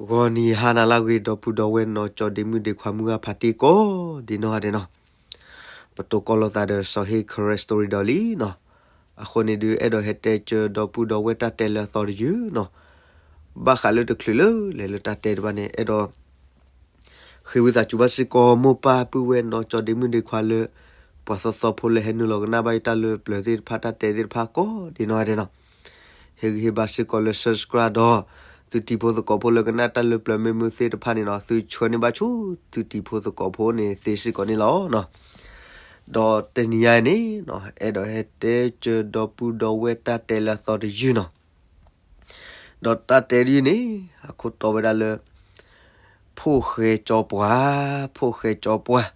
ဂီၤနံၤဟါနၤလၢအဂ့ၤ ဒီပုၢ်ဒီဝဲၢ်နီၢ်ကၠီဒ့မုၣ်ဒ့ခွါမုၢ်ဂၢ်ဖးတံၢ်ကိးဒံးနီၢ်ဂၤဒဲးနီၤ, ပတိၢ်ကီၢ်လိာ်သးဒီးစီၤဟ့ၣ် Karen Story ဒီးလံနီၤ, အဃိန့ၣ်ဒုး အဲၣ်ဒိးဟဲတဲကၢဒီပုၢ်ဒီဝဲၢ်တၢ်တဲလၢအသီတယုၢ်နီၤ, ဘၣ်ဃးလၢတချုးလၢလဲၤလၢတၢ်တဲတဖၣ်န့ၣ် အဲၣ်ဒိး ဃ့ဝံသးစူၤဘၣ်စ့ၢ်ကီးမိၢ်ပၢ်ပုၢ်ဝဲၢ်နီၢ်ကၠီဒ့မုၣ်ဒ့ခွါလၢ ပှၤသီသီဖိလၢဟဲနုာ်လီၤကနၣ်ဘၣ်ယတၢ်လၢပျၢၤသ့ၣ်တဖၣ် တၢ်တဲသ့ၣ်တဖၣ်ကိးဒံးနီၢ်ဂၤဒဲးနီၤ, ဟ့ၣ်ဂံၢ်ဟ့ၣ်ဘါစ့ၢ်ကီးလၢ subscribe ဒီး သုတံၤဖိသကိးဖိလၢကနၣ်တၢ်လၢပျၢၤမ့ၢ်မုာ်သ့ၣ်တဖၣ်န့ၣ်နီၤ, သုဆှၢန့ၢ်ဘၣ်ဆူသုတံၤဖိသကိးဖိန့ၣ်သ့စ့ၢ်ကီးန့ၣ်လီၤ. ဒီးတနံၤညါအံၤန့ၣ်နီၤ, အဲၣ်ဒိးဟဲတဲကၢဒီပုၢ်ဒီဝဲၢ်တၢ်တဲလၢအသီတယုၢ်နီၤ, ဒီးတၢ်တဲတယုၢ်န့ၣ် အခိၣ်တီဝဲဒၣ်လၢ ဖိၣ်ဃဲကၠီပှၢ်, ဖိၣ်ဃဲကၠီပှၢ်,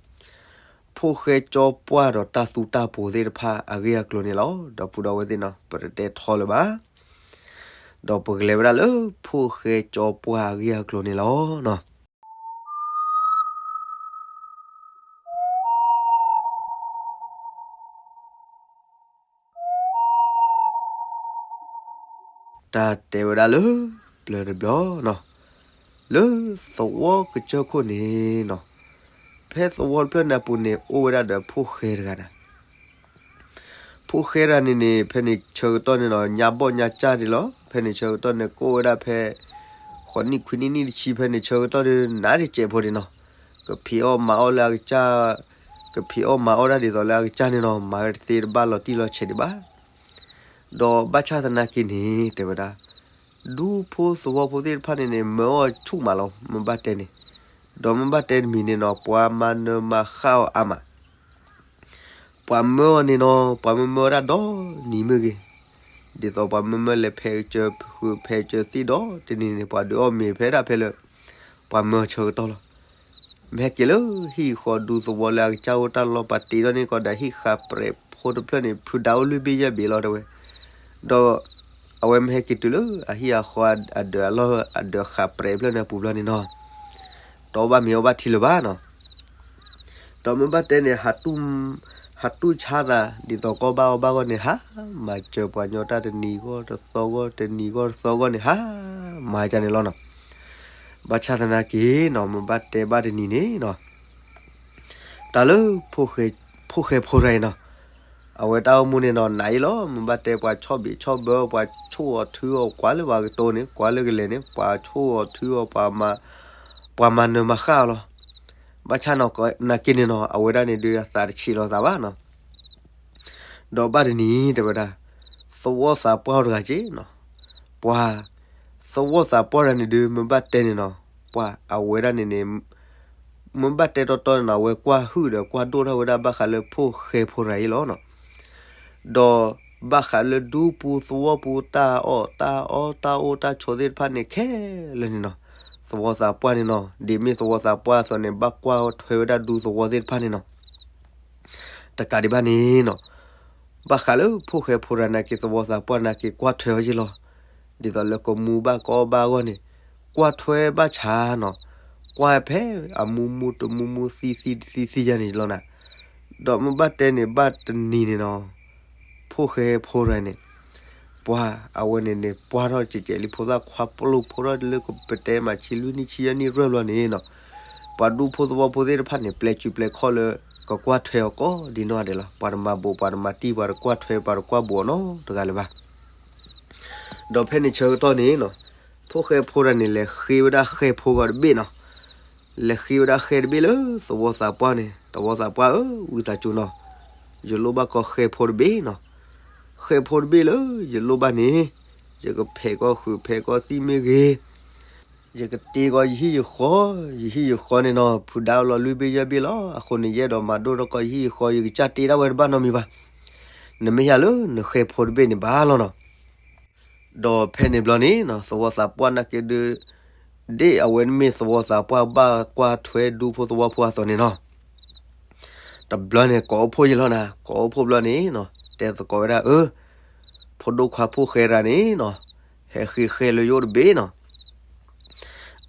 ဖိၣ်ဃဲကၠီပှၢ်ဒီးတၢ်သူတၢ်ပှီၤသ့ၣ်တဖၣ်အဂ့ၢ်အကျိၤန့ၣ်လီၤ. ဒီပုၢ်ဒီဝဲၢ်သ့ၣ်နီၤ, ပတတဲထီလၢၤဘၣ်, ဒီးပကလဲၤဝဲဒၣ်လၢ ဖိၣ်ဃဲကၠီပှၢ်အဂ့ၢ်အကျိၤန့ၣ်လီၤ. တၢ်တဲဝဲဒၣ်လၢ ပျၢၤတဘျီနီၤ, လၢသဝီကစၢၢ်ခိၣ်န့ၣ်နီၤ, ဖဲသဝီတဖျၢၣ်န့ၣ်အပူၤန့ၣ် အိၣ်ဝဲဒၣ်ဒီးဖိၣ်ဃဲတဂၤန့ၣ် ဖိၣ်ဃဲတဂၤန့ၣ်န့ၣ် ဖဲန့ၣ်ဆၢကတီၢ်န့ၣ်နီၤ ညါဘီၣ်ညါကၢ်ဒံးလီၤ. ဖဲန့ၣ်ဆၢကတီၢ်န့ၣ် ကအိၣ်ဝဲဒၣ်ဖဲ ဃိးနံၣ်ခွံနံၣ်နံၣ်တဆံ ဖဲန့ၣ်ဆၢကတီၢ်ဒီး နးတစဲးဖိဒံးနီၤ, ကဖံးအီၣ်မၤအီၣ်လၢအကစၢ်, ကဖံးအီၣ်မၤအီၣ်ဒၣ်ဒ်သိးလၢအကစၢ်န့ၣ်နီၤ, မၤဝဲတသ့တဘၣ်လီၤတံၢ်လီၤဆဲးဒံးဘၣ်. ဒီးဘၣ်ဆၣ်သနာ်က့န့ၣ် တဲဝဲဒၣ် ဒူဖိသဝီဖိသ့ၣ်တဖၣ်န့ၣ်န့ၣ် မၢအီၣ်ဆူၣ်မးလီၤ မ့ၢ်ဘၣ်တဲန့ၣ်, ဒီးမ့ၢ်ဘၣ်တဲတမံၤန့ၣ်နီၤ ပှၤမၤနၢၤမၤဃၣ်အီၤအါမး ပှၤမၢအီၤန့ၣ်နီၤ ပှၤမၢမၢဝဲဒၣ်ဒီနံၤမ့ၢ်ဂ့ၤ, ဒ်သိးပှၤမၢမၢလဲၤဖဲးကစၢၢ်ဃုာ်ဖဲးကစၢၢ်သံၣ်ဒီး တနံၤန့ၣ် ပှၤဒုးအီၣ်မ့ၤဖဲဒၣ်ဖဲလၢ ပှၤမၢအီၤဆၢကတီၢ်လီၤ. မ့ၢ်ဟဲက့ၤလၢဟံၣ်ဃီဒူသဝီလၢအကစၢ်အိၣ်တၢ်လီၢ် ပှၤတ့ထီၣ်န့ၢ်ကီးဒီးဟံၣ်ဃးပြဲးဖိတဖျၢၣ်န့ၣ် ဖုဒါအိၣ်လွံၢ်ဘ့ၣ်ယဲၢ်ဘ့ၣ်လီၤတဲဝဲ, ဒီး အဝဲမ့ၢ်ဟဲက့ၤတုၤလၢအဟံၣ်အဃီအဒၢးအလီၢ်အဒၢးဃးပြဲးဖျၢၣ်န့ၣ်အပူၤဘျီန့ၣ်နီၤ, တအီၣ်ဘၣ်မ့ၤအီၣ်ဘၣ်ထံလၢၤဘၣ်နီၤ. ဒီးမ့ၢ်ဘၣ်တဲန့ၣ် ဟးတူၢ်ဆါသး ဒ်သိးကီၢ်ဘၣ်အီၣ်ဘၣ်ဂီၢ်န့ၣ် ဟးမၤစၢၤပှၤညီတၢ်တနံၤဂီၢ်တသီဂီၢ် တနံၤဂီၢ်တသီဂီၢ်န့ၣ် ဟးမၤကန့ၣ်လီၤနီၤ. ဘၣ်ဆၣ်သနာ်က့နီၤ မ့ၢ်ဘၣ်တဲဘၣ်တနံၤန့ၣ်နီၤ တၢ်လၢ ဖိၣ်ဃဲဖိတဂၤအံၤနီၤ, အဝဲတၢ်အိၣ်မူန့ၣ်နီၤ နးအံၤလီၤ. မ့ၢ်ဘၣ်တဲပှၤဆီၣ်ဘံးဆီၣ်ဘၢ ပှၤဆိၣ်အီၤထုအီၤ ကွၢ်လၢပှၤကတိၤန့ၣ် ကွၢ်လၢကလဲၤန့ၣ် ပှၤဆိၣ်အီၤထုအီၤ ပှၤမၤနၢၤမၤဃၣ်အီၤလီၤ. ဘၣ်ဆၣ်နီၤ နာ်က့န့ၣ်နီၤ အဝဲဒၣ်န့ၣ်ဒုးအသးတဆံးလီၤသးဘၣ်နီၤ. ဒီးဘၣ်တနံၤတဲဝဲဒၣ် သဝီသးပှၢ်တဂၤက့နီၤ, ပှၤ သဝီသးပှၢ်တဂၤန့ၣ်ဒုး မ့ၢ်ဘၣ်တဲန့ၣ်နီၤ ပှၤအဝဲဒၣ်န့ၣ်န့ၣ် မ့ၢ်ဘၣ်တဲတီတီန့ၣ်နီၤ အဝဲကွၢ်ဟုၣ်ဒီးကွၢ်ဒိၣ်ထီၣ်ဝဲဒၣ်ဘၣ်ဃးလၢဖိၣ်ဃဲဖိတဂၤအံၤလီၤနီၤ. ဒီးဘၣ်ဃးလၢဒူပူၤသဝီပူၤတၢ်အီၣ်တၢ်အီတၢ်အိၣ်တၢ်ဆိးသ့ၣ်တဖၣ်န့ၣ်ခဲလၢာ်န့ၣ်နီၤ, သဝီသးပှၢ်န့ၣ်နီၤ ဒ်မ့ၢ်သဝီသးပှၢ်အသိးန့ၣ် ဘၣ်ကွၢ်ထွဲဝဲဒၣ်ဒူသဝီသ့ၣ်တဖၣ်န့ၣ်နီၤ. တကးဒံးဘၣ်န့ၣ်နီၤ ဘၣ်ဃးလၢဖိၣ်ဃဲဖိတဂၤနာ်က့ သဝီသးပှၢ်နာ်က့ ကွၢ်ထွဲဝဲယ့ၢ်လီၤ. ဒ်သိးလၢကမူဘၣ်ကအီၣ်ဘၣ်အဂီၢ်န့ၣ် ကွၢ်ထွဲဘၣ်ဆၣ်နီၤ ကွၢ်ဖဲအမူမူတမူမူသံသံတသံသံယါန့ၣ်လီၤနၤ. ဒီးမ့ၢ်ဘၣ်တဲန့ၣ် ဘၣ်တနံၤန့ၣ်နီၤ ဖိၣ်ဃဲဖိတဂၤန့ၣ် ပှၤအဝဲန့ၣ်န့ၣ် ပှၢ်ထီၣ်ကဲးကဲးလံ ဖိသၣ်ခွါပျိဖိထီၣ်လၢကပတဲမး ဆံလွံၢ်နံၣ်ဆံယဲၢ်နံၣ်ရဲၣ်ဘျီန့ၣ်နီၤ ပှၤဒူဖိသဝီဖိသ့ၣ်တဖၣ်န့ၣ် ပျဲစုပျဲခီၣ်လၢ ကကွၢ်ထွဲအီၤကိးဒံးနီၢ်ဂၤဒဲးလီၤ. ပှၤတမၤဘူး ပှၤတမၤတံၢ် ပှၤတကွၢ်ထွဲ ပှၤတကွၢ်ဘူးအီၤနီတဂၤလၢၤဘၣ်. ဒီးဖဲန့ၣ်ဆၢကတီၢ်န့ၣ်နီၤ ဖိၣ်ဃဲဖိတဂၤန့ၣ် လဲၤဃ့ဝဲဒၣ်ဃဲဖိဂီၤတဘ့ၣ်နီၤ. လဲၤဃ့ဝဲဒၣ်ဃဲတဘ့ၣ်လၢသဝီသးပှၢ်န့ၣ် သဝီသးပှၢ်ဧၢ ဝံသးစူၤနီၤ ယလိၣ်ဘၣ်ကီးဃဲဖိတဘ့ၣ်နီၤ. ဃဲဖိတဘ့ၣ်လၢယလိၣ်ဘၣ်န့ၣ် ယကဖဲးကီးဃုာ်ဖဲးကီးသံၣ်မ့ၢ်ဂ့ၤ ယကတ့ကီးယဟံၣ်ယဃီ ယဟံၣ်ယဃီန့ၣ်နီၤ ဖုဒါအိၣ်လီၤလွံၢ်ဘ့ၣ်ယဲၢ်ဘ့ၣ်လီၤ. အဃိန့ၣ် ယအဲၣ်ဒိးမၤဒိၣ်ထီၣ်ကီးယဟံၣ်ယဃီ ယကစၢ်တ့ဒၣ်ဝဲတဘၣ်နီတမံၤဘၣ်. နမ့ၢ်ဟံးလၢနဃဲဖိတဘ့ၣ်န့ၣ်ဘၣ်လီၤနီၤ. ဒီးဖဲန့ၣ်ဘျီန့ၣ်နီၤ သဝီသးပှၢ်နာ်က့ဒုး ဒ်အဝဲမ့ၢ်သဝီသးပှၢ်ဘၣ်ကွၢ်ထွဲဒူဖိသဝီဖိအသိးန့ၣ်နီၤ တဘျီန့ၣ် ကိးအိၣ်ဖှိၣ်ယဲၢ်လီၤနၤ ကိးအိၣ်ဖှိၣ်ဘျီန့ၣ်နီၤ တဲသကိးဝဲဒၣ် အၢ ဖိဒိၣ်ခွါဖိၣ်ဃဲတဂၤန့ၣ်နီၤ ဟဲဃ့ဃဲလၢယအိၣ်တဘ့ၣ်နီၤ.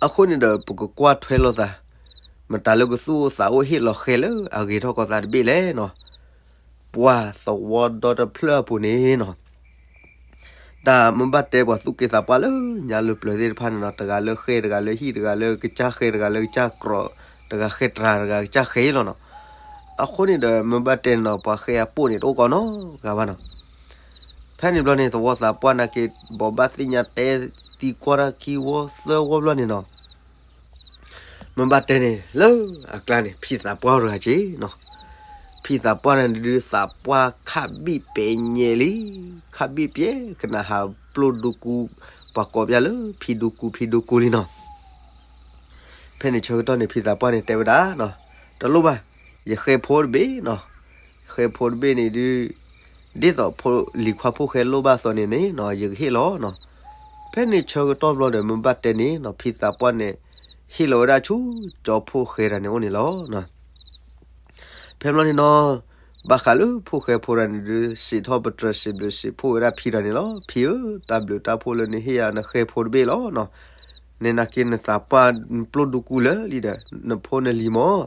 အဃိန့ၣ်ဒီး ပကကွၢ်ထွဲလိာ်သး မတၤလၢကသူၣ်အိၣ်သးအိၣ်ဟ့ၣ်လီၤဃဲလၢအဂ့ၤထီၣ်ကီးသးတဘ့ၣ်လဲၣ်နီၤ. ပှၤသဝီဒီတဖျၢၣ်အပူၤန့ၣ်နီၤ တၢ်မ့ၢ်ဘၣ်တဲပှၤသူၣ်က့သးပှၢ်လၢညါလၢပျၢၤသ့ၣ်တဖၣ်န့ၣ်နီၤ, တဂၤလၢဃဲ တဂၤလၢဟံၣ်, တဂၤလၢကစၢ်ဃဲ တဂၤလၢကစၢ်ကြီ, တဂၤဃဲတြၤ တဂၤကစၢ်ဃဲလီၤနီၤ. အဃိန့ၣ်ဒီး မ့ၢ်ဘၣ်တဲန့ၣ်နီၤ, ပှၤဃဲအပိၣ်န့ၣ် တအိၣ်ကိးနီတဂၤဘၣ်နီၤ. ဖဲန့ၣ်ဘျီန့ၣ် သဝီသးပှၢ်နာ်က့ ဘိးဘၣ်သ့ၣ်ညါတဲသံကွၢ်တၢ်ခံဝီသၢဝီဘျီန့ၣ်နီၤ, မ့ၢ်ဘၣ်တဲန့ၣ် လၢအကျါန့ၣ် ဖံသးပှၢ်တဂၤက့နီၤ. ဖံသးပှၢ်န့ၣ်ဒုး သးပှၢ်ခးဘံၣ်ပဲာ်ညဲလံ, ခးဘံၣ်ပဲာ်ကနၣ်ဟးပျိၢ်ဒူကူ, ပှၤကိးပျၢ်လၢဖံဒူကူ ဖံဒူကူလံနီၤ. ဖဲန့ၣ်ဆၢကတီၢ်န့ၣ် ဖံသးပှၢ်န့ၣ်တဲဝဲဒၣ်နီၤ, တလိၣ်ဘၣ်, ယဃဲဖိတဘ့ၣ်နီၤ. ယဃဲဖိတဘ့ၣ်န့ၣ်ဒုး ဒ်သိးဖိလံၤခွါဖိၣ်ဃဲလိၣ်ဘၣ်အသိးန့ၣ်န့ၣ်နီၤ, ယကဟ့ၣ်လီၤနီၤ. ဖဲန့ၣ်ဆၢကတီၢ်ဘျီဒီး မ့ၢ်ဘၣ်တဲန့ၣ်နီၤ, ဖံသးပှၢ်န့ၣ် ဟ့ၣ်လီၤဝဲဒၣ်ဆူကၠီဖိၣ်ဃဲတဂၤန့ၣ်အိၣ်န့ၣ်လီၤ. ဖဲဘျီန့ၣ်နီၤ, ဘၣ်ဃးလၢဖိၣ်ဃဲဖိတဂၤန့ၣ်ဒုး စံးထီၣ်ပတြၢၤ စံးဘျုးစံးဖှိၣ်ဝဲဒၣ်ဖံတဂၤန့ၣ်လီၤ. ဖံဧၢ, တၢ်ဘျုးတၢ်ဖှိၣ်လၢနဟ့ၣ်ယၤနဃဲဖိတဘ့ၣ်လီၤနီၤ. နနာ်က့နသးပှၢ်ပျိၢ်ဒူကူလၢာ်လံဒီး နဖိနလံၤမၢ်.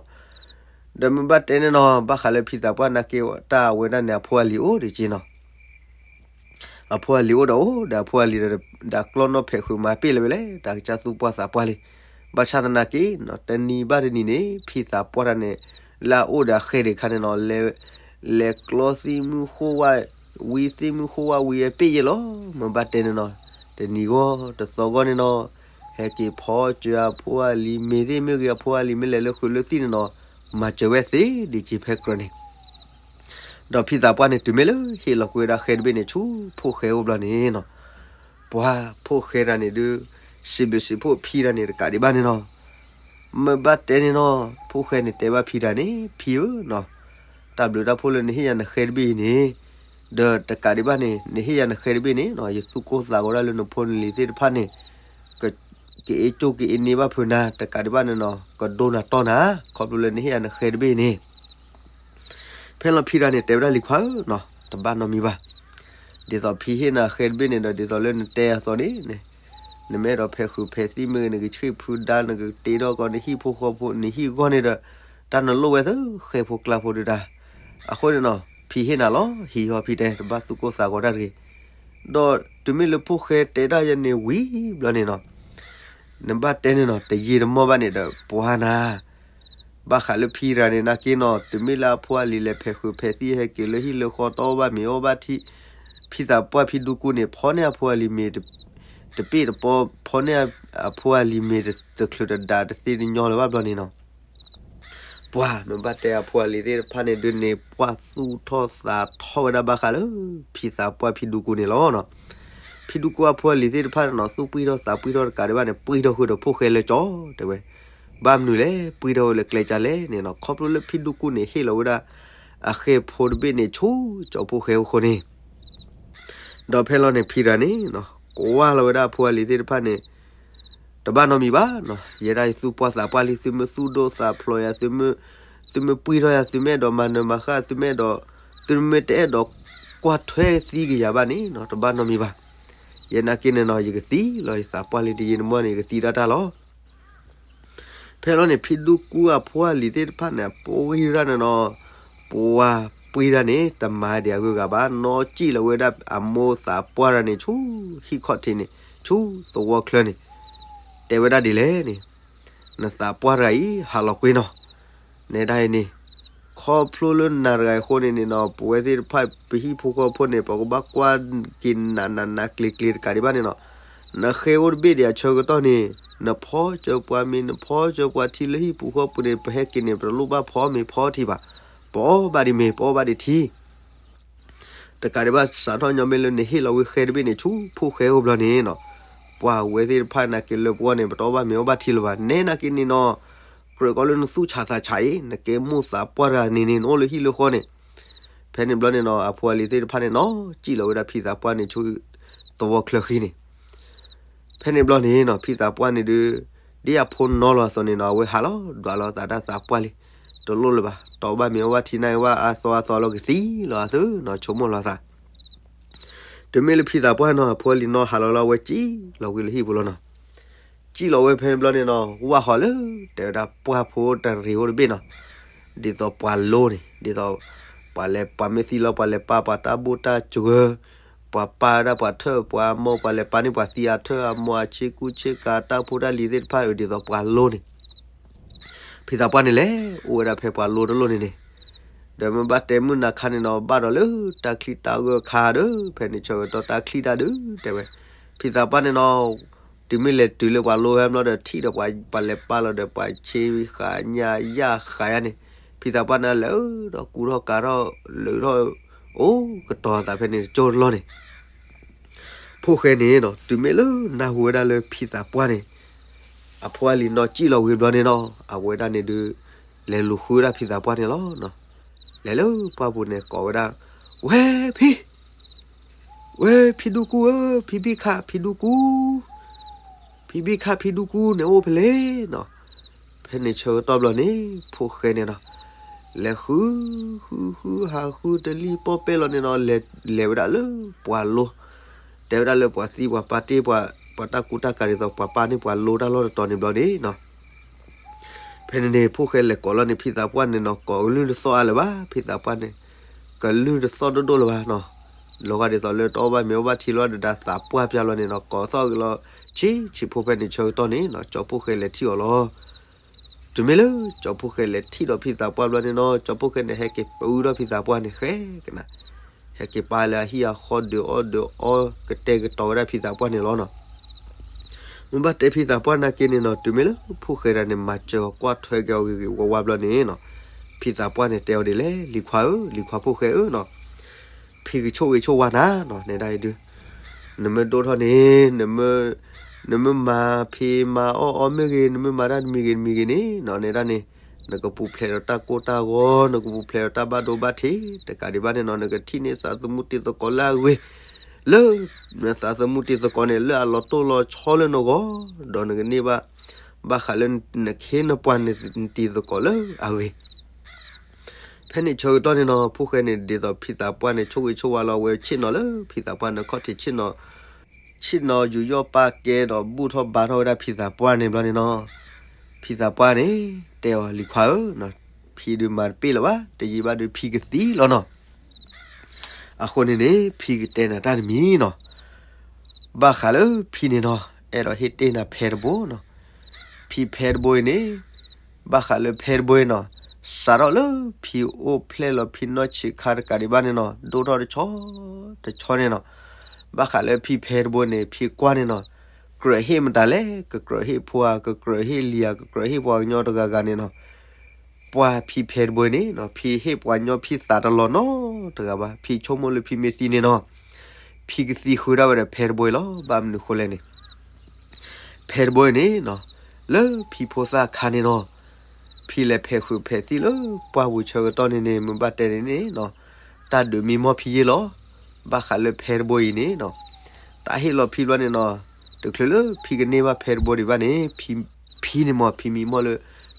ဒီးမ့ၢ်ဘၣ်တဲန့ၣ်နီၤ, ဘၣ်ဃးလၢဖံသးပှၢ်နာ်က့ တၢ်အဝဲဒၣ်န့ၣ် အဖိအလံၤအိၣ်ဒံးက့နီၤ. အဖိအလံၤအိၣ်ဒီးအိၣ်ဒီး အဖိအလံၤဒီး ဒၣ်ကျီၢ်နီၣ်ဖဲးဃုာ်မၤပ့ၢ်လၢၤဝဲလဲၣ် တၢ်ကစၢ်သူၣ်ပှၢ်သးပှၢ်လံ. ဘၣ်ဆၣ်သနာ်က့နီၤ, တနံၤဘၣ်တနံၤန့ၣ် ဖံသးပှၢ်တဂၤန့ၣ် လၢအအိၣ်ဒီးအဃဲဒံးအခါန့ၣ်နီၤ, လဲၤကျီသံၣ်မုၢ်ဃိၣ်ဝါဝံၤ သံၣ်မုၢ်ဃိၣ်ဝါဝံၤအပ့ၢ်ယဲလီၤ. မ့ၢ်ဘၣ်တဲန့ၣ်နီၤ, တနံၤဂီၢ်တသီဂီၢ်န့ၣ်နီၤ, ဟဲက့ၤဖီစၢၤအဖိအလံၤ, မ့ၢ်သ့ၣ်မ့ၢ်ဂ့ၤ အဖိအလံၤမ့ၢ်လဲၤလၢဃုာ်လၢသံၣ်န့ၣ်နီၤ, မၤစၢၤဝဲသ့ဒံးက့ဖဲကြၢးန့ၣ်. ဒီးဖံသးပှၢ်န့ၣ် တုၤမ့ၢ်လၢဟ့ၣ်လီၤကွံာ်ဝဲဒၣ်ဃဲတဘ့ၣ်န့ၣ် ဆူဖိၣ်ဃဲအိၣ်ဘျီန့ၣ်နီၤ, ပှၤဖိၣ်ဃဲတဂၤန့ၣ်ဒုး စံးဘျုးစံးဖှိၣ်ဖံတဂၤန့ၣ်တကးဒံးဘၣ်န့ၣ်နီၤ. မ့ၢ်ဘၣ်တဲန့ၣ်နီၤ, ဖိၣ်ဃဲန့ၣ်တဲဘၣ်ဖံတဂၤန့ၣ်, ဖံဧၢနီၤ, တၢ်ဘျုးတၢ်ဖှိၣ်လၢနဟ့ၣ်ယၤနဃဲတဘ့ၣ်အံၤန့ၣ်, ဒီးတကးဒံးဘၣ်န့ၣ် နဟ့ၣ်ယၤနဃဲတဘ့ၣ်န့ၣ်နီၤ, ယသူၣ်ကိၢ်သးဂီၤဒၣ်လၢနဖိနလံၤသ့ၣ်တဖၣ်န့ၣ် က ကအ့ၣ်ကၠိကအ့ၣ်န့ၢ်ဘၣ်ဖုးနၤ, တကးဒံးဘၣ်န့ၣ်နီၤ, ကဒိၣ်နၤတီၢ်နၤ, ခီဖျိလၢနဟ့ၣ်ယၤနဃဲတဘ့ၣ်န့ၣ်. ဖဲလီၤဖံတဂၤန့ၣ် တဲဝဲဒၣ်လံၤခွါဧၢနီၤ, တဘၣ်နီတမံၤဘၣ်. ဒ်သိးဖံဟ့ၣ်နၤဃဲတဘ့ၣ်န့ၣ်ဒီး ဒ်သိးလၢနတဲအသိးန့ၣ်, နမ့ၢ်အဲၣ်ဒိးဖဲးဃုာ်ဖဲးသံၣ်မ့ၢ်ဂ့ၤ, နကဆံၣ်ဖုဒါ, နကတ့ထီၣ်ကီးနဟံၣ်ဖိဃီဖိ, နဟံၣ်ဂီၢ်န့ၣ်ဒီး တၢ်နလိၣ်ဝဲသ့ ဃဲဖိကျါဖိဒုးတၢ်. အဃိန့ၣ်နီၤ, ဖံဟ့ၣ်နၤလီၤ, ဟံးဟီဖံတဲ, တဘၣ်သူၣ်ကိၢ်သးဂီၤတၢ်တဂ့ၤ. ဒီးတုၤမ့ၢ်လၢဖိၣ်ဃဲတဲတၢ်ယဲန့ၣ်ဝံၤဘျီန့ၣ်နီၤ, နဘၣ်တဲန့ၣ်နီၤ, တယံာ်တမီၢ်ဘၣ်န့ၣ်ဒီး ပှၤနၤ ဘၣ်ဃးလၢဖံတဂၤန့ၣ် နာ်က့နီၤ, တုၤမ့ၢ်လၢအဖိအလံၤလဲၤဖဲးဃုာ်ဖဲးသံၣ် ဟဲက့ၤလၢဟံၣ်လၢဃီ တအီၣ်ဘၣ်မ့ၤအီၣ်ဘၣ်ထံ, ဖံသးပှၢ်ဖံဒူကူန့ၣ် ဖီန့ၢ်အဖိအလံၤမ့ၤတပ့ၢ်တပီ, ဖီန့ၢ်အဖိအလံၤမ့ၤတချုးတဒါတသ့တညီလၢၤဘၣ်ဘျီန့ၣ်နီၤ. ပှၤမ့ၢ်ဘၣ်တဲအဖိအလံၤသ့ၣ်တဖၣ်န့ၣ်ဒုးန့ၣ် ပှၤသူၣ်ထီၣ်သးထီၣ်ဝဲဒၣ်ဘၣ်ဃးလၢ ဖံသးပှၢ်ဖံဒူကူန့ၣ်လီၤနီၤ. ဖံဒူကူအဖိအလံၤသ့ၣ်တဖၣ်န့ၣ်နီၤ သူၣ်ပှံၢ်ထီၣ်သးပှံၢ်ထီၣ်တကးဒံးဘၣ်န့ၣ် ပှံၢ်ထီၣ်ဃုာ်ဒီးဖိၣ်ဃဲလၢကၠီ တဲဝဲ. ဘၣ်မနုၤလဲၣ် ပှံၢ်ထီၣ်ဝဲလၢကျဲကၢ်လဲၣ်န့ၣ်နီၤ, ခီဖျိလၢဖံဒူကူန့ၣ် ဟ့ၣ်လီၤဝဲဒၣ် အဃဲဖိတဘ့ၣ်န့ၣ် ဆူကၠီဖိၣ်ဃဲအဃိန့ၣ် ဒီးဖဲလီၤန့ၣ် ဖံတဂၤန့ၣ်နီၤ ကွၢ်လီၤဝဲဒၣ်အဖိအလံၤသ့ၣ်တဖၣ်န့ၣ် တဘၣ်နီတမံၤဘၣ်နီၤ, ယဲဒၣ်ယသူၣ်ပှၢ်သးပှၢ်လံ, သုမ့ၢ်သူၣ်ဒိၣ်သးဖျိးယၤ, သုမ့ၢ်ပှံၢ်ထီၣ်ယၤ, သုမ့ၢ်အဲၣ်ဒိးမၤနၢၤမၤဃၣ်, သုမ့ၢ်အဲၣ်ဒိး, သုမ့ၢ်တအဲၣ်ဒိးကွၢ်ထွဲသံကယၤဘၣ်န့ၣ်နီၤ, တဘၣ်နီတမံၤဘၣ်. ယဲနာ်က့န့ၣ်နီၤ ယကသံလီၤယသးပှၢ်လံ, တယံာ်တမီၢ်န့ၣ် ယကသံဒၣ်တၢ်လီၤ. ဖဲလီၤန့ၣ် ဖံဒူကူအဖိအလံၤသ့ၣ်တဖၣ်န့ၣ် ပှံၢ်ဒၣ်န့ၣ်နီၤ, ပှၤပှံၢ်ဒၣ်န့ၣ် တမၤဒံးအဂုၤအဂၤဘၣ်, နီၢ်စံၣ်လီၤဝဲဒၣ်အမိၢ်သးပှၢ်တဂၤန့ၣ် ဆူဟံၣ်ခီၣ်ထံးန့ၣ် ဆူသဝီချၢန့ၣ် တဲဝဲဒၣ်ဒ်လဲၣ်န့ၣ်, နသးပှၢ်တဂၤအံၤ ဟးလီၤကွံာ်နီၤ, နဲဒၣ်အံၤန့ၣ် ခီဖျိလၢနၤတဂၤအံၤအဃိန့ၣ်န့ၣ်နီၤ, ပဝဲသ့ၣ်တဖၣ် ပဟံၣ်ဖိဃီဖိန့ၣ် ပကဘၣ်ကွၢ်က့ၤနးနးနးကျံၤကျံၤတကးဒံးဘၣ်န့ၣ်နီၤ, နဃဲဖိတဘ့ၣ်ဒံးအဆၢကတီၢ်န့ၣ် နဖီစၢၤပှၤမ့ၤ နဖီစၢၤပှၤထံလၢဟံၣ်ပူၤဃီပူၤန့ၣ် ပဟဲက့ၤန့ၣ် ပတလိၣ်ဘၣ်ဖီမ့ၤဖီထံဘၣ်, ပအီၣ်ဘၣ်ဒံးမ့ၤ ပအီၣ်ဘၣ်ဒံးထံ တကးဒံးဘၣ် စးထီၣ်ညီမ့ၢ်လၢနဟ့ၣ်လီၤဝဲဃဲတဘ့ၣ်န့ၣ် ဆူဖိၣ်ဃဲအိၣ်ဘျီန့ၣ်နီၤ, ပှၤဝဲသ့ၣ်တဖၣ်နာ်က့လၢပဂီၢ်န့ၣ် ပတအီၣ်ဘၣ်မ့ၤအီၣ်ဘၣ်ထံလၢၤဘၣ်, နဲနာ်က့န့ၣ်နီၤ, ကြၢးကီးလၢနသူၣ်ဆးသးဆးအံၤ နကဲမိၢ်သးပှၢ်တဂၤန့ၣ်န့ၣ် နအိၣ်လၢဟံၣ်လၢဃီန့ၣ်, ဖဲန့ၣ်ဘျီန့ၣ်နီၤ အဖိအလံၤသ့ၣ်တဖၣ်န့ၣ်နီၤ စံၣ်လီၤဝဲဒၣ်ဖံသးပှၢ်န့ၣ် ဆူသဝီချၢဃံန့ၣ် ဖဲန့ၣ်ဘျီန့ၣ်နီၤ ဖံသးပှၢ်န့ၣ်ဒုး ဒ်အဖိနီၤလီၤအသိးန့ၣ်နီၤ အဝဲဟးလီၤဒွးလီၤသးတၢ်သးပှၢ်လံ, တလိၣ်လၢၤဘၣ်, တအီၣ်ဘၣ်မ့ၤအီၣ်ဘၣ်ထံန့ၣ်ဝဲအသီအသီလီၤကသံလီၤအသုနီၤ ဆိကမိၣ်လီၤသး တုၤမ့ၢ်လၢဖံသးပှၢ်နီၤ အဖိအလံၤနီၤ ဟးလီၤလၢအဝဲစံၣ်လီၤဝံၤလၢဟံၣ်ပူၤလီၤနီၤ, စံၣ်လီၤဝဲဖဲန့ၣ်ဘျီန့ၣ်နီၤ ဝၢ်ဟီၣ်လၢ တဲဝဲဒၣ်ပှၢ်ဖိတရံးဖိတဘ့ၣ်နီၤ, ဒ်သိးပှၤလိန့ၣ် ဒ်သိး ပှၤလဲၤပှၤမ့ၢ်သံလီၤ ပှၤလဲၤပာ်ပှၤတၢ်ဘူၣ်တၢ်စှၢၤ, ပှၤပာ်ဝဲဒၣ်ပှၤထၢၣ်ပှၤမိၢ် ပှၤလဲၤပာ်န့ၢ်ပှၤသံအထၢၣ်အမိၢ်အဆ့ကူဆ့ကၤ တၢ်ဖိတၢ်လံၤသ့ၣ်တဖၣ်အၢ ဒ်သိးပှၤလိန့ၣ် ဖံသးပှၢ်န့ၣ်လဲၤအိၣ်ဝဲဒၣ်ဖဲပှၤလိတလိၣ်န့ၣ်န့ၣ်, ဒီးမ့ၢ်ဘၣ်တဲမုၢ်နၤခါန့ၣ်နီၤ ဘၣ်ဒီးလၢတၢ်ချံတၢ်ဂၢၢ်ခါဒီး ဖဲန့ၣ်ဆၢကတီၢ်တၢ်ချံတၢ်ဒုးတဲဝဲ, ဖံသးပှၢ်န့ၣ်နီၤ တုၤမ့ၢ်လဲၤတုၤလၢပှၤလိဖဲဘျီဒီး ထံၣ်ဒီးပှၤလဲၤပာ်လီၤဒီး ပှၤဆ့ဃာ်ညါယၣ်ဃာ်ယါန့ၣ်, ဖံသးပှၢ်န့ၣ်လဲၤဒီးကူထီၣ်ကၤထီၣ်လၢာ်ထီၣ် အိၣ်ကတီၤသးဖဲန့ၣ်တကၠိတလီၢ်န့ၣ် ဖိၣ်ဃဲန့ၣ်နီၤ တုၤမ့ၢ်လၢနၢ်ဟူဝဲဒၣ်လၢဖံသးပှၢ်န့ၣ် အဖိအလံၤနီၢ်ကံၣ်လီၤဝံၤဘျီန့ၣ်နီၤ အဝဲဒၣ်န့ၣ်ဒုး လဲၤလူၤဃုဝဲဒၣ်ဖံသးပှၢ်န့ၣ်လီၤ. လဲၤလၢပှၢ်ပူၤန့ၣ်ကိးဝဲဒၣ်, ဝဲဖံ ဝဲဖံဒူကူဧၢ, ဖံဘံၣ်ခးဖံဒူကူ, ဖံဘံၣ်ခးဖံဒူကူန့ၣ်အိၣ်ဖဲလဲၣ်နီၤ. ဖဲန့ၣ်ဆၢကတီၢ်ဘျီန့ၣ် ဖိၣ်ဃဲန့ၣ်နီၤ လဲၤဃု ဃုဃုဟးဃုတလံၣ်ပီၢ်ပဲၢ်လီၤန့ၣ်နီၤ လဲၤဝဲဒၣ်လၢပှၤလိ တဲဝဲဒၣ်လၢပှၤသံပှၤပာ်တ့ၢ်ပှၤ ပှၤတၢ်ကူတၢ်ကၤဒ်သိးပှၤပာ်န့ၢ်ပှၤလိတၢ်လီၢ်တတီၤန့ၣ်ဘျီန့ၣ်နီၤ ဖဲန့ၣ်န့ၣ် ဖိၣ်ဃဲလဲၤကိးလီၤန့ၣ် ဖံသးပှၢ်န့ၣ်နီၤ ကိးကလုၢ်တသီၣ်အါလၢၤဘၣ် ဖံသးပှၢ်န့ၣ် ကလုၢ်တသီၣ်ဒိၣ်ဒိၣ်လၢၤဘၣ်နီၤ လီၤဂာ်ဒ်သိးလၢတအီၣ်ဘၣ်မ့ၤအီၣ်ဘၣ်ထံလီၤဒဒၣ်သးပှၢ်ပျၢ်လီၤန့ၣ်နီၤ ကိးသီၣ်က့ၤလီၤ ဆံးဆံးဖိဖဲန့ၣ်ဆၢကတီၢ်န့ၣ်နီၤ ကၠီဖိၣ်ဃဲလဲၤထံၣ်အီၤလီၤ တုၤမ့ၢ်လၢကၠီဖိၣ်ဃဲလဲၤထံၣ်ဒီးဖံသးပှၢ်ဘျီန့ၣ်နီၤ ကၠီဖိၣ်ဃဲန့ၣ် ဟဲက့ၤပၢဝံၤဒီးဖံသးပှၢ်န့ၣ် ဃဲကနၤ ဟဲက့ၤပာ်လၢအဟံၣ်အဃီဒုးအီၣ်ဒုးအီ ကတဲာ်ကတီၤဝဲဒၣ်ဖံသးပှၢ်န့ၣ်လီၤနီၤ မ့ၢ်ဘၣ်တဲဖံသးပှၢ်နာ်က့န့ၣ်နီၤ တုၤမ့ၢ်လၢဖိၣ်ဃဲတဂၤန့ၣ် မၤစၢၤအီၤကွၢ်ထွဲက့ၤအီၤဂ့ၤဂ့ၤဝါဝါဘျီန့ၣ်နီၤ ဖံသးပှၢ်န့ၣ်တဲအီၤဒ်လဲၣ် လံၤခွါဧၢ လံၤခွါဖိၣ်ဃဲဧၢနီၤ ဖံကဆိၣ်ဂ့ၤဆိၣ်ဝါနၤနီၤ နဲဒၣ်အံၤဒုး နမ့ၢ်ဒိၣ်ထီၣ်န့ၣ် နမ့ၢ် နမ့ၢ်မၤဖံးမၤအီၣ်အီၤမ့ၢ်ဂ့ၤ နမ့ၢ်မၤတၢ်တမံၤဂ့ၤတမံၤဂ့ၤန့ၣ်နီၤ နဲဒၣ်န့ၣ် နကပူၤဖျဲးဒီးတၢ်ကိၢ်တၢ်ဂီၤ နကပူၤဖျဲးဒီးတၢ်ဘၣ်ဒိဘၣ်ထံး တကးဒံးဘၣ်န့ၣ်နီၤ နကထံၣ်န့ၢ်သးသမူတံၤသကိးလၢအဂ့ၤ လၢ နသးသမူတံၤသကိးန့ၣ် လၢအလီၤတိၢ်လီၤဆီလၢနဂီၢ် ဒီးနကန့ၢ်ဘၣ် ဘၣ်ဃးလၢနခ့နပှၤနတံၤသကိးလၢအဂ့ၤ ဖဲန့ၣ်ဆၢကတီၢ်န့ၣ်နီၤ ဖိၣ်ဃဲန့ၣ် ဒ်သိးဖံသးပှၢ်န့ၣ် ဆိၣ်ဂ့ၤဆိၣ်ဝါလီၤဝဲဆ့ၣ်နီၤလၢ ဖံသးပှၢ်န့ၣ်ခီၣ်ထံးဆ့ၣ်နီၤ ဆ့ၣ်နီၤယူးယီၣ်ပာ်ကဲဒီး ဘူၣ်ထီၣ်ဘါထီၣ်ဝဲဒၣ်ဖံသးပှၢ်န့ၣ်ဘျီန့ၣ်နီၤ ဖံသးပှၢ်န့ၣ် တဲအီၤ လံၤခွါဧၢ, ဖံဒုးမၤတပ့ၣ်လၢၤဘၣ်, တယံာ်ဘၣ်ဒုးဖံကသံလီၤနီၤ. အဃိန့ၣ်န့ၣ် ဖံကတဲနၤတၢ်တမံၤနီၤ. ဘၣ်ဃးလၢဖံန့ၣ်နီၤ, အဲၣ်ဒိးဟ့ၣ်တ့ၢ်နၤဖဲတဘိနီၤ. ဖံဖဲတဘိအံၤန့ၣ် ဘၣ်ဃးလၢဖဲတဘိအံၤနီၤ, စးထီၣ်လၢဖံအိၣ်ဖျဲၣ်လီၤဖံနီၢ်ဆံးခါတကးဒံးဘၣ်န့ၣ်နီၤ, ဒိၣ်ထီၣ်တဆီတဆီန့ၣ်နီၤ, ဘၣ်ဃးလၢဖံဖဲတဘိန့ၣ် ဖံကွၢ်န့ၣ်နီၤ, ကြၢးဟ့ၣ်မတၤလဲၣ်, ကကြၢးဟ့ၣ်ဖိဧါ, ကကြၢးဟ့ၣ်လံၤဧါ, ကကြၢးဟ့ၣ်ပှၤကညီတဂၤဂၤန့ၣ်နီၤ. ပှၢ်ဖံဖဲတဘိအံၤန့ၣ်နီၤ, ဖံဟ့ၣ်ပှၤကညီဖံသးတလီၤနီတဂၤဘၣ်. ဖံဆိကမိၣ်လၢဖံမ့ၢ်သံန့ၣ်နီၤ, ဖံကသံဃုာ်ဒၣ်ဝဲဒီးဖဲတဘိအံၤလီၤ. ဘၣ်မနုၤဃိလဲၣ်န့ၣ် ဖဲတဘိအံၤန့ၣ်နီၤ, လၢဖံဖိသၣ်ခါန့ၣ်နီၤ, ဖံလဲၤဖဲးဃုာ်ဖဲးသံၣ်လၢပှၢ်ပူၤဆၢကတီၢ်န့ၣ်န့ၣ် မ့ၢ်ဘၣ်တဲန့ၣ်န့ၣ်နီၤ, တၢ်ဒုးမံမီၢ်ဖံယ့ၢ်လီၤ. ဘၣ်ဃးလၢဖဲတဘိအံၤန့ၣ်နီၤ, တၢ်ဟ့ၣ်လီၤဖံဘျီန့ၣ်နီၤ, တချုးလၢဖံကန့ၢ်ဘၣ်ဖဲတဘိဒံးဘၣ်န့ၣ်, ဖံန့ၣ်မ့ၢ်ဖံမံမီၢ်လၢ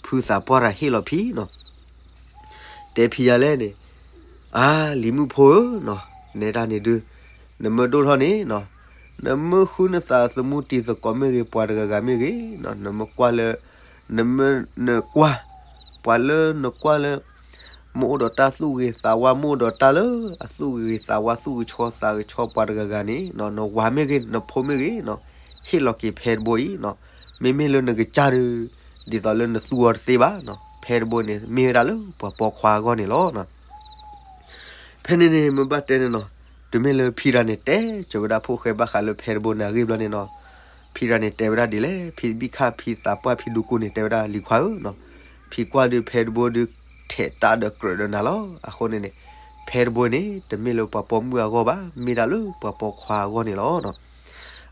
ဖုသးပှၢ်တၢ်ဟ့ၣ်လီၤဖံနီၤ. တဲဖံယၤလဲၣ်န့ၣ်, အါ လံၤမုၣ်ဖိဧၢနီၤ, နဲဒၣ်န့ၣ်ဒုး, နမ့ၢ်ဒိၣ်ထီၣ်န့ၣ်နီၤ, နမ့ၢ်ဃုနသးသမူတံၤသကိးမ့ၢ်ဂ့ၤ, ပှၤတဂၤဂၤမ့ၢ်ဂ့ၤနီၤ, နမ့ၢ်ကွၢ်လၢ နမ့ၢ်နကွၢ်, ပှၤလၢနကွၢ်လၢ မ့ၢ်အိၣ်ဒီးတၢ်သူၣ်ဂ့ၤသးဝါ, မ့ၢ်အိၣ်ဒီးတၢ်လၢအသူၣ်ဂ့ၤသးဝါ သူၣ်ကဆှီသးကဆှီပှၤတဂၤဂၤန့ၣ်နီၤ, နဝၤမ့ၢ်ဂ့ၤ, နဖိမ့ၢ်ဂ့ၤနီၤ, ဟ့ၣ်လီၤက့ၤဖဲတဘိအံၤနီၤ. မ့မ့ၢ်လၢနကစၢ်ဒီး ဒ်သိးလၢနသူအီၤတသ့ဘၣ်နီၤ. ဖဲတဘိန့ၣ် မ့ၢ်ဝဲဒၣ်လၢပှၤပိာ်ခွါအဂီၢ်န့ၣ်လီၤ. ဖဲန့ၣ်န့ၣ် မ့ၢ်ဘၣ်တဲန့ၣ်နီၤ, တုၤမ့ၢ်လၢဖံတဂၤန့ၣ် တဲစၢၤဝဲဒၣ်ဖိၣ်ဃဲဘၣ်ဃးလၢဖဲတဘိန့ၣ်အဂ့ၢ်ဘျီန့ၣ်နီၤ, ဖံတဂၤန့ၣ် တဲဝဲဒၣ်ဒ်လဲၣ်, ဖံဘံၣ်ခၣ်ဖံသးပှၢ်ဖံဒူကူန့ၣ် တဲဝဲဒၣ်လံၤခွါဧၢနီၤ, ဖံကွၢ်ဒုးဖဲတဘိဒုး ထဲးတၢ်ဒီးကြၢးဒီးနၤလီၤ. အဃိန့ၣ်န့ၣ် ဖဲတဘိန့ၣ် တမ့ၢ်လၢပှၤပိာ်မုၣ်အဂီၢ်ဘၣ်, မ့ၢ်ဒၣ်လၢပှၤပိာ်ခွါအဂီၢ်န့ၣ်လီၤ.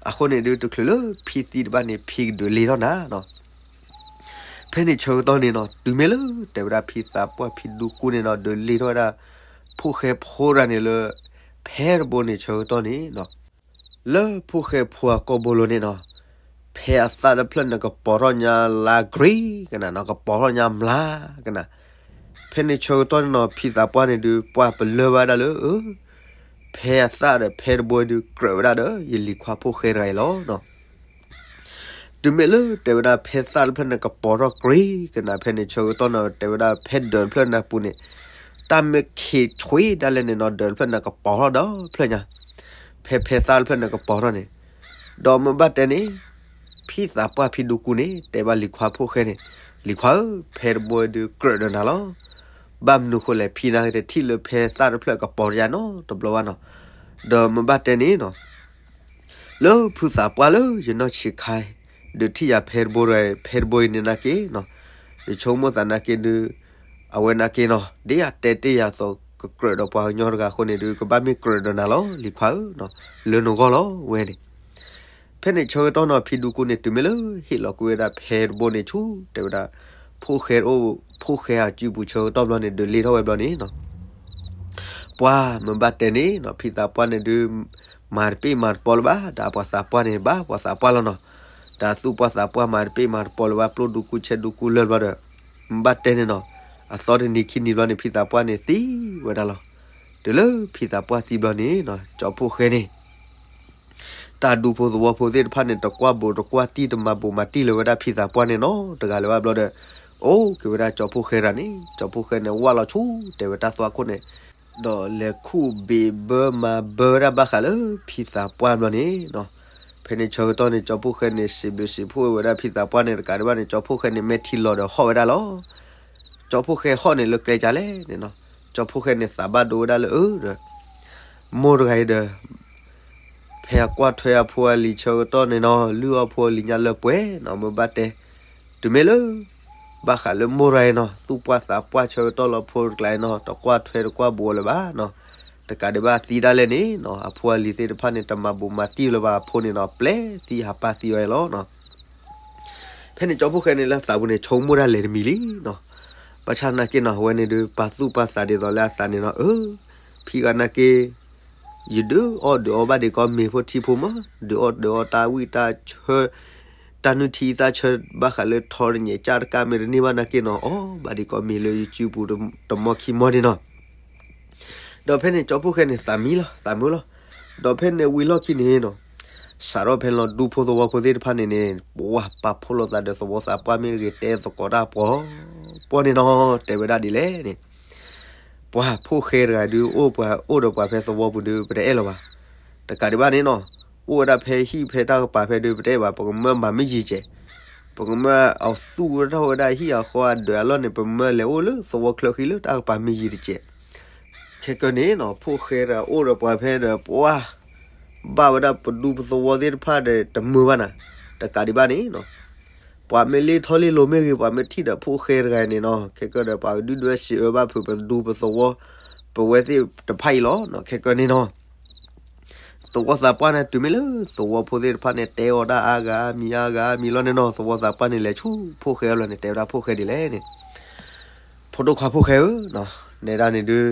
အဃိန့ၣ်ဒုး တချုးလၢဖံသံတဘၣ်န့ၣ် ဖံကဒုးလ့ၤထီၣ်နၤနီၤ. ဖဲန့ၣ်ဆၢကတီၢ်န့ၣ်နီၤ, တုၤမ့ၢ်လၢတဲဝဲဒၣ်ဖံသးပှၢ်ဖံဒူကူန့ၣ်နီၤ, ဒုးလ့ၤထီၣ်ဝဲဒၣ် ဖိၣ်ဃဲဖိတဂၤန့ၣ်လၢ ဖဲတဘိန့ၣ်ဆၢကတီၢ်န့ၣ်နီၤ, လၢဖိၣ်ဃဲဖိအကိာ်ဘိလိၤန့ၣ်နီၤ, ဖဲအသၣ်တဖျၢၣ်န့ၣ် ကပီၤထီၣ်ညါလါ green ကနၤနီၤ, ကပီၤထီၣ်ညါမျါကနၤ. ဖဲန့ၣ်ဆၢကတီၢ်န့ၣ်နီၤ, ဖံသးပှၢ်န့ၣ်ဒုး ပှၢ်ပလၢၢ်ဘၣ်ဒၣ်လၢ ဖဲအသၣ်ဒီးဖဲတဘိဒုး ကြၢးဝဲဒၣ်ဒီး ယလံၤခွါဖိၣ်ဃဲတဂၤအံၤလီၤနီၤ. တုၤမ့ၢ်လၢတဲဝဲဒၣ်ဖဲသၣ်တဖျၢၣ်န့ၣ် ကပီၤထီၣ် green ကနၤ, ဖဲန့ၣ်ဆၢကတီၢ်န့ၣ် တဲဝဲဒၣ်ဖဲဒၢးတဖျၢၣ်န့ၣ်အပူၤန့ၣ်, တၢ်မ့ၢ်ခံးဆွံဒၣ်လဲာ်န့ၣ်နီၤ, ဒၢးတဖျၢၣ်န့ၣ် ကပီၤထီၣ်ဒီးဖျၢၣ်ညါ. ဖဲဖဲသၣ်တဖျၢၣ်န့ၣ်ကပီၤထီၣ်န့ၣ်, ဒီးမ့ၢ်ဘၣ်တဲန့ၣ်, ဖံသးပှၢ်ဖံဒူကူန့ၣ် တဲဘၣ်လံၤခွါဖိၣ်ဃဲန့ၣ်, လံၤခွါဧၢ, ဖဲတဘိဒုးကြၢးဒီးနၤလီၤ. ဘၣ်မနုၤဃိလဲၣ်, ဖံနၤတထံၣ်လၢဖဲသၣ်တဖျၢၣ်ကပီၤယၤနီတဘျီဘၣ်နီၤ. ဒီးမ့ၢ်ဘၣ်တဲန့ၣ်နီၤ, လၢဖုသးပှၢ်လၢယနီၢ်ဆံးခါ ဒုးထံၣ်ယၤဖဲတဘိတဂၤ, ဖဲတဘိအံၤန့ၣ်နာ်က့နီၤ, ယဆိကမိၣ်သးနာ်က့ဒုး, အဝဲနာ်က့နီၤ, ဒ်အတဲတ့ၢ်ယၤအသိး ကကြၢးဒီးပှၤကညီတဂၤအဃိန့ၣ်ဒုး ကဘၣ်မ့ၢ်ကြၢးဒီးနၤလီၤ လံၤခွါဧၢ, လၢနဂီၢ်လီၤဝဲန့ၣ်. ဖဲန့ၣ်ဆၢကတီၢ်နီၤ ဖံဒူကူန့ၣ် တုၤမ့ၢ်လၢဟ့ၣ်လီၤကွံာ်ဝဲဒၣ်ဖဲတဘိန့ၣ်ဆူ တဲဝဲဒၣ်, ဖိၣ်ဃဲအိၣ်, ဖိၣ်ဃဲအစုပူၤဆၢကတီၢ်ဘျီန့ၣ် ဒုးလ့ထီၣ်ဝဲဘျီန့ၣ်နီၤ, ပှၤမ့ၢ်ဘၣ်တဲန့ၣ်နီၤ, ဖံသးပှၢ်န့ၣ်ဒုး မၤတပ့ၢ်မၤတပီလၢၤဘၣ်, ဒီးပှၤသးပှၢ်န့ၣ် ဘၣ်ပှၤသးပှၢ်လီၤနီၤ. ဒီးသူၣ်ပှၢ်သးပှၢ်မၤတပ့ၢ်မၤတပီလၢၤဘၣ်, ပျိၣ်ဒူကူဆဲးဒူကူလၢာ်ဘျီဒီး, မ့ၢ်ဘၣ်တဲန့ၣ်နီၤ, အသီတနံၤခံနံၤဘျီန့ၣ် ဖံသးပှၢ်န့ၣ်သံဝဲဒၣ်လီၤ. တုၤလၢဖံသးပှၢ်သံဘျီန့ၣ်နီၤ, ကၠီဖိၣ်ဃဲန့ၣ် တၢ်ဒူဖိသဝီဖိသ့ၣ်တဖၣ်န့ၣ် တကွၢ်ဘူးတကွၢ်တံၢ် တမၤဘူးမၤတံၢ်လၢၤဝဲဒၣ်ဖံသးပှၢ်န့ၣ်နီတဂၤလၢၤဘၣ်ဘျီဒီး, အိၣ်က့ၤဝဲဒၣ်ကၠီဖိၣ်ဃဲတဂၤန့ၣ်, ကၠီဖိၣ်ဃဲန့ၣ် ဝၢ်လီၤဆူ တဲဝဲတၢ်သွၣ်ခိၣ်န့ၣ်, ဒီးလဲၤခူၣ်ဘ့းဘၢမၤဘၢဝဲဒၣ်ဘၣ်ဃးလၢဖံသးပှၢ်ဘျီန့ၣ်နီၤ. ဖဲန့ၣ်ဆၢကတီၢ်န့ၣ် ကၠီဖိၣ်ဃဲန့ၣ် စံးဘျုးစံးဖှိၣ်ဝဲဒၣ်ဖံသးပှၢ်န့ၣ် တကးဒံးဘၣ်န့ၣ် ကၠီဖိၣ်ဃဲန့ၣ် မဲာ်ထံလီၤဒီးဟီၣ်ဝဲဒၣ်လီၤ. ကၠီဖိၣ်ဃဲဟီၣ်န့ၣ်လၢကျဲကလဲၣ်န့ၣ်နီၤ, ကၠီဖိၣ်ဃဲန့ၣ်သးဘၣ်ဒိဝဲဒၣ်လၢအၢဒီး မိၢ်တဂၤအံၤဒီး ဖဲအကွၢ်ထွဲအဖိအလံၤဆၢကတီၢ်န့ၣ်နီၤ, လုၢ်အီၣ်ဖိအလံၤညါလၢပှဲၤနီၤ, မ့ၢ်ဘၣ်တဲ, တုၤမ့ၢ်လၢ ဘၣ်ဃးလၢမိၢ်တဂၤအံၤနီၤ, သူၣ်ပှၢ်သးပှၢ်ဆၢကတီၢ်လၢအဖိတကျါအံၤနီၤ, တကွၢ်ထွဲတကွၢ်ဘူးအီၤလၢၤဘၣ်နီၤ. တကးဒံးဘၣ်သံဒၣ်လဲာ်န့ၣ်နီၤ, အဖိအလံၤသ့ၣ်တဖၣ်န့ၣ် တမၤဘူးမၤတံၢ်လၢၤဘၣ်အဖိန့ၣ်နီၤ, ပျဲသံဟးပာ်သံအီၤအံၤလီၤနီၤ. ဖဲန့ၣ်ကၠီဖိၣ်ဃဲန့ၣ်လၢသးပူၤန့ၣ် ဆိကမိၣ်ဒၣ်လဲာ်တမံၤလံနီၤ. ဘၣ်ဆၣ်သနာ်က့နီၤ အဝဲန့ၣ်ဒုး ပာ်သူၣ်ပာ်သးဒ်သိးလၢအသးန့ၣ်နီၤ, အၢ, ဖံဂၤနာ်က့ ယဒုးအီၣ်ဒုးအီဘၣ်ဒံးကီမ့ၤဖိထံဖိမး, ဒုးအီၣ်ဒုးအီတၢ်ဝံၣ်တၢ်ဆၢ, တၢ်နုၢ်ထံသၣ်ဆၢဘၣ်ဃးလၢထီတညဲးကၢ်တကးမ့ၢ်တန့ၢ်ဘၣ်နာ်က့နီၤ, အီၣ်ဘၣ်ဒံးကီမ့ၤလၢယစုပူၤတမီခံမီန့ၣ်နီၤ. ဒီးဖဲန့ၣ်ကၠီဖိၣ်ဃဲန့ၣ် သးမံလီၤ, သးမုာ်လီၤ. ဒီးဖဲန့ၣ်ဝံၤလီၢ်ခံန့ၣ်နီၤ, စးထီၣ်ဖဲလီၤဒူဖိသဝီဖိသ့ၣ်တဖၣ်န့ၣ်န့ၣ် ပှၤပာ်ဖှိၣ်လိာ်သးဒီးသဝီသးပှၢ်မ့ၢ်တဂ့ၤ တဲသကိးတၢ်ပှီၤပှီၢ်န့ၣ်နီၤ, တဲဝဲဒၣ်ဒ်လဲၣ်န့ၣ်, ပှၤဖိၣ်ဃဲတဂၤဒုးအိၣ်ပှၤအိၣ်ဒီးပှၤဖဲသဝီပူၤဒုး ပတအဲၣ်လၢၤဘၣ်. တကးဒံးဘၣ်န့ၣ်နီၤ, အိၣ်ဝဲဒၣ်ဖဲဟံၣ်ဖဲတၢ်ကပၤဖဲဒုး ပတအဲၣ်ဘၣ်, ပကမၢမၤမ့ၢ်ယံၤတကဲး, ပကမၢအသူၣ်ထီၣ်ဝဲဒၣ်ဟံၣ်အဃီအဒၢးအလီၢ်န့ၣ် ပမၢလဲၤအိၣ်လၢသဝီချၢဃံလၢတၢ်ကပၤမ့ၢ်ယံၤတကဲး. ခဲကနံၣ်နီၤ ဖိၣ်ဃဲတဂၤအိၣ်ဒီးပှၤဖဲဒီး ပှၤ ဘၣ်ဝဲဒၣ်ပဒူပသဝီသ့ၣ်တဖၣ်ဒီးတမုာ်ဘၣ်နၤ, တကးဒံးဘၣ်န့ၣ်နီၤ, ပှၤမ့ၢ်လ့ထီၣ်လ့လိၤမ့ၢ်ဂ့ၤ ပှၤမ့ၢ်ထံၣ်ဒီးဖိၣ်ဃဲတဂၤန့ၣ်နီၤ, ခဲကနံၣ်ဒီးပှၤကဒုၣ်ဒွဲၣ်စံးအၢဘၣ်ဖုးပဒူပသဝီ ပဝဲသ့ၣ်တဖၣ်အံၤလီၤ. ခဲကနံၣ်နီၤ သဝီသးပှၢ်န့ၣ် တုၤမ့ၢ်လၢသဝီဖိသ့ၣ်တဖၣ်န့ၣ် တဲအီၤဒၣ်အါဂၤအါမံၤအါဂၤအါမံၤလီၤန့ၣ်နီၤ, သဝီသးပှၢ်န့ၣ်လဲၤဆူဖိၣ်ဃဲအလီၢ်န့ၣ် တဲဝဲဒၣ်ဖိၣ်ဃဲဒ်လဲၣ်န့ၣ်, ဖိဒိၣ်ခွါဖိၣ်ဃဲဧၢ, နဲဒၣ်န့ၣ်ဒုး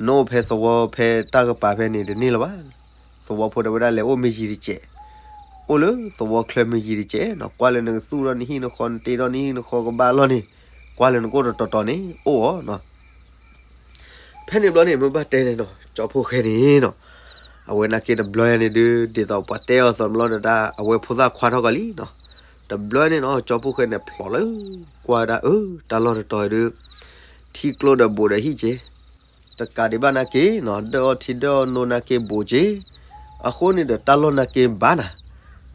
နအိၣ်ဖဲသဝီဖဲတၢ်ကပၤဖဲန့ၣ်တန့ၢ်လၢၤဘၣ်. သဝီဖိတဲဝဲဒၣ်လဲၤအိၣ်မ့ၢ်ယံၤတကဲး, အိၣ်လၢသဝီချၢမ့ၢ်ယံၤတကဲးနီၤ, ကွၢ်လၢနကသူၣ်ထီၣ်နဟံၣ်နဃီ နတ့ထီၣ်နဟံၣ်နဃီကဘၣ်အလီၢ်န့ၣ်, ကွၢ်လၢနကအိၣ်တတီၤတီၤန့ၣ် အိၣ်အီၤနီၤ. ဖဲန့ၣ်ဘျီန့ၣ် မ့ၢ်ဘၣ်တဲန့ၣ်နီၤ, ကၠီဖိၣ်ဃဲန့ၣ်နီၤ, အဝဲနာ်က့တဘျီန့ၣ်ဒုး ဒ်သိးပှၤတဲအီၤသိးတဘျီဒီး အဝဲဖိသၣ်ခွါထီၣ်ကီးလံနီၤ. တဘျီန့ၣ်နီၤ ကၠီဖိၣ်ဃဲန့ၣ် ဖျိးလၢ ကွၢ်ဝဲဒၣ်အၢ တၢ်လီၢ်တတီၤဒုး ထံကျိဒီးဘူးဒီးဟံၣ်က့ၤ တကးဒံးဘၣ်နာ်က့နီၤ, ဒၢၣ်အီၣ်ထံဒၢၣ်အီၣ်နိနာ်က့ဘူးက့ၤ, အဃိန့ၣ်ဒီးတၢ်လီၢ်နာ်က့ဘၣ်နၤ,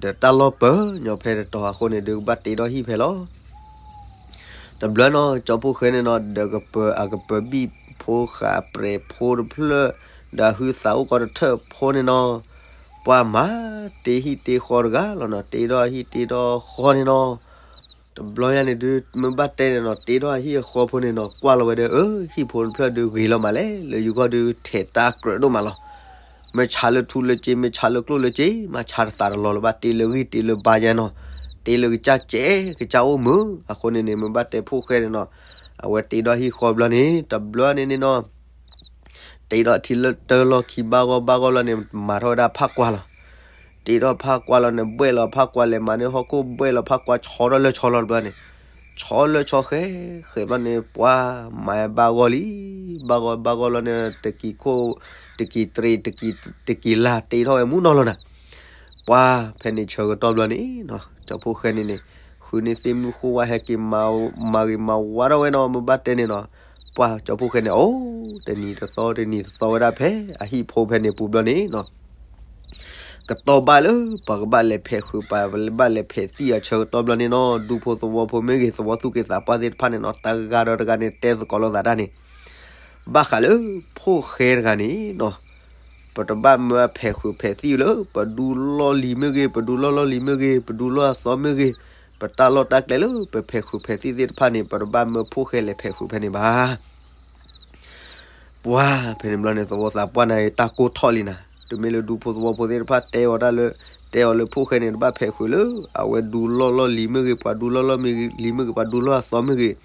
ဒီးတၢ်လီၢ်ပၢၤညီဖဲတတီၤအဃိန့ၣ်ဒုး ကဘၣ်တ့ထီၣ်ဟံၣ်ဖဲလီၤ. တဘျီနီၤ ကၠီဖိၣ်ဃဲန့ၣ်နီၤ ဒီးကပၢၤအကပၢၤဘံၣ်ဖိဃာ်ပြဲၤဖိတဖျၢၣ်, ဒီးဟုသးအိၣ်ကီးတထၢၣ်ဖိန့ၣ်နီၤ, ပှၤမၤတ့ဟံၣ်တ့ဃီတဂၤလီၤနီၤ, တ့ထီၣ်ဟံၣ်တ့ထီၣ်ဃီန့ၣ်နီၤ. တဘျီညါန့ၣ်ဒုး မ့ၢ်ဘၣ်တဲန့ၣ်နီၤ, တ့ထီၣ်ဟံၣ်အဃီဖိန့ၣ်နီၤ, ကွၢ်လီၤဝဲဒီး အၢ ဟံၣ်ဖိတဖျၢၣ်ဒုးဂ့ၤလီၤမးလဲၣ်, လၢယဂီၢ်ဒုးထဲးတၢ်ကြၢးဒိၣ်မးလီၤ. မ့ၢ်ဆါလၢထူလၢစ့ မ့ၢ်ဆါလၢကျိၣ်လၢစ့ မ့ၢ်ဆါတသးတလီၤလၢၤဘၣ်, တ့လၢဂံၢ်တ့လၢဘါယဲနီၤ, တ့လၢကစၢ်ကဲ ကစၢ်အိၣ်မုာ်, အဃိန့ၣ်န့ၣ် မ့ၢ်ဘၣ်တဲဖိၣ်ဃဲန့ၣ်နီၤ, အဝဲတ့ထီၣ်ဟံၣ်ဃီဘျီန့ၣ် တဘျီန့ၣ်န့ၣ်နီၤ တ့ထီၣ်ထံလၢတၢလီၢ်ခံဘၣ်ဂီၢ်ဘၣ်ဂီၢ်လီၤန့ၣ် မၤထီၣ်ဝဲဒၣ်ဖးကွၢ်လီၤ. တ့ထီၣ်ဖးကွၢ်လီၤန့ၣ် ဘှဲၣ်လီၤဖးကွၢ်လဲၤမၤန့ၢ်ဟီၣ်ခိၣ်ဘှဲၣ်လီၤဖးကွၢ်ဆီထီၣ်လၢဆီလီၤတဘျီန့ၣ်, ဆီလၢဆီဃဲဃဲဘျီန့ၣ် ပှၤမၤဘၣ်ဂီၢ်လံ, ဘၣ်ဂီၢ်ဘၣ်ဂီၢ်လီၤန့ၣ် တကံၤခိၣ်, တကံၤတြ့ၤ, တကံၤလါ တ့ထီၣ်ဝဲမူနီၤလီၤနၤ. ပှၤဖဲန့ၣ်ဆၢကတီၢ်ဘျီန့ၣ်နီၤ ကၠီဖိၣ်ဃဲန့ၣ်န့ၣ် ဃုန့ၢ်သ့ၣ်မုၢ်ဃိဝါဟဲက့ၤမၤဂ့ၤမၤဝါထီၣ်ဝဲနီၤ, မ့ၢ်ဘၣ်တဲန့ၣ်နီၤ, ပှၤကၠီဖိၣ်ဃဲန့ၣ် အိၣ်တနံၤတသီတနံၤတသီဝဲဒၣ်ဖဲအဟံၣ်ဖိဖဲန့ၣ်ပူၤဘျီန့ၣ်နီၤ ကတီၢ်ဘၣ်လၢ ပှၤကဘၣ်လဲၤဖဲးဃုာ် ပှၤဘၣ်လဲၤဖဲးသံအဆၢကတီၢ်ဘျီန့ၣ်နီၤ, ဒူဖိသဝီဖိမ့ၢ်ဂ့ၤ သဝီသူၣ်က့သးပှၢ်သ့ၣ်တဖၣ်န့ၣ်နီၤ, တဂၤဒီးတဂၤန့ၣ် တဲသကိးလိာ်သးတၢ်န့ၣ်, ဘၣ်ဃးလၢ ဖိၣ်ဃဲတဂၤန့ၣ်နီၤ, ပတဘၣ်မၢအဖဲးဃုာ်ဖဲးသံလၢ ပဒူလီၢ်လံၤမ့ၢ်ဂ့ၤ, ပဒူလီၢ်လီၢ်လံၤမ့ၢ်ဂ့ၤ, ပဒူလီၢ်အသီမ့ၢ်ဂ့ၤ, ပတၢ်လီၢ်တၢ်ကျဲလၢ ပဖဲးဃုာ်ဖဲးသံသ့ၣ်တဖၣ်န့ၣ် ပတဘၣ်မၢဖိၣ်ဃဲလဲၤဖဲးဃုာ်ဖဲန့ၣ်ဘၣ်. ပှၤဖဲန့ၣ်ဘျီန့ၣ် သဝီသးပှၢ်န့ၣ် တၢ်ကိၢ်ထီၣ်လံနၤ, တမ့ၢ်လၢဒူဖိသဝီဖိသ့ၣ်တဖၣ်တဲအီၤဒၣ်လၢ, တဲအီၤလၢဖိၣ်ဃဲန့ၣ် တဘၣ်ဖဲးဃုာ်လၢ အဝဲဒူလီၢ်လီၢ်လံၤမ့ၢ်ဂ့ၤ, ပှၤဒူလီၢ်လီၢ်လံၤမ့ၢ်ဂ့ၤ, ပှၤဒူလီၢ်အသီမ့ၢ်ဂ့ၤ,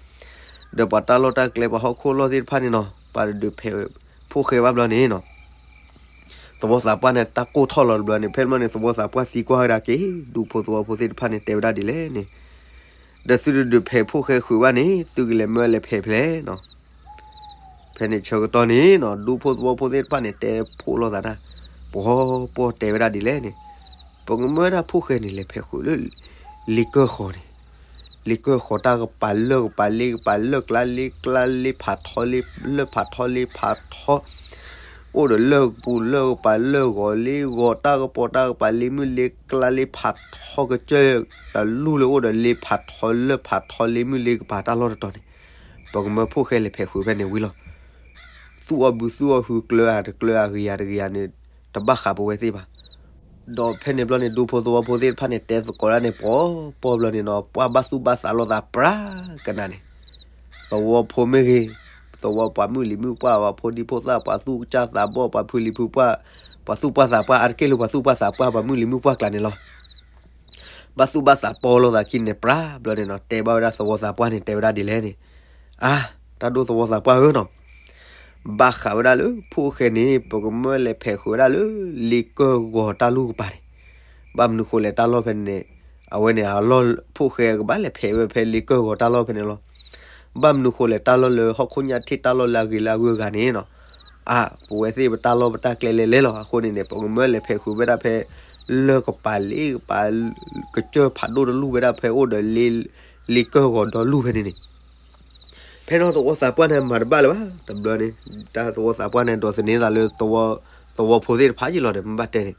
ဒီးပှၤတၢ်လီၢ်တၢ်ကျဲ ပှၤဟီၣ်ခိၣ်လီၢ်သ့ၣ်တဖၣ်န့ၣ်နီၤ, ပှၤတဒုးဖဲးဖိၣ်ဃဲဘၣ်ဘျီန့ၣ်နီၤ. သဝီသးပှၢ်န့ၣ် တၢ်ကိၢ်ထီၣ်လီၤတဘျီန့ၣ်, ဖဲန့ၣ်ဘျီန့ၣ် သဝီသးပှၢ်သံကွၢ်ဝဲဒၣ်က့ၤ ဒူဖိသဝီဖိသ့ၣ်တဖၣ်န့ၣ် တဲဝဲဒၣ်ဒ်လဲၣ်န့ၣ်, ဒီးသုတဒုးဖဲးဖိၣ်ဃဲဃုာ်ဘၣ်န့ၣ် သုကလဲၤမၢလဲၤဖဲးဖဲလဲၣ်နီၤ. ဖဲန့ၣ်ဆၢကတီၢ်န့ၣ်နီၤ, ဒူဖိသဝီဖိသ့ၣ်တဖၣ်န့ၣ် တဲဖှိၣ်လိာ်သးတၢ်, ပှၤပှီၢ်တဲဝဲဒၣ်ဒ်လဲၣ်န့ၣ်, ပကမၢဒၣ်ဖိၣ်ဃဲန့ၣ် လဲၤဖဲးဃုာ်လၢ လ့ကၢၢ်ဃီၤန့ၣ်, လ့ကၢၢ်ဃီၤတၢ်ကပၤ လၢၢ်ကပၤ လ့ကပၤ လၢၢ်ကျါ လ့ကျါ လ့ဖးထီ လ့ဖးထီ လ့ဖးထီ အိၣ်ဒီးလၢၢ်ကပူၤ လၢၢ်ကပၤ လၢၢ်ဂီၤ လ့ဂီၤ တၢ်ကပီၤ တၢ်ကပၤ လ့မုၢ် လ့ကျါ လ့ဖးထီ ကစၢၢ်တလူၢ်လၢအိၣ်ဒီး လ့ဖးထီ လၢၢ်ဖးထီ လ့မုၢ် လ့ကပၤ တၢ်လီၢ်တတီၤန့ၣ်, ပကမၢဖိၣ်ဃဲလဲၤဖဲးဃုာ်ဖဲန့ၣ်ဝံၤလီၤ. သူၣ်အီၣ်ဘုသူၣ်အီၣ်ဟု ကျၢၤအတကျၢၤ အဂ့ၤယၤတဂ့ၤယၤန့ၣ် တဘၣ်ဃးပဝဲသ့ၣ်ဘၣ်. ဒီးဖဲန့ၣ်ဘျီန့ၣ် ဒူဖိသဝီဖိသ့ၣ်တဖၣ်န့ၣ် တဲသကိးတၢ်န့ၣ် ပှီၢ်ပှီၢ်ဘျီန့ၣ်နီၤ, ပှၤဘၣ်သူၣ်ဘၣ်သးလိာ်သးပြးကနၤန့ၣ်, သဝီဖိမ့ၢ်ဂ့ၤ, သဝီပှၤမုၢ်လံၤမုၢ်ပှၢ် ပှၤဖိဒံဖိသၣ် ပှၤသူၣ်ကစၢ်သးဘီၣ် ပှၤဖုလံၤဖုပှၢ်, ပှၤသူၣ်ပှၢ်သးပှၢ် အါတက့ၢ်လၢပှၤသူၣ်ပှၢ်သးပှၢ် ပှၤမုၢ်လံၤမုၢ်ပှၢ်ကျါန့ၣ်လီၤ. ဘၣ်သူၣ်ဘၣ်သးပီလိာ်သးခံန့ၣ်ပြးဘျီန့ၣ်နီၤ, တဲဘၣ်ဝဲဒၣ်သဝီသးပှၢ်န့ၣ် တဲဝဲဒၣ်ဒ်လဲၣ်န့ၣ်, အါ, တၢ်ဒိၣ်သဝီသးပှၢ်ဧၢနီၤ, ဘၣ်ဃးဝဲဒၣ်လၢဖိၣ်ဃဲန့ၣ် ပကမၢလဲၤဖဲးဃုာ်ဝဲဒၣ်လၢ လ့ကၢၢ်ဂီၤတၢ်လူၢ်ကပၤန့ၣ်, ဘၣ်မနုၤဃိလဲၣ်တၢ်လီၢ်ဖဲန့ၣ်, အဝဲန့ၣ်အလီၢ် ဖိၣ်ဃဲကဘၣ်လဲၤဖဲးဝဲဖဲလ့ကၢၢ်ဂီၤတၢ်လီၢ်ဖဲန့ၣ်လီၤ. ဘၣ်မနုၤဃိလဲၣ် တၢ်လီၢ်လၢအဂ့ၤလၢအဂုၤအဂၤန့ၣ်နီၤ, အါ, ပဝဲသ့ၣ်ပတၢ်လီၢ်ပတၢ်ကျဲလဲၤလဲၤလီၤ. အဃိန့ၣ်န့ၣ် ပကမၢလဲၤဖဲးဃုာ်ဝဲဒၣ်ဖဲ လၢၢ်ကပၤလ့ကပၤ ကစၢၢ်ဖးဒိၣ်တလူၢ်ဝဲဒၣ်ဖဲအိၣ်ဒီး လ့ကၢၢ်ဂီၤဒီလူၢ်ဖဲန့ၣ်န့ၣ်, ဖဲနီၤသဝီသးပှၢ်န့ၣ် မၤတဘၣ်လၢၤဘၣ် တဘျီန့ၣ်, တၢ်သဝီသးပှၢ်န့ၣ် ဒိးသန့ၤသးလၢ သဝီဖိသ့ၣ်တဖၣ်ယံလီၤဒီး မ့ၢ်ဘၣ်တဲန့ၣ်,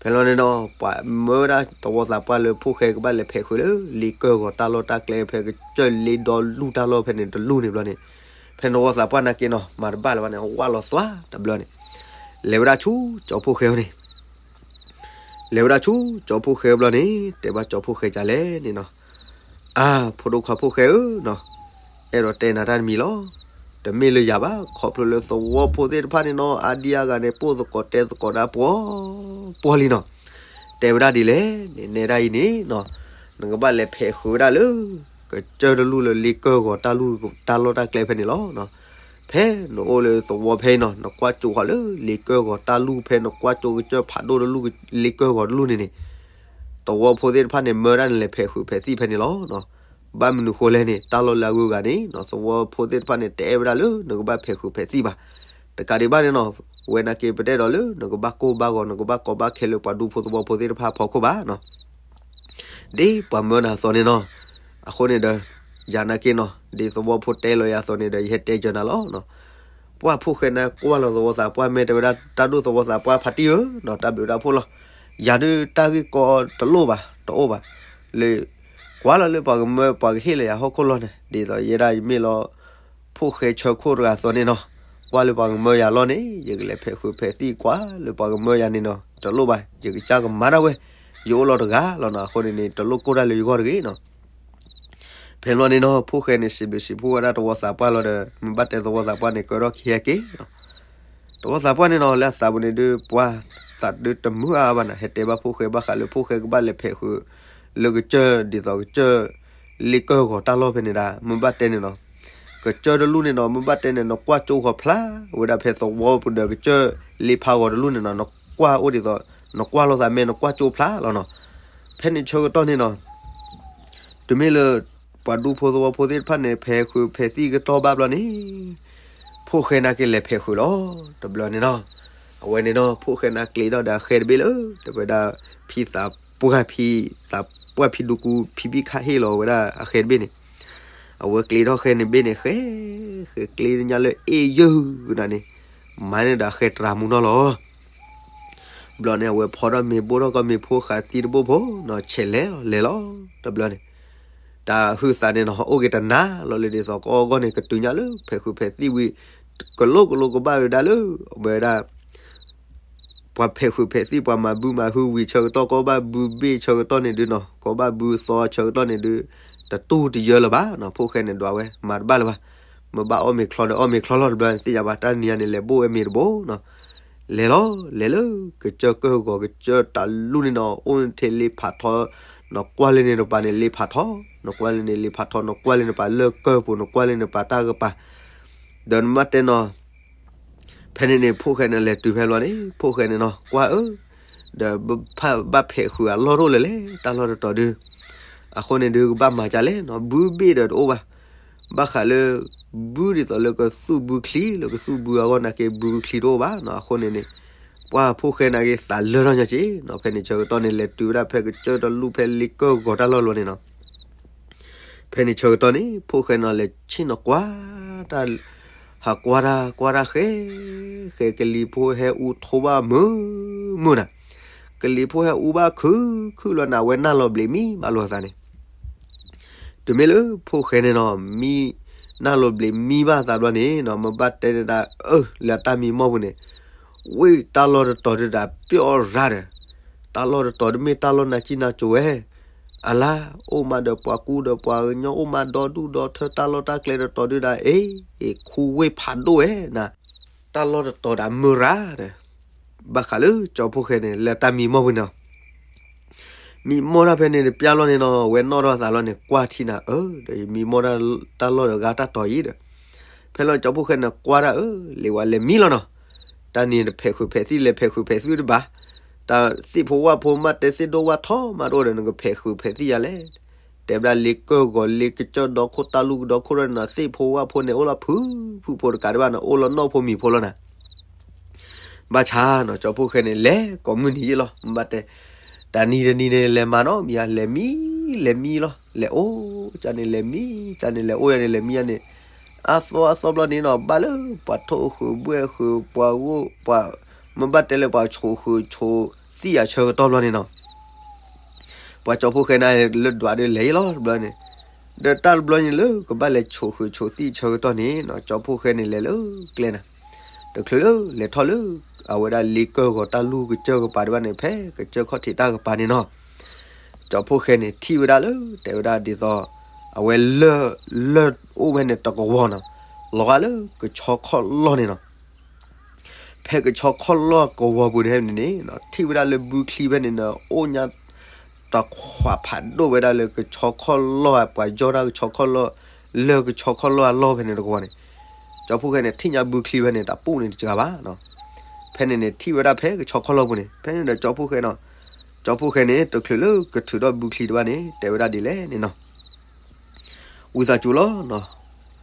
ဖဲလီၤန့ၣ်နီၤ ပှၤမၢဝဲဒၣ်သဝီသးပှၢ်လၢဖိၣ်ဃဲကဘၣ်လဲၤဖဲးဃုာ်လၢ လ့ကၢၢ်ဂီၤတၢ်လီၢ်တၢ်ကျဲဖဲကစၢၢ်လ့ဒီလူၢ်တၢ်လီၢ်ဖဲန့ၣ်တလူၢ်န့ၣ်ဘျီန့ၣ်, ဖဲသဝီသးပှၢ်နာ်က့နီၤ မၤတဘၣ်လၢၤဘၣ်န့ၣ် ဝၣ်လီၤသွါတဘျီန့ၣ်, လဲၤဝဲဒၣ်ဆူကၠီဖိၣ်ဃဲအအိၣ်န့ၣ် လဲၤဝဲဒၣ်ဆူကၠီဖိၣ်ဃဲဘျီန့ၣ် တဲဘၣ်ကၠီဖိၣ်ဃဲဒ်လဲၣ်န့ၣ်နီၤ, အါ, ဖိဒိၣ်ခွါဖိၣ်ဃဲဧၢနီၤ, အဲၣ်ဒိးတဲနၤတၢ်တမံၤလီၤ. တမ့ၢ်လၢယၤဘၣ် ခီဖျိလၢသဝီဖိသ့ၣ်တဖၣ်န့ၣ်နီၤ အါဒံအါဂၤန့ၣ် ပိၢ်သကိးတဲသကိးတၢ်ပှီၢ်ပှီၢ်လံနီၤ, တဲဝဲဒၣ်ဒ်လဲၣ်န့ၣ် နဲဒၣ်အံၤန့ၣ်နီၤ, နကဘၣ်လဲၤဖဲးဃုာ်ဝဲဒၣ်လၢ ကစၢၢ်တလူၢ်လၢလ့ကၢၢ်ဂီၤတၢ်လီၢ်တၢ်ကျဲဖဲန့ၣ်လီၤ. ဖဲနအိၣ်လၢသဝီဖဲအံၤနီၤ နကွၢ်ကၠိဃီၤလၢလ့ကၢၢ်ဂီၤတၢ်လူၢ်ဖဲ နကွၢ်ကၠိကစၢၢ်ဖးဒိၣ်တလူၢ် လ့ကၢၢ်ဂီၤတလူၢ်န့ၣ်န့ၣ်, သဝီဖိသ့ၣ်တဖၣ်န့ၣ် မၢဒၣ်နလဲၤဖဲးဃုာ်ဖဲးသံၣ်ဖဲန့ၣ်လီၤ. ဘၣ်မနုၤဃိလဲၣ်န့ၣ် တၢ်လီၢ်လၢအဂုၤအဂၤန့ၣ်နီၤ သဝီဖိသ့ၣ်တဖၣ်န့ၣ် တအဲၣ်ဝဲဒၣ်လၢနကဘၣ်ဖဲးဃုာ်ဖဲးသံၣ်ဘၣ်. တကးဒံးဘၣ်န့ၣ်နီၤ ဝဲနာ်က့ပတဲဒီးလၢ နကဘၣ်ကိၢ်ဘၣ်ဂီၤ နကဘၣ်ကီဘၣ်ခဲလၢပှၤဒူဖိသဝီဖိသ့ၣ်တဖၣ်အဖီခိၣ်ဘၣ်နီၤ ဒ်ပှၤမၢနၤအသိးန့ၣ်နီၤ, အဃိန့ၣ်ဒီး ယၤနာ်က့နီၤ ဒ်သဝီဖိတဲလီၤယၤအသိးန့ၣ်ဒီး ယဟဲတဲကၢၤနၤလီၤ. ပှၢ်ဖိၣ်ဃဲန့ၣ် ကွၢ်လီၤသဝီသးပှၢ် မ့ၢ်တဲဝဲဒၣ် တၢ်ဒိၣ်သဝီသးပှၢ်ဖါတံၢ်ဧၢနီၤ တၢ်ဘျုးတၢ်ဖှိၣ်လီၤ. ယၤဒုးတၢ်ဂ့ၢ်ကီတလိၣ်ဘၣ် တအိၣ်ဘၣ်. လၢ ကွၢ်လီၤလၢပှၤကမၢပှၤကဟ့ၣ်လီၤယၤဟီၣ်ခိၣ်လီၢ်န့ၣ် ဒ်သိးယဲဒၣ်ယမ့ၢ်လီၤ ဖိၣ်ဃဲဆၢခိၣ်တဂၤအသိးန့ၣ်နီၤ, ကွၢ်လၢပှၤကမၢယၤလီၢ်န့ၣ် ယကလဲၤဖဲးဃုာ်ဖဲးသံၣ် ကွၢ်လၢပှၤကမၢယၤန့ၣ်နီၤ တလိၣ်ဘၣ် ယကစၢ်ကမၤဒၣ်ဝဲ, ယအိၣ်လီၤတဂၤလီၤနီၤ အဃိန့ၣ်န့ၣ် တလိၣ်ကိၢ်တၢ်လၢယဂီၢ်တဂ့ၤနီၤ. ဖဲန့ၣ်ဘျီန့ၣ်နီၤ ဖိၣ်ဃဲန့ၣ် စံးဘျုးစံးဖှိၣ်ဝဲဒၣ်သဝီသးပှၢ်လီၤဒီး မ့ၢ်ဘၣ်တဲသဝီသးပှၢ်န့ၣ် ကၢထီၣ်ခံဟဲက့ၤနီၤ. သဝီသးပှၢ်န့ၣ်နီၤ လၢအသးပူၤန့ၣ်ဒုး ပှၢ်သးဒုးတမုာ်အါဘၣ်နၤ ဟဲတဲဘၣ်ဖိၣ်ဃဲဘၣ်ဃးလၢဖိၣ်ဃဲကဘၣ်လဲၤဖဲးဃုာ် လၢကစၢၢ်ဒ်သိးကစၢၢ် လ့ကၢၢ်ဂီၤတၢ်လီၢ်ဖဲန့ၣ်ဒၣ် မ့ၢ်ဘၣ်တဲန့ၣ်နီၤ ကစၢၢ်တလူၢ်န့ၣ်နီၤ မ့ၢ်ဘၣ်တဲန့ၣ် နကွၢ်ကၠိဃီၤဖျါဝဲဒၣ်ဖဲသဝီပူၤဒီးကစၢၢ်လ့ဖးဂီၤတလူၢ်န့ၣ်နီၤ နကွၢ်အိၣ်ဒ်သိး နကွၢ်လိာ်သးမ့ၢ်နကွၢ်ကၠိဖျါလီၤနီၤ. ဖဲန့ၣ်ဆၢကတီၢ်န့ၣ်နီၤ တုၤမ့ၢ်လၢ ပှၤဒူဖိသဝီဖိသ့ၣ်တဖၣ်န့ၣ် ဖဲးဃုာ်ဖဲးသံၣ်ကတီၢ်ဘၣ်ဘျီန့ၣ် ဖိၣ်ဃဲနာ်က့လဲၤဖဲးဃုာ်လီၤ တဘျီန့ၣ်နီၤ. အဝဲန့ၣ်နီၤ ဖိၣ်ဃဲနာ်က့ကျ့ထီၣ်ဒီးအဃဲတဘ့ၣ်လၢ တဝဲဒၣ် ဖံသးပှၢ်ဖံ သးပှၢ်ဖံဒူကူ ဖံဘံၣ်ခါဟ့ၣ်လီၤဝဲဒၣ်အဃဲတဘ့ၣ်န့ၣ် အဝဲကျ့ထီၣ်ဃဲန့ၣ်ဘ့ၣ်န့ၣ် ဃဲ ဃဲကျ့ညါလၢအ့ၣ်ယုၢ်ကနၤန့ၣ် မၤန့ၢ်ဒီးအဃဲတြၤမူနီၢ်လီၤ. ဘျီန့ၣ် အဝဲဖီထီၣ်မ့ၤဘိၣ်ထီၣ်ကီၢ်မ့ၤဖိဃာ်သံတဘိဖိနီၤ ဆဲးလဲၤလီၤ လဲၤလီၤ တဘျီန့ၣ် တၢ်ဟုသးန့ၣ်နီၤ အိၣ်က့ၤတနၤလီၤလၢဒ်သိးကအီၣ်ဂီၢ်န့ၣ် ကတုၤညါလၢဖဲးဃုာ်ဖဲးသံဝံၤ ကလိကလိကဘၣ်ဝဲဒၣ်လၢ ဝဲဒၣ် ပှၤဖဲးဃုာ်ဖဲးသံ ပှၤမၤဘုမၤဟုဝံၤဆၢကတီၢ် ကီဘၣ်ဘုဘ့ၣ်ဆၢကတီၢ်န့ၣ်ဒုနီၤ ကီဘၣ်ဘုသီဆၢကတီၢ်န့ၣ်ဒု တတူၢ်တယၢလၢၤဘၣ်နီၤ ဖိၣ်ဃဲန့ၣ်ဒွးဝဲ မၤတဘၣ်လၢၤဘၣ် မ့ၢ်ဘၣ်အီၣ်မ့ၤချီဒီးအီၣ်မ့ၤချီလီၤ တဘျီန့ၣ်သ့ၣ်ညါဘၣ် တၢ်နံၤညါန့ၣ် လဲၤဘိၣ်ဝဲမ့ၤတဘိနီၤ လဲၤလီၤ လဲၤလၢ ကစၢၢ်ကၢၢ်ဂီၤ ကစၢၢ်တၢ်လူၢ်န့ၣ်နီၤ အိၣ်ထဲလ့ဖးထီ နကွၢ်လၢန့ၣ်တပၤန့ၣ် လ့ဖးထီ နကွၢ်လၢန့ၣ်လ့ဖးထီ နကွၢ်လၢန့ၣ်ပၤလၢကၢၢ်ပူၤ နကွၢ်လၢန့ၣ်ပၤတၢ်ကပၤ ဒီးနမ့ၢ်တဲနီၤ ဖဲန့ၣ်န့ၣ် ဖိၣ်ဃဲန့ၣ်လဲၤတုၤဖဲဘျီန့ၣ် ဖိၣ်ဃဲန့ၣ်နီၤ ကွၢ်ဧၢ ဒီးဘၣ်ဖဲးဃုာ်အလီၢ်တအိၣ်လၢၤလဲၣ် တၢ်လီၢ်တတီၤဒု အဃိန့ၣ်ဒု ကဘၣ်မၤဒ်လဲၣ်နီၤ ဘုဘ့ၣ်ဒီးတအိၣ်ဘၣ် ဘၣ်ဃးလၢ ဘုဒ်သိးလၢကသူၣ်ဘုချံ လၢကသူၣ်ဘုအဂီၢ်နာ်က့ ဘုချံတအိၣ်ဘၣ်နီၤ အဃိန့ၣ်န့ၣ် ပှၤဖိၣ်ဃဲနာ်က့ သးလၢထီၣ်ညီက့နီၤ ဖဲန့ၣ်ဆၢကတီၢ်န့ၣ် လဲၤတုၤဝဲဒၣ်ဖဲကစၢၢ်တၢ်လူၢ်ဖဲလ့ကၢၢ်ဂီၤတၢ်လီၢ်လီၤန့ၣ်နီၤ ဖဲန့ၣ်ဆၢကတီၢ်န့ၣ် ဖိၣ်ဃဲနီၤ လဲၤဆ့ၣ်နီၤကွၢ်တၢ် ဟးကွၢ်တၢ် ကွၢ်တၢ်ဃဲ ဃဲကလံၤဖိဟဲအူထိဘၣ်မုာ်မုာ်နၤ ကလံၤဖိဟဲအူဘၣ်ခုၣ်ခုၣ်လီၤနၤ အဝဲနၢ်လီၤဘျံးမံဘၣ်လိာ်သးန့ၣ် တုၤမ့ၢ်လၢဖိၣ်ဃဲန့ၣ်နီၤ မံ နၢ်လီၤဘျံးမံဘၣ်သးဘျီန့ၣ်နီၤ မ့ၢ်ဘၣ်တဲန့ၣ်ဒၣ် အၢ လၢအတၢ်မံမီၢ်ပူၤန့ၣ် ဝ့ၢ်တၢ်လီၢ်တတီၤဒုဒၣ် ပျီၢ်ရၤဒီး တၢ်လီၢ်တတီၤဒုမ့ၢ်တၢ်လီၢ်နၢ်ကံၢ်နၢ်ကိၤဝဲ အလါ အိၣ်မးဒီးပှၤကူဒီးပှၤကညီ အိၣ်မးဒီဒူၣ်ဒီထၢ တၢ်လီၢ်တၢ်ကျဲတတီၤဒုဒၣ် အ့ ခူဝ့ၢ်ဖးဒိၣ်ဝဲနၤ တၢ်လီၢ်တတီၤဒၣ်မုာ်ရၤဒီး ဘၣ်ဃးလၢကၠီဖိၣ်ဃဲန့ၣ် လၢတၢ်မံမီၢ်ပူၤန့ၣ် မံမီၢ်တၢ်ဖဲန့ၣ်တပျၢ်လီၤန့ၣ်နီၤ အဝဲနီၣ်ထီၣ်သးလီၤန့ၣ် ကွၢ်ထံနၤ အၢ ဒီးယမံမီၢ်တၢ်လီၢ်ဒီးဂၤတၢ်တီၤအံၤဒီး ဖဲလီၤကၠီဖိၣ်ဃဲန့ၣ်ကွၢ်တၢ် အၢ လံဝဲလဲၤမံလီၤနီၤ တၢ်န့ၣ်တဖဲးဃုာ်ဖဲးသံ လဲၤဖဲးဃုာ်ဖဲးသံတဘၣ် တၢ်သ့ၣ်ဖိဝၣ်ဖိမးတဲသ့ၣ်ဒိၣ်ဝၣ်ထီမးတအိၣ်ဒီး နကဖဲးဃုာ်ဖဲးသံယၤလဲၣ် တဲဝဲဒၣ်လ့ကၢၢ်ဂီၤ လ့ကစၢၢ်ဒီခိၣ်တၢ်လူၢ်ကဒီခိၣ်ဒီးနီၤ သ့ၣ်ဖိဝၣ်ဖိန့ၣ်အိၣ်လီၤဖုဖုဖိတကးဒံးဘၣ်နီၤ အိၣ်လီၤနီၢ်ဖိမံၤဖိလီၤနၤ ဘၣ်ဆၣ်နီၤ ကၠီဖိၣ်ဃဲန့ၣ် လဲၤကိးမုၢ်နံၤယံာ်လီၤ မ့ၢ်ဘၣ်တဲ တၢ်နံၤတနံၤန့ၣ် လဲၤမၤနီတမံၤဧါ လဲၤမံ လဲၤမံလီၤ လဲၤအိၣ်ကန့ၣ် လဲၤမံကန့ၣ် လဲၤအိၣ်ယၤန့ၣ် လဲၤမံယၤန့ၣ် အါသီအါသီဘျီန့ၣ်နီၤ ဘၣ်လၢပှၤထိၣ်ဃုာ်ဘှဲၣ်ဃုာ် ပှၤဂိၢ် ပှၤ မ့ၢ်ဘၣ်တဲလၢပှၤဆိၣ်ဃုာ်ဆိၣ်သံၣ်အဆၢကတီၢ်ဘျီန့ၣ်နီၤ ပှၤကၠီဖိၣ်ဃဲန့ၣ်လၢဒွးဒီးလဲၤယံာ်လီၤတဘျီန့ၣ် ဒီးတၢ်တဘျီန့ၣ်လၢကဘၣ်လဲၤဆိၣ်ဃုာ်ဆိၣ်သံၣ်အဆၢကတီၢ်န့ၣ်နီၤ ကၠီဖိၣ်ဃဲန့ၣ်လဲၤလၢကျဲနၤ တချုးလၢလဲၤထီၣ်လၢ အဝဲဒၣ်လ့ကၢၢ်ဂီၤတၢ်လူၢ်ကစၢၢ်ကပၤဒံးဘၣ်န့ၣ် ဖဲကစၢၢ်ခီၣ်ထံးတၢ်ကပၤန့ၣ်နီၤ ကၠီဖိၣ်ဃဲန့ၣ် ထံၣ်ဝဲဒၣ်လၢ တဲဝဲဒၣ်ဒ်သိး အဝဲလၢၢ် လၢၢ်အိၣ်ဝဲန့ၣ်တကဝီၤနီၤ လီၤဂာ်လၢကဆီခီၣ်လီၢ်န့ၣ်နီၤ ဖဲကဆီခီၣ်လီၢ်ကဝီၤပူၤန့ၣ်န့ၣ် ထံၣ်ဝဲဒၣ်လၢဘုချံဖဲန့ၣ်နီၤ အိၣ်ညါ တခွးဖးဒိၣ်ဝဲဒၣ်လၢကဆီခီၣ်လီၢ် ပှၤယီၢ်တၢ်ကဆီခီၣ်လီၢ် လၢကဆီခီၣ်လီၢ်အလီၢ်ဖဲန့ၣ်တကဝီၤန့ၣ် ကၠီဖိၣ်ဃဲန့ၣ် ထံၣ်ညါဘုချံဖဲန့ၣ် တၢ်ပူၣ်န့ၣ်တစှၤဘၣ်နီၤ ဖဲန့ၣ်န့ၣ် ထံၣ်ဝဲဒၣ်ဖဲကဆီခီၣ်လီၢ်ပူၤန့ၣ် ဖဲန့ၣ်ဒီးကၠီဖိၣ်ဃဲနီၤ ကၠီဖိၣ်ဃဲန့ၣ် တချုးလၢကထုးထီၣ်ဘုချံတဘၣ်န့ၣ် တဲဝဲဒၣ်ဒ်လဲၣ်န့ၣ်နီၤ ဝံသးစူၤလီၤ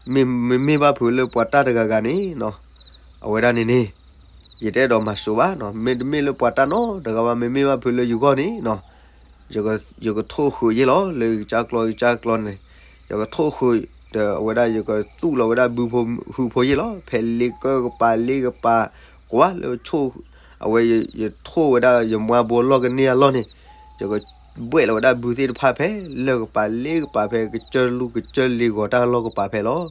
နီၤ မ့မ့ၢ်ဘၣ်ဖုးလၢပှၤတၢ်တဂၤဂၤန့ၣ်နီၤ အဝဲဒၣ်န့ၣ်န့ၣ် ယတအဲၣ်ဒိးမၤစိးဘၣ်နီၤ မ့တမ့ၢ်လၢပှၤတၢ်နီတဂၤဘၣ် မ့မ့ၢ်ဘၣ်ဖုးလၢယဂီၢ်န့ၣ်နီၤ ယကထိၣ်ဃုာ်ယ့ၢ်လီၤ လၢယကစၢ်ကျီ ယကစၢ်ကျီန့ၣ် ယကထိၣ်ဃုာ် ဒီးအဝဲဒၣ်ယကသူၣ်လီၤဝဲဒၣ်ဘုဖိဟုဖိယ့ၢ်လီၤ ဖဲလ့ကၢၢ်ကပၤလ့ကပၤ ကွၢ်လၢဆိၣ် အဝဲယထိၣ်ဝဲဒၣ်ယမွါဘိလီၢ်ကန့ၢ်အလီၢ်န့ၣ် ယကဘှဲးလီၤဝဲဒၣ်ဘုသ့ၣ်တဖၣ်ဖဲ လၢၢ်ကပၤလ့ကပၤဖဲ ကစၢၢ်လူၢ်ကစၢၢ်လ့ဂီၤတၢ်လီၢ်ကပၤဖဲလီၤ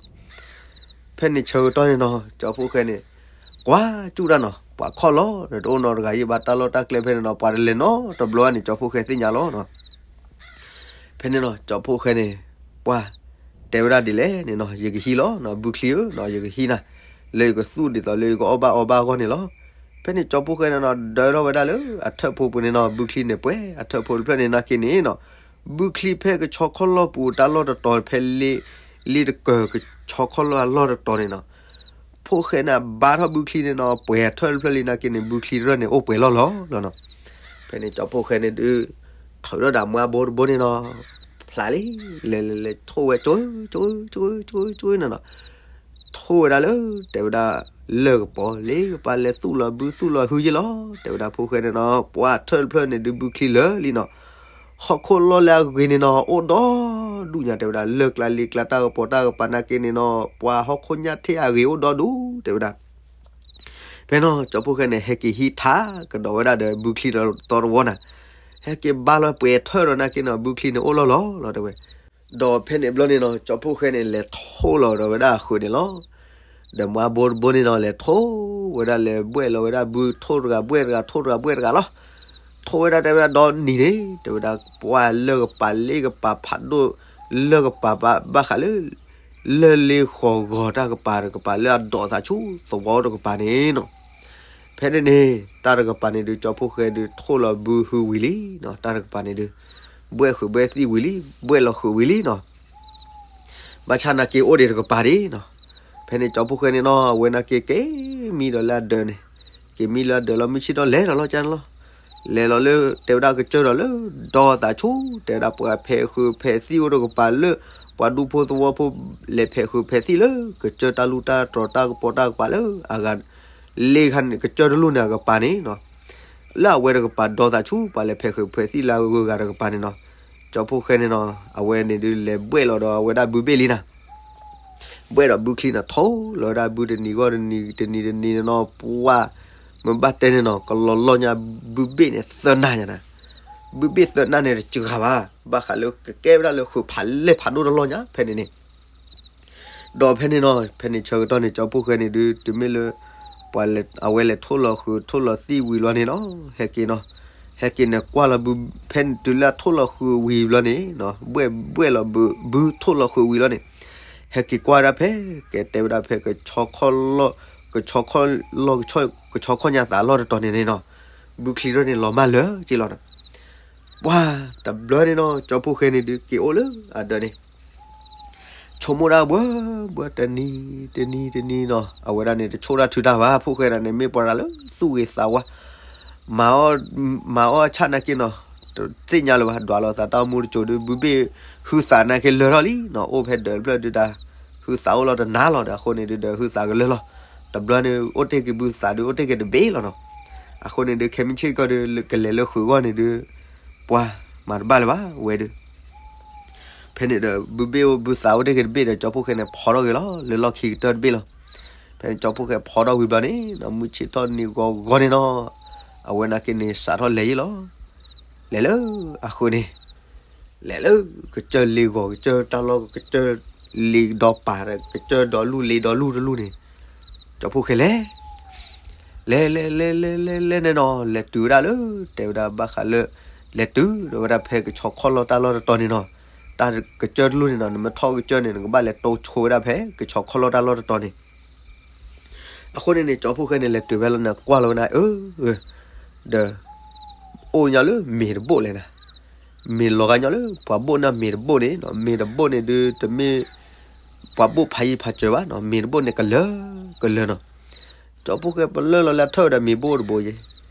ဖဲန့ၣ်ဆၢကတီၢ်န့ၣ်နီၤ ကၠီဖိၣ်ဃဲန့ၣ် ကွၢ်စူၣ်တၢ်နီၤ ပှၤခီၣ်လီၢ်ဒီးတအိၣ်နီတဂၤယ့ၢ်ဘၣ် တၢ်လီၢ်တၢ်ကျဲဖဲန့ၣ်နီၤ ပှၤတလဲၤနီတဘျီဘၣ်န့ၣ် ကၠီဖိၣ်ဃဲသ့ၣ်ညါလီၤနီၤ ဖဲန့ၣ်နီၤ ကၠီဖိၣ်ဃဲန့ၣ် ပှၤ တဲဝဲဒၣ်ဒ်လဲၣ်န့ၣ်နီၤ ယကဟံးလီၤနီၤ ဘုချံဧၢနီၤ ယကဟံးနၤ လၢယကသူၣ်ဒ်သိးလၢယကအီၣ်ဘၣ်အီဘၣ်အဂီၢ်န့ၣ်လီၤ ဖဲန့ၣ်ကၠီဖိၣ်ဃဲန့ၣ်နီၤ ဒၢထီၣ်ဝဲဒၣ်လၢအထၢၣ်ဖိပူၤန့ၣ်နီၤ ဘုချံန့ၣ်ပှဲၤ အထၢၣ်ဖိတဖျၢၣ်န့ၣ်နာ်က့န့ၣ်နီၤ ဘုချံဖဲကဆီခီၣ်လီၢ်ပူၤတၢ်လီၢ်တတီၤဖဲလ့ လ့တကၢၢ်ကဆီခီၣ်လီၢ်အလီၢ်တတီၤန့ၣ်နီၤ ဖိၣ်ဃဲန့ၣ်ဘါထီၣ်ဘုချံန့ၣ်နီၤ ပှဲၤအထၢၣ်တဖျၢၣ်လံနာ်က့န့ၣ် ဘုချံတဖျၢၣ်န့ၣ်အိၣ်ပှဲၤလီၢ်လီၤနီၤ ဖဲန့ၣ်ကၠီဖိၣ်ဃဲန့ၣ်ဒုး ထုးထီၣ်ဒီးမွါဘိတဘိန့ၣ်နီၤ ဖျါလံ လဲၤလဲၤလဲၤထိၣ်ဝဲ ကၠိ ကၠိ ကၠိ ကၠိ ကၠိ န့ၣ်နီၤ ထိၣ်ဝဲဒၣ်လၢ တဲဝဲဒၣ် လၢၢ်ကပၤ လ့ကပၤ လဲၤသူၣ်လီၤဘုသူၣ်လီၤဟုယ့ၢ်လီၤ တဲဝဲဒၣ်ဖိၣ်ဃဲန့ၣ်နီၤ ပှၤထၢၣ်တဖျၢၣ်န့ၣ်ဒုးဘုချံလၢာ်လံနီၤ ဟီၣ်ခိၣ်လီၢ်လၢအဂ့ၤန့ၣ်နီၤ အိၣ်ဒီဒူၣ်ညါ တဲဝဲဒၣ် လၢၢ်ကျါလ့ကျါ တၢ်ကပီၤတၢ်ကပၤနာ်က့န့ၣ်နီၤ ပှၤဟီၣ်ခိၣ်ညၣ်ထ့ၣ်အဂ့ၤအိၣ်ဒီဒူၣ် တဲဝဲဒၣ် ဖဲနီၤ ကၠီဖှိၣ်ဃဲန့ၣ် ဟဲက့ၤဟံးထးကဒီးဝဲဒၣ်ဒီးဘုချံဒီးသီတဝီနၤ, ဟဲက့ၤဘါလီၤပှဲၤထၢၣ်ဒီးနာ်က့နီၤ ဘုချံန့ၣ်အိၣ်လီၤလီၤလီၤတဲဝဲ. ဒီးဖဲန့ၣ်ဘျီန့ၣ်နီၤ ကၠီဖှိၣ်ဃဲန့ၣ် လဲၤထိၣ်လီၤဒီးဝဲဒၣ်အဃုာ်န့ၣ်လီၤ. ဒီးမါဘိတဘိန့ၣ်နီၤ လဲၤထိၣ်ဝဲဒၣ်လဲၤဘှဲၣ်လီၤဝဲဒၣ်ဘု ထိၣ်တဂၤဘှဲၣ်တဂၤ ထိၣ်တဂၤဘှဲၣ်တဂၤလီၤ. ထိၣ်ဝဲဒၣ်တဲဝဲဒၣ်ဒီနံၤန့ၣ် တဲဝဲဒၣ်ပှၢ်လၢကပၤလ့ကပၤဖးဒိၣ် လၢကပၤဘၣ်ဃးလၢ လၢလ့ဃီၤဂီၤတၢ်ကပၤတကပၤလၢအဒိးသးဆူသဝီတကပၤန့ၣ်နီၤ. ဖဲန့ၣ်န့ၣ် တၢ်တကပၤန့ၣ်ဒုး ကၠီဖှိၣ်ဃဲဒုးထိၣ်လီၤဘုဟုဝံၤလံနီၤ, တၢ်တကပၤန့ၣ်ဒုး ဘှဲၣ်ဃုာ်ဘှဲၣ်သံဝံၤလံ, ဘှဲၣ်လီၤဃုာ်ဝံၤလံနီၤ. ဘၣ်ဆၣ်နာ်က့အိၣ်ဒံးတကပၤဒံးနီၤ. ဖဲန့ၣ်ကၠီဖှိၣ်ဃဲန့ၣ်နီၤ အဝဲနာ်က့က့ၤမံဒီးလၢအဒၢးန့ၣ်, က့ၤမံလၢအဒၢးလီၤ မုၢ်ဆ့ၣ်ထီၣ်လဲၤဒီးလီၤကၠၢ်န့ၣ်လီၤ. လဲၤလီၤလၢတဲဝဲဒၣ်ကစၢၢ်ဒီးလၢဒီသးဆူ တဲဝဲဒၣ်ပှၤဖဲးဃုာ်ဖဲးသံၣ်အိၣ်တကပၤလၢ ပှၤဒူဖိသဝီဖိ လဲၤဖဲးဃုာ်ဖဲးသံၣ်လၢ ကစၢၢ်တၢ်လူၢ်တၢ်တြီၤတၢ်ကပီၤတၢ်ကပၤလၢအဂၤ လ့ခါန့ၣ် ကစၢၢ်တလူၢ်န့ၣ်အကပၤန့ၣ်နီၤ, လၢအဝဲတကပၤဒီသးဆူ ပှၤလဲၤဖဲးဃုာ်ဖဲးသံၣ်လၢအဂုၤအဂၤတကပၤန့ၣ်နီၤ. ကၠီဖှိၣ်ဃဲန့ၣ်နီၤ အဝဲန့ၣ်ဒုးလဲၤဘှဲၣ်လီၤဒီးအဝဲဒၣ်ဘုဘ့ၣ်လံနၤ. ဘှဲၣ်ဒီးဘုချံန့ၣ် ထိၣ်လီၤဝဲဒၣ်ဘုတနံၤဂီၢ်တနံၤ တနံၤတနံၤန့ၣ်နီၤ ပှၢ် မ့ၢ်ဘၣ်တဲန့ၣ်နီၤ ကလီၤလီၢ်ညါဘုဘ့ၣ်န့ၣ်သၢနၢ်ညါနၤ. ဘုဘ့ၣ်သၢနၢ်န့ၣ်တစှၤဘၣ် ဘၣ်ဃးလၢကကဲဝဲဒၣ်လၢဃုာ်ဖးလဲၢ်ဖးဒိၣ်တလီၢ်ညါဖဲန့ၣ်န့ၣ် ဒီးဖဲန့ၣ်နီၤ ဖဲန့ၣ်ဆၢကတီၢ်န့ၣ် ကၠီဖှိၣ်ဃဲန့ၣ်ဒုး တုၤမ့ၢ်လၢ ပှၤလဲၤ အဝဲလဲၤထိၣ်လီၤဃုာ်ထိၣ်လီၤသံၣ်ဝံၤလီၤန့ၣ်နီၤ ဟဲက့ၤနီၤ, ဟဲက့ၤန့ၣ်ကွၢ်လီၤဘု ဖဲတုၤလၢအထိၣ်လီၤဃုာ်ဝံၤဘျီန့ၣ်နီၤ ဘှဲၣ်ဘှဲၣ်လီၤဘု ဘုထိၣ်လီၤဃုာ်ဝံၤလီၤန့ၣ် ဟဲက့ၤကွၢ်ဝဲဒၣ်ဖဲ ကဲတဲဝဲဒၣ်ဖဲ ကဆီခီၣ်လီၢ် ကဆီခီၣ်လီၢ် ကဆီခီၣ်ညါသးလီၢ်တတီၤန့ၣ်န့ၣ်နီၤ ဘုချံထီၣ်န့ၣ်လီၤမၢ်လၢာ်က့လီၤနီၤ. ပှၢ်တဘျီန့ၣ်နီၤ ကၠီဖှိၣ်ဃဲန့ၣ်ဒုးက့ၤအိၣ်လၢအဒၢးန့ၣ် ဆိကမိၣ်ဒၣ်ဘှၢဘှၢတနံၤတနံၤတနံၤနီၤ အဝဲဒၣ်န့ၣ် တဆိၣ်တၢ်ထုတၢ်ဘၣ် ဖှိၣ်ဃဲဒၣ်န့ၣ် မ့ၢ်ပှၤတဂၤလၢသူၣ်ဂ့ၤသးဝါ မၤအီၣ် မၤအီၣ်အဆၣ်နာ်က့နီၤ တသ့ၣ်ညါလၢၤဘၣ် ဒွးလီၤသးတၢ်အိၣ်မူတစိၤဒုး ဘုဘ့ၣ်ဟုသးနာ်က့လၢာ်ထီၣ်လံနီၤ အိၣ်ဖဲဒၢးတဖျၢၣ်ဒုးတၢ် ဟုသးအိၣ်လီၤတနၤလီၤဒီး အဃိန့ၣ်ဒုး ဒီးဟုသးကလၢာ်လီၤ. တဘျီန့ၣ် အိၣ်တ့ၢ်က့ၤဘုသးဒုး အိၣ်တ့ၢ်က့ၤတဘ့ၣ်လီၤနီၤ. အဃိန့ၣ်ဒုး ခဲမုၢ်ဆ့ၣ်ကီၢ်ဒုး ကလဲၤလၢဃုာ်ဂီၢ်န့ၣ်ဒုး ပှၤမၤတဘၣ်လၢၤဘၣ် ဝဲဒုး ဖဲန့ၣ်ဒီး ဘုဘ့ၣ်အိၣ်ဘုသးအိၣ်တ့ၢ်က့ၤတဘ့ၣ်ဒီး ကၠီဖှိၣ်ဃဲန့ၣ် ဖီထီၣ်က့ၤလီၤ လၢလီၢ်ခံကတၢၢ်တဘ့ၣ်လီၤ. ဖဲန့ၣ် ကၠီဖှိၣ်ဃဲဖီထီၣ်ဝံၤဘျီန့ၣ် မုၢ်ဆ့ၣ်ထီၣ်နံၤဂီၤဂီၤန့ၣ်နီၤ အဝဲနာ်က့န့ၣ် စးထီၣ်လဲၤယ့ၣ်လီၤ. လဲၤလၢအဃုာ်န့ၣ် လဲၤလၢ ကစၢၢ်လ့ဂီၤ ကစၢၢ်တၢ်လီၢ် ကစၢၢ်လ့ဒီပၤ ကစၢၢ်ဒီလူၢ်လ့ဒီလူၢ်တလူၢ်န့ၣ် ကၠီဖှိၣ်ဃဲလဲၤ လဲၤလဲၤလဲၤလဲၤလဲၤလဲၤန့ၣ်နီၤ လဲၤတုၤဝဲဒၣ်လၢ တဲဝဲဒၣ်ဘၣ်ဃးလၢ လဲၤတုၤဒီးဝဲဒၣ်ဖဲကဆီခီၣ်လီၢ်တၢ်လီၢ်တတီၤန့ၣ်နီၤ တၢ်ကစၢၢ်တလူၢ်န့ၣ်နီၤ နမ့ၢ်ထီၣ်ကစၢၢ်န့ၣ် နကဘၣ်လဲၤတိဆိဝဲဒၣ်ဖဲကဆီခီၣ်လီၢ်တၢ်လီၢ်တတီၤန့ၣ် အဃိန့ၣ်န့ၣ် ကၠီဖှိၣ်ဃဲန့ၣ် လဲၤတုၤဖဲလီၤန့ၣ် ကွၢ်လီၤဝဲဒၣ် အၢ ဒီး အိၣ်ညီလၢမ့ၤတဘိၣ်လဲၣ်နၤ မ့ၤလီၤဂာ်ညီလၢ ပှၤဘိၣ်န့ၣ်မ့ၤတဘိၣ်န့ၣ်နီၤ မ့ၤတဘိၣ်န့ၣ်ဒုး တမ့ၢ် ပှၤဘိၣ်ဖးယံၤဖးစၢၤဘၣ်နီၤ မ့ၤတဘိၣ်န့ၣ်ကလၢာ်ကလၢာ်နီၤ ကၠီဖှိၣ်ဃဲပလၢၢ်လီၤလၢအထၢၣ်ဒီးမ့ၤဘိၣ်တဘိယ့ၤ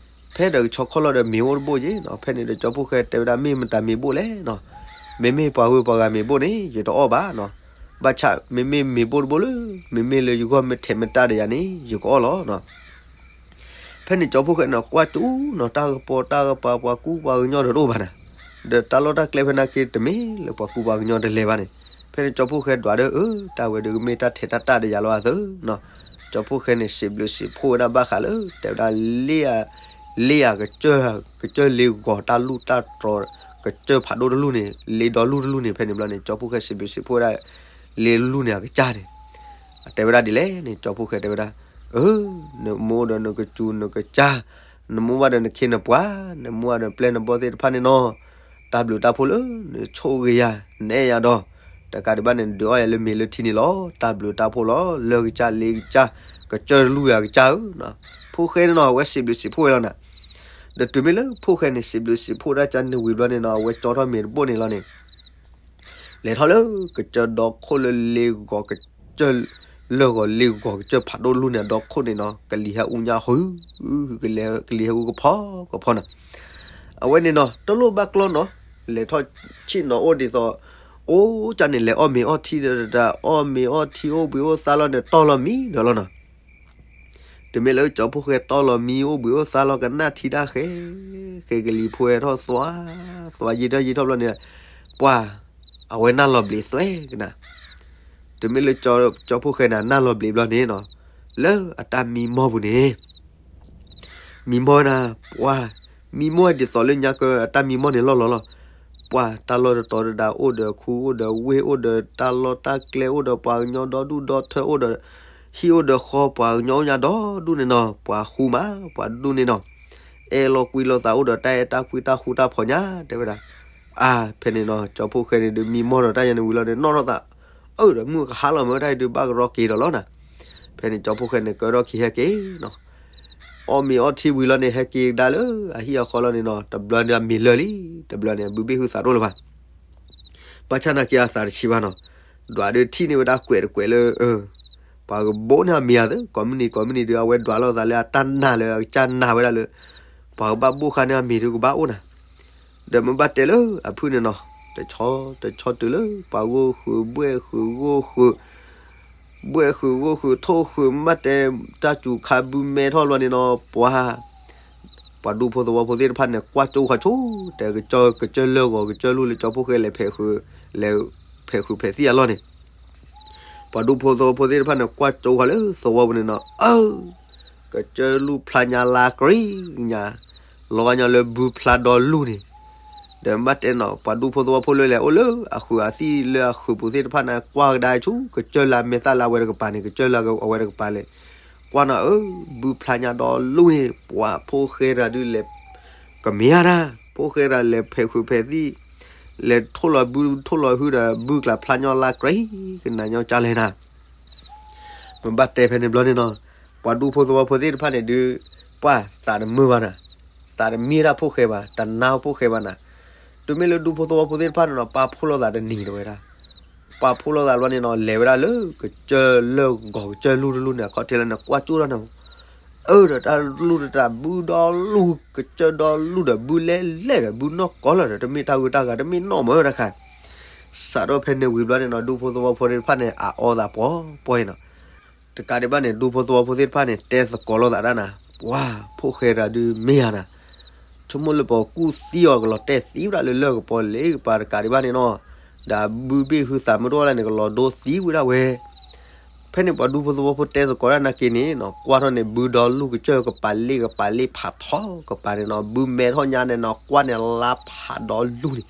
ဖဲဒီးကဆီခီၣ်လီၢ်ဒီးမ့ၤအိၣ်တဘိယ့ၤနီၤ ဖဲန့ၣ်ဒီး ကၠီဖှိၣ်ဃဲတဲဝဲဒၣ် မ့ၢ်မတၤမ့ၤဘိၣ်လဲၣ်နီၤ မ့မ့ၢ်ပှၤဂုၤပှၤဂၤမ့ၤဘိၣ်န့ၣ် ယတအီၣ်ဘၣ်နီၤ ဘၣ်ဆၣ် မ့မ့ၢ်မ့ၤဘိၣ်တဘိလၢ မ့မ့ၢ်လၢယဂီၢ်မ့ၢ်ထဲးမ့ၢ်တၢ်ဒီးယၤန့ၣ် ယကအီၣ်လီၤနီၤ ဖဲန့ၣ်ကၠီဖှိၣ်ဃဲန့ၣ် ကွၢ်ကၠူနီၤ တၢ်ကပီၤတၢ်ကပၤ ပှၤကူပှၤကညီတအိၣ်ဘၣ်နၤ ဒီးတၢ်လီၢ်တၢ်ကျဲဖဲနာ်က့တမ့ၢ်လၢပှၤကူပှၤကညီတလဲၤဘၣ်န့ၣ် ဖဲန့ၣ်ကၠီဖှိၣ်ဃဲဒွးဒီး အၢ တၢ်ဝဲဒုးကမ့ၢ်တၢ်ထဲးတၢ်တၢ်ဒီးယၤလီၤအသၢနီၤ ကၠီဖှိၣ်ဃဲန့ၣ် စံးဘျုးစံးဖှိၣ်ဝဲဒၣ်ဘၣ်ဃးလၢ တဲဝဲဒၣ် လ့ လ့ယၤကစၢၢ် ကစၢၢ်လ့ဂီၤတၢ်လူၢ်တၢ်တြီၤ ကစၢၢ်ဖးဒိၣ်တလူၢ်န့ၣ် လ့ဒီလူၢ်တလူၢ်န့ၣ် ဖဲန့ၣ်ဘျီန့ၣ် ကၠီဖှိၣ်ဃဲစံးဘျုးစံးဖှိၣ်ဝဲဒၣ် လ့တလူၢ်န့ၣ်အကစၢ်န့ၣ် အတဲဝဲဒၣ်ဒ်လဲၣ်န့ၣ် ကၠီဖှိၣ်ဃဲတဲဝဲဒၣ် အၢ နမူဒီးနကစူၤနကစၢ် နမူဘၣ်ဒီးနခ့နပှၤ နမူဘၣ်ဒီးနပျဲၢ်နဘီၣ်သ့ၣ်တဖၣ်န့ၣ်နီၤ တၢ်ဘျုးတၢ်ဖှိၣ်လၢ နဆိၣ်ဂ့ၤယၤ နအဲၣ်ယၤဒီး တကးဒံးဘၣ်န့ၣ် နဒုးအီၣ်ယၤလၢမ့ၤလၢထံန့ၣ်လီၤ တၢ်ဘျုးတၢ်ဖှိၣ်လီၤ လၢကစၢ်လ့ကစၢ် ကစၢၢ်တလူၢ်ယၤကစၢ်ဧၢ ဖှိၣ်ဃဲန့ၣ်နီၤ အဝဲစံးဘျုးစံးဖှိၣ်ဝဲလီၤနၤ ဒီးတုၤမ့ၢ်လၢဖှိၣ်ဃဲန့ၣ် စံးဘျုးစံးဖှိၣ်ဒၣ်ကၢ်န့ၣ်ဝံၤဘျီန့ၣ်နီၤ အဝဲကၠီထီၣ်မ့ၤတဘိၣ်န့ၣ်လီၤန့ၣ် လဲၤထီၣ်လၢကစၢၢ်ဒီခိၣ်လၢလ့ဂီၤကစၢၢ် လၢဂီၤလ့ဂီၤကစၢၢ်ဖးဒိၣ်တလူၢ်န့ၣ် အဒီခိၣ်န့ၣ်နီၤ ကလံၤဟဲအူညါဟု ကလံၤဟဲအူကဖီကဖီနီၤ အဝဲန့ၣ်နီၤ တလိၣ်ဘၣ်ကျီနီၤ လဲၤထီၣ်ဆ့ၣ်နီၤအိၣ်ဒ်သိး အိၣ်ကၢ်န့ၣ် လဲၤအီၣ်မ့ၤအီၣ်ထံဒီး အီၣ်မ့ၤအီၣ်ထံအိၣ်ဘှံးအိၣ်သါလီၤန့ၣ် တီၢ်လီၤမံဒီးလီၤနီၤ တုၤမ့ၢ်လၢကၠီဖှိၣ်ဃဲတီၢ်လီၤမံအိၣ်ဘှံးအိၣ်သါလီၤကနၣ်ထံတၢ်ဃဲ ဃဲကလံၤဖိဟဲထီၣ်သွါ သွါယံာ်ထီၣ်ယံာ်ထီၣ်ဘျီန့ၣ် ပှၤ အဝဲနၢ်လီၤဘျံးသွဲကနၣ် တုၤမ့ၢ်လၢကၠီဖှိၣ်ဃဲန့ၣ် နၢ်လီၤဘျံးဘျီန့ၣ်နီၤ လၢအတၢ်မံမီၢ်ပူၤန့ၣ် မံမီၢ်နၤ, ပှၤ, မံမီၢ်ဒ်သိးလၢညါကၢအတၢ်မံမီၢ်န့ၣ်လီၢ်လီၤလီၤ. ပှၤတၢ်လီၢ်တတီၤတဒၣ် အိၣ်ဒီးခူ အိၣ်ဒီးဝ့ၢ် အိၣ်ဒီးတၢ်လီၢ်တၢ်ကျဲ အိၣ်ဒီးပှၤကညီဒီဒူၣ်ဒီထၢ အိၣ်ဒီးဟံၣ်အိၣ်ဒီးဃီ ပှၤကညီအိၣ်ညါဒီဒူၣ်န့ၣ်နီၤ, ပှၤဃူမး ပှၤဒူၣ်န့ၣ်နီၤ, အဲၣ်လိာ်ကွံလိာ်သး အိၣ်ဒီးတၢ်အဲၣ်တၢ်ကွံတၢ်ဃူတၢ်ဖိးညါ တဲဝဲဒၣ်. အါ ဖဲန့ၣ်နီၤ ကၠီဖီၣ်ဃဲန့ၣ်ဒုး မံမီၢ်ဒီးတၢ်ယၤန့ၣ်ဝံၤလီၤန့ၣ် နီၣ်ထီၣ်သး, အၢ ဒီးမုၢ်ကဟါလီၤမး တၢ်အံၤဒုးဘၣ်ကရီက့ၤဒီးလီၤနၤ. ဖဲန့ၣ်ကၠီဖီၣ်ဃဲန့ၣ် ကၢထီၣ်ခံဟဲက့ၤနီၤ, အီၣ်မ့ၤအီထံဝံၤလီၤန့ၣ် ဟဲက့ၤကဒါလၢအဟံၣ်အဃီလီၤန့ၣ်နီၤ, တဘျီန့ၣ်အမ့ၤလၢာ်လံ, တဘျီန့ၣ် အဘုဘ့ၣ်ဟုသးတအိၣ်လၢၤဘၣ်. ဘၣ်ဆၣ်နာ်က့အသးတဆံးဘၣ်နီၤ, ဒွးဒုးထံၣ်န့ၢ်ဝဲဒၣ်ကွဲးတကွဲးလၢ ပှၤကဘိးန့ၢ်အမ့ၤအသး ကိးမုၢ်နံၤကိးမုၢ်နံၤဒုး အဝဲဒွးလိာ်သးလၢအတၢ်နာ်လၢအကစၢ်နာ်ဝဲဒၣ်လၢ ပှၤကဘၣ်ဘိၣ်ဃာ်န့ၢ်အမ့ၤဒုးကဘၣ်အိၣ်နၤ. ဒီးမ့ၢ်ဘၣ်တဲလၢအဖုၣ်န့ၣ်နီၤ, တဆီတဆီတုၤလၢ ပှၤဂိၢ်ဃုာ်ဘှဲၣ်ဃုာ်ဂိၢ်ဃုာ် ဘှဲၣ်ဃုာ်ဂိၢ်ဃုာ်ထိၣ်ဃုာ် မ့ၢ်တဲတၢ်စူၤခါဘုမဲထီၣ်ဘျီန့ၣ်နီၤ, ပှၤ ပှၤဒူဖိသဝီဖိသ့ၣ်တဖၣ်န့ၣ် ကွၢ်ကၠိဃီဆိ တဲကစၢၢ် ကစၢၢ်လၢၢ်ဂီၤ ကစၢၢ်လူၢ်လၢကၠီဖီၣ်ဃဲလဲၤဖဲးဃုာ် လဲၤဖဲးဃုာ်ဖဲးသံၣ်အလီၢ်န့ၣ် ပှၤဒူဖိသဝီဖိသ့ၣ်တဖၣ်န့ၣ် ကွၢ်ကၠိဃီလၢသဝီပူၤန့ၣ်နီၤ, အၢ ကစၢၢ်လူၢ်ဖျါညါလါကရံညါ, လီၤဂာ်ညီလၢဘုဖျါဒီလူၢ်န့ၣ် ဒီးမ့ၢ်ဘၣ်တဲနီၤ ပှၤဒူဖိသဝီဖိလၢလဲၤအိၣ်လၢအဃုာ်အသံၣ်လၢအဃုာ်ပူၤသ့ၣ်တဖၣ်န့ၣ် ကွၢ်ကဒါဆူ ကစၢၢ်လၢအမဲာ်သၣ်လၢအဝဲတကပၤန့ၣ် ကစၢၢ်လၢအဝဲတကပၤလဲၣ်, ကွၢ်နီၤ အၢ ဘုဖျါညါဒီလူၢ်န့ၣ် ပှၤဖီၣ်ဃဲတဂၤဒုးလဲၤ ကမ့ၢ်ဧါနၤ, ဖီၣ်ဃဲတဂၤလဲၤဖဲးဃုာ်ဖဲးသံၣ် လဲၤထိၣ်လီၤဘုထိၣ်လီၤဟုဒီး ဘုကျးဖျါညီလါကရံ ကနၤညီကၢ်လဲၣ်နၤ. မ့ၢ်ဘၣ်တဲဖဲန့ၣ်ဘျီန့ၣ်နီၤ, ပှၤဒူဖိသဝီဖိသ့ၣ်တဖၣ်န့ၣ်ဒုး ပှၤသးတမုာ်ဘၣ်နၤ, သးတမံတၢ်ဖီၣ်ဃဲဘၣ်, တနာ်ဖီၣ်ဃဲဘၣ်နၤ. တုၤမ့ၢ်လၢဒူဖိသဝီဖိသ့ၣ်တဖၣ်န့ၣ်နီၤ ပာ်ဖှိၣ်လိာ်သးတနံၤတဝဲဒၣ်, ပာ်ဖှိၣ်လိာ်သးဘျီန့ၣ်နီၤ လဲၤဝဲဒၣ်လၢကစၢၢ်လၢၢ်ဂီၤကစၢၢ်လူၢ်တလူၢ်န့ၣ် အခီၣ်ထံးလၢန့ၣ် ကွၢ်ကၠိထီၣ်န့ၣ် အၢဒီးတၢ်လူၢ်တတၢ်ဘုဒီလူၢ် ကစၢၢ်ဒီလူၢ်ဒီး ဘုလဲၣ်လဲၣ်ဒီး ဘုနီၢ်ကီၢ်လီၤဒီး တမ့ၢ်တၢ်ဂုၤတၢ်ဂၤ တမ့ၢ်နီၢ်မၢတခါ. စးထီၣ်ဖဲန့ၣ်ဝံၤဘျီန့ၣ်နီၤ ဒူဖိသဝီဖိသ့ၣ်တဖၣ်န့ၣ် အအီသးပှီၤပှီၤအံၤနီၤ. တကးဒံးဘၣ်န့ၣ် ဒူဖိသဝီဖိသ့ၣ်တဖၣ်န့ၣ် တဲသကိးလိာ်သးဒၣ်နၤ, ပှၤဖီၣ်ဃဲတဂၤဒုးမ့ၢ်ဧါနၤ, ဆိကမိၣ်လၢပှၤကူၣ်သံအီၤကလီၤတဲာ်သံဝဲဒၣ်လၢ လၢၢ်ကပီၤလ့ကပၤ တကးဒံးဘၣ်န့ၣ်နီၤ, ဒီးဘုဘ့ၣ်ဟုသးမုၢ်တအိၣ်လၢန့ၣ် ကလီၤဒိသံဝဲဒၣ်ဝဲ. ဖဲန့ၣ်ပှၤဒူဖိသဝီဖိတဲသကိးဒၣ်နာ်က့န့ၣ်နီၤ ကွၢ်ထီၣ်န့ၣ် ဘုဒီလူၢ်ကစၢၢ်ကပၤလ့ကပၤလ့ဖးထီကပၤန့ၣ်နီၤ ဘုမဲထီၣ်ညါန့ၣ်နီၤ ကွၢ်န့ၣ်လါဖးဒီလူၢ်န့ၣ်.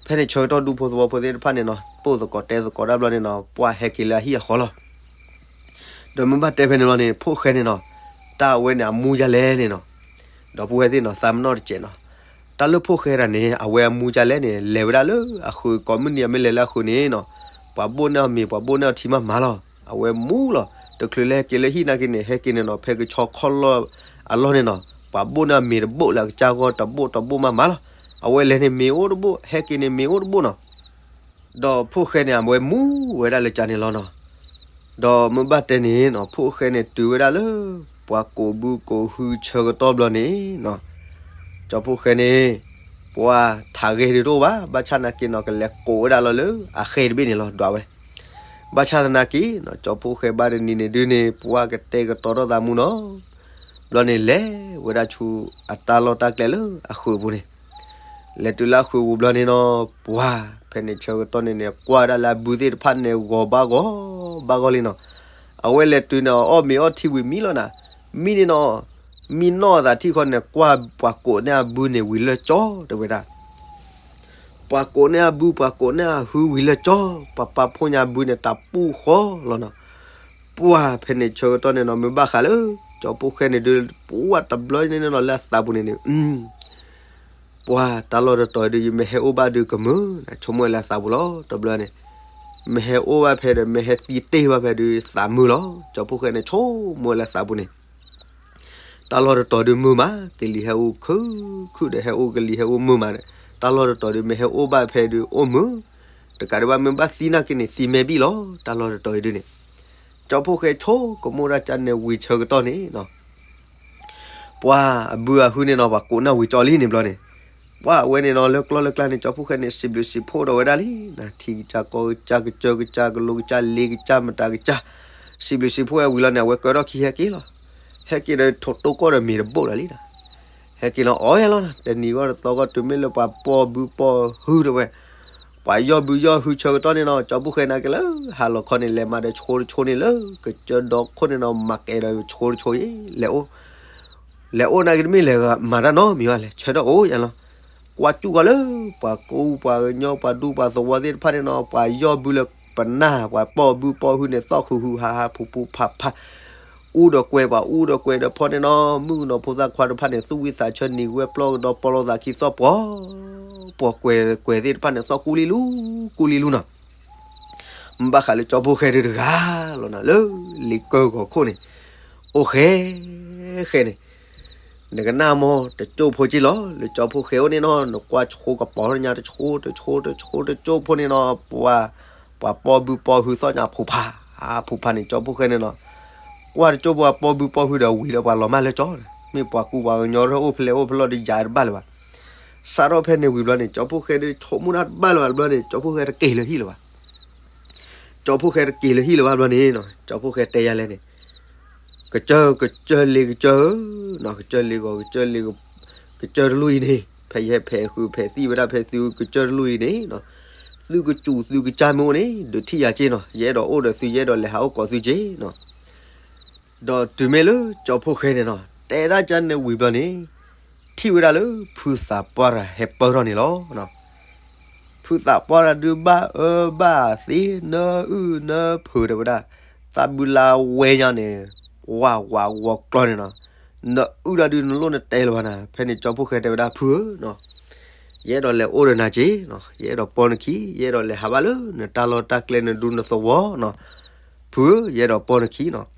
ဖဲန့ၣ်ဆၢကတီၢ်ဒူဖိသဝီဖိသ့ၣ်တဖၣ်န့ၣ်နီၤ ပိၢ်သကိးတဲသကိးဒၣ်ဘျီန့ၣ်နီၤ ပှၤဟဲက့ၤလၢအဟံၣ်အဃီလီၤ. ဒီးမ့ၢ်ဘၣ်တဲဖဲန့ၣ်လီၤန့ၣ် ဖီၣ်ဃဲန့ၣ်နီၤ တၢ်အဝဲန့ၣ်အမူယၤလဲၣ်န့ၣ်နီၤ, ဒီပုၢ်ဝဲၢ်သ့ၣ်နီၤ သးမနီၣ်တစဲးနီၤ, တၢ်လၢဖီၣ်ဃဲတဂၤန့ၣ် အဝဲအမူယၤလဲၣ်န့ၣ် လဲၤဝဲဒၣ်လၢအဃုာ် ကိးမုၢ်နံၤအမ့ၢ်လဲၤလၢအဃုာ်န့ၣ်နီၤ ပှၤဘိၣ်န့ၢ်အီၤမ့ၤ ပှၤဘိၣ်န့ၢ်အီၤထံမးမးလီၤ. အဝဲမူလီၤ. တချုးလၢဟဲက့ၤလၢဟံၣ်နာ်က့န့ၣ် ဟဲက့ၤန့ၣ်နီၤ ဖဲကဆီခီၣ်လီၢ်အလီၢ်န့ၣ်နီၤ ပှၤဘိၣ်န့ၢ်အမ့ၤတဘိၣ်လၢအကစၢ်ဂီၢ် တဘိၣ်တဘိၣ်မးမးလီၤ. အဝဲလဲၤန့ၣ်မ့ၤအိၣ်တဘိၣ် ဟဲက့ၤန့ၣ်မ့ၤအိၣ်တဘိၣ်နီၤ. ဒီးဖီၣ်ဃဲန့ၣ် အဝဲမူဝဲဒၣ်လၢကၢန့ၣ်လီၤနီၤ. ဒီးမ့ၢ်ဘၣ်တဲန့ၣ်နီၤ ဖီၣ်ဃဲန့ၣ်တုၤဝဲဒၣ်လၢ ပှၤကိးဘုကိးဟုဆၢကတီၢ်ဘျီန့ၣ်နီၤ ကၠီဖီၣ်ဃဲန့ၣ် ပှၤထးဂဲၤဒုးတအိၣ်ဘၣ်, ဘၣ်ဆၣ်သနာ်က့နီၤ ကလဲၤကိးဝဲဒၣ်လီၤလၢအဃဲတဘ့ၣ်န့ၣ်လီၤ ဒွးဝဲ. ဘၣ်ဆၣ်သနာ်က့နီၤ ကၠီဖီၣ်ဃဲဘၣ်တနံၤန့ၣ်ဒုးန့ၣ် ပှၤကတဲာ်ကတီၤထီၣ်သးမူနီၤ. ဘျီန့ၣ်လဲၤဝဲဒၣ်ဆူအတၢ်လီၢ်တၢ်ကျဲလၢအဃုာ်အပူၤန့ၣ် လဲၤတုၤလၢအဃုာ်ပူၤဘျီန့ၣ်နီၤ ပှၤဖဲန့ၣ်ဆၢကတီၢ်န့ၣ်န့ၣ် ကွၢ်ဝဲဒၣ်လၢအဘုသ့ၣ်တဖၣ်န့ၣ် ဂီၤဘၣ်ဂီၤ ဘၣ်ဂီၤလံနီၤ. အဝဲလဲၤတုၤန့ၣ် အီၣ်မ့ၤအီထံဝံၤမံလီၤနၤ. မံန့ၣ်နီၤ မံနီၢ်အသးထံၣ်ခီန့ၣ် ကွၢ်ပှၤကိးန့ၢ်အဘုန့ၣ်ဝံၤလၢကၠီ တဲဝဲဒၣ် ပှၤကိးန့ၢ်အဘု ပှၤကိးန့ၢ်အဟုဝံၤလၢကၠီ, ပှၤပာ်ဖှိၣ်ညါဘုန့ၣ် တၢ်ပူၢ်ဃီလီၤနီၤ. ပှၤဖဲန့ၣ်ဆၢကတီၢ်န့ၣ်နီၤ မ့ၢ်ဘၣ်ဃးလၢ ကၠီဖီၣ်ဃဲန့ၣ်ဒုး ပှၤတဘျီန့ၣ်နီၤ လၢအသးပူၤန့ၣ်န့ၣ် ပှၤတၢ်လီၢ်တတီၤဒုး ယမ့ၢ်ဟဲအိၣ်ဘၣ်ဒုးကမုာ် ဆိကမိၣ်ဝဲလၢအသးပူၤလီၤ. တဘျီန့ၣ် မ့ၢ်ဟဲအိၣ်ဘၣ်ဖဲဒီး မ့ၢ်ဟဲသံတ့ၢ်ဘၣ်ဖဲဒုး သးမုာ်လီၤ. ကၠီဖီၣ်ဃဲန့ၣ် ဆိကမိၣ်ဝဲလၢအသးပူၤန့ၣ် တၢ်လီၢ်တတီၤဒုးမုာ်မး ကလံၤဟဲအိၣ်ခုၣ်ခုၣ်ဒီး ဟဲအိၣ်ကလံၤဟဲအိၣ်မုာ်မးဒီး တၢ်လီၢ်တတီၤဒုး မ့ၢ်ဟဲအိၣ်ဘၣ်ဖဲဒုးအိၣ်မုာ်, တကးဒံးဘၣ် မ့ၢ်ဘၣ်သံနာ်က့န့ၣ် သံမဲာ်ဘံၣ်လီၤ. တၢ်လီၢ်တတီၤအံၤဒုးန့ၣ် ကၠီဖီၣ်ဃဲဆိကမိၣ်ဒၣ်ကၢန့ၣ်ဝံၤဆၢကတီၢ်န့ၣ်နီၤ ပှၤအဘုအဟုန့ၣ်နီၤ ပှၤကိးန့ၢ်ဝံၤကၠီလံန့ၣ်ဘျီန့ၣ် ပှၤအဝဲန့ၣ်နီၤ လၢကျီၢ်လၢကျါန့ၣ် ကၠီဖီၣ်ဃဲန့ၣ် စံးဘျုးစံးဖှိၣ်ဒီးဝဲဒၣ်လံ, ထံကစၢ်ကီၢ်ကစၢ် ကစၢၢ်ကစၢ် ကလိကစၢ် လ့ကစၢ် မတၤကစၢ်, စံးဘျုးစံးဖှိၣ်ဝဲဝံၤလီၤန့ၣ် အဝဲကၢထီၣ်ခံဟဲက့ၤလီၤ. ဟဲက့ၤဒီးထိးတိၢ်ကီၢ်ဒီးမ့ၤတဘိၣ်လၢာ်လံနီၤ. ဟဲက့ၤလီၤအီၣ်ယဲလီၤ တနံၤဂီၢ်တသီဂီၢ် တုၤမ့ၢ်လၢပှၤပိာ်ဘုပိာ်ဟုတဝဲ ပှၤယီၢ်ဘုယီၢ်ဟုဆၢကတီၢ်န့ၣ်နီၤ ကၠီဖီၣ်ဃဲနာ်က့လၢ ဟါလီၤခီန့ၣ် လဲၤမၤဒီးဆိတဆိန့ၣ်လၢ ကစၢၢ်ဒီခိၣ်န့ၣ်နီၤ မၤကဲဒီးဆိတဆိအံၤ လဲၤအိၣ် လဲၤအိၣ်နာ်က့တမ့ၢ်လဲၤမၤတၢ်နီတမံၤဘၣ် လဲၤဆၢထၢၣ်အိၣ်ယါလီၤ. ကွၢ်ကၠူၣ်ကီးလၢ ပှၤကူပှၤကညီ ပှၤဒူပှၤသဝီသ့ၣ်တဖၣ်န့ၣ်နီၤ ပှၤယီၢ်ဘုလၢပနၢ် ပှၤပိာ်ဘုပိာ်ဟုၣ်န့ၣ် သီၣ်ဃုာ်ဟုၣ်ဟးဟး ဖူဖူဖးဖး အူဒီးကွဲၤ ပှၤအူဒီးကွဲၤဒီးဖီန့ၣ်နီၤ မုၣ်ကနီၤဖိသၣ်ခွါတဖၣ်န့ၣ် သူၣ်ဝံသးဆၢနံၤဝဲပျီကဒီး ပီလီၤသးခံသီၣ်ပှီၤ ပှၤကွဲၤကွဲၤသ့ၣ်တဖၣ်န့ၣ် သီၣ်ကူလံလူ ကူလံလူနီၤ ဘၣ်ဃးလၢကၠီဖှိၣ်ဃဲဒုးတဂၤလီၤနၤ လၢလံာ်ကၢၢ်ဂီၤခိၣ်န့ၣ် အိၣ်ဃဲ ဃဲန့ၣ် နကနၣ်မ့ၢ်တကၠိၢ်ဖိက့လီၤ လၢကၠီဖှိၣ်ဃဲအိၣ်န့ၣ်နီၤ နကွၢ်ဆိကပီၤညါတဆိ တဆိ တဆိ တကၠိၢ်ဖိန့ၣ်နီၤ ပှၤ ပှၤပိာ်ဘုပိာ်ဟုၣ်သီၣ်ညါဖိဖး အဖိဖးန့ၣ် ကၠီဖှိၣ်ဃဲန့ၣ်နီၤ ကွၢ်တကၠိၢ်ဖိပှၤပိာ်ဘုပိာ်ဟုၣ်ဒီးဝံၤလၢပှၤလီၤမၢ်လၢကၠီန့ၣ် မ့ၢ်ပှၤကူပှၤကညီရၢၢ်အိၣ်ဖဲလဲၣ်အိၣ်ဖဲလဲၣ်ဒီးယၤတဘၣ်လၢၤဘၣ် စးထီၣ်ဖဲန့ၣ်ဝံၤဘျီန့ၣ် ကၠီဖှိၣ်ဃဲဒုးဆိကမိၣ်တၢ်တဘၣ်လၢၤဘၣ်ဘျီန့ၣ် ကၠီဖှိၣ်ဃဲတက့ၤလၢဟံၣ်လၢၤဘၣ် ကၠီဖှိၣ်ဃဲတက့ၤလၢဟံၣ်လၢၤဘၣ်ဘျီန့ၣ်နီၤ ကၠီဖှိၣ်ဃဲတဲယၤလဲၣ်န့ၣ် ကစၢၢ် ကစၢၢ်လ့ကစၢၢ်ဧၢ, ကစၢၢ်လ့ဂီၤ ကစၢၢ်လ့ ကစၢၢ်တလူၢ်အံၤန့ၣ် ဖဲယဟဲဖဲးဃုာ်ဖဲးသံၣ်ဝဲဒၣ်ဖဲသုကစၢၢ်တလူၢ်အံၤန့ၣ်, သုကစူၤသုကစၢ်မ့ၢ်အိၣ်န့ၣ် ဒုးထံၣ်ယၤက့နီၤ, ယအဲၣ်ဒိးအိၣ်ဒီးသု ယအဲၣ်ဒိးလဲၤဟးအိၣ်ကိးသုက့နီၤ. ဒီးတုၤမ့ၢ်လၢကၠီဖှိၣ်ဃဲန့ၣ်နီၤ တဲဒၣ်ကန့ၣ်ဝံၤဘျီန့ၣ် ထံၣ်ဝဲဒၣ်လၢဖုသးပှၢ်တဂၤဟဲပၢၢ်ထီၣ်န့ၣ်လီၤ. ဖုသးပှၢ်တဂၤဒုးဘၣ်အၢဘၣ်သီ နၢအုၣ်နၢဖုးတဲဝဲဒၣ်, သးဘုလါဝဲညါန့ၣ် ဝးဝးဝီၤကျီၢ်န့ၣ်နီၤ, နၢအုၣ်တၢ်ဒုးနလိၣ်နတဲလၢၤဘၣ်နၤ. ဖဲန့ၣ်ကၠီဖှိၣ်ဃဲတဲဝဲဒၣ် ဖုဧၢနီၤ, ယအဲၣ်ဒိးလဲၤအိၣ်ဒီးနၤက့နီၤ, ယအဲၣ်ဒိးပိာ်နခံ, ယအဲၣ်ဒိးလဲၤဟးဘၣ်လၢနတၢ်လီၢ်တၢ်ကျဲနဒူနသဝီနီၤ. ဖုဧၢ ယအဲၣ်ဒိးပိာ်နခံနီၤ.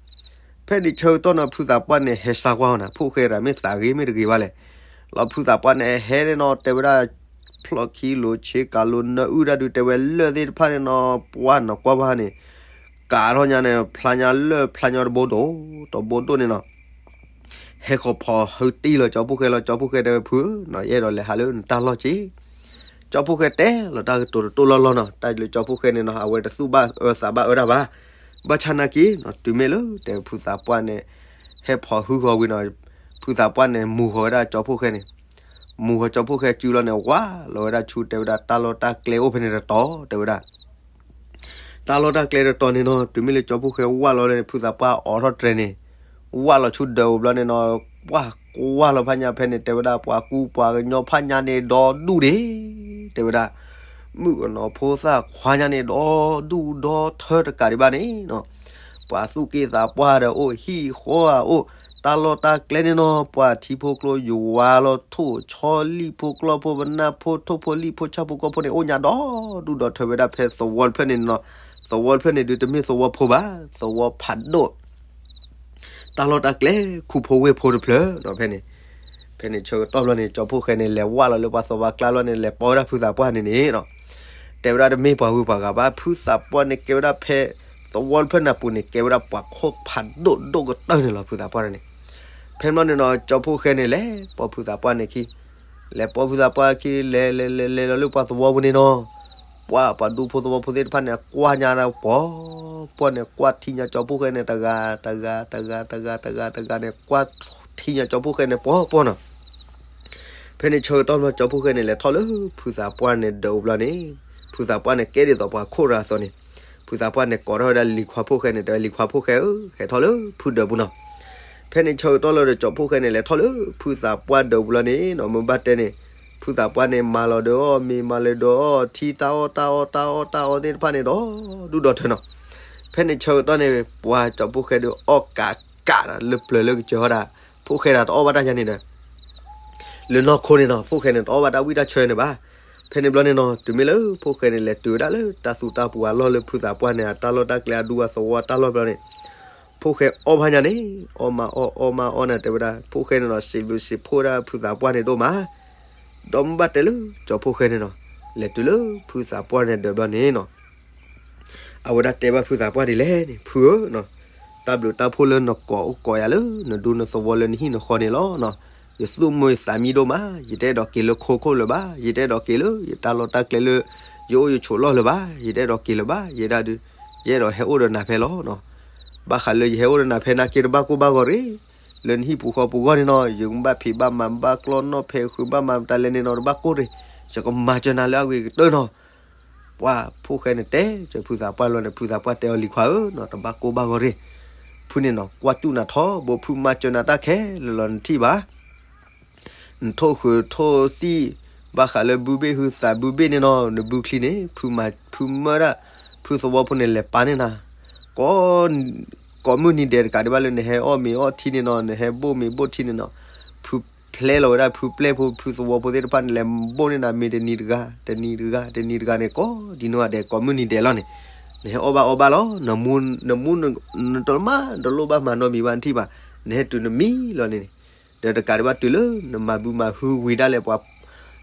ဖဲန့ၣ်ဆၢကတီၢ်န့ၣ် ဖုသးပှၢ်န့ၣ်ဟဲစၢ်ကွၢ်အီၤနၤ, ဖှိၣ်ဃဲတဂၤမ့ၢ်သးဂ့ၤမ့ၢ်တဂ့ၤဘၣ်လဲၣ်. လီၤဖုသးပှၢ်န့ၣ်ဟဲန့ၣ်နီၤ တဲဝဲဒၣ် ဖျီၣ်ခံလိၤဆ့ကၤလိၤ နၢအုၣ်တၢ်ဒုးတဲဝဲလၢၢ်သ့ၣ်တဖၣ်န့ၣ်နီၤ ပှၢ်နီၤကွၢ်ဘၣ်န့ၣ် ကးထီၣ်ညါန့ၣ် ဖျါညါလၢၢ်ဖျါညါတဘိဒိၣ် တဘိဒိၣ်န့ၣ်နီၤ. ဟဲဃီၤဖီၣ်ဟုတံၢ်လီၤကၠီဖှိၣ်ဃဲလီၤ. ကၠီဖှိၣ်ဃဲတဲဝဲ ဖုဧၢနီၤ ယအဲၣ်ဒိးလဲၤဟးလၢနတၢ်လီၢ်က့. ကၠီဖှိၣ်ဃဲတဲလီၤတၢ်ကတိၤတတိၢ်လီၢ်လီၢ်နီၤ, တၢ်လၢကၠီဖှိၣ်ဃဲန့ၣ်နီၤ အဝဲတသူၣ်ဘၣ်အၢသးဘၣ်အၢတၢ်ဘၣ်. ဘၣ်ဆၣ်နာ်က့နီၤ တုၤမ့ၢ်လၢတဲဖုသးပှၢ်န့ၣ် ဟဲဖီၣ်ဟုဃီၤဝံၤနီၤ, ဖုသးပှၢ်န့ၣ် မူၤဃီၤဝဲဒၣ်ကၠီဖှိၣ်ဃဲန့ၣ်, မူၤဃီၤကၠီဖှိၣ်ဃဲစုလီၤန့ၣ် ဝၢ်လီၤဝဲဒၣ်ဆူတဲဝဲဒၣ် တၢ်လီၢ်တၢ်ကျဲအိၣ်ဖဲန့ၣ်တတီၤတဲဝဲဒၣ် တၢ်လီၢ်တၢ်ကျဲတတီၤန့ၣ်နီၤ တုၤမ့ၢ်လၢကၠီဖှိၣ်ဃဲဝၢ်လီၤလၢန့ၣ် ဖုသးပှၢ်အိးထီၣ်တြဲၤန့ၣ် ဝၢ်လီၤဆူဒၢးအိၣ်ဘျီန့ၣ်နီၤ, ပှၢ်ကွၢ်လီၤဖးညါဖဲန့ၣ် တဲဝဲဒၣ် ပှၤကူပှၤကညီဖးညါန့ၣ် ဒီဒူၣ်ဒံး တဲဝဲဒၣ်, မုၣ်ကနီၤဖိသၣ်ခွါညါန့ၣ် ဒီဒူၣ်ဒီထၢတကးဒံးဘၣ်န့ၣ်နီၤ, ပှၤသူၣ်က့သးပှၢ်ဒီးအိၣ် ဟံၣ်ဃီဧိၤ တၢ်လီၢ်တၢ်ကျဲန့ၣ်နီၤ ပှၤထံဖိကျိယဝါလီၤထိၣ်ဆီလံၣ်ဖိကျီၢ်ဖိ ပနၢ်ဖိထိၣ်ဖိလံၣ်ဖိဆၣ်ဖိကီၢ်ဖိန့ၣ် အိၣ်ညါဒီဒူၣ်ဒီထၢဝဲဒၣ်ဖဲသဝီတဖျၢၣ်န့ၣ်နီၤ. သဝီတဖျၢၣ်န့ၣ်ဒုးတမ့ၢ်သဝီဖိဘၣ်, သဝီဖးဒိၣ် တၢ်လီၢ်တၢ်ကျဲခူဖိဝ့ၢ်ဖိတဖျၢၣ်နီၤ ဖဲန့ၣ် ဖဲန့ၣ်ဆၢကတီၢ်ဘျီန့ၣ် ကၠီဖှိၣ်ဃဲန့ၣ် လဲၤဝၢ်လီၤလၢပှၤသဝီကျါလီၤန့ၣ် လဲၤပိာ်ဝဲဒၣ်ဖုသးပှၢ်န့ၣ်န့ၣ်နီၤ, တဲဝဲဒၣ်တမ့ၢ်ပှၤဂုၤပှၤဂၤဘၣ် ဖုသးပှၢ်န့ၣ် ကဲဝဲဒၣ်ဖဲ သဝီတဖျၢၣ်န့ၣ်အပူၤန့ၣ် ကဲဝဲဒၣ်ပှၤခိၣ်ဖးဒိၣ်ဒိၣ်ကတၢၢ်န့ၣ်လီၤ ဖုသးပှၢ်န့ၣ်. ဖဲန့ၣ်ဘျီန့ၣ်နီၤ ကၠီဖှိၣ်ဃဲန့ၣ် လဲၤပိာ်ဖုသးပှၢ်န့ၣ်ခံ လဲၤပိာ်ဖုသးပှၢ်ခံ လဲၤလဲၤလဲၤလဲၤလီၤလၢပှၤသဝီပူၤန့ၣ်နီၤ, ပှၤပှၤဒူဖိသဝီဖိသ့ၣ်တဖၣ်န့ၣ် ကွၢ်ညါပှီၤပှီၢ်န့ၣ် ကွၢ်ထံညါကၠီဖှိၣ်ဃဲန့ၣ် တဂၤတဂၤတဂၤတဂၤတဂၤတဂၤန့ၣ် ကွၢ်ထံညါကၠီဖှိၣ်ဃဲန့ၣ်ပှီၤပှီၢ်နီၤ. ဖဲန့ၣ်ဆၢကတီၢ်ဘျီ ကၠီဖှိၣ်ဃဲန့ၣ် လဲၤထီၣ်လၢဖုသးပှၢ်န့ၣ်ဒၢးအိၣ်ဘျီန့ၣ်, ဖုသးပှၢ်န့ၣ် ကဲဒ်သိးပှၤခိၣ်တဂၤအသိးန့ၣ်, ဖုသးပှၢ်န့ၣ် ကိးထီၣ်ဝဲဒၣ်လံၤခွါဖှိၣ်ဃဲန့ၣ် တဲဝဲ လံၤခွါဖှိၣ်ဃဲဧၢ ဟဲထီၣ်လၢဖုဒၢးပူၤနီၤ. ဖဲန့ၣ်ဆၢကတီၢ်လီၤဒီး ကၠီဖှိၣ်ဃဲန့ၣ် လဲၤထီၣ်လၢဖုသးပှၢ်ဒၢးပူၤလီၤန့ၣ်နီၤ, မ့ၢ်ဘၣ်တဲန့ၣ် ဖုသးပှၢ်န့ၣ် မၤလီၤဒီးအီၤ မ့ၤမၤလီၤဒီးအီၤ ထံတၢ်အီၣ်တၢ်အီၣ်တၢ်အီၣ်တၢ်အီသ့ၣ်တဖၣ်န့ၣ်ဒီး ဒူၣ်ဒီးထၢနီၤ. ဖဲန့ၣ်ဆၢကတီၢ်န့ၣ် ပှၤကၠီဖှိၣ်ဃဲဒုးအီၣ်ကးကးလၢပျၢၤလၢကစၢၤဟီဒၣ်, ဖှိၣ်ဃဲဒၣ်တအီၣ်ဘၣ်တၢ်ညါန့ၣ်ဒီး လၢနီၢ်ခိန့ၣ်နီၤ ဖှိၣ်ဃဲန့ၣ် တအီၣ်ဘၣ်တၢ်ဝံၣ်တၢ်ဆၢန့ၣ်ဘၣ်. ဖဲန့ၣ်ဘျီန့ၣ်နီၤ တုၤမ့ၢ်လၢဖှိၣ်ဃဲန့ၣ် လဲၤတုၤဝဲဒၣ်လၢတၢ်သူတၢ်ပူၤအလီၢ်လၢဖုသးပှၢ်န့ၣ် အတၢ်လီၢ်တၢ်ကျဲအဒူအသဝီအတၢ်လီၢ်ဘျီန့ၣ် ဖှိၣ်ဃဲအီၣ်ဖးညါန့ၣ် အီၣ်မးအီၣ်အီၣ်မးအီၣ်န့ၣ် တဲဝဲဒၣ် ဖှိၣ်ဃဲန့ၣ်နီၤ စံးဘျုးစံးဖှိၣ်ဒၣ်ဖုသးပှၢ်န့ၣ်ဒိၣ်မး ဒီးမ့ၢ်ဘၣ်တဲလၢ ကၠီဖှိၣ်ဃဲန့ၣ်နီၤ လဲၤတုၤလၢဖုသးပှၢ်န့ၣ်ဒၢးဘျီန့ၣ်နီၤ အဝဲဒၣ်တဲဘၣ်ဖုသးပှၢ်ဒ်လဲၣ်န့ၣ် ဖုဧၢနီၤ, တၢ်ဘျုးတၢ်ဖှိၣ်လၢနကိးအိၣ်ကိးယၤလၢ နဒူနသဝီလၢနဟံၣ်နဃီန့ၣ်လီၤ. ယသူၣ်မုာ်သးမံဒိၣ်မး, ယတအဲၣ်ဒိးက့ၤလၢခိခိၣ်လၢၤဘၣ်, ယတအဲၣ်ဒိးက့ၤလၢယတၢ်လီၢ်တၢ်ကျဲလၢ ယအိၣ်ယဆိးလီၢ်လၢၤဘၣ်, ယတအဲၣ်ဒိးက့ၤလၢၤဘၣ်, ယဲဒၣ်ဒုး ယအဲၣ်ဒိးဟဲအိၣ်ဒီးနၤဖဲလီၤနီၤ. ဘၣ်ဃးလၢယဟဲအိၣ်ဒီးနၤဖဲနာ်က့တဘၣ်ကိၢ်ဘၣ်ဂီၤရ့ၣ်, လၢနဟံၣ်ပူၤဃီပူၤဂီၢ်န့ၣ်နီၤ ယကဘၣ်ဖံးဘၣ်မၤဘၣ်ကျီၢ်နီၣ်ဖဲးဃုာ်ဘၣ်မၤတၢ်လဲၣ်န့ၣ်နီၤ တဘၣ်ကိၢ်ရ့ၣ်, ယကမၤစၢၤနၤလၢအဂ့ၤကတၢၢ်နီၤ. ပှၤဖှိၣ်ဃဲန့ၣ်တဲ ကၠီဖုသးပှၢ်လီၤန့ၣ် ဖုသးပှၢ်တဲအီၤလံၤခွါဧၢနီၤ တဘၣ်ကိၢ်ဘၣ်ဂီၤရ့ၣ်, ဖုန့ၣ်နီၤ ကွၢ်စူၣ်နၤထီဘိ ဖုမၤစၢၤနၤတၢ်ခဲလၢာ်လီၤ နထံၣ်ဘၣ်. နထိၣ်ဃုာ်ထိၣ်သံၣ် ဘၣ်ဃးလၢဘုဘ့ၣ်ဟုသးဘုဘ့ၣ်န့ၣ်နီၤ နဘုချံန့ၣ် ဖုမၤ ဖုမၢဒၣ် ဖုသဝီဖိန့ၣ် လဲၤပာ်န့ၢ်နၤ ကိးမုၢ်နံၤဒဲးတကးဒံးဘၣ်လၢ နဟဲအီၣ်မ့ၤအီၣ်ထံန့ၣ်နီၤ နဟဲဘိၣ်မ့ၤဘိၣ်ထံန့ၣ်နီၤ ဖုဖျဲလီၤဝဲဒၣ် ဖုပျဲၢ်ဖိ ဖုသဝီဖိသ့ၣ်တဖၣ်န့ၣ် လဲၤဘိၣ်န့ၢ်နၤ မ့ၤတနံၤတဂၤ တနံၤတဂၤ တနံၤတဂၤန့ၣ် ကိးဒ်နီၢ်ဂၤဒဲး ကိးမုၢ်နံၤဒဲးလီၤန့ၣ် နဟဲအီၣ်ဘၣ်အီဘၣ်လီၤ နမူ နမူ နတလီၤမၢ် တလိၣ်ဘၣ်မၤနီတမံၤဘၣ် နထံၣ်ဘၣ် နဟဲတုၤနမံလီၤန့ၣ် ဒီးတကးဒံးဘၣ်တုၤလၢ နမၤဘုမၤဟုဝံၤဒၣ်လဲာ် ပှၤ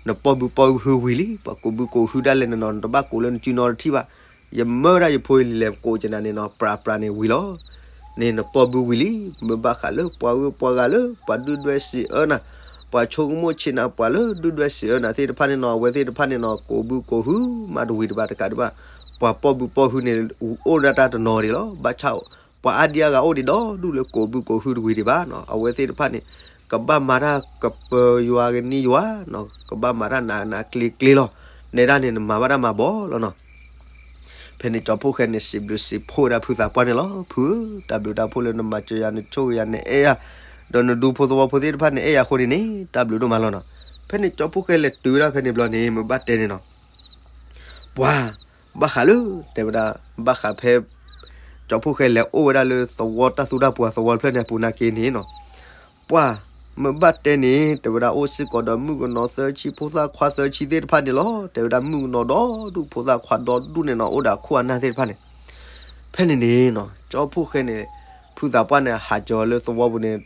နပိာ်ဘုပိာ်ဟုဝံၤလံ ပှၤကိးဘုကိးဟုဒၣ်လဲာ်န့ၣ်နီၤ နတဘၣ်ကိးလၢနစုနီတထံၣ်ဘၣ် ယမၢဒၣ်ယဖိယလံၤလဲၤကိးကနၤန့ၣ်နီၤ ပြးပြးန့ၣ်ဝံၤလီၤ န့ၣ်နပိာ်ဘုဝံၤလံ မ့ၢ်ဘၣ်ဃးလၢပှၤဂုၤပှၤဂၤလၢ ပှၤဒုၣ်ဒွဲၣ်စံးအၢနၤ ပှၤဆိကမိၣ်ဆံးနၤ ပှၤလၢဒုၣ်ဒွဲၣ်စံးအၢနၤသ့ၣ်တဖၣ်န့ၣ်နီၤ အဝဲသ့ၣ်တဖၣ်န့ၣ်နီၤ ကိးဘုကိးဟုမးတဝံၤတဘၣ်တကးဒံးဘၣ် ပှၤပိာ်ဘုပိာ်ဟုန့ၣ် အိၣ်ဒၣ်တၢ်တနီၤဒံးလီၤ ဘၣ်ဆၣ် ပှၤအါဒံအါဂၤအိၣ်ဒံးဒီဒူၣ်လၢကိးဘုကိးဟုတဝံၤဒံးဘၣ်နီၤ အဝဲသ့ၣ်တဖၣ်န့ၣ် ကဘၣ်မၤတၢ်ကပၢၤယွၤကနံယွၤနီၤ ကဘၣ်မၤတၢ်နးနးကျ့ကျ့လီၤ နဲဒၣ်န့ၣ် နမၤဘၣ်တၢ်မၤဘီလီၤနီၤ ဖဲန့ၣ်ကၠီဖှိၣ်ဃဲန့ၣ် စံးဘျုးစံးဖှိၣ်ဝဲဒၣ်ဖုသးပှၢ်န့ၣ်လီၤ ဖုဧၢ တၢ်ဘျုးတၢ်ဖှိၣ်လၢနမၤစၢၤယၤ နဆိၣ်ဂ့ၤယၤ နအဲၣ်ယၤ ဒီးနဒူဖိသဝီဖိသ့ၣ်တဖၣ်န့ၣ် အဲၣ်ယၤအဃိန့ၣ်န့ၣ် တၢ်ဘျုးဒိၣ်မးလီၤနီၤ ဖဲန့ၣ်ကၠီဖှိၣ်ဃဲလဲၤတုၤဝဲဒၣ်ဖဲန့ၣ်ဘျီန့ၣ် မ့ၢ်ဘၣ်တဲန့ၣ်နီၤ ပှၤ ဘၣ်ဃးလၢ တဲဝဲဒၣ် ဘၣ်ဃးဖဲ ကၠီဖှိၣ်ဃဲလဲၤအိၣ်ဝဲဒၣ်လၢသဝီတၢ်သူတၢ်ပှၢ်သဝီတဖျၢၣ်န့ၣ်အပူၤနာ်က့န့ၣ်နီၤ ပှၤ မ့ၢ်ဘၣ်တဲန့ၣ် တဲဝဲဒၣ်အိၣ်စ့ၢ်ကီးဒီးမုၣ်ကနီၤသၢဆံ ဖိသၣ်ခွါသၢဆံသ့ၣ်တဖၣ်န့ၣ်လီၤ တဲဝဲဒၣ်မုၣ်ကနီၤဒီဒူၣ်ဖိသၣ်ခွါဒီဒူၣ်န့ၣ်နီၤ အိၣ်ဒီးအခိၣ်အနၢ်သ့ၣ်တဖၣ်န့ၣ် ဖဲန့ၣ်န့ၣ်နီၤ ကၠီဖှိၣ်ဃဲန့ၣ် ဖုသးပှၢ်န့ၣ် ဟးကၠီၤလၢသဝီပူၤန့ၣ်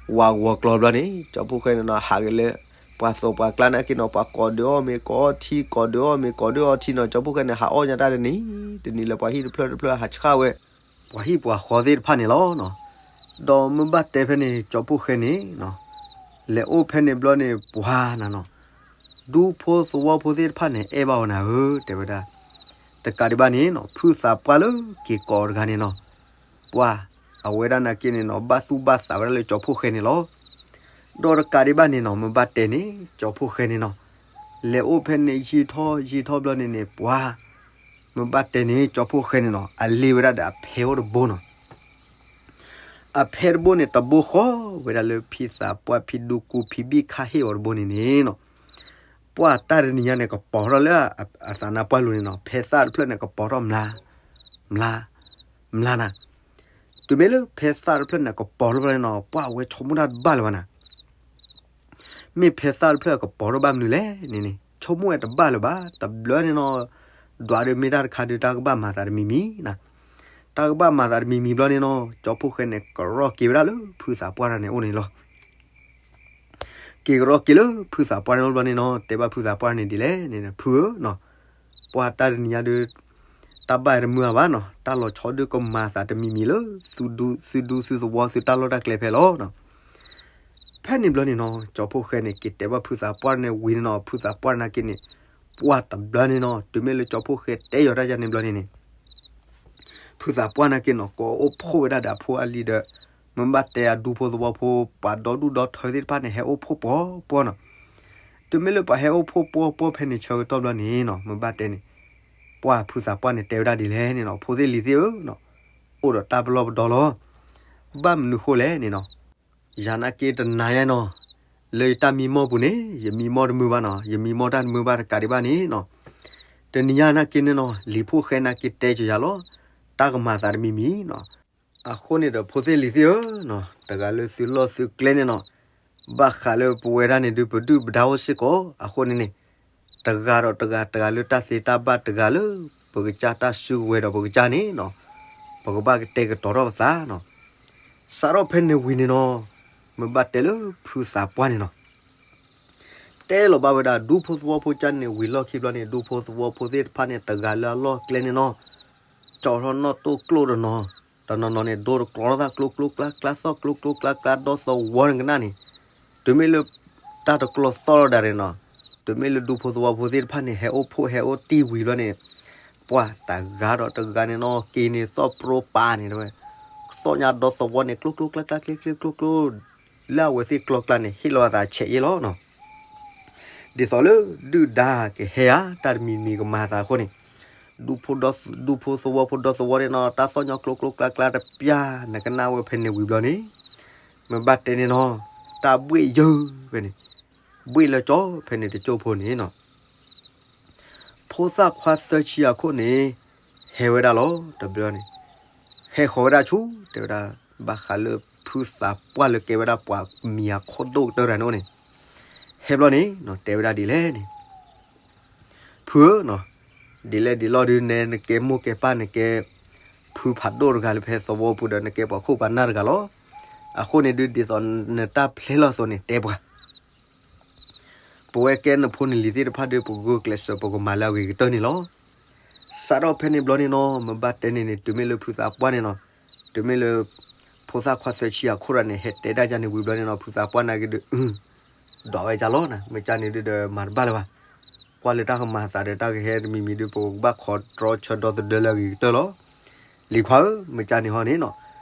ဝးဂီၤကျီၤဘျီန့ၣ် ကၠီဖှိၣ်ဃဲန့ၣ်နီၤ ဟးက့ၤလၢ ပှၤသိးပှၤကျါနာ်က့နီၤ ပှၤကိးဒုးအီၣ်မ့ၤကိးအီထံ ကိးဒုးအီၣ်မ့ၤကိးဒုးအီထံနီၤ ကၠီဖှိၣ်ဃဲန့ၣ် ဟးအီၣ်ညါတၢ်တနံၤ တနံၤလၢပှၤဟံၣ်တဖျၢၣ်တဖျၢၣ်ဟးဆှၣ်ဝဲ ပှၤဟံၣ်ပှၤဃီသ့ၣ်တဖၣ်န့ၣ်လီၤ. ဒီးမ့ၢ်ဘၣ်တဲဖဲန့ၣ် ကၠီဖှိၣ်ဃဲန့ၣ် လဲၤအိၣ်ဖဲန့ၣ်ဘျီန့ၣ် ပှၤနၤနီၤ ဒူဖိသဝီဖိသ့ၣ်တဖၣ်န့ၣ် အဲၣ်ဘၣ်အီၤနၤဧၢ တဲဝဲဒၣ် တကးဒံးဘၣ်န့ၣ်နီၤ ဖုသးပှၢ်လၢက့ၤကိးတဂၤန့ၣ်နီၤ ပှၤ အဝဲဒၣ်နာ်က့န့ၣ်နီၤ ဘၣ်သူၣ်ဘၣ်သးဝဲဒၣ်လၢကၠီဖှိၣ်ဃဲန့ၣ်လီၤ. ဒီးတကးဒံးဘၣ်န့ၣ်နီၤ မ့ၢ်ဘၣ်တဲန့ၣ် ကၠီဖှိၣ်ဃဲန့ၣ်နီၤ လဲၤအိၣ်ဖဲန့ၣ်ယံာ်ထီၣ်ယံာ်ထီၣ်ဘျီန့ၣ်န့ၣ် ပှၤ မ့ၢ်ဘၣ်တဲန့ၣ် ကၠီဖှိၣ်ဃဲန့ၣ်နီၤ အလ့ဝဲဒၣ်ဒီးအဖဲအိၣ်တဘိနီၤ အဖဲတဘိန့ၣ် တဘိဃီဝဲဒၣ်လၢဖံသးပှၢ်ဖံဒူကူဖံဘံၣ်ခါဟ့ၣ်အီၤတဘိန့ၣ်န့ၣ်နီၤ ပှၤတၢ်တနံၤညါန့ၣ် ကပီၤထီၣ်လၢအသးနါပှၢ်လိၤန့ၣ်နီၤ ဖဲသၣ်တဖျၢၣ်န့ၣ် ကပီၤထီၣ်မျါ မျါ မျါနၤ တုၤမ့ၢ်လၢဖဲသၣ်တဖျၢၣ်န့ၣ် ကပီၤထီၣ်ဘျီန့ၣ်နီၤ ပှၤအဝဲဆိကမိၣ်တၢ်တဘၣ်လၢၤဘၣ်နၤ မ့ၢ်ဖဲသၣ်တဖျၢၣ်အကပီၤထီၣ်ဘၣ်မနုၤလဲၣ်န့ၣ်န့ၣ် ဆိကမိၣ်ဝဲတဘၣ်လၢၤဘၣ် တဘျီန့ၣ်နီၤ ဒွးဒီးမ့ၢ်တၢ်တခါဒီးတၢ်ကဘၣ်မၤသးတမံၤမံၤနၤ တၢ်ကဘၣ်မၤသးတမံၤမံၤဘျီန့ၣ်နီၤ ကၠီဖှိၣ်ဃဲန့ၣ် ကရီက့ၤဝဲဒၣ်လၢဖုသးပှၢ်တဂၤန့ၣ်အိၣ်န့ၣ်လီၤ. က့ၤကရီက့ၤလၢဖုသးပှၢ်န့ၣ်အိၣ်ဘျီန့ၣ်နီၤ တဲဘၣ်ဖုသးပှၢ်န့ၣ်ဒ်လဲၣ်န့ၣ် ဖုဧၢနီၤ ပှၤတၢ်တနံၤညါဒီး တၢ်ဘၣ်တမုာ်ဘၣ်နီၤ တၢ်လီၤဆီဒုးကမၤသးတမံၤမံၤလၢ သုဒူသုသဝီသုတၢ်လီၢ်တၢ်ကျဲဖဲလီၤ. ဖဲန့ၣ်ဘျီန့ၣ်နီၤ ကၠီဖှိၣ်ဃဲန့ၣ် က့ၤတဲဘၣ်ဖုသးပှၢ်န့ၣ်ဝံၤန့ၣ်နီၤ ဖုသးပှၢ်နာ်က့န့ၣ် ပှၤတဘျီန့ၣ်နီၤ တုၤမ့ၢ်လၢကၠီဖှိၣ်ဃဲတဲယီၤတၢ်ယါန့ၣ်ဘျီန့ၣ်န့ၣ် ဖုသးပှၢ်နာ်က့နီၤ ကိးအိၣ်ဖှိၣ်ဝဲဒၣ်ဒီးအဖိအလံၤဒီး မ့ၢ်ဘၣ်တဲအဒူဖိသဝီဖိ ပှၤဒီဒူၣ်ဒီထၢသ့ၣ်တဖၣ်န့ၣ် ဟဲအိၣ်ဖှိၣ်ပှီၤပှီၤနီၤ တုၤမ့ၢ်လၢပှၤဟဲအိၣ်ဖှိၣ်ပှီၤပှီၤဖဲန့ၣ်ဆၢကတီၢ်ဘျီန့ၣ်နီၤ မ့ၢ်ဘၣ်တဲန့ၣ် ပှၤဖုသးပှၢ်န့ၣ်တဲဝဲဒၣ်ဒ်လဲၣ်န့ၣ်နီၤ ဖိသ့ၣ်လံၤသ့ၣ်ဧၢနီၤ အိၣ်ဒီးတၢ်ပလီၢ်ပဒီလီၤ ဘၣ်မနုၤဃိလဲၣ်န့ၣ်နီၤ ယၤနာ်က့တနၤယါနီၤ လၢယတၢ်မံမီၢ်ပူၤန့ၣ် ယမံမီၢ်တမုာ်ဘၣ်နီၤ ယမံမီၢ်တၢ်တမုာ်ဘၣ်တကးဒံးဘၣ်န့ၣ်နီၤ တနံၤညါနာ်က့န့ၣ်နီၤ လံၤဖိၣ်ဃဲနာ်က့တဲကယၤလီၤ တၢ်ကမၤသးတမံၤမံၤနီၤ အဃိန့ၣ်ဒီးဖိသ့ၣ်လံၤသ့ၣ်ဧၢနီၤ တဂၤလၢသုလီၢ်သုကျဲန့ၣ်နီၤ ဘၣ်ဃးလၢပဝဲဒၣ်န့ၣ်ဒုးပဒုၣ်ပဒါအိၣ်စ့ၢ်ကီး အဃိန့ၣ်န့ၣ် တဂၤဒီးတဂၤတဂၤလၢတၢ်သ့တၢ်ဘၣ်တဂၤလၢ ပကစၢ်တၢ်စုကဝဲၤဒီးပကစၢ်န့ၣ်နီၤ ပကဘၣ်ကတဲာ်ကတီၤထီၣ်ပသးနီၤ စးထီၣ်ဖဲန့ၣ်ဝံၤန့ၣ်နီၤ မ့ၢ်ဘၣ်တဲလၢဖုသးပှၢ်န့ၣ်နီၤ တဲလီၤဘၣ်ဝဲဒၣ် ဒူဖိသဝီဖိကၢ်န့ၣ် ဝံၤလီၢ်ခံဘျီန့ၣ် ဒူဖိသဝီဖိသ့ၣ်တဖၣ်န့ၣ် တဂၤလၢအလီၢ်ကျဲန့ၣ်နီၤ ကၠီထီၣ်နီၣ်တိၢ်ကျိၣ်တနီၤ တနီၤနီၤန့ၣ် ဒိတကျီထီၣ်သၣ်ကျိကျိကျါကျါ သီၣ်ကျိကျိကျါကျါ ဒီသဝီန့ၣ်ကနၣ်န့ၣ် တုၤမ့ၢ်လၢ တၢ်တကျီသီၣ်လီၤဒၣ်န့ၣ်နီၤ တုၤမ့ၢ်လၢဒူဖိသဝီဖိသ့ၣ်တဖၣ်န့ၣ် ဟဲအိၣ်ဖှိၣ်ဟဲအိၣ်တံၢ်ဝံၤဘျီန့ၣ် ပှၤတဂၤဒီးတဂၤန့ၣ်နီၤ က့ၤန့ၣ်သီၣ်ပြိပာ်န့ၣ်တဝဲ သီၣ်ညါဒီသဝီန့ၣ် ကျိကျိကျါကျါ ကျ့ကျ့ကျိကျိ လၢအဝဲသ့ၣ်ကျီကျါန့ၣ် ဟ့ၣ်လီၤအသးဆဲးအ့ၣ်လီၤနီၤ ဒ်သိးလၢဒုၣ်ဒါကဟဲဧါ တၢ်တမံၤမံၤကမၤသးအဃိန့ၣ် ဒူဖိဒီသဝီဖိဒီသဝီန့ၣ်နီၤ တၢ်သီၣ်ညီကျိကျိကျါကျါတပျၢ် နကနၣ်ဝဲဖဲန့ၣ်ဝံၤဘျီန့ၣ် မ့ၢ်ဘၣ်တဲန့ၣ်နီၤ တၢ်ဘှ့ၣ်ယၢၢ်ဖဲန့ၣ် ဘှ့ၣ်လၢကၠီဖဲန့ၣ်တကၠိဖိန့ၣ်နီၤ ဖိသၣ်ခွါသၢဆံအခိၣ်န့ၣ် ဟဲဝဲဒၣ်လီၤ တဘျီန့ၣ် ဟဲဃီၤဝဲဒၣ်ဆူ တဲဝဲဒၣ် ဘၣ်ဃးလၢဖုသးပှၢ်လၢကဲဝဲဒၣ်ပှၤမံၤအခိၣ်ဒိၣ်ကတၢၢ်တဂၤန့ၣ်အိၣ်န့ၣ် ဟဲဘျီန့ၣ်နီၤ တဲဝဲဒၣ်ဒ်လဲၣ်န့ၣ် ဖုဧၢနီၤ ဒ်လဲၣ်ဒ်လဲၣ်ဒုးနဲ နကဲမိၢ်ကဲပၢ် နကဲဖုဖးဒိၣ်တဂၤလၢဖဲသဝီပူၤဒီး နကဲပှၤခိၣ်ပှၤနၢ်တဂၤလီၤ. အဃိန့ၣ်ဒုး ဒ်သိးနတၢ်ဖျဲလီၤအသိးန့ၣ် တဲပှၤ ပဝဲကဲနဖိနလံၤသ့ၣ်တဖၣ်ဒီး ပကဂုာ်ကျဲးစၢး ပကမၤလၢအဂ့ၤကတၢၢ်န့ၣ်လီၤ. စးထီၣ်ဖဲန့ၣ်ဘျီန့ၣ်နီၤ မ့ၢ်ဘၣ်တဲန့ၣ်န့ၣ် တုၤမ့ၢ်လၢဖုသးပှၢ်န့ၣ်နီၤ တုၤမ့ၢ်လၢ ဖိသၣ်ခွါသၢဆံအခိၣ်တဂၤန့ၣ် ဟဲတဲဒၣ်ကန့ၣ်ဝံၤဘျီန့ၣ်နီၤ ဖုသးပှၢ်နာ်က့ဒုး ဒိးဝဲကလီၤနၤ မ့ၢ်ကန့ၣ်ဒုးဒီးမၤတဘၣ်လၢၤဘၣ်. ကွၢ်လၢတၢ်ကမၤအသးဒီးတၢ်ကဟဲတမံၤမံၤဒုး ပကဘၣ်ခိးတြီဆၢဒီသဒၢလၢအဂ့ၤကတၢၢ်လီၤ. လံၤခွါဧၢ မ့ၢ်ကန့ၣ်ဟီန့ၣ်နီၤ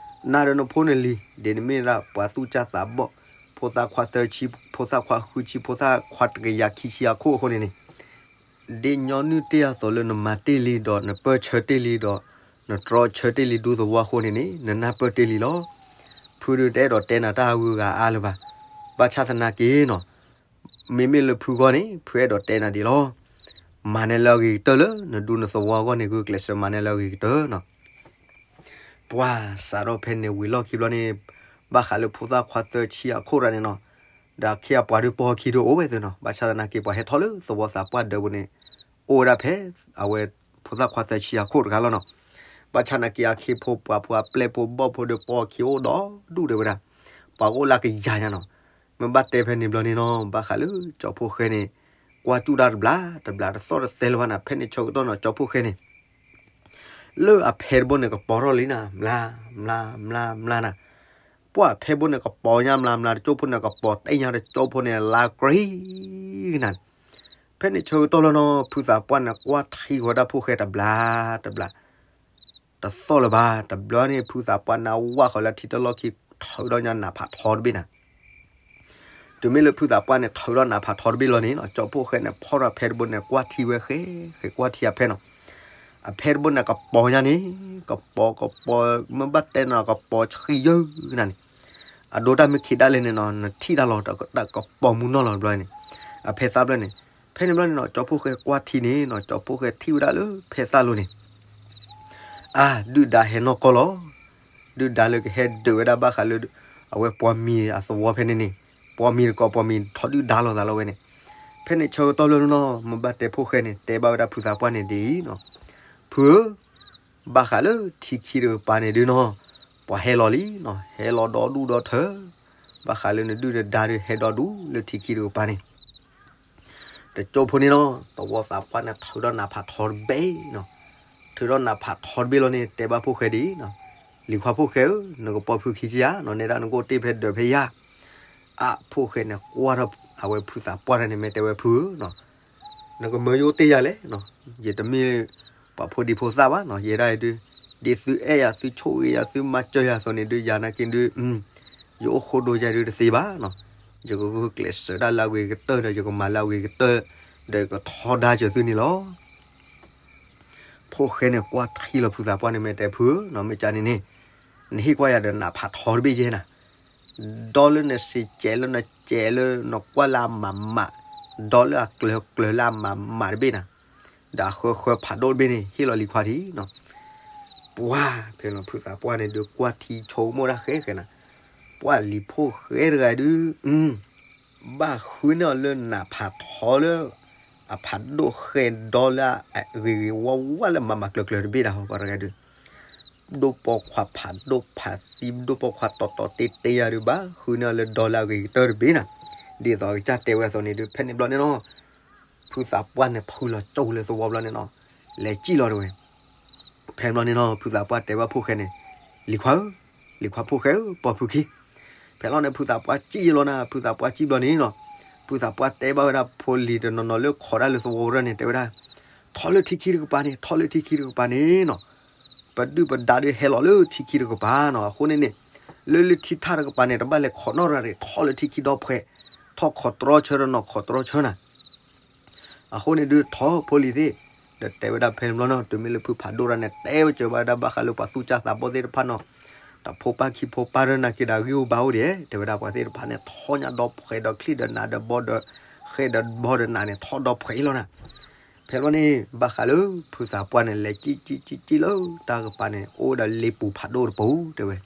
နၢ်ဒီးနဖိနလံၤ ဒ်နမ့ၢ်ဒၣ်ပှၤသူၣ်ကၢ်သးဘီၣ် ဖိသၣ်ခွါသၢဆံ ဖိသၣ်ခွါဃုဆံ ဖိသၣ်ခွါတကယၤခံဆံအခိၣ်အဃိန့ၣ်န့ၣ် ဒ်ညီနုၢ်တ့ၢ်အသိးလၢနမၤတ့ၢ်လံဒီး နပၢၢ်ဆၢတ့ၢ်လံဒီး နတြီဆၢတ့ၢ်လံဒူသဝီအဃိန့ၣ်န့ၣ် နနၢ်ပၢၢ်တ့ၢ်လံလီၤ. ဖုဒုးတအဲၣ်ဒိးတဲနၤတၢ်အဂုၤအဂၤအါလၢၤဘၣ်. ဘၣ်ဆၣ်သနာ်က့နီၤ မ့မ့ၢ်လၢဖုဂီၢ်န့ၣ် ဖုအဲၣ်ဒိးတဲနၤဒ်လီၤ. မၤနၤလၢအဂ့ၤကတၢၢ်လၢ နဒူနသဝီအဂီၢ်န့ၣ် ဂုာ်ကျဲးစၢးမၤနၤလၢအဂ့ၤကတၢၢ်နီၤ. ပှၤစးထီၣ်ဖဲန့ၣ်ဝံၤလီၢ်ခံဘျီန့ၣ် ဘၣ်ဃးလၢဖိသၣ်ခွါသၢဆံအခိၣ်တဂၤန့ၣ်နီၤ ဒီးအခ့အပှၤဒုးပိာ်အခံဒုးအိၣ်ဝဲသ့ၣ်နီၤ ဘၣ်ဆၣ်သနာ်က့ပှၤဟဲထီၣ်လၢသဝီသးပှၢ်ဒၢးပူၤန့ၣ် အိၣ်ဝဲဒၣ်ဖဲ အဝဲ ဖိသၣ်ခွါသၢဆံအခိၣ်တဂၤလီၤနီၤ. ဘၣ်ဆၣ်သနာ်က့အခ့ဖိပှၤဖိအပျဲၢ်ဖိဘီၣ်ဖိဒီး ပိာ်အခံအိၣ်ဒီဒူၣ်တဲဝဲဒၣ် ပှၤကအိၣ်လၢကယၤညါနီၤ. မ့ၢ်ဘၣ်တဲဖဲန့ၣ်ဘျီန့ၣ်နီၤ ဘၣ်ဃးလၢကၠီဖိၣ်ဃဲန့ၣ် ကွၢ်စူၣ်တၢ်တဘျီတဘျီတသီၣ်တသဲလၢၤဘၣ်နၤ ဖဲန့ၣ်ဆၢကတီၢ်နီၤ ကၠီဖိၣ်ဃဲန့ၣ် လၢအဖဲတဘိန့ၣ်ကပီၤထီၣ်လံနၤ မျါ မျါ မျါ မျါနၤ. ပှၤအဖဲဘိန့ၣ်ကပီၤညါမျါမျါတကၠိဖိန့ၣ် ကပီၤတဲညါတကၠိဖိန့ၣ် လါကရံကနၤန့ၣ်. ဖဲန့ၣ်ဆၢကတီၢ်လီၤနီၤ ဖုသးပှၢ်န့ၣ် ကွၢ်ထံဃီၤဒၣ်ဖိၣ်ဃဲတဘျီတဘျီ တသီၣ်လၢၤဘၣ် တဘျီန့ၣ် ဖုသးပှၢ်န့ၣ်ဝၣ်ဃီၤလၢထံတလီၢ်ခံ ထုးဒီးညါနးဖးထီတဘ့ၣ်နၤ တုၤမ့ၢ်လၢဖုသးပှၢ်န့ၣ် ထုးဒီးနးဖးထီတဘ့ၣ်လီၤန့ၣ်နီၤ ကၠီဖိၣ်ဃဲန့ၣ် ဖီၣ်ထီၣ်ဖဲတဘိန့ၣ် ကွၢ်ထံဝဲဃဲ ဃဲကွၢ်ထံအဖဲနီၤ. အဖဲတဘိန့ၣ် ကပီၤညါန့ၣ် ကပီၤ ကပီၤ မ့ၢ်ဘၣ်တဲနီၤ ကပီၤဆှံယၢကနၤန့ၣ်. အဒိတၢ်မ့ၢ်ခံးဒၣ်လဲာ်န့ၣ်နီၤ နထံၣ်တၢ်လီၤ တၢ်ကပီၤမူနီၢ်လီၤတဘျီန့ၣ်. အဖဲသၣ်ဘျီန့ၣ် ဖဲန့ၣ်ဘျီန့ၣ်နီၤ ကၠီဖိၣ်ဃဲကွၢ်ထံန့ၣ်နီၤ ကၠီဖိၣ်ဃဲထံၣ်ဝဲဒၣ်လၢဖဲသၣ်လိၤန့ၣ် အါ ဒုၣ်ဒါဟဲနီၢ်ကီၢ်လီၤ. ဒုၣ်ဒါလၢကဟဲဒုးဝဲဒၣ်ဘၣ်ဃးလၢ အဝဲပှၤမံၤအသဝီဖဲန့ၣ်န့ၣ် ပှၤမံၤတကိးပှၤမံၤထီဒုၣ်ဒါလိာ်သးလီၤဝဲန့ၣ်. ဖဲန့ၣ်ဆၢကတီၢ်လၢနီၤ မ့ၢ်ဘၣ်တဲဖိၣ်ဃဲန့ၣ် တဲဘၣ်ဝဲဒၣ်ဖုသးပှၢ်န့ၣ်ဒ်အံၤနီၤ ဖုဧၢ ဘၣ်ဃးလၢထံခံတကပၤန့ၣ်ဒုးနီၤ ပှၤဟဲလီၤလံနီၤ ဟဲလီၤဒီဒူၣ်ဒီထၢ ဘၣ်ဃးလၢနဒုၣ်နဒါဒီးဟဲဒီဒူၣ်လၢထံခံတကပၤန့ၣ် တကၠိဖိန့ၣ်နီၤ သဝီသးပှၢ်န့ၣ် ထုးဒီးနးဖးထီတဘ့ၣ်နီၤ. ထုးဒီးနးဖးထီတဘ့ၣ်လီၤန့ၣ် တဲဘၣ်ဖိၣ်ဃဲဒ်အံၤနီၤ လံၤခွါဖိၣ်ဃဲဧၢ နကပိာ်ဖုခံဆံယါနီၤ နဲဒၣ်နကအိၣ်တ့ၢ်ဖဲဒၢးဖဲယါ. အါ ဖိၣ်ဃဲန့ၣ် ကွၢ်ထီၣ်အဝဲဖုသးပှၢ်တၢ်န့ၣ် မ့ၢ်တဲဝဲဖုဧၢနီၤ နကမၢယအိၣ်တ့ၢ်ယၤလဲၣ်နီၤ ယတမ့ၢ်ပှၤဖိဒံဖိသၣ်ဘၣ်နီၤ ယဲဒၣ်အံၤဒုး ဒ်သုအဲၣ်ယၤ သုဆိၣ်ဂ့ၤယၤ သုမၤစၢၤယၤအသိးန့ၣ်ဒုး ယၤနာ်က့ဒုး ယအိၣ်ဃိဒိယၤဒုးတသ့ဘၣ်နီၤ. ယကဂုာ်ကျဲးစၢးဒၣ်လၢအဂ့ၤကတၢၢ်ဒီး ယကမၤလၢအဂ့ၤကတၢၢ် ဒီးယကထီဒါစၢၤသုန့ၣ်လီၤ. ဖိၣ်ဃဲန့ၣ် ကွၢ်ထံလီၤဖုသးပှၢ်န့ၣ် မ့ၢ်တဲဖုဧၢနီၤ မ့ၢ်ကန့ၣ်န့ၣ် နဟ့ၣ်ကွၢ်ယၤဒီးနးဖးထီတဘ့ၣ်ယဲနၤ ဒီလၢနစံးကဲးလၢနကဲးလၢနကွၢ်လၢအမးမး ဒီလၢအကျၢၤကျၢၤလၢအမးမးတဘ့ၣ်နၤ ဒီးအဃၢဃၢဖးဒိၣ်တဘ့ၣ်န့ၣ် ဟ့ၣ်လီၤလံၤခွါထံနီၤ. ပှၤဖဲလီၤဖုသးပှၢ်န့ၣ်ဒုးကွၢ်ထံဆိကမိၣ်တၢ်ဃဲဃဲနၤ ပှၤလံၤဖိၣ်ဃဲတဂၤဒုး ဘၣ်ဃုန့ၢ်အီၤလၢနးဖးထီလၢ အဖးဒိၣ်ဃဲဒီလၢအဂ့ၤဂ့ၤဝါဝါလၢမးမးကျၢၤကျၢၤတဘ့ၣ်ဒၣ်ဟီပှၤတဂၤဒုး ဒိၣ်ပိာ်ခွါဖးဒိၣ်ဖးသံ ဒိၣ်ပိာ်ခွါတီတီတ့တ့ယၤဒုး ဘၣ်ဃုန့ၢ်အီၤလၢဒီလၢအဂ့ၤကတၢၢ်တဘ့ၣ်နၤ. ဒ်သိးအကစၢ်တဲဝဲအသိးန့ၣ်ဒုး ဖဲန့ၣ်ဘျီန့ၣ်နီၤ ဖုသးပှၢ်န့ၣ် ဖုလီၤကၠိလၢသဝီဘျီန့ၣ်နီၤ လဲၤစံၣ်လီၤတဝဲ ဖဲဘျီန့ၣ်နီၤ ဖုသးပှၢ်တဲဘၣ်ဖိၣ်ဃဲန့ၣ် လံၤခွါဧၢ လံၤခွါဖိၣ်ဃဲဧၢ ပိာ်ဖုခံ ဖဲလီၤန့ၣ် ဖုသးပှၢ်စံၣ်ယလီၤနၤ ဖုသးပှၢ်စံၣ်ဘျီန့ၣ်နီၤ ဖုသးပှၢ်တဲဘၣ်ဝဲဒၣ်ဖိလံၤတနီၤနီၤလၢခိးဒၣ်လၢသဝီရၢၢ်န့ၣ် တဲဝဲဒၣ် ထီၣ်လၢထံခံတကပၤန့ၣ် ထီၣ်လၢထံခံတကပၤန့ၣ်နီၤ ပဒုၣ်ပဒါဒုးဟဲလီၤလၢထံခံတကပၤနီၤ အဃိန့ၣ်န့ၣ် လၢလၢထံထၣ်တကပၤန့ၣ် တဘၣ်လဲၤခိးနီၣ်ရၤရ့ၣ် ထီၣ်လၢထံခံဒီဖှဲ ထီၣ်ခိးတြီဆၢဒီးနီၤခိးတြီဆၢနၤ အဃိန့ၣ်ဒုးထီၣ်ဖိလံၤသ့ၣ် ဒီးတဲဝဲဒၣ်ဖဲန့ၣ်ဘျီနီၤ တုၤမ့ၢ်လၢဖုဖးဒိၣ်တၢ်န့ၣ် တဲဝဲစၢၤဘၣ်ဝဲဒၣ်ဘၣ်ဃးလၢပှၤသူၣ်စၢ်သးဘီၣ်သ့ၣ်တဖၣ်နီၤ, တၢ်ဖိပၢ်ခံဖိပၢ်ရၢနာ်က့ဒီးဂ့ၢ်အိၣ်ဘၣ်အိၣ်ဒံး တဲဝဲဒၣ်ပှၤသ့ၣ်တဖၣ်န့ၣ် ထီၣ်ညါဒီဖှဲးဒီးချံၣ်ဒီးနးဒီးဘီဒီး ဃဲဒီးဘီဒီးနးန့ၣ် ထီၣ်ဒီဖှဲးလီၤနၤ. ဖဲလီၤန့ၣ် ဘၣ်ဃးလၢဖုသးပှၢ်န့ၣ် လဲၤစံၣ်စံၣ်စံၣ်စံၣ်လၢတၢ်ကပၤန့ၣ် အိၣ်ဝဲဒၣ်လ့ပူၤဖးဒိၣ်တပူၤ တဲဝဲ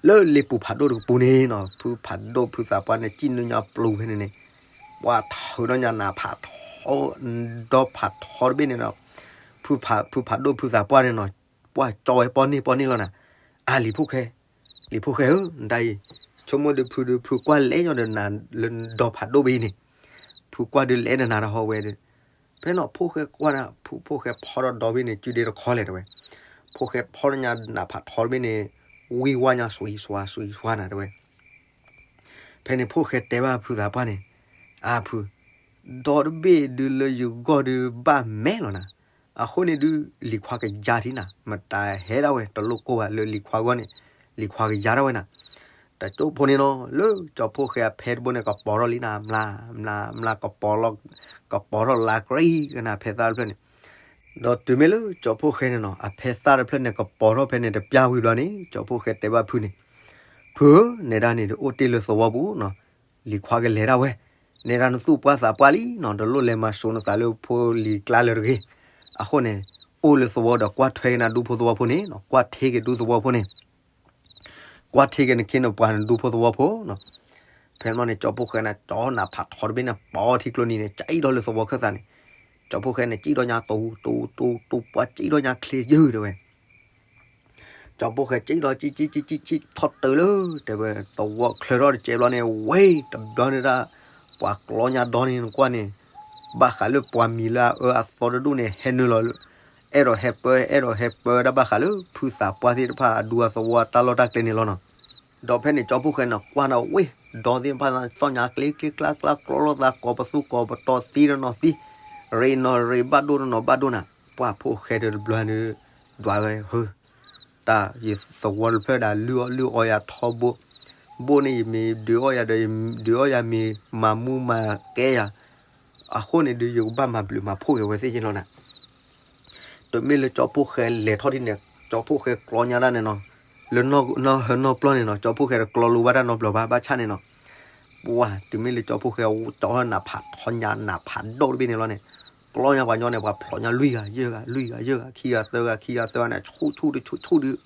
လၢလ့ပူၤဖးဒိၣ်တကပူၤန့ၣ်နီၤ ဖုဖးဒိၣ်ဖုသးပှၢ်န့ၣ် စံၣ်နုာ်ညါပျူၤဖဲန့ၣ်န့ၣ် ပှၤထုးဒီးညါနးဖးထီ ဒီဖးထီတဘ့ၣ်န့ၣ်နီၤ, ဖုဖးဒိၣ်ဖုသးပှၢ်န့ၣ်နီၤ ပှၤကၠီဝဲပီၢ်န့ၣ်ပီၢ်န့ၣ်လီၤနၤ, အါလံာ်ဖိၣ်ဃဲ, လံာ်ဖိၣ်ဃဲဧၢ, နတၢ်အံၤ, ဆိကမိၣ်ဒုးဖုဒုး ဖုကွၢ်လဲၤညီဒီးနၤလၢဒီဖးဒိၣ်ဘ့ၣ်အံၤန့ၣ်, ဖုကွၢ်ဒုးလဲၤဒီးနၤတဟီဝဲဒီး, ဖဲနီၤဖိၣ်ဃဲကွၢ်ဒၣ် ဖုဖိၣ်ဃဲဖီထီၣ်ဒီဘ့ၣ်န့ၣ် စုဒ့တခီလဲၣ်တဲဝဲ, ဖိၣ်ဃဲဖီထီၣ်ညါနးဖးထီတဘ့ၣ်န့ၣ်, ဝံၢ်ဝါညါစွံးစွါစွံးစွါနၤတဲဝဲ ဖဲန့ၣ်ဖိၣ်ဃဲတဲဘၣ်ဖုသးပှၢ်န့ၣ်, အါဖု, ဒီတဘ့ၣ်ဒုးလၢယဂီၢ်ဒုးဘၣ်မဲာ်လီၤနၤ, အဃိန့ၣ်ဒုး လံၤခွါကယါထံနၤ, မတၤဟဲဒၣ်ဝဲ တလိၣ်ကိၢ်ဘၣ်လၢလံၤခွါဂီၢ်န့ၣ်, လံၤခွါကယါဒၣ်ဝဲနၤ, တကၠိဖိန့ၣ်နီၤ လၢကၠီဖိၣ်ဃဲအဖဲတဘိန့ၣ် ကပီၤထီၣ်လံနၤ မျါ, မျါ, မျါ, ကပီၤထီၣ်လါကြံကနၤ အဖဲသၣ်တဖျၢၣ်န့ၣ်, ဒီးတုၤမ့ၢ်လၢကၠီဖိၣ်ဃဲန့ၣ်နီၤ အဖဲသၣ်တဖျၢၣ်န့ၣ် ကပီၤထီၣ်ဖဲန့ၣ်တပျၢ်ဝံၤဘျီန့ၣ် ကၠီဖိၣ်ဃဲတဲဘၣ်ဖုန့ၣ်, ဖုဧၢ, နဲဒၣ်န့ၣ်ဒုးအိၣ်တ့ၢ်လၢသဝီပူၤနီၤ, လံၤခွါကလဲၤဒၣ်ဝဲ, နဲဒၣ်နသူၣ်ပှၢ်သးပှၢ်လံနီၤ တလိၣ်လဲၤမၤစိာ်နသးလၢဖိလံၤကျါလၢၤတဂ့ၤ, အဃိန့ၣ်, အိၣ်လၢသဝီဒီးကွၢ်ထွဲက့ၤနၤဒူဖိသဝီဖိန့ၣ်နီၤ ကွၢ်ထ့က့ၤဒူသဝီဖိန့ၣ် ကွၢ်ထ့က့ၤနခ့နပှၤနဒူဖိသဝီဖိနီၤ, ဖဲန့ၣ်န့ၣ် ကၠီဖိၣ်ဃဲန့ၣ် ကၠီနးဖးထီတဘ့ၣ်န့ၣ် ပီထံကျိနံၤန့ၣ် ကၠံၣ်ထီၣ်လၢသဝီခၢၣ်သးန့ၣ်, ကၠီဖိၣ်ဃဲန့ၣ် ကၠံၣ်ထီၣ်ညါတူတူတူတူ ပှၤကၠံၣ်ထီၣ်ညါချ့ယုၢ်တဲဝဲ ကၠီဖိၣ်ဃဲကၠံၣ်ထီၣ်ကၠံၣ်ကၠံၣ်ကၠံၣ်ကၠံၣ်ထီၣ်တုၤလၢ တဲဝဲ သဝီချၢထီၣ်တကဲဘျီန့ၣ် ဝဲတဘျီန့ၣ်ဒၣ်, ပှၤကျီညါဒီန့ၣ်နကွၢ်န့ၣ်, ဘၣ်ဃးလၢပှၤမံၤလၢအအၢအသီတဒူၣ်န့ၣ် ဟဲနုာ်လီၤ, အဲၣ်ဒိးဟဲပၢ အဲၣ်ဒိးဟဲပၢဝဲဒၣ်ဘၣ်ဃးလၢ ဖုသးပှၢ်သ့ၣ်တဖၣ်အဒူအသဝီအတၢ်လီၢ်တၢ်ကျဲန့ၣ်လီၤနီၤ. ဒီးဖဲန့ၣ်ကၠီဖိၣ်ဃဲန့ၣ် ကွၢ်ဒီးဝဲ, ဒီသ့ၣ်တဖၣ်သီၣ်ညါကျ့ကျ့ကျါကျါ ကျီလိာ်သးကိးပသူကိးပတီၤသံတနီၤသံ, ရ့နီၤရ့ဘၣ်ဒိၣ်တနီၤဘၣ်ဒိၣ်နၤ, ပှၢ်ဖိၣ်ဃဲဒီးတဘျီန့ၣ်, ဒွးဝဲဟၢ, တၢ်ယသဝီတဖျၢၣ်ဒၣ်လုၢ်အီၣ်လုၢ်အီယၤထီဘိ, ဘိန့ၣ်ယမ့ၢ်ဒုးအီၣ်ယၤဒီး ဒုးအီၣ်ယၤမ့ၢ်မၤမူမၤကဲယၤ, အဃိန့ၣ်ဒုး ယကဘၣ်မၤဘျုးမၤဖှိၣ်က့ၤဝဲသ့ၣ်က့နီၤနၤ. တမ့ၢ်လၢကၠီဖိၣ်ဃဲလဲၤထီၣ်ဒ်န့ၣ် ကၠီဖိၣ်ဃဲကျီညါဒၣ်န့ၣ်နီၤ, လၢနီၢ်ဟၢနီၢ်ပျီန့ၣ်နီၤ ကၠီဖိၣ်ဃဲတကျီလိာ်ဘၣ်တၢ်နီတဘျီဘၣ် ဘၣ်ဆၣ်န့ၣ်နီၤ, ပှၢ် တမ့ၢ်လၢကၠီဖိၣ်ဃဲကၠီနးဖးထီညါနးဖးဒိၣ်တဘ့ၣ်န့ၣ်လီၤန့ၣ်, ကျီညါပှၤညီန့ၣ် ပှၤဖျိးညါလွံၢ်ဂၤယဲၢ်ဂၤ လွံၢ်ဂၤယဲၢ်ဂၤ ခံဂၤသၢဂၤ ခံဂၤသၢဂၤန့ၣ် ဆူၣ်ဆူၣ်တဆူၣ်ဆူၣ်ဒုး,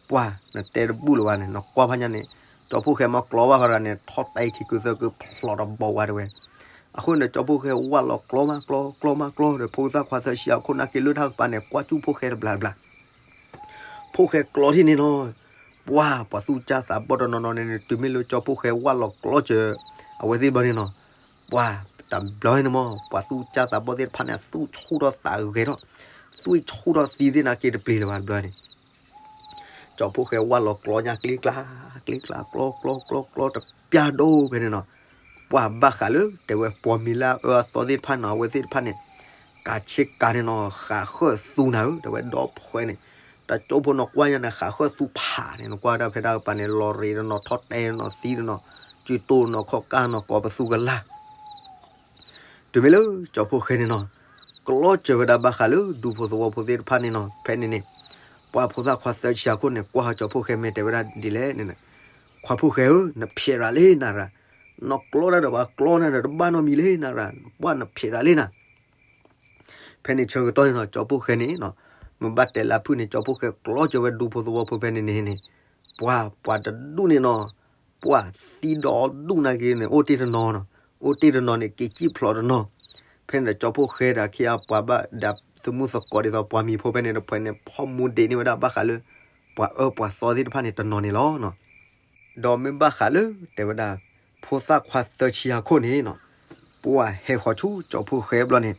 ပှၢ် နတဲတဘူၣ်လၢၤဘၣ်န့ၣ် နကွၢ်ဖးညါန့ၣ်, ကၠီဖိၣ်ဃဲမ့ၢ်ကျီဘၣ်ဃီဒီးန့ၣ် ထီၣ်တဲခံကုသၢကုဖျိးတဘီဝါတဲဝဲ, အဃိန့ၣ်ဒီး ကၠီဖိၣ်ဃဲဝၢ်လီၤကျီမးကျီ ကျီမးကျီဒီး ဖိသၣ်ခွါသၢဆံအခိၣ်နာ်က့လၢတၢ်ကပၤန့ၣ် ကွၢ်စူၣ်ဖိၣ်ဃဲတဘျီတဘျီ ဖိၣ်ဃဲကျီထံၣ်န့ၣ်နီၤ, ပှၢ် ပှၤသူၣ်စၢ်သးဘီၣ်တနီၤနီၤန့ၣ် တုၤမ့ၢ်လၢကၠီဖိၣ်ဃဲဝၢ်လီၤကျီစၢၤ အဝဲသ့ၣ်ဘျီန့ၣ်နီၤ, ပှၢ် တဘျီန့ၣ်မး ပှၤသူၣ်စၢ်သးဘီၣ်သ့ၣ်တဖၣ်န့ၣ် သူၣ်ဆူၣ်ထီၣ်သးဂဲၤထီၣ်, သွံၣ်ဆူၣ်ထီၣ်သံသ့ၣ်နာ်က့တပျ့ၤလၢၤဘၣ်တဘျီန့ၣ် ကၠီဖိၣ်ဃဲဝၢ်လီၤကျီညါကျ့ကျါ, ကျ့ကျါ ကျီ ကျီ ကျီ ကျီ တပျၢ်ဒိၣ်ဖဲန့ၣ်နီၤ, ပှၢ်ဘၣ်ဃးလၢ တဲဝဲပှၤမံၤလၢအအၢအသီသ့ၣ်တဖၣ်နီၤ အဝဲသ့ၣ်တဖၣ်န့ၣ် ကးဆ့ကၤန့ၣ်နီၤ ဃးဃၢၣ်သူနၤဧၢ တဲဝဲဒီဖှဲန့ၣ်, တကၠိဖိနီၤကွၢ်ညါန့ၣ် ဃးဃၢၣ်သူဖးန့ၣ် နကွၢ်ဒၣ်ဖဲတၢ်ကပၤန့ၣ် လီၤရ့းတနီၤ ထီၣ်တဲတနီၤ သံတနီၤ, စုတိၢ်နီၤ ခီၣ်ကၢ်နီၤ ကိးပသူကလါ တုၤမ့ၢ်လၢကၠီဖိၣ်ဃဲန့ၣ်နီၤ, ကျီစၢၤဝဲဒၣ်ဘၣ်ဃးလၢဒူဖိသဝီဖိသ့ၣ်တဖၣ်န့ၣ်နီၤ ဖဲန့ၣ်န့ၣ်, ပှၤဖိသၣ်ခွါသၢဆံအခိၣ်န့ၣ် ကွၢ်ဟးကၠီဖိၣ်ဃဲမ့ၢ်တဲဝဲဒၣ်ဒ်လဲၣ်န့ၣ်, ခွါဖိၣ်ဃဲဧၢ နဖျဲးရၤလံနၤရၤ, နီၢ်ကျီတၢ်ဒီးပှၤကျီနၤဒီးတဘၣ်နီတမံၤလံနၤရၤ ပှၢ်နဖျဲးရၤလံနၤ ဖဲန့ၣ်ဆၢကတီၢ်န့ၣ်နီၤ ကၠီဖိၣ်ဃဲန့ၣ်နီၤ, မ့ၢ်ဘၣ်တဲလၢဖုၣ်န့ၣ် ကၠီဖိၣ်ဃဲကျီစၢၤဝဲဒူဖိသဝီဖိဖဲန့ၣ်န့ၣ်န့ၣ်, ပှၤ ပှၤတဒူၣ်န့ၣ်နီၤ, ပှၤသံဒီးဒူၣ်နာ်က့န့ၣ် အိၣ်တ့ၢ်တနီၤနီၤ, အိၣ်တ့ၢ်တနီၤန့ၣ် က့ၤစံၣ်ဖျိးတနီၤ, ဖဲန့ၣ်ဒီးကၠီဖိၣ်ဃဲဒီးခံဂၤပှၤဘၣ်ဒၣ်သမုၣ်သကိးဒ်သိးပှၤမံၤဖိဖဲန့ၣ်တဖှဲးန့ၣ် ဖီမူဒံးန့ၢ်ဝဲဒၣ်ဘၣ်ဃးလၢ ပှၤအၢပှၤသီသ့ၣ်တဖၣ်န့ၣ်တနီၤန့ၣ်လီၤ. ဒီးမ့ၢ်ဘၣ်ဃးလၢ တဲဝဲဒၣ် ဖိသၣ်ခွါသၢဆံအခိၣ်န့ၣ်နီၤ, ပှၢ်ဟဲဃီၤဆူကၠီဖိၣ်ဃဲဘျီန့ၣ်,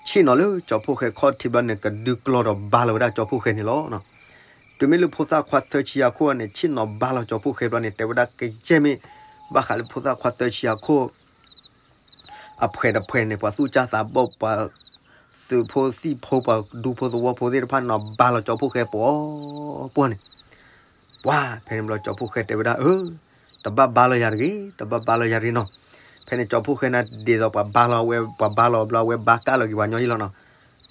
ဆ့ၣ်နီၤလၢကၠီဖိၣ်ဃဲခီၣ်ထံးဘျီန့ၣ် ကဒုးကျီဒီးဘါလီၤဝဲဒၣ်ကၠီဖိၣ်ဃဲန့ၣ်လီၤ. တုၤမ့ၢ်လၢဖိသၣ်ခွါသၢဆံအခိၣ်န့ၣ် ဆ့ၣ်နီၤဘါလီၤကၠီဖိၣ်ဃဲဘျီန့ၣ် တဲဝဲဒၣ်ကယဲၢ်မ့ၢ် ဘၣ်ဃးလၢဖိသၣ်ခွါသၢဆံအခိၣ် အဖှဲးတဖှဲးန့ၣ် ပှၤသူၣ်စၢ်သးဘီၣ် ပှၤသုးဖိသံၣ်ဖိ ပှၤဒူဖိသဝီဖိသ့ၣ်တဖၣ်န့ၣ်နီၤ ဘါလီၤကၠီဖိၣ်ဃဲပှီၤပှီၤန့ၣ်, ပှၢ်ဖဲန့ၣ်ဘျီကၠီဖိၣ်ဃဲတဲဝဲဒၣ် အၢ တဘၣ်ဘါလီၤယၤတဂ့ၤ တဘၣ်ဘါလီၤယၤတဂ့ၤနီၤ, ဖဲန့ၣ်ကၠီဖှိၣ်ဃဲန့ၣ် ဒ်သိးပှၤဘါလီၤဝဲ ပှၤဘါလီၤဘျီ အဝဲဘါကၣ်လီၤက့ၤပှၤညီယ့လီၤနီၤ.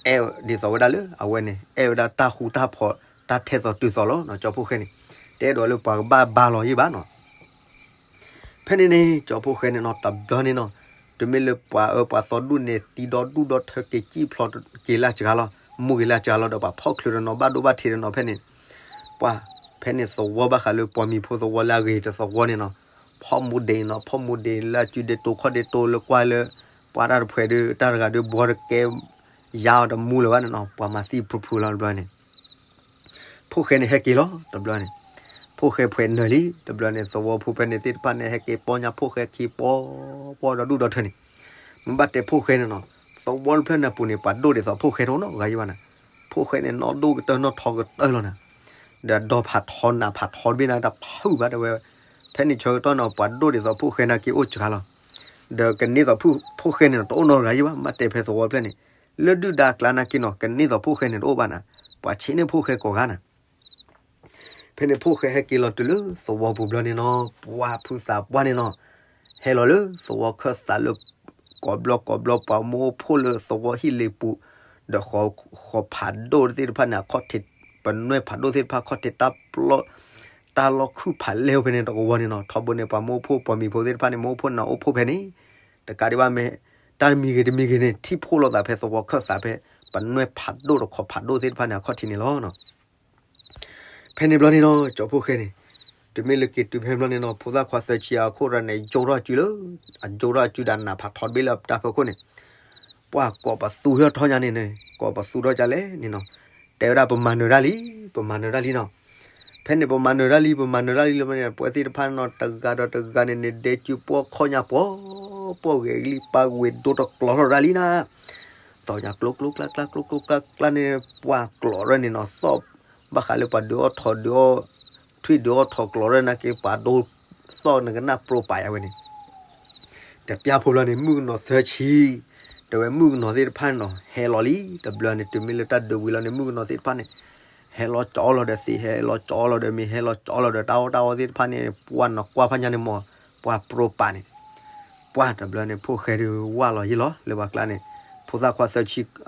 အဲၣ်ဒ်သိးဝဲဒၣ်လၢအဝဲန့ၣ် အဲၣ်ဝဲဒၣ်တၢ်ဃူတၢ်ဖိး တၢ်ထဲသိးတုၤသိးလီၤနီၤ ကၠီဖှိၣ်ဃဲန့ၣ် တအဲၣ်ဒိးလၢပှၤကဘၣ်ဘါလီၤယ့ၣ်ဘၣ်နီၤ. ဖဲန့ၣ်န့ၣ် ကၠီဖှိၣ်ဃဲန့ၣ်နီၤ တဘျီန့ၣ်နီၤ တုၤမ့ၢ်လၢပှၤအၢပှၤသီဒူၣ်န့ၣ် သံဒီဒူၣ်ဒီထၢက့ၤစံၣ်ဖျိးက့ၤလၢစှၤလီၤ မူက့ၤလၢစှၤလီၤဒီး ပှၤဖီၣ်ချုးဒီးနီၤ ဘၣ်ဒိဘၣ်ထံးဒီးနီၤ ဖဲန့ၣ် ပှၤ ဖဲန့ၣ်သဝီဘၣ်ဃးလၢပှၤမံၤဖိသဝီလၢအဂ့ၤတသဝီန့ၣ်နီၤ ဖီၣ်မူဒံးနီၤ ဖီၣ်မူဒံးလၢအစုဒ့တိခီၣ်ဒ့တိလၢကွၢ်လၢ ပှၤတၢ်တဖှဲးဒီး တၢ်တဂၤဒီး ဘှီတကဲ ယါအီၤတမူလၢၤဘၣ်န့ၣ်နီၤ ပှၤမၤသံဖုဖုလီၤတဘျီန့ၣ် ဖှိၣ်ဃဲန့ၣ်ဟဲက့ၤလီၤ တဘျီန့ၣ် ဖှိၣ်ဃဲဖှဲးနၢၤလံ တဘျီန့ၣ် သဝီဖိဖဲန့ၣ်သ့ၣ်တဖၣ်န့ၣ် ဟဲက့ၤပီညါဖှိၣ်ဃဲခံပီ ပီဒီဒူၣ်ဒီထၢန့ၣ် မ့ၢ်ဘၣ်တဲဖှိၣ်ဃဲန့ၣ်နီၤ သဝီတဖျၢၣ်န့ၣ်အပူၤန့ၣ် ပှၤဒိၣ်ဒ်သိးဖှိၣ်ဃဲတအိၣ်နီတဂၤယံၤဘၣ်န့ၣ် ဖှိၣ်ဃဲန့ၣ် နီၢ်ဒိၣ်ကတၢၢ်နီၢ်ထီကတၢၢ်လီၤန့ၣ် ဒီးဒီဖးထီနးဖးထီတဘ့ၣ်န့ၣ် တဖုၣ်ဘၣ်တဲဝဲ ဖဲန့ၣ်ဆၢကတီၢ်န့ၣ် ပှၤဒိၣ်ဒ်သိးဖှိၣ်ဃဲန့ၣ်က့ၤအိၣ်စှၤလီၤ ဒီးကန့ၢ်သိးဖှိၣ်ဃဲန့ၣ် တအိၣ်နီတဂၤယံၤဘၣ် မ့ၢ်ဘၣ်တဲဖဲသဝီတဖျၢၣ်န့ၣ် လၢဒုၣ်ဒါအကျါန့ၣ်က့ၤနီၤ ကန့ၢ်သိးဖှိၣ်ဃဲန့ၣ်တအိၣ်ဘၣ်န့ၣ် ပှၤဆ့န့ၢ်ဖှိၣ်ဃဲကိးဂၤန့ၣ် ဖဲန့ၣ်ဖှိၣ်ဃဲဟဲက့ၤလီၤတုၤလၢသဝီပူၤဘျီန့ၣ်နီၤ ပှၤဖုသးပှၢ်န့ၣ်နီၤ ဟဲလီၤလၢသဝီခၢၣ်သးလၢ ကိးဘျီကိးဘျီပှၤမၢအိၣ်ဖှိၣ်လၢသဝီဟံၣ်လ့ၤပူၤ ဒီးဃီၤဖးဒိၣ်သ့ၣ်တဖၣ်န့ၣ် အခီၣ်ထံး ပနွဲၢ်ဖးဒိၣ်သ့ၣ်တဖၣ်ခီၣ်ထံးတၢ်ပျီ တၢ်လီၢ်ခုၣ်ဖးလဲၢ်အိၣ်ဖဲန့ၣ်တကဝီၤန့ၣ်နီၤ ထီဘိန့ၣ် ပှၤမၢအိၣ်ဖှိၣ်ပှၤမံၤဖိသ့ၣ်တဖၣ်န့ၣ် မၢအိၣ်ဖှိၣ်န့ၣ်အိၣ်ဖှိၣ်ဖဲန့ၣ် တကးဒံးဘၣ်မ့ၢ် တၢ်တမံၤဂ့ၤတမံၤဂ့ၤန့ၣ် ထံၣ်ဖှိၣ်လိာ်သးဖဲသဝီခၢၣ်သးဖဲ ပနွဲၢ်ဖးဒိၣ်ဒီးခီၤဖးဒိၣ်သ့ၣ်တဖၣ်န့ၣ် အခီၣ်ထံးန့ၣ်လီၤ. ဖဲန့ၣ်ဘျီန့ၣ်နီၤ ကၠီဖှိၣ်ဃဲန့ၣ် တုၤမ့ၢ်လၢက့ၤတုၤဖဲန့ၣ်ဘျီန့ၣ်နီၤ ဖိသၣ်ခွါသၢဆံအခိၣ်ရၢန့ၣ် ယိးထီၣ်အစုလၢ အယိးထီၣ်အစုဒီးနးဖးထီတဘ့ၣ်လၢတၢ်ဖီခိၣ်န့ၣ် ပှၤကိးပသူထီၣ်ညါန့ၣ်န့ၣ် ကိးပသူထီၣ်ဒ်လဲၣ်န့ၣ်နီၤ တဲဝဲဒၣ်ပမၤနၢၤတၢ်လံ ပမၤနၢၤတၢ်လံနီၤ ဖဲန့ၣ်ပမၤနၢၤတၢ်လံ ပမၤနၢၤတၢ်လံလၢန့ၣ် ပှၤသ့ၣ်တဖၣ်န့ၣ်နီၤ တဂၤဒီးတဂၤန့ၣ်န့ၣ် ဒဲကၠူပှီၢ်ခီၣ်ညါပှီၢ် ပှီၢ်ဂဲၤကလံၣ်ပၢ်ဝ့ၤဒိတကျိးထီၣ်ဒၣ်လံနၤ သီၣ်ညါကျိကျိကျါကျါကျိကျိကျါကျါန့ၣ် ပှၤကျိးရၢန့ၣ်နီၤ သီၣ်ဘၣ်ဃးလၢပှၤဒုးအီၣ်ထီၣ်ဒုးအီၣ် ထွံၣ်ဒုးအီၣ်ထီၣ်ကျိးရၢနာ်က့ ပှၤဒိသီၣ်နကနၣ်ပြိပာ်ယၤဝဲန့ၣ် တပျၢ်ဖိဘျီန့ၣ် မုၣ်ကနီၤသၢဆံ တဲဝဲမုၣ်ကနီၤသ့ၣ်တဖၣ်န့ၣ်နီၤ ဟဲလီၤလံ တဘျီန့ၣ် တုၤမ့ၢ်လၢတၢ်ဒုးဝံၤလီၤန့ၣ် မုၣ်ကနီၤသ့ၣ်တဖၣ်န့ၣ် ဟဲလီၤကၠီလီၤဒီးသ့ၣ် ဟဲလီၤကၠီလီၤဒီးမ့ၤ ဟဲလီၤကၠီလီၤဒီးတၢ်အီၣ်တၢ်အီသ့ၣ်တဖၣ်န့ၣ် ပှၤနီၤကွၢ်ဖးညါန့ၣ်မ့ၢ် ပှၤပြိပာ်န့ၣ် ပှၤတဘျီန့ၣ် ဖှိၣ်ဃဲဒုးဝၢ်လီၤယံၤလီၤ လၢပှၤကျါန့ၣ် ဖိသၣ်ခွါသၢဆံ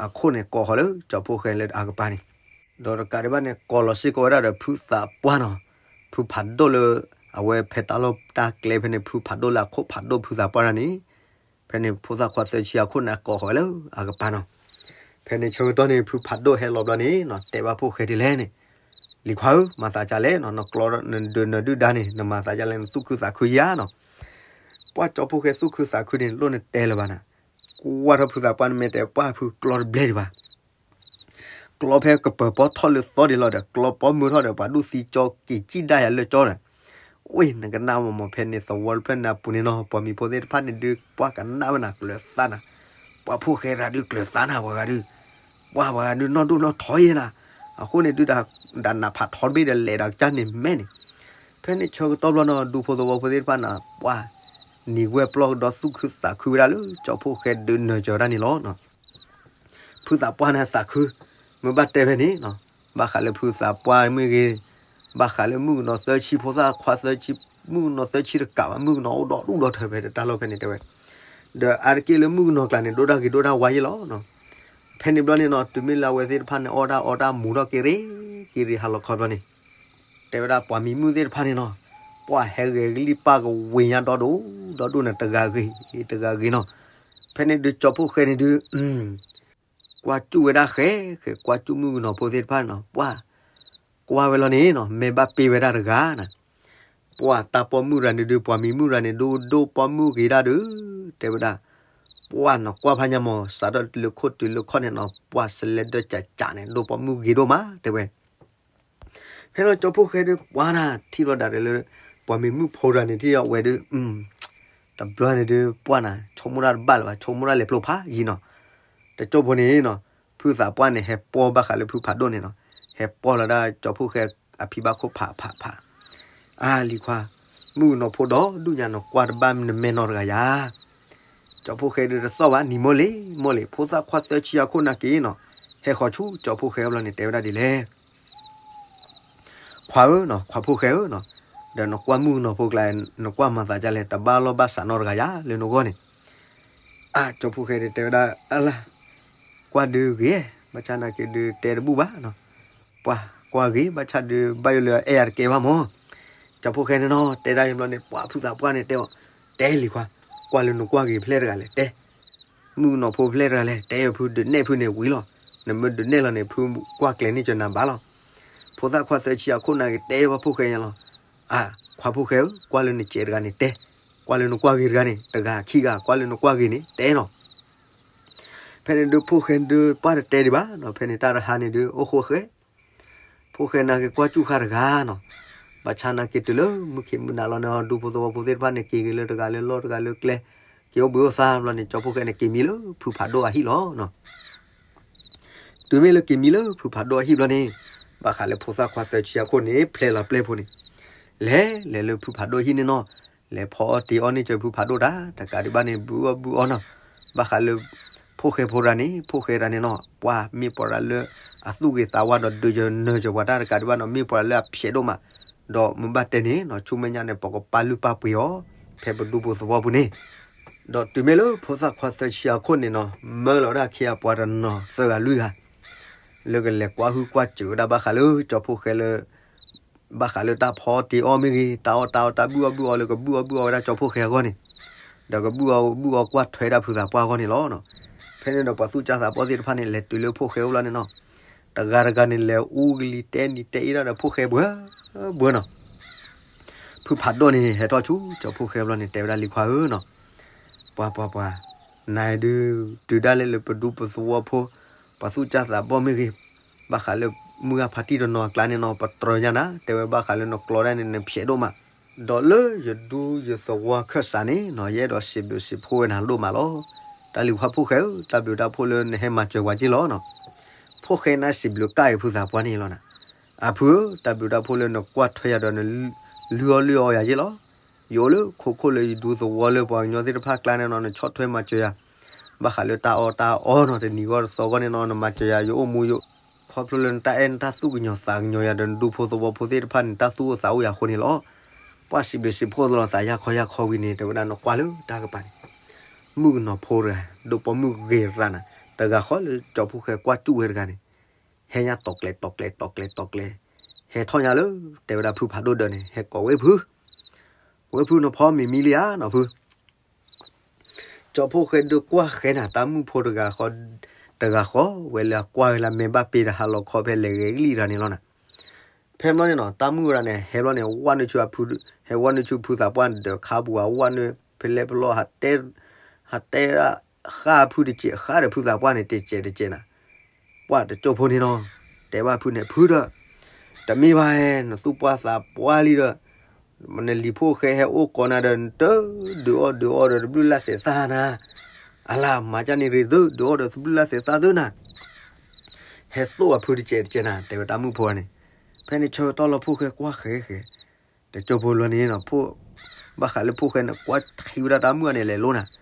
အခိၣ်န့ၣ် ကိးဃီၤလၢကၠီဖှိၣ်ဃဲလၢအကပၤန့ၣ် ဒီးတကးဒံးဘၣ်န့ၣ် ကိးလီၤစ့ၢ်ကီးဝဲဒၣ်ဒီးဖုသးပှၢ်နီၤ ဖုဖးဒိၣ်လၢ အဝဲဖဲတၢ်လီၢ်တၢ်ကျဲဖဲန့ၣ် ဖုဖးဒိၣ်လၢအခိၣ်ဖးဒိၣ်ဖုသးပှၢ်တၢ်န့ၣ် ဖဲန့ၣ်ဖိသၣ်ခွါသၢဆံအခိၣ်န့ၣ် အကိးဃီၤဝဲလၢအကပၤနီၤ ဖဲန့ၣ်ဆၢကတီၢ်န့ၣ် ဖုဖးဒိၣ်ဟဲလီၤဘျီန့ၣ်နီၤ တဲဘၣ်ဖှိၣ်ဃဲဒ်လဲၣ်န့ၣ် လံၤခွါဧၢ မၤသးဒ်လဲၣ်နီၤ နကျိးနဒုးနၢၤဒုၣ်ဒါန့ၣ် နမၤသးဒ်လဲၣ် နသူၣ်ခုသးခုယါနီၤ ပှၢ်ကၠီဖှိၣ်ဃဲသူၣ်ခုသးခုန့ၣ် လိၣ်နတဲလၢၤဘၣ်နၤ ကွၢ်ထီၣ်ဖုသးပှၢ်နမ့ၢ်တဲပှၢ်ဖုကျိးတဘျဲၣ်ဒံးဘၣ် ကျိးဖဲကပၢၤပီထီၣ်လၢသီဒံးလီၤဒီး ကျိးပီမုၢ်ထီၣ်ဒီးပှၤဒူၣ်သံကၠီက့ၤကံၣ်ဒၣ်ယၤလၢကၠီဒီး ဝ့ၢ်နကနၣ်မ့ၢ်မ့ၢ်ဖဲန့ၣ်သဝီတဖျၢၣ်န့ၣ်အပူၤန့ၣ်နီၤ ပှၤမံၤဖိသ့ၣ်တဖၣ်န့ၣ်ဒုး ပှၢ်ကနၣ်ဝဲနၤကျၢၤသးနၤ ပှၢ်ဖှိၣ်ဃဲရၤဒုးကျၢၤသးနၤပှၤဂၤဒုး ပှၢ်ပှၤဂၤဒုးနီၢ်ဒိၣ်နီၢ်ထီယဲနၤ အဃိန့ၣ်ဒုး ဒၣ်နးဖးထီတဘ့ၣ်ဒီးလဲၤဒီးကစၢ်န့ၣ်မဲာ်န့ၣ် ဖဲန့ၣ်ဆၢကတီၢ်ဘျီနီၤ ဒူဖိသဝီဖိသ့ၣ်တဖၣ်န့ၣ် ပှၢ် နံၤဝဲပျီၢ်ကဒီးသူၣ်ခုသးခုဝဲဒၣ်လၢ ကၠီဖှိၣ်ဃဲဒုးနၢၤကၠီတၢ်န့ၣ်လီၤ. ဖုသးပှၢ်န့ၣ်သးခု မ့ၢ်ဘၣ်တဲဖဲန့ၣ်နီၤ ဘၣ်ဃးလၢဖုသးပှၢ်မ့ၢ်ဂ့ၤ ဘၣ်ဃးလၢမုၣ်ကနီၤသၢဆံဖိသၣ်ခွါသၢဆံ မုၣ်ကနီၤသၢဆံတကးဘၣ် မုၣ်ကနီၤအိၣ်ဒီဒူၣ်ဒီထၢဖဲတၢ်လီၢ်ဖဲန့ၣ်တဲဝဲ ဒီးအါတက့ၢ်လၢမုၣ်ကနီၤကျါန့ၣ် ဒိၣ်တၢ်ဂ့ၤဒိၣ်တၢ်ဝါယဲလီၤ. ဖဲန့ၣ်ဘျီန့ၣ်နီၤ တုၤမ့ၢ်လၢအဝဲသ့ၣ်တဖၣ်န့ၣ် အီၣ်တၢ်အီတၢ်မူထီၣ်က့ၤရ့က့ၤရ့ဟါလီၤခီဘျီန့ၣ် တဲဝဲဒၣ်ပှၤမံၤမုၣ်သ့ၣ်တဖၣ်န့ၣ်နီၤ ပှၢ်ဟဲဂဲၤကလံၣ်ပၢ်ကဝ့ၤညါဒီဒူၣ် ဒီဒူၣ်န့ၣ် တဂၤဂ့ၤ တဂၤဂ့ၤနီၤ ဖဲန့ၣ်ဒုးကၠီဖှိၣ်ဃဲန့ၣ်ဒုး ကွၢ်စူၣ်ဝဲဒၣ်ဃဲ ဃဲကွၢ်စူၣ်မုၣ်ကနီၤဖိသ့ၣ်တဖၣ်န့ၣ်နီၤ ပှၢ် ကွၢ်ဝဲလီၤန့ၣ်နီၤ မ့ၢ်ဘၣ်ပ့ၤဝဲဒၣ်တဂၤန့ၣ် ပှၢ်တၢ်ပိာ်မုၣ်ရၤန့ၣ်ဒုး ပှၤမံၤမုၣ်ရၤန့ၣ် ဒိၣ်ဒိၣ်ပိာ်မုၣ်ဂ့ၤဒၣ်ဒီး တဲဝဲဒၣ် ပှၢ်နီၤကွၢ်ဖးညါမ့ၢ် စးထီၣ်တုၤလၢခိၣ်တုၤလၢခီၣ်န့ၣ်နီၤ ပှၢ်စလဲဒၢကးကးန့ၣ် ဒိၣ်ပိာ်မုၣ်ဂ့ၤဒိၣ်မး တဲဝဲ ဖဲလီၤကၠီဖှိၣ်ဃဲဒုး ပှၢ်နၤ ထံၣ်လီၤဒၣ်ဒီးလၢ ပှၤမံၤမုၣ်ဖိရၤန့ၣ် ထံၣ်အီၤဝဲဒုး တဘျီန့ၣ်ဒုး ပှၢ်နၤ ဆိကမိၣ်တၢ်တဘၣ်လၢၤဘၣ် ဆိကမိၣ်တၢ်လဲၤပျိဖးယံၤနီၤ တကၠိဖိန့ၣ်နီၤ ဖုသးပှၢ်န့ၣ် ဟဲပီၢ်ဘၣ်ဃးလၢဖုဖးဒိၣ်န့ၣ်နီၤ ဟဲပီၢ်လီၤဒၣ်ကၠီဖှိၣ်ဃဲအဖံဘၣ်ခိၣ်ဖးဖးဖး အါလံၤခွါ မုၣ်ကနီၤဖိဒီဒူၣ်ညါနီၤ ကွၢ်တဘၣ်နမဲာ်နီတဂၤယၤ ကၠီဖှိၣ်ဃဲဒုးတသီၣ်ဘၣ် နံၤမိၢ်လံၤမိၢ်လံၤ ဖိသၣ်ခွါသၢဆံအခိၣ်နာ်က့နီၤ ဟဲဃီၤဆူကၠီဖှိၣ်ဃဲအဘျီန့ၣ် တဲဝဲဒၣ်ဒ်လဲၣ် ခွါဧၢနီၤ ခွါဖှိၣ်ဃဲဧၢနီၤ, ဒီးနကွၢ်မုၣ်ကနီၤဖိကျါ နကွၢ်မၤသးဒ်လဲၣ်, တဘၣ်လီၢ်ဘၣ်စးနီတဂၤယၤလၢနဂီၢ်န့ၣ်. အါ ကၠီဖှိၣ်ဃဲဒုးတဲဝဲဒၣ် အလၢ်, ကွၢ်ဒုးဂ့ၤ, ဘၣ်ဆၣ်နာ်က့ဒုးတဲတဘူၣ်ဘၣ်နီၤ. ပှၤကွၢ်ဂ့ၤ ဘၣ်ဆၣ်ဒုးဘၣ်ယိၣ်လၢအဲၣ်ယၤတကဲဘၣ်မၢ်. ကၠီဖှိၣ်ဃဲန့ၣ်နီၤ တဲဒၣ်ယဘျီန့ၣ် ပှၤဖုသးပှၢ်န့ၣ်တဲအီၤ, တဲလံၤခွါ, ကွၢ်လၢနကွၢ်ဂ့ၤဖျဲၣ်တဂၤလဲၣ် တဲ, မုၣ်ကနီၤဖိဖျဲၣ်တဂၤလဲၣ် တဲအီၤဖုဒုးနဲၣ်ဖုန့ၣ်ဝံၤလီၤ. နမ့ၢ်ဒုးနဲၣ်လီၤန့ၣ် ဖုကွၢ်ကျဲၤန့ၢ်ကနၤဘၣ်လီၤ. ဖိသၣ်ခွါသၢဆံအခိၣ်နၢ်က့ၤတဲဘၣ်ဖိၣ်ဃဲညါလီၤ. အါ ခွါဖိၣ်ဃဲဧၢ, ကွၢ်လၢနစဲးတဂၤန့ၣ်တဲ, ကွၢ်လၢနကွၢ်ဂ့ၤတဂၤန့ၣ် တဂၤခံဂၤ ကွၢ်လၢနကွၢ်ဂ့ၤန့ၣ်တဲနီၤ. ဖဲန့ၣ်ဒုးဖိၣ်ဃဲဒုးပှၢ်တတဲဒံးဘၣ်နီၤ, ဖဲန့ၣ်တၢ်တဟါန့ၣ်ဒုးအိၣ်ဃိဃဲ ဖိၣ်ဃဲနာ်က့ၤကွၢ်စူၣ်ဃာ်တဂၤနီၤ. ဘၣ်ဆၣ်နာ်က့ၤတုၤလၢမုၢ်ခံမုၢ်နၤလီၤန့ၣ် ဒူဖိသဝီဖိသ့ၣ်တဖၣ်န့ၣ် က့ၤဂ့ၤလၢတဂၤလၢလီၢ်တဂၤလၢကျဲ, က့ၤအိၣ်ဘှံးအိၣ်သါဘျီန့ၣ် ကၠီဖှိၣ်ဃဲန့ၣ်က့ၤမံလၢဖုဖးဒိၣ်အဟံၣ်လီၤနီၤ. တုၤမ့ၢ်လၢက့ၤမံလၢဖုဖးဒိၣ်အဟံၣ်ဘျီန့ၣ်, ဘၣ်ဃးလၢဖိသၣ်ခွါသၢဆံအခိၣ်န့ၣ် ဖျဲလီၤပျဲၢ်ဖိန့ၣ်, လဲၤလဲၤလၢဖုဖးဒိၣ်ဟံၣ်န့ၣ်နီၤ, လဲၤဖီအီၣ်တ့ၤအီၣ်န့ၢ်စၢၤဖုဖးဒိၣ်တၢ် တကးဒံးဘၣ်န့ၣ် ဘုအီၣ်ဘုအီနီၤ. ဘၣ်ဃးလၢ ဖိၣ်ဃဲဖိတဂၤန့ၣ် ဖိၣ်ဃဲတဂၤန့ၣ်နီၤ ပှၤမ့ၢ်ပှၤတဂၤလၢအသူၣ်ဂ့ၤသးဝါဒီးဒုးယနၢၤစၢၤပှၤတၢ်တကးဒံးဘၣ်နီၤ, မ့ၢ်ပှၤတဂၤလၢအဖျဲးဒိၣ်မး, ဒီးမ့ၢ်ဘၣ်တဲန့ၣ်နီၤ ဆူမဲာ်ညါန့ၣ် ပကပာ်လုၢ်ပာ်ပှ့ၤအီၤ ဖဲပဒူဖိသဝီပူၤန့ၣ်. ဒီးတုၤမ့ၢ်လၢဖိသၣ်ခွါသၢဆံအခိၣ်န့ၣ်နီၤ မၢလီၤဒၣ်ခံဂၤပှၤတနီၤသၢဂၤလွံၢ်ဂၤ လၢကလဲၤကွၢ်ဟုၣ်ကွၢ်စၢၤဝဲဒၣ်ဘၣ်ဃးလၢကၠီဖှိၣ်ဃဲလၢ ဘၣ်ဃးလၢတၢ်ဖီအီၣ်တ့ၤအီၣ်မ့ၢ်ဂ့ၤ, တၢ်အီၣ်တၢ်အီတၢ်ဘုၣ်အီၣ်ဘုၣ်အီၣ်လၢကဘုၣ်အီၣ်ဘုၣ်အီၣ်ဝဲဒၣ်ကၠီဖှိၣ်ဃဲအဂီၢ်န့ၣ်, ဒီးကဘုၣ်အီၣ်ဘုၣ်အီၣ်ကွၢ်ထွဲဒၣ်ဖုသးပှၢ်အဂီၢ်န့ၣ်လီၤ. ဖဲန့ၣ်ဒီးပှၤသူၣ်ကၢ်သးပှၢ်သ့ၣ်တဖၣ်န့ၣ် လဲၤတုၤလၢဖိၣ်ဃဲအိၣ်ဘျီန့ၣ်နီၤ, တဂၤတဂၤန့ၣ် လဲၤအူကလံၤတဲနံၤတဲအ့ၣ်ဒၣ်ဒီးဖိၣ်ဃဲဘှဲဘှဲနီၤ. ဖုဖးဒိၣ်န့ၣ် ဟဲထီၣ်ဆူကၠီဖှိၣ်ဃဲဘျီန့ၣ် တဲဝဲဒၣ်လံၤခွါဧၢနီၤ, ပှၤပှၤပှၤ, နဒုး တုၤဒၣ်လဲာ်လၢပဒူပသဝီဖိ ပှၤသူၣ်ကၢ်သးပှၢ်မ့ၢ်ဂ့ၤ, ဘၣ်ဃးလၢမုၢ်ဂၢ်ဖါတံၢ်တနီၤအကျါန့ၣ်နီၤ ပတြၢၤညါနၤ, တဲဝဲဘၣ်ဃးလၢနကျီဒၣ်န့ၣ် နဖျဲးဒိၣ်မး, ဒီးလၢယဒူယသဝီခၢၣ်စးန့ၣ်နီၤ ယအဲၣ်ဒိးစံးဘျုးစံးဖှိၣ်ဝဲနၤဒိၣ်မးလီၤ. တၢ်လံၤခွါဖိၣ်ဃဲဧၢ, တၢ်ဘျုးတၢ်ဖှိၣ်လၢနဟဲမၤစၢၤပှၤက့ၢ်လီၤနီၤ. ဖိၣ်ဃဲန့ၣ်စံးဘျုးကၣ်အံၤဖုသးပှၢ်န့ၣ်လီၤနၤ. အဖုဧၢ, တၢ်ဘျုးတၢ်ဖှိၣ်လၢနကွၢ်ထွဲယၤဒီးနလုၢ်အီၣ်လုၢ်အီယၤက့ၢ်လီၤ. ယအိၣ်လၢခိခိၣ်လၢယဒူသဝီလၢပှၤကညီသ့ၣ်တဖၣ်ကျါန့ၣ်နီၤ နဆီၣ်ထွဲမၤစၢၤယၤ ဘၣ်ဃးလၢတၢ်အီၣ်တၢ်အီနီၤ တနံၤဂီၢ်တသီဂီၢ်န့ၣ်နီၤ နမၤစၢၤယၤ ယအိၣ်မူယိၣ်, ခီဖျိလၢနတၢ်အဲၣ်နတၢ်သူၣ်ကညီၤသးကညီၤယၤဒီးနဒူဖိသဝီဖိသ့ၣ်တဖၣ်န့ၣ် တၢ်သူၣ်အိၣ်သးအိၣ်ယၤအဃိန့ၣ်လီၤ. ပှၢ်စံးဘျုးစံးဖှိၣ်လီၤသးယၢ်ခီယၢ်ခီဝံၤန့ၣ် တဲဝဲဒၣ်နကွၢ်လၢတၢ်ကပၤန့ၣ်, မုၣ်ကနီၤဖိတဂၤ ဒိၣ်ပိာ်မုၣ်ဂ့ၤရၤနၤ, တဂၤဃီလၢကၠီဖှိၣ်ဃဲကွၢ်စူၣ်ဝဲတဂၤန့ၣ် ဟဲညါတီၤကျဲၤတီၤကျဲၤတီၤကျဲၤတီၤကျဲၤ, ဟဲထီၣ်ညါလၢ တဲဝဲဒၣ်ဖုဖးဒိၣ်ဒၢးန့ၣ် ဟဲကိးဝဲဖု, ဝဲဖုနဖီမ့ၤမံလံဧါနီၤဖု ကၠီဖှိၣ်ဃဲဒုးကွၢ်ဃဲနၤ တၢ်မုၣ်ဖိတဂၤဃီ, တဂၤဃီဝဲလၢအကွၢ်ဝဲလၢမဲာ်ဘၣ်ပ့ၤဒီးဟးလီၤခီဖဲလဲၤဂဲၤကလံၣ်တဂၤန့ၣ်လီၤနၤ. ဖဲဘျီန့ၣ်နီၤ တၢ်မုၣ်ဝဲဒၣ်န့ၣ် ဟဲဘျီန့ၣ် ဝဲနုာ်ဆူဖု, ဟဲဝဲနုာ်ဆူဖုသးပှၢ်န့ၣ်ဒီးခါပူၤ အဝဲနုာ်ဖဲလဲၣ်ဖဲလဲၣ် ဟးတဲဒၣ်ဃၣ်ဖုတစဲး ဃၣ်ဒီးဖုသးပှၢ်န့ၣ် တစဲးတစဲးနၤ. ပှၢ်တကၠိဖိန့ၣ်နီၤ, တဲဘၣ်ဖုန့ၣ် ဖုဒီး, တမ့ၢ်ဘၣ်, နသူၣ်ပှၢ်သးပှၢ်လံဒီး နလံၤဖိၣ်ဃဲဟဲအိၣ်ကိးနၤဒီး နတဒုးအီၣ်ဒုးအီဒီးတဘျုးလၢ်သဲးသၣ်နၤ, အလၢ်မၤကၢ်န့ၣ်ရ့ၤသု ဒုးအီၣ်ဒီးတဘျုးလၢ်သဲးသၣ်သုနၤ, ဟဲသိၣ်အဖုတစဲးတစဲးနၤ တဲဝဲတၢ်မုၣ်ဖိန့ၣ်. ဖဲန့ၣ်ဆၢကတီၢ်လီၤဖိၣ်ဃဲကွၢ်ဃဲဃဲ, တကၠိဖိလီၤန့ၣ်နီၤ, ဘၣ်ဃးလၢဖိၣ်ဃဲန့ၣ် ကွၢ်ထံဝဲဒၣ်တၢ်မုၣ်အန့ၣ်လဲၤလိၤနၤ.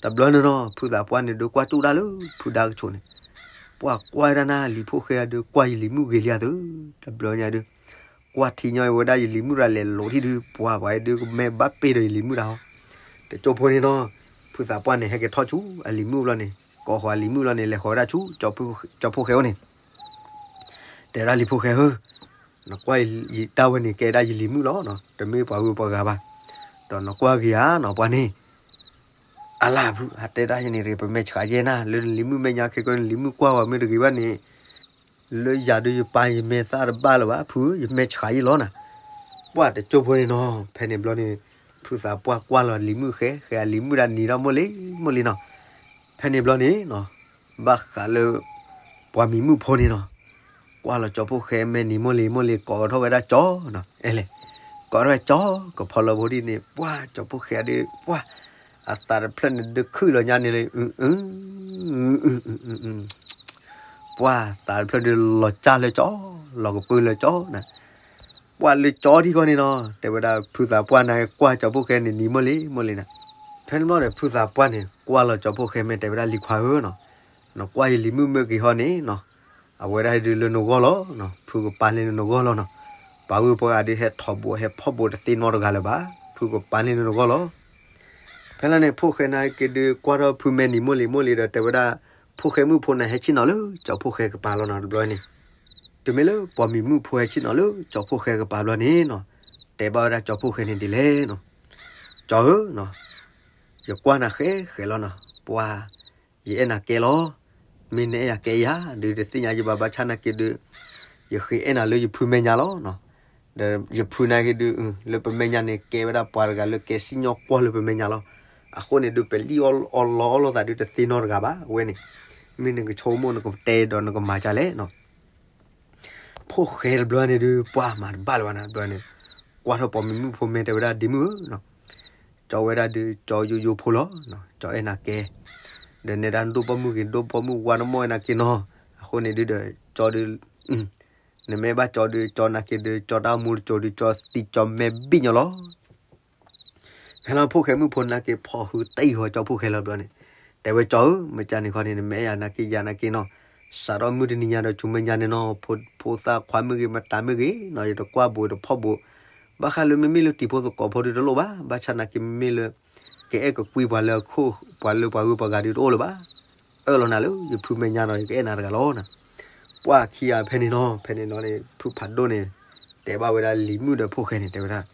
တဘျီန့ၣ်နီၤ ဖုသးပှၢ်န့ၣ်ဒုးကွၢ်ကၠူၣ်ဒၣ်လၢဖုဒါကဆိးန့ၣ်, ပှၢ်ကွၢ်ဝဲဒၣ်နၤ လံၤဖိၣ်ဃဲဒုးကွၢ်ယလံၤမုၣ်ဂ့ၤလံဧါသု, တဘျီညါဒုး ကွၢ်ထံညီဝဲဒၣ်ယလံၤမုၣ်တဂၤလဲၤလိၤထံၣ်ဒုး ပှၢ်ပှၤဒုးကမဲာ်ဘၣ်ပ့ၤဒီးယလံၤမုၣ်တဂၤဟီ. တကၠိဖိန့ၣ်နီၤ, ဖုသးပှၢ်န့ၣ် ဟဲက့ၤထီၣ်ဆူအလံၤမုၣ်ဘျီန့ၣ်, ကိးဃီၤအလံၤမုၣ်ဘျီန့ၣ် လဲၤဃီၤဝဲဒၣ်ဆူ ကၠီဖိၣ်ဃဲအိၣ်န့ၣ်, တဲဝဲဒၣ်လံၤဖိၣ်ဃဲဧၢ, နကွၢ်တၢ်ဝဲန့ၣ် ကဲဒၣ်ယလံၤမုၣ်လီၤ, တမ့ၢ်ပှၤဂုၤပှၤဂၤဘၣ်, ဒီးနကွၢ်ဂ့ၤဧါနီၤပှၤန့ၣ်. အလၢ်ဖု ဟးတဲဒၣ်ယန့ၣ်ရ့ၤ ပမဲာ်ဆှးယဲၢ်နၤ, လၢနလံၤမုၣ်မဲာ်ညါခဲကနံၣ် နလံၤမုၣ်ကွၢ်ဝဲမ့ၢ်တဂ့ၤဘၣ်န့ၣ် လၢယၤဒုးယပၢ်ယမဲာ်သၣ်တဘၣ်လၢၤဘၣ်, ဖုဧၢ ယမဲာ်ဆှးယဲၢ်လီၤနၤ. ပှၢ်တကၠိဖိန့ၣ်နီၤ, ဖဲန့ၣ်ဘျီန့ၣ် ဖုသးပှၢ်ကွၢ်လီၤလံၤမုၣ်ဃဲ, ဃဲအလံၤမုၣ်ဒၣ်နံၤဒီး မိၢ်လံ မိၢ်လံနီၤ. ဖဲန့ၣ်ဘျီန့ၣ်နီၤ, ဘၣ်ဃးလၢ ပှၤမံၤမုၣ်ဖိန့ၣ်နီၤ, ကွၢ်လီၤကၠီဖိၣ်ဃဲမဲာ်နံၤ မိၢ်လံ မိၢ်လံ ကိးထီၣ်ဝဲဒၣ်ကၠီနီၤ, အဲလဲၣ်, ကိးထီၣ်ဝဲကၠီ, ကဖီလီၤဖိဒ်န့ၣ် ပှၢ်ကၠီဖိၣ်ဃဲဒုး ပှၢ် အသးတဖျၢၣ်န့ၣ်ဒုးခုၣ်လီၤညါန့ၣ်လၢ ပှၢ်သးတဖျၢၣ်ဒုးလီၤကၢ်လၢကၠီ, လီၤကပၢလၢကၠီနၤ. ပှၢ်လၢကၠီထံဃီန့ၣ်နီၤ, တဲဝဲဒၣ်ဖုသးပှၢ်န့ၣ် ကွၢ်ကၠီဖိၣ်ဃဲန့ၣ်နံၤ မိၢ်လံ မိၢ်လံနၤ. ဖဲန့ၣ်ဘျီဒီး ဖုသးပှၢ်န့ၣ် ကွၢ်လီၤကၠီဖိၣ်ဃဲမဲာ် တဲဝဲဒၣ်လံၤခွါဧၢနီၤ, နကွၢ်ယလံၤမုၣ်မ့ၢ်ဂ့ၤဟီန့ၣ်နီၤ, အဝဲဒၣ်ဒုးလၢနဂီၢ်လီၤ, ဖုကပာ်လၢနဂီၢ်လီၤနီၤ. ပှၤဂုၤပှၤဂၤဒုးဟဲထီၣ်ဘိးဟဲဖီၣ်ဘိးတသ့နီတဂၤလၢၤဘၣ်, ဖုကပာ်န့ၢ်နဂီၢ်လီၤ. ဖဲလီၤန့ၣ် ဖိၣ်ဃဲနာ်က့ဒုးကွၢ်ထီၣ်ဖုမဲာ်နံၤမိၢ်လံၤမိၢ်လံၤဒီးတဲဝဲဒၣ်, ဖိၣ်ဃဲမုၣ်ဖိနၤဟဲဆ့ၣ်နီၤလၢကၠီဖိၣ်ဃဲကပၤလီၤနီၤတဘျီန့ၣ်, တုၤမ့ၢ်လၢပှၤမံၤမုၣ်ဖိဟဲဆ့ၣ်နီၤလၢကၠီဖိၣ်ဃဲကပၤဘျီန့ၣ်နီၤ, တဲဘၣ်ဝဲဒၣ်ကၠီဖိၣ်ဃဲန့ၣ်ဒ်လဲၣ်နီၤ, ကၠီဧၢ, ယကွၢ်နၤဃဲဃဲလီၤနီၤ, ပှၤ ယအဲၣ်နၤကဲလီၤ, မ့ၢ်နအဲၣ်ယၤကဲယၤဒုးတသ့ၣ်ညါယဘၣ်ဘၣ်ဆၣ်နာ်က့ဒုး, ယဃ့အဲၣ်နၤလၢယဖုမဲာ်ညါလီၤ. ဒီးယဖုနာ်က့ဒုး, လၢပမဲာ်ညါန့ၣ် ကဲဝဲဒၣ်ပှၤတဂၤလၢကဲစံၣ်ညီၣ်ကွီၢ်လၢပမဲာ်ညါလီၤ. အဃိန့ၣ်ဒုး ပလံၣ်အီၣ်လီအီၣ်လိာ်သးဒုးတသ့နီတဂၤဘၣ်, အဝဲန့ၣ်, မ့ၢ်နကဆိကမိၣ်နကတဲဒီးနကမၤဒ်လဲၣ်နီၤ. ဖိၣ်ဃဲတဘျီန့ၣ်ဒုး ပှၤမၤတဘၣ်လၢၤဘၣ်နီၤတဘျီန့ၣ်, ကွၢ်ထီၣ်ပှၤမံၤမုၣ်ဖိမဲာ်တဲဝဲဒၣ်ဒ့မုၣ်ဧၢနီၤ, ကၠီဝဲဒၣ်ဒုးကၠီယိယိဖိလီၤ, ကၠီအဲၣ်နၤကဲ, ဒီးနဲဒၣ်နဒိၣ်ပိာ်မုၣ်ဂ့ၤ ဒိၣ်ပိာ်မုၣ်ဝါနမိၢ်အဲၣ်နၤက့နီၤ, အဃိန့ၣ်ဒုးဒီးကၠီဒုး, နမ့ၢ်ဘၣ်ကၠီဒုး ကၠီနာ်က့ဒုး ကၠီတၢ်အိၣ်မူတကၠိဒုး ကၠီသံကၠီမဲာ်ဘံၣ်ညီလီၤ. ဖဲလီၤဖိၣ်ဃဲမုၣ်ဖိနာ်က့ဖီၣ်ဃုတၢ်အံၤဃီကၠီဖိၣ်ဃဲလီၤဘျီန့ၣ်, တဲဝဲကၠီဧၢ, မ့ၢ်ကၠီန့ၣ်ခီန့ၣ် နမ့ၢ်အဲၣ်ယၤနာ်က့ယၤနာ်က့နီၤ, စးထီၣ်မုၢ်တနံၤညါဒီးဆူမဲာ်ညါန့ၣ်နီၤ, ဖိသၣ်ခွါမုၣ်ဂ့ၤ မတၤမုၣ်ဂ့ၤနီၤ, ယတကွၢ်ဘိးယတဖီၣ်ဘိး, ဘၣ်ဃးလၢမ့မ့ၢ်လၢတံၤဖိသကိးဖိဒုးတလိၣ်ဘၣ်, ဘၣ်ဆၣ်နာ်က့မ့မ့ၢ်လၢ ကအဲၣ်ကကွံပှၤလၢအခိၣ် ပှၤလၢပှၤဂုၤပှၤဂၤဒုးတအိၣ်လၢၤဘၣ်, အၢၣ်လီၤနၤလၢယဖုမဲာ်ညါဒီး ယကအဲၣ်နၤတဂၤလီၤနီၤ. ပှၤခံဂၤဖဲန့ၣ်နီၤ, ဖဲန့ၣ်နီၤန့ၣ် ဖုဖးဒိၣ်န့ၣ် တဲဘၣ်ဝဲဒၣ်လံၤမုၣ်ဒီးဖိၣ်ဃဲန့ၣ် တဲဝဲဒၣ်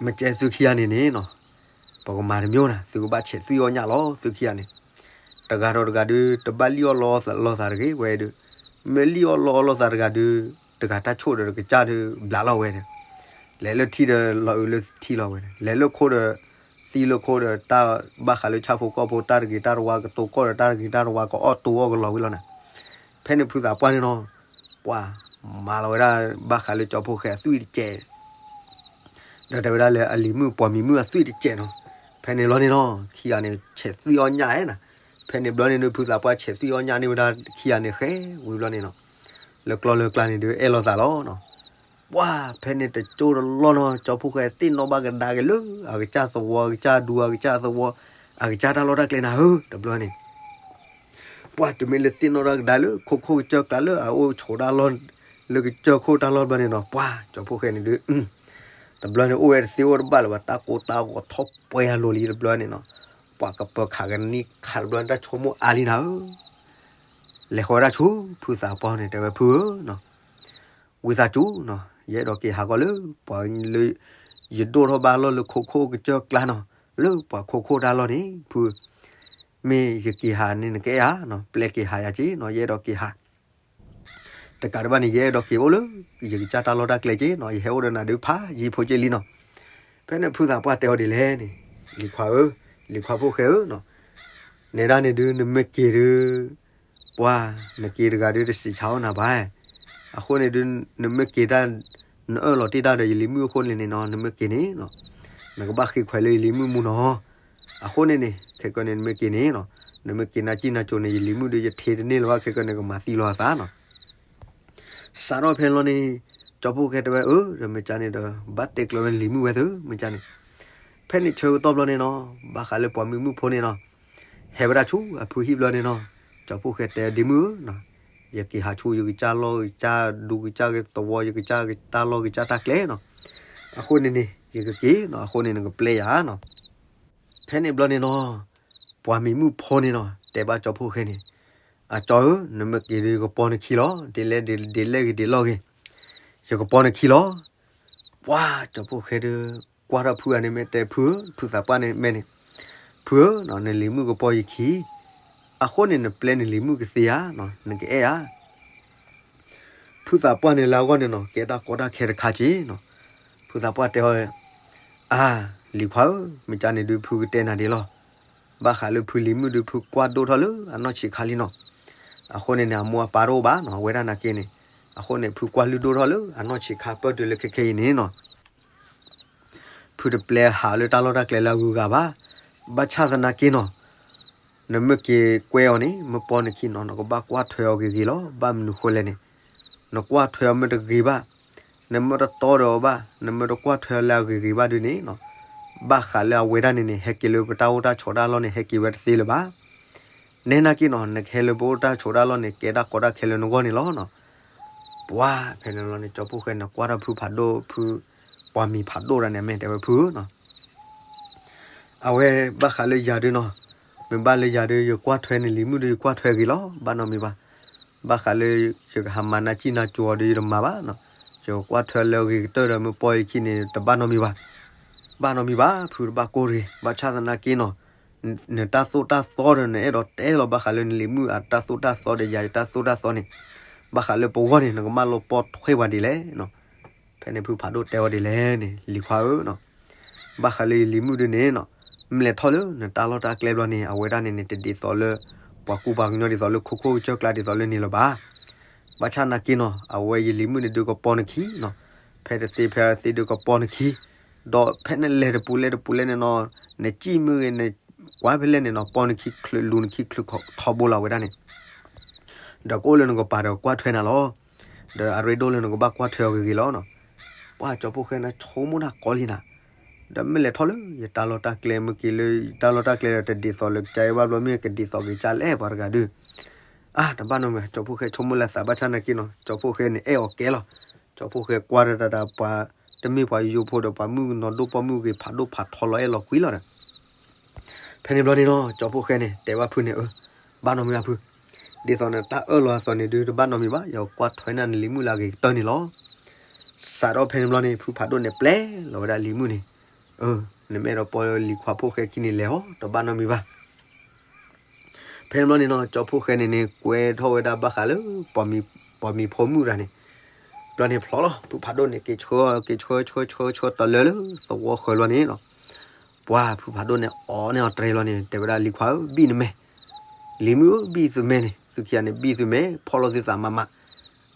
မ့ၢ်ကဲသုခံဂၤန့ၣ်န့ၣ်နီၤ, ပကမၤတမံၤနီၤ, သုကဘၣ်ဆဲးသွံၣ်အီၣ်ညၣ်လီၤ သုခံဂၤန့ၣ်, တဂၤဒီးတဂၤဒုး တဘၣ်လံၣ်အီၣ်လီအီၣ်လိာ်သးတဂ့ၤဝဲဒုး, မ့ၢ်လံၣ်အီၣ်လီအီၣ်လိာ်သးတဂၤဒုး, တဂၤတၢ်ဆိၣ်ဒီးတကစၢ်ဒုး ဘျးလီၤဝဲန့ၣ်, လဲၤလၢထံဒီးလီၤအုးလၢထံလီၤဝဲန့ၣ်, လဲၤလၢခိဒီး သံလၢခိဒီး တၢ်ဘၣ်ဃးလၢဆၣ်ဖိကီၢ်ဖိတၢ်တဂ့ၤတၢ်တဝါ ကတိၤကီၢ်ဒီးတၢ်တဂ့ၤတၢ်တဝါ ကအီၣ်တိၤအီၣ်ကလီၤဝံၤလီၤန့ၣ်, ဖဲန့ၣ်ဖုသးပှၢ်န့ၣ်နီၤ, ပှၤ မၤလီၤဝဲဒၣ် ဘၣ်ဃးလၢကၠီဖိၣ်ဃဲအသွံၣ်တစဲး ဒီးတဲဝဲဒၣ်လၢအလံၤမုၣ်ပှၤမံၤမုၣ်အသွံၣ်တစဲးနီၤ, ဖဲန့ၣ်ဘျီန့ၣ်နီၤ ခံဂၤန့ၣ် ဆဲးသွံၣ်အီၣ်ညၣ်ဧဲနီၤ, ဖဲန့ၣ်ဘျီန့ၣ်ဒုး ဖုသးပှၢ်ဆဲးသွံၣ်အီၣ်ညၣ်န့ၢ်ဝဲဒၣ်ခံဂၤန့ၣ်ဃဲဝံၤဘျီန့ၣ်နီၤ, လၢကျီလၢကျါန့ၣ်ဒုး အဲၣ်လိာ်သးလီၤနီၤ, ပှၤ ဖဲန့ၣ်တကၠိတလီၢ်နီၤ ကၠီဖိၣ်ဃဲသ့ၣ်နီၣ်ဘၣ်ကဒါက့ၤလၢ အကစၢ်သဝီ အကစၢ်ဒူ အကစၢ်သဝီ အကစၢ်တၢ်လီၢ်တၢ်ကျဲနၤဧၢ တဘျီန့ၣ် ပှၤတမ့ၢ်လၢသ့ၣ်နီၣ်တၢ်ကဒါလၢခိခိၣ်ကစၢၢ်ကျါလၢအအိၣ်ဆိးတၢ်လီၢ် လၢကစၢၢ်ခိၣ်တၢ်လီၢ်ဘျီန့ၣ်နီၤ ပှၤ ကၠီဖိၣ်ဃဲန့ၣ်ဒုး တဘျီန့ၣ်အိၣ်ဝဲတသ့အိၣ်တဘၣ်လၢၤဘၣ် တၢ်ကိၢ်တၢ်ဂီၤထီၣ်ပှဲၤအလိၤလံတဘျီန့ၣ်နီၤ ပှၤကပၢၤခးကနံၣ်ခးတဘျီန့ၣ် တၢ်ဆိကမိၣ်အါလံနၤဧၢ လဲၤဃီၤဝဲဒၣ်ဆူ ဖုသးပှၢ်န့ၣ် တဲဝဲဖုဧၢနီၤ ဝံသးစူၤနီၤ ယအဲၣ်ဒိးက့ၤဟးဂီၤလၢ ပှၤလၢ ယဒိၣ်ထီၣ်ဘၣ်လီၢ်လၢခိခိၣ်ကစၢၢ်ကျါနီၤ လၢပှၤခိခိၣ်တၢ်လီၢ်န့ၣ် ဖု မ့ၢ်ယက့ၤဟးန့ၣ်နကအဲၣ်ဧါနီၤ ပျဲက့ၤဟးယၤက့ၤနီၤ ယအဲၣ်ဒိးက့ၤဟး တကးဒံးဘၣ်န့ၣ် ယအဲၣ်ဒိးက့ၤအိၣ်လၢ ယကစၢ်တၢ်လီၢ်တၢ်ကျဲက့ၤနီၤ ယဟဲအိၣ်ဒီးနၤဒုးဖးယံာ်ဖိက့ၤလံနီၤ ဖဲန့ၣ်ဖုသးပှၢ်တဲအီၤဒ်လဲၣ်န့ၣ် လံၤခွါဧၢ လံၤခွါဖိၣ်ဃဲဧၢနီၤ နဲဒၣ်န့ၣ်ဒုး နမ့ၢ်က့ၤဒုး ပှၤ နက့ၤတဂၤဒုးတစံးဆါအီၣ်နၤဘၣ် အဃိန့ၣ်ဒုး နမ့ၢ်က့ၤတၢ် နအၢၣ်လီၤတ့ၢ်တၢ်ဒီးယလံၤမုၣ်အဃိန့ၣ်န့ၣ်နီၤ နမ့ၢ်က့ၤန့ၣ်နီၤ နကဘၣ်ဃ့ခွဲးလၢယလံၤမုၣ်မူနီၤ အဃိန့ၣ်န့ၣ် ခဲကနံၣ်န့ၣ် နမ့ၢ်က့ၤန့ၣ်နီၤ နမ့ၢ်က့ၤနၤကံၣ်နၤကိၤန့ၣ် ယလံၤမုၣ်ဒုး ယထံၣ်တန့ၢ်လၢၤဘၣ် ခဲကနံၣ်န့ၣ် ကမၤသံလီၤအသးနီၤ စးထီၣ်ဖဲန့ၣ်လီၤန့ၣ် ကၠီဖိၣ်ဃဲတဲဝဲ အၢ ဒီးမ့ၢ်ကၠါန့ၣ်ဒီး ဘၣ်တဲကျၢၤဝဲလံၤမုၣ်ဝဲသု မ့ၢ်ကၠါန့ၣ် ဖဲန့ၣ်ဆၢကတီၢ်ဘျီန့ၣ်နီၤ ဘၣ်ဃးလၢပှၤမံၤမုၣ်ဖိန့ၣ်နီၤ ဟဲဝဲဒၣ်ဆူအဖုဟံၣ်ဘျီန့ၣ်နီၤ ကၠီဖိၣ်ဃဲတဲဒ့မုၣ်ဧၢနီၤ ယက့ၤဟးဆူယကစၢ်လီၢ်ကစၢ်ဒူကစၢ်သဝီ ယကစၢ်တၢ်လီၢ်ကစၢ်တၢ်ကျဲနီၤ အဃိန့ၣ်န့ၣ် ယကက့ၤနီၤ အဃိန့ၣ်နကပျဲယၤနီၤ ဖဲန့ၣ်ဘျီန့ၣ်နီၤ ပှၤမံၤမုၣ်ဖိန့ၣ်နီၤ တဲဘၣ်ကၠီဖိၣ်ဃဲန့ၣ် အကၠီဧၢ နမ့ၢ်က့ၤဒီးယကပီနခံလီၤ ဒ်လဲၣ်ဒ်လဲၣ်ဂ့ၤဒ်လဲၣ်ဂ့ၤ ယကပီနခံလီၤ ပှၤကၠီဖိၣ်ဃဲဒီး ကွၢ်ထီၣ်ဖုဂၤန့ၣ်မ့ၢ်တဲဖုဧၢ ဖုသးပှၢ်န့ၣ်မဲာ်န့ၣ် ဖုဧၢ နလံၤမုၣ်ကပီယခံ အဃိန့ၣ် နပျဲနလံၤမုၣ်ကသ့ဧါ နကအဲၣ်ဧါ ဖုသးပှၢ်န့ၣ်လၢအဂီၢ်န့ၣ်နီၤ ကဲတၢ်ကီတၢ်ခဲတခါက့နီၤ ဖုသးပှၢ်တဲအီၤ အါ လံၤခွါဧၢ မ့ၢ်ကၠါန့ၣ်ဒုးဖုကတဲနၤဒ်လီၤ ဘၣ်ဃးလၢဖုလံၤမုၣ်ဒုးဖုကွၢ်ဒိၣ်ထီၣ်လၢအနီၢ်ဆံးခါလံနီၤ အဃိန့ၣ်န့ၣ် အမိၢ်အပၢ်တအိၣ်ဘၣ်နီၤ အဝဲဒၣ်နာ်က့န့ၣ် အဃိန့ၣ်ဖုကွၢ်လုၢ်ဒိၣ်ထီၣ်လၢအနီၢ်ဆံးခါပၢၢ်တုၤလၢခဲခဲအံၤန့ၣ်နီၤ ဖုတပျဲဟးလၢတၢ်လီၢ်တၢ်ကျဲလၢအဂုၤအဂၤဘၣ်. ဘၣ်ဆၣ်သနာ်က့နီၤ, နမ့ၢ်က့ၤကွဲအီၤန့ၣ် မ့ၢ်ပီနခံနီၤ နကဘၣ်ကွၢ်ထွဲအီၤဂ့ၤဂ့ၤလီၤ. ဘၣ်မနုၤဃိလဲၣ်န့ၣ်, နကွၢ်ထွဲအီၤမ့ၢ်တဂ့ၤဘၣ်, နမ့ၢ်တတီဒီးအီၤဘၣ်, နမ့ၢ်တကွၢ်ထွဲအီၤလၢအဂ့ၤဂ့ၤဘၣ်ဒုးန့ၣ်နီၤ, ဘၣ်ဃးလၢအဝဲဒၣ်န့ၣ်န့ၣ် ဟဲက့ၤလၢပတၢ်အိၣ်တၢ်ဆိးတၢ်လီၢ်န့ၣ် ဟဲက့ၤဝဲတသ့လၢၤဘၣ်. နဲနာ်က့နီၤ နကဟဲလၢပအိၣ်တၢ်ဆိးတၢ်လီၢ်န့ၣ် ကဲတၢ်ကီတၢ်ခဲလၢနဂီၢ်န့ၣ်လီၤနီၤ. ပှၤဖဲန့ၣ်လီၤန့ၣ် ကၠီဖှိၣ်ဃဲန့ၣ် ကွၢ်ထီၣ်ဖုဖးဒိၣ်ဖု ပှၤမံၤဖးဒိၣ်တၢ်န့ၣ် မ့ၢ်တဲဝဲဖုဧၢနီၤ အဝဲဘၣ်ဃးလၢယၤဒုနီၤ, မ့ၢ်ဘၣ်လၢယၤဒု ယကွၢ်ထွဲနလံၤမုၣ်ဒီး ယကွၢ်ထွဲဂ့ၤလီၤ, ဘၣ်နီတမံၤဘၣ်. ဘၣ်ဃးလၢယကဟးမၤနၢ်စံၣ်နၢ်ကၠိအီၤဒီး ယတမၤဘၣ်နီၤ. ယကွၢ်ထွဲလၢအဂ့ၤကတၢၢ်ဒီး မ့ၢ်ပီၢ်ယခံန့ၣ် တဘၣ်နီတမံၤဘၣ်, ဘၣ်နီတမံၤဘၣ်, ဖုတဘၣ်ကိၢ်တဂ့ၤ, ဘၣ်ဆၣ်သနာ်က့နီၤ, နတၢ်သိၣ်တၢ်သီဒီး နအဲၣ်ဒိးတဲလီၤ ဘၣ်ဃးလၢနလံၤမုၣ်အတၢ်သိၣ်တၢ်သီဒီး ယၤယတၢ်သိၣ်တၢ်သီန့ၣ်, ဘၣ်ဃးလၢပဂီၢ်န့ၣ် နကမၢလီၤပီထွဲပှၤဒ်လဲၣ်နီၤ. ဖဲန့ၣ်ဖုဖးဒိၣ်တဲအီၤဒ်လဲၣ်န့ၣ် လံၤခွါဧၢနီၤ, ဘၣ်ဃးလၢယလံၤမုၣ်ဒုန့ၣ်နီၤ, မ့ၢ်လဲၤထီၣ်လၢနတၢ်လီၢ်တၢ်ကျဲဘျီန့ၣ် အဝဲဒၣ်န့ၣ်န့ၣ် တဒ်သိးလၢ ပှၤကူပှၤကညီ ဒ်သိးလၢခိခိၣ်ကစၢၢ်ကျါ ဒ်သိးလၢန့ၣ်လၢၤဘၣ်. ဘၣ်ဆၣ်နာ်က့နီၤ အဝဲယလံၤမုၣ်န့ၣ်ဒုးကပီနခံနီၤ, ဖဲတသ့ဖဲတသ့ဒုးကပီနခံ, ဒီးဖဲနလဲၤတပူၤလဲၤတပူၤလဲၤန့ၣ်နီၤ, နစံၣ်မုၢ်ဂ့ၤ နကွၢ်ဖဲလဲၣ်န့ၣ်နီၤ ပီနခံချုးလူၤနခံချုးထီဘိလီၤဝဲဒၣ်န့ၣ် ဒီးကအိၣ်လၢနကပၤဒီးကွၢ်ထွဲနၤလီၤ. ဒီးအရ့ဒိၣ်လၢနကဘၣ်ကွၢ်ထွဲအီၤဂ့ၤဂ့ၤလီၤနီၤ. ပှၤကၠီဖှိၣ်ဃဲန့ၣ် ဆိကမိၣ်တၢ်ကီလံနၤ, ဒီးမ့ၢ်လဲၤထီၣ်လၢယတၢ်လီၢ်တၢ်ကျဲ မ့ၢ်က့ၤလၢယတၢ်လီၢ်တၢ်ကျဲဒီး တဒ်သိးလၢကစၢ်ယဘၣ်ဘျီ မ့ၢ်ကဒ်သိးက့ၤကၢ်လဲၣ်ပှၤတဂၤဒုး. အါ တဘၣ်နီတမံၤ ကၠီဖှိၣ်ဃဲဆိကမိၣ်လၢသး ဘၣ်ဆၣ်နာ်က့နီၤ ကၠီဖှိၣ်ဃဲန့ၣ်အဲၣ်အီၤကဲလီၤ. ကၠီဖှိၣ်ဃဲကွၢ်တၢ်တၢ်ပှၤ တမ့ၢ်ပှၤယိယိဖိဒီးပှၤမုၣ်ကနီၤဒိၣ်ပီၣ်မုၣ်ဂ့ၤ ဖးဒိၣ်ဖးထီလီၤအဲၣ်လီၤကွံလီၤဒီး ဖဲန့ၣ်ဘျီန့ၣ်နီၤ ကၠီဖှိၣ်ဃဲန့ၣ် တဲဘၣ်ဖုန့ၣ် အၢ ဘၣ်နီတမံၤဘၣ်ဖု, ဒ်သိးနတၢ်အၢၣ်လီၤအသိးန့ၣ်ဒုး တဘၣ်နီတမံၤဘၣ်, ယကွၢ်ထွဲနၤနလံၤမုၣ်လၢအဂ့ၤကတၢၢ်န့ၣ်လီၤ. စးထီၣ်ဖဲန့ၣ်ဘျီန့ၣ် ဖုဖးဒိၣ်န့ၣ်ပျဲလီၤဝဲဒၣ်လံၤမုၣ်န့ၣ်, အၢ နမ့ၢ်အဲၣ်ဒိးပီလံၤခွါဖိၣ်ဃဲခံန့ၣ်လဲၤအီၤ တဘၣ်နီတမံၤဘၣ်. ဖဲန့ၣ်ဘျီန့ၣ်နီၤ ကၠီဖှိၣ်ဃဲန့ၣ်န့ၣ် ကွဲထီၣ်ဝဲဒၣ်ဘၣ်ဃးလၢ ပှၤမံၤဖိမုၣ်တဂၤန့ၣ်, ဘျီန့ၣ်ဖျိလီၤ ဖုဖးဒိၣ်န့ၣ် က့ၤဆှၢ က့ၤဆှၢဆှၢဆှၢတလၢလၢသဝီဃၢၤဘျီန့ၣ်နီၤ, ပှၤဖုဖးဒိၣ်န့ၣ် အီၣ်န့ၢ်အီၤတြဲၤလီၤန့ၣ် တဲဝဲဒၣ်လံၤခွါဧၢ ဘံၣ်နမဲာ်, လံၤမုၣ်ဧၢ ဘံၣ်သုမဲာ်န့ၣ် သုခံဂၤန့ၣ် ဘံၣ်သုမဲာ် ဖီၣ်လိာ်သုသးမးမး.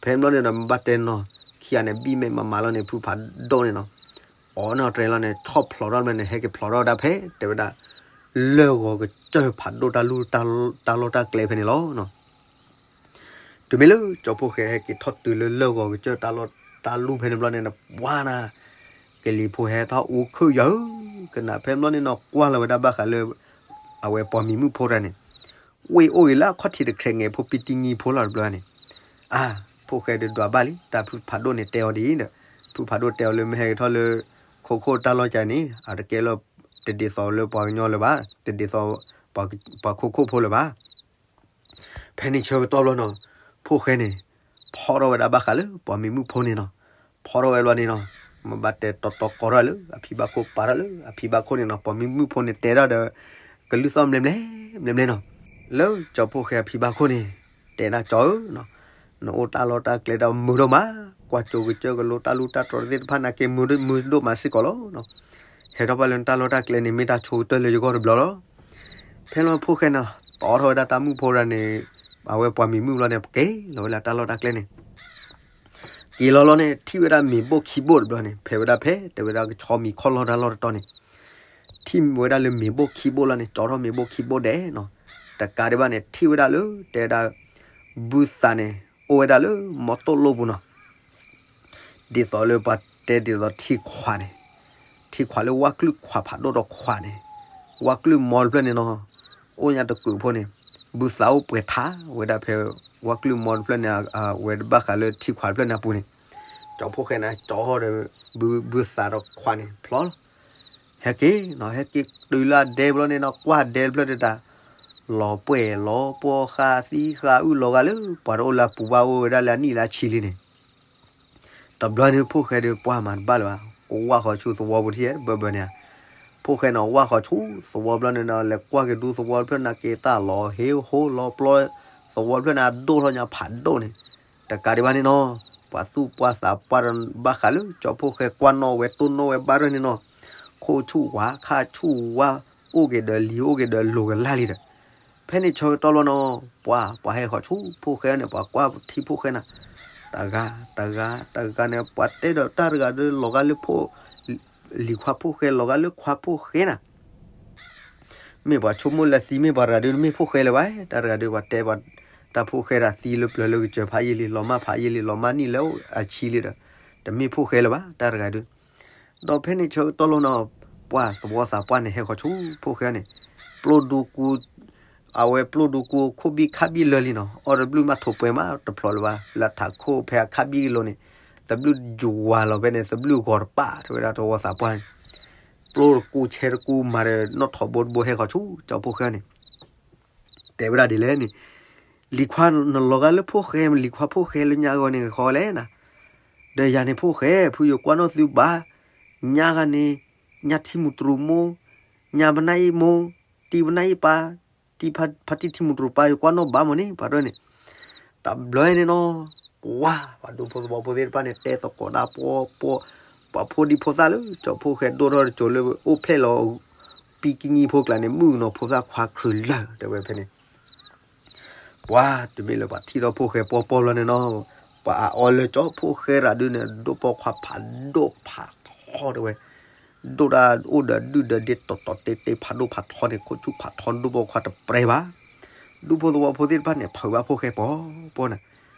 ဖဲန့ၣ်ဘျီန့ၣ်ဒီး မ့ၢ်ဘၣ်တဲနီၤ ခံဂၤန့ၣ် ဘံၣ်မဲာ်မးမးလီၤန့ၣ် ဖုဖးဒိၣ်န့ၣ်နီၤ အီၣ်န့ၢ်အီၤတြဲၤလီၤန့ၣ် ဆီၣ်ဖျိးထီၣ်ဘျီန့ၣ် ဟဲက့ၤဖျိးထီၣ်ဝဲဒၣ်ဖဲ တဲဝဲဒၣ် လၢၢ်ဂီၤကစၢၢ်ဖးဒိၣ်တၢ်လူၢ် တၢ်လီၢ်တၢ်ကျဲဖဲန့ၣ်လီၤ. တုၤမ့ၢ်လၢကၠီဖှိၣ်ဃဲဟဲက့ၤထီၣ်တုၤလၢလၢၢ်ဂီၤကစၢၢ်တၢ်လီၢ်တၢ်လူၢ်ဖဲန့ၣ်ဘျီန့ၣ် ပှၤနၤ ကလံၤဖိဟဲထီၣ်အူခုၣ်ယၤဧၢ, ကနၣ်ဖဲန့ၣ်ဘျီန့ၣ်နီၤ ကွၢ်လီၤဝဲဒၣ်ဘၣ်ဃးလၢ အဝဲပှၤမံၤမုၣ်ဖိတဂၤန့ၣ် ဝ့ၢ်အိၣ်ဂ့ၤလၢအခီၣ်ထံးတခြဲး ငဲၤဖိပံတံၢ်ငံဖိလီၤတဘျီန့ၣ်, အါ ဖှိၣ်ဃဲဒုးဒွးဘၣ်လံ တၢ်ဖုဖးဒိၣ်န့ၣ်တဲအီၤဒ်အံၤဒီး ဖုဖးဒိၣ်တဲအီၤလၢမ့ၢ်ဟဲက့ၤထီၣ်လၢ ခိခိၣ်တၢ်လီၢ်ကၢန့ၣ် အတကဲလၢ တဒ်သိးလၢပှၤကညီလၢၤဘၣ်, တဒ်သိး ပှၤခိခိၣ်ဖိလၢၤဘၣ်. ဖဲန့ၣ်ဆၢကတီၢ်ဘျီနီၤ ဖှိၣ်ဃဲန့ၣ် ဖီၣ်ထီၣ်ဝဲဒၣ်ဘၣ်ဃးလၢပှၤမံၤမုၣ်ဖိန့ၣ်နီၤ, ဖီၣ်ထီၣ်ဝဲဘျီန့ၣ်နီၤ မ့ၢ်ဘၣ်တဲတီတီကိးထီၣ်လၢအဖံဘၣ်ခိၣ်န့ၣ်နီၤ ပှၤမံၤမုၣ်ဖိန့ၣ်တဲဒၣ်ဒီး ကလုၢ်သီၣ်ဘျဲဘျဲ ဘျဲဘျဲနီၤ, လၢကၠီဖှိၣ်ဃဲအဖံဘၣ်ခိၣ်န့ၣ် တဲဒၣ်ကၠီဧၢနီၤ နအိၣ်တၢ်လီၢ်တၢ်ကျဲဒၣ်မုာ်ဒိၣ်မး, ကွၢ်ကၠိကစၢၢ်ကလိတၢ်လူၢ်တၢ်တြီၤသ့ၣ်တဖၣ်နာ်က့ မုာ်ဒိၣ်မးစ့ၢ်ကီးလီၤ. ဟဲထီၣ်ဘၣ်လၢနတၢ်လီၢ်တၢ်ကျဲန့ၣ် မ့ၢ်တၢ်ဆိကတၢၢ်လၢယဂီၢ်တဘျီလီၤ. ဖဲလီၤဖှိၣ်ဃဲန့ၣ် တီထီၣ်ဝဲဒၣ်တၢ်မုၣ်ဖိဒၣ်န့ၣ်, အဝဲပှၤမံၤမုၣ်ဘျီန့ၣ် က့ၤလီၤဝဲလၢတၢ်လီၢ်တၢ်ကျဲန့ၣ် က့ၤလီၤလီၤန့ၣ် ထံၣ်ဝဲဒၣ်မ့ၤဘိၣ်ခံဘိၣ်တဘျီန့ၣ် ဖဲဝဲဒၣ်ဖဲ တဲဝဲဒၣ်ကဆီမံၤခီၣ်လီၢ်တၢ်လီၢ်တတီၤန့ၣ်, ထံၣ်ဝဲဒၣ်လၢမ့ၤဘိၣ်ခံဘိၣ်လီၤန့ၣ် ကၠီထီၣ်မ့ၤဘိၣ်ခံဘိၣ်ဒဲးနီၤ, တကးဒံးဘၣ်န့ၣ် ထံၣ်ဝဲဒၣ်လၢ တဲဝဲဒၣ် ဘုသးန့ၣ် အိၣ်ဝဲဒၣ်လၢမီတိၣ်လိၣ်ပူၤနီၤ ဒ်သိးလၢပှၤတဲဒ်သိးထံခွးန့ၣ်, ထံခွးလၢဝၣ်ကျုၢ်ခွးဖးဒိၣ်ဒီးခွးန့ၣ်, ဝၣ်ကျုၢ်မီတဖျၢၣ်န့ၣ်နီၤ, အိၣ်ညါတကုးဖိန့ၣ်, ဘုသးအိၣ်ပှဲၤထါဝဲဒၣ်ဖဲ ဝၣ်ကျုၢ်မီတဖျၢၣ်န့ၣ် အဝဲဘၣ်ဃးလၢထံခွးတဖျၢၣ်န့ၣ်အပူၤန့ၣ်, ကၠီဖှိၣ်ဃဲန့ၣ် ကၠီဒီး ဘုသးဒီးခွးန့ၣ် ဖျီလီၤ. ဟဲက့ၤနီၤ, ဟဲက့ၤတုၤလၢအဒဲဘျီန့ၣ်နီၤ, ကွၢ်ဒဲတဖျၢၣ်တတၢ် လီၤပှဲၤလီၤပှီၢ်ဃာ်သံဃာ်အုၣ်လီၤဂာ်လၢ ပှၤတအိၣ်လၢအပူၤဘၣ်အိၣ်ဝဲဒၣ်လၢအနံၣ်လၢအဆံလံန့ၣ်, တဘျီန့ၣ်ဖှိၣ်ဃဲဒီးပှၢ်မၤတဘၣ်လၢၤဘၣ်, ကဝၢ်ဃီၤဆူသဝီပူၤထံၣ်ဘၢဘၢန့ၣ်ဧါ, ဖှိၣ်ဃဲန့ၣ် ဝၢ်ဃီၤဆူသဝီဘျီန့ၣ်နီၤ, လဲၤကွၢ်က့ၤဒူသဝီတဖျၢၣ်နာ်က့ၤတၢ်လီၤဟ့ဟိလီၤပျီ, သဝီတဖျၢၣ်န့ၣ် အဒိၣ်ထီၣ်ညါဖးဒိၣ်န့ၣ်, တကးဒံးဘၣ်န့ၣ်နီၤ, ပှၤသူၣ်ပှၢ်သးပှၢ်ဒီးဘၣ်ဃးလၢကၠီဖှိၣ်ဃဲကွၢ်နီၣ်ဝဲတိၢ်နီၣ်ဝဲဘၣ်ရၢၢ်န့ၣ်နီၤ, ခိၣ်ဆူၣ်ဝါခါဆူၣ်ဝါ, အိၣ်က့ၤဒီးလံၤအိၣ်က့ၤဒီးလိၤကလၢ်လံဒီး, ဖဲန့ၣ်ဆၢကတီၢ်လီၤနီၤ, ပှၤ ပှၤဟဲဃီၤဆူဖှိၣ်ဃဲန့ၣ် ပှၤကွၢ်ထံဖှိၣ်ဃဲနၤ, တဂၤ တဂၤ တဂၤန့ၣ် ပှၤတဲဒီးတၢ်တဂၤဒီးလီၤဂာ်လၢဖှိၣ်, လံၤခွါဖှိၣ်ဃဲ လီၤဂာ်လၢခွါဖှိၣ်ဃဲနၤ မ့ၢ်ပှၤဆိကမိၣ်လၢသံမ့ၢ်ပှၤတဂၤဒုး တမ့ၢ်ဖှိၣ်ဃဲလၢၤဘၣ်, တၢ်တဂၤဒုး ပှၤတဲပှၤ, တၢ်ဖှိၣ်ဃဲဒၣ်သံလၢပျၢၤလၢကစၢၢ်ဖးယံာ်လံ လီၤမၢ်ဖးယံာ်လံ လီၤမၢ်နံၣ်လၢအဆံလံဒီး, တမ့ၢ်ဖှိၣ်ဃဲလၢၤဘၣ် တၢ်တဂၤဒုး, ဒီးဖဲန့ၣ်ဆၢကတီၢ်လီၤနီၤ, ပှၤသဝီသးပှၢ်န့ၣ် ဟဲဃီၤဆူဖှိၣ်ဃဲန့ၣ်, ပျိၢ်ဒူကူ, အဝဲပျိၢ်ဒိကူခိၣ်ဘံၣ်ခါဘံၣ်လၢာ်လံနီၤ, အီၣ်တဘျုးမးထိးပှဲၤမးတဖျိးလၢၤဘၣ်, လၢထးခိၣ်ဖဲအခါဘံၣ်ကလိၤန့ၣ်, သဘျုးယွၤလီၤဖဲန့ၣ် သဘျုးဂီၤတပၣ် တဲဝဲဒၣ်သဝီသးပှၢ်န့ၣ်, ပျိၢ်တကူဆဲတကူမၤဒီးနီၣ်ထိးဘိတဘိဟဲဃီၤဆူကၠီဖှိၣ်ဃဲန့ၣ် တဲဝဲဒၣ်ဒ်လဲၣ်န့ၣ်, လံၤခွါနလီၤဂာ်လၢဖှိၣ်ဃဲ, လံၤခွါဖှိၣ်ဃဲလၢညါဂီၤန့ၣ်ဃီလဲၣ်နၤ, ဒီးယၤန့ၣ်ဖှိၣ်ဃဲ ဖုယကွၢ်နီၣ်သုဘၣ်, ညါဂၤန့ၣ်, ညါထံမူၤတြူၤမိၢ်, ညါပနၢ်အံၤမိၢ်, တံၤပနၢ်အံၤပၢ်, တံၤဖါတံၢ်ထံမူၤတြူၤပၢ် ယကွၢ်နီၣ်ဘၣ်မးန့ၣ် ပှၤတၢ်န့ၣ်, တဘျီန့ၣ်နီၤ, ပှၤ ပှၤဒူဖိသဝီဖိသ့ၣ်တဖၣ်န့ၣ် တဲသကိးဒၣ်ပှီၢ်ပှီၢ်, ပှၤဖိဒံဖိသၣ်လၢကၠီဖှိၣ်ဃဲဒိၣ်ထီၣ်တစိၤလၢအိၣ်ဖျဲၣ်လီၤ ပံကံၣ်ညီဖိကျါန့ၣ် မုၣ်ကနီၤဖိသၣ်ခွါခြုးလၢာ် တဲဝဲဖဲန့ၣ် ပှၤတမ့ၢ်လၢပှၤထံၣ်ထီၣ်ဖှိၣ်ဃဲပှီၢ်ပှီၢ်ဘျီန့ၣ်နီၤ, ပှၤအအီလၢကၠီဖှိၣ်ဃဲရၤဒုန့ၣ် ဒိၣ်ပိာ်ခွါဖးဒိၣ်ဖးထီတဲဝဲ, ဒိၣ်တၢ်အိၣ်ဒီးဒုၣ်ဒီးဒ့တီၤတီၤတ့တ့ဖးဒိၣ်ဖးထီန့ၣ် ခိၣ်ဆူၣ်ဖးထီဒိၣ်ပိာ်ခွါတပြဲၤဘၣ်, ဒူဖိသဝီဖိသ့ၣ်တဖၣ်န့ၣ် ဖုးဘၣ်ဖှိၣ်ဃဲပှီၢ်ပှီၢ်န့ၣ်,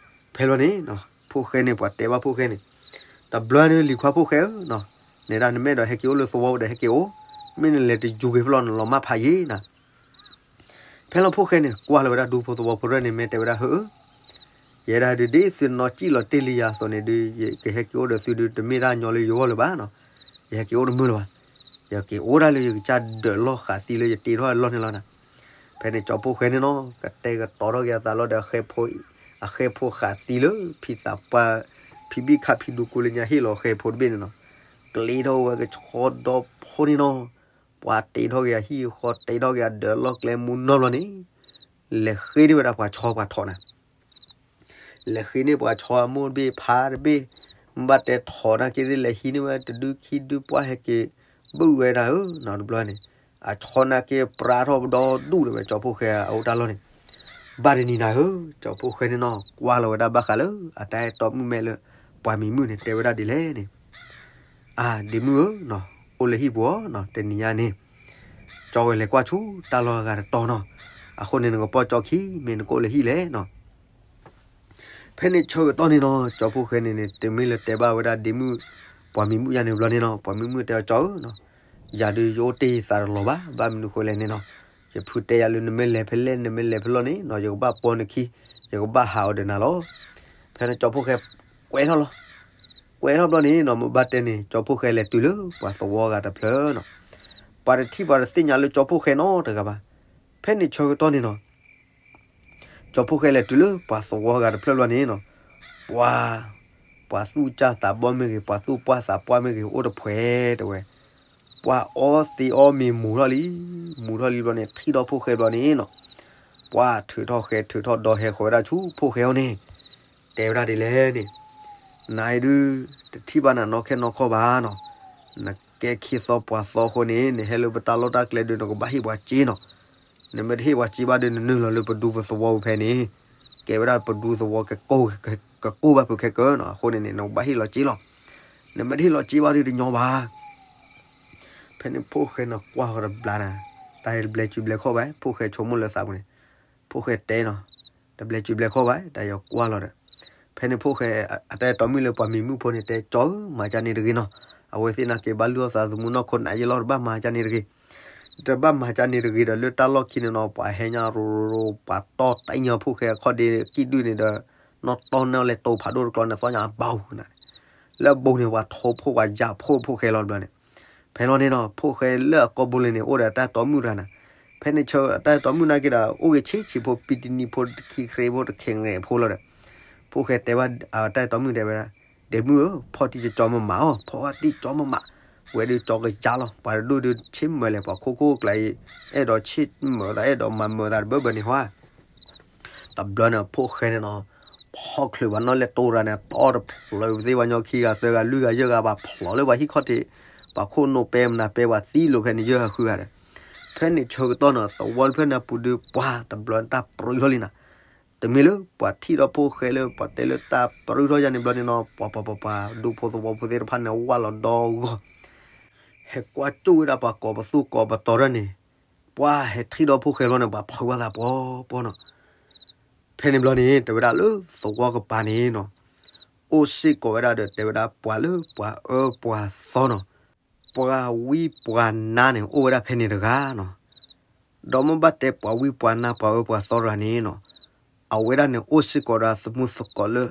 ဖဲလီၤန့ၣ်, ဖှိၣ်ဃဲန့ၣ် ပှၤတဲဘၣ်ဖှိၣ်ဃဲန့ၣ်, တဘျီန့ၣ်လံၤခွါဖှိၣ်ဃဲဧၢ, နဲဒၣ်နမ့ၢ်အဲၣ်ဒိးဟဲက့ၤအိၣ်လၢသဝီဒီးဟဲက့ၤအိၣ်, မ့ၢ်နလဲၤတယူၤက့ၤဖဲလီၤနလီၤမၢ်ဖးယံၤနၤ ဖဲလီၤဖှိၣ်ဃဲန့ၣ် ကွၢ်လီၤဝဲဒၣ်ဒူဖိသဝီဖိတဖၣ်န့ၣ် မ့ၢ်တဲဝဲဒၣ် ဟၢအၢ, ယဲဒၣ်ဒုးဒ်သုနီၢ်စံၣ်လီၤတ့ၢ်လံယၤအသိးန့ၣ်ဒုး ယကဟဲက့ၤအိၣ်ဒီးသုဒုး တမ့ၢ်ဒၣ်ညီလၢယဂီၢ်လၢၤဘၣ်နီၤ, ယဟဲက့ၤအိၣ်တမုာ်လၢၤဘၣ်, ယက့ၤအိၣ်ဒၣ်လၢယကစၢ်ဒၢးလီၢ်ဃာ်သံလၢယတ့ထီၣ်အလီၢ်န့ၣ်လီၤနၤ, ဖဲန့ၣ်ကၠီဖှိၣ်ဃဲန့ၣ်နီၤ ကတဲာ်ကတီၤထီၣ်က့ၤအသးလီၤဒီး အဃဲဖိဃာ်သံလၢ ဖံသးပှၢ် ဖံဘံၣ်ခါဖံဒူကူလၢညါဟ့ၣ်လီၤဃဲဖိတဘ့ၣ်န့ၣ်နီၤ, ကျ့ထီၣ်ဝဲကဆီဒီဖိန့ၣ်နီၤ, ပှၤတ့ထီၣ်က့ၤအဟံၣ်အဃီ တ့ထီၣ်က့ၤအဒၢးအလီၢ်ကျဲမူနီၢ်ဘျီန့ၣ်, လဲၤဃ့န့ၢ်ဝဲဒၣ်ပှၤဆီပှၤထိးနၤ လဲၤဃ့န့ၢ်ပှၤဆီအမိၢ်တဘ့ၣ်ဖါတဘ့ၣ်, ဘၣ်တဲထိးနာ်က့သ့ၣ်လဲၤဟံးန့ၢ်ဝဲတဒုခံဒု ပှၤဟဲက့ၤဘုၣ်ဝဲဒၣ်ဧၢနီၤ တဘျီန့ၣ်, အဆီနာ်က့ပြါထီၣ်ပဒီဒူၣ်တဲဝဲ ကၠီဖှိၣ်ဃဲအအိၣ်တၢ်လီၢ်န့ၣ်, ဘၣ်တနံၤနၤဧၢ, ကၠီဖှိၣ်ဃဲန့ၣ်နီၤ ကွၢ်လီၤဝဲဒၣ်ဘၣ်ဃးလၢ အတၢ်အဲၣ်တီမုၣ်မဲာ်လၢ ပှၤမံၤမုၣ်န့ၣ် တဲဝဲဒၣ်ဒ်လဲၣ်န့ၣ် အၢ ဒ့မုၣ်ဧၢနီၤ, အိၣ်လၢဟံၣ်ပူၤနီၤ, တနံၤညါန့ၣ် ကၠီဝဲလဲၤကွၢ်ဆူတၢ်လီၢ်အဂၤတတီၤနီၤ, အဃိန့ၣ် နကပိာ်ကၠီခံ မ့ၢ်နကအိၣ်လၢဟံၣ်လဲၣ်နီၤ. ဖဲန့ၣ်ဆၢကတီၢ်န့ၣ်နီၤ, ကၠီဖှိၣ်ဃဲန့ၣ်န့ၣ် တမ့ၢ်လၢတဲဘၣ်ဝဲဒၣ်ဒ့မုၣ် ပှၤမံၤမုၣ်ယါန့ၣ်ဘျီန့ၣ်နီၤ, ပှၤမံၤမုၣ်တဲအီၤ ကၠီဧၢနီၤ, ယၤဒုးယအိၣ်တ့ၢ်ယသးတလီၤဘၣ်, ဘၣ်မနုၤဃိလဲၣ်န့ၣ်နီၤ, ယဖုတဲယၤလၢနမ့ၢ်လဲၤဖဲလဲၣ် နမ့ၢ်လဲၤဖဲလဲၣ်န့ၣ်နီၤ, ယကဘၣ်ပိာ်နခံ, ယကဘၣ်ဟးအီၤဒီးနၤလီၤ. ဖဲန့ၣ်ကၠီဖှိၣ်ဃဲ ကွဲထီၣ်လီၤ. ကွဲထီၣ်ဘျီန့ၣ်နီၤ, မ့ၢ်ဘၣ်တဲန့ၣ် ကၠီဖှိၣ်ဃဲလဲၤတုၤလၢပှၤသဝီဂၤတဖျၢၣ်နီၤ, ပှၤတထံၣ်ပှၤတသ့ၣ်ညါလၢကၠီဖှိၣ်ဃဲနီတဂၤဘၣ်. ဖဲန့ၣ်ဆၢကတီၢ်န့ၣ်နီၤ ကၠီဖှိၣ်ဃဲလဲၤတုၤလၢပှၤသဝီဂၤတဖျၢၣ်ဘျီန့ၣ်နီၤ, ပှၤ, ပှၤသူၣ်ကၢ်သးဘီမ့ၢ်ဂ့ၤ, ပှၤသူၣ်ပှၢ်သးပှၢ်မ့ၢ်ဂ့ၤ, အိၣ်တဖှဲးတဲဝဲ, ပှၤအီသံးအီမ့ၤမူၤထီၣ်လံ, မူၤထီၣ်လံဘျီန့ၣ် ထံၣ်ဒီးဖှိၣ်ဃဲဘျီန့ၣ်နီၤ, ပှၤထုးထီၣ်ဃဲ ထုးထီၣ်ဒီးဟဲဃီၤဝဲဒၣ်ဆူဖှိၣ်ဃဲအအိၣ်န့ၣ်, တဲဝဲဒၣ်ဒ်လဲၣ်န့ၣ်, နအံၤဒုး တထံၣ်ဘၣ်နၤနီၢ်ခဲနီၢ်ခီဘၣ်နီၤ, နကဲခံသီပှၤသီအဃိန့ၣ် နဟဲလၢပတၢ်လီၢ်တၢ်ကျဲဒုး နကဘၣ်ဟ့ၣ်ပှၤစ့နီၤ, နမ့ၢ်တဟ့ၣ်ပှၤစ့ဘၣ်ဒီး နနုာ်လီၤလၢပဒူပသဝီပူၤဖဲန့ၣ်, ကဲဝဲဒၣ်ပဒူသဝီ ကကိၢ်ဘၣ်ဖုးခဲကၢနီၤ, အဃိန့ၣ်န့ၣ် နကဘၣ်ဟ့ၣ်လီၤစ့လီၤ, နမ့ၢ်တဟ့ၣ်လီၤစ့ဘၣ်ဒီးတညီဘၣ်. ဖဲန့ၣ်ဖှိၣ်ဃဲန့ၣ်ကွၢ်ဃီၤတဘျီနၤ, တၢ်အံၤတဘျဲးစုဘျဲးခီၣ်ဘၣ်, ဖှိၣ်ဃဲဆိကမိၣ်လၢသးပူၤန့ၣ်, ဖှိၣ်ဃဲတဲနီၤ, တဘျဲးစုဘျဲးခီၣ်ဘၣ် တၢ်ယကွၢ်လီၤဒီး, ဖဲန့ၣ်ဖှိၣ်ဃဲ အတၢ်အဲၣ်တီမုၣ်လၢပှၤမံၤမုၣ်ဖိန့ၣ် တဲကၠီဧၢ မၤကန့ၣ်တဂ့ၤနီၤ, အဝဲသ့ၣ်နာ်က့ဘၣ်လုၢ်အီၣ်သးသမူနီၢ်ခိနးယံာ်လီၤ တဘၣ်မၤကန့ၣ်တဂ့ၤ တဘၣ်မၤကန့ၣ်တဂ့ၤဒီး လၢတၢ်လီၢ်ခံန့ၣ်နီၤ ပှၤဟဲညါရိၤရိၤရိၤ ပှၤတီၢ်တၢ်အံၤညါဖှိၣ်ဃဲအခီၣ်ဒ့ကံၣ်ဒုၣ်န့ၣ်ဒီး နီၢ်တီၢ်န့ၢ်လၢတိဖးဒိၣ်တကျီန့ၣ် သီညါအဘီနၤ, လၢအဘိန့ၣ် ပှၤထိဖှိၣ်ပှၤယၤဖှိၣ်ဖှိၣ်ဃဲလီၤတဘျီန့ၣ်, ဖဲလီၤန့ၣ်နီၤ ဖှိၣ်ဃဲလၢအကိာ်ဘိလ့ၤန့ၣ် အိၣ်ဒီးအတၢ်အဲၣ်တီမုၣ်တဂၤနၤ, ဖဲန့ၣ်ဆၢအတၢ်အဲၣ်တီမုၣ်နာ်က့ဒီး အိၣ်ဂ့ၤဆံးဆံးဖိ ပံတနံၤဖိ တခံခရံာ်ဖိ တခံငဲၤဖိလီၤဒီး ဖှိၣ်ဃဲတဲဘၣ်အတၢ်အဲၣ်တီမုၣ်တဲဝဲဒၣ်, ဒ့မုၣ်ဧၢ ဖီၣ်တံၢ်ကၠီမမးအီၤ ဖီၣ်ဝဲတံၢ်ကၠီမမး, ဝဲဒုးကၠီကယါလီၤ ပှၤတဒူၣ်ဒုးဆ့ၣ်မၢၤလဲၣ် ပှၤခိၣ်ခိၣ်ကျါအံၤ အဲၣ်ဒိးဆ့ၣ်မၢၤသး အဲၣ်ဒိးမၤမၢၤသးတဘၢဘၢန့ၣ်ဟီဧါ တဘျီန့ၣ် ဖှိၣ်ဃဲန့ၣ်နီၤ, ဖီၣ်ချုးပှၤနီၢ်လဲၢ်တိရၤန့ၣ် တီၢ်တဖျၢၣ်သ့ၣ် ပှၤညီခံဂၤသၢဂၤလွံၢ်ဂၤယဲၢ်ဂၤ ပှၤဖျိးလၢပှၤဟံၣ်ခီၣ်ထံး, ပှၤခိၣ်နူာ်ပဲမနုၤပဲ ပှၤသံလိာ်ဖဲန့ၣ် ယဲၢ်ဂၤဃုဂၤဒီး, ဖဲန့ၣ်ဆၢကတီၢ်နီၤ သဝီတဖျၢၣ်န့ၣ်ပူၤဒုး ပှၤတဘျီန့ၣ် တၢ်ပြံထီၣ်လံနၤ, တမ့ၢ်လၢပှၤထံၣ်ဒီးဖှိၣ်ဃဲလၢ ပှၤတဲလၢတၢ်ပြံထီၣ်ယါန့ၣ်ဘျီန့ၣ်နီၤ ပှၤပှၤပှၤပှၤ ဒူဖိသဝီဖိသ့ၣ်တဖၣ်န့ၣ် ဝၢ်လီၤဒီဂီၢ် ဟဲကွၢ်ကၠိၣ်ဝဲဒၣ်ပှၤကိးပသူကိးပတီၤထီၣ်န့ၣ်, ပှၤဟဲထံၣ်ဒီးဖှိၣ်ဃဲလီၤန့ၣ် ပှၤဖုးဘၣ်သးပှီၤပှီၤနီၤ. ဖဲန့ၣ်ဘျီန့ၣ် တဲဝဲဒၣ်လၢသဝီကပၤန့ၣ်နီၤ, အိၣ်စ့ၢ်ကီးဝဲဒၣ်ဒီး တဲဝဲဒၣ်ပှၤလၢပှၤအၢပှၤသီနီၤ, ပှၤဝံပှၤနါန့ၣ် အိၣ်ဝဲဒၣ်ဖဲန့ၣ်တဂၤနီၤ. ဒီးမ့ၢ်ဘၣ်တဲပှၤဝံပှၤနါပှၤအၢပှၤသီတဂၤန့ၣ်နီၤ, အဝဲဒၣ်န့ၣ်အိၣ်စ့ၢ်ကီးဒီးသမူသကိးလၢ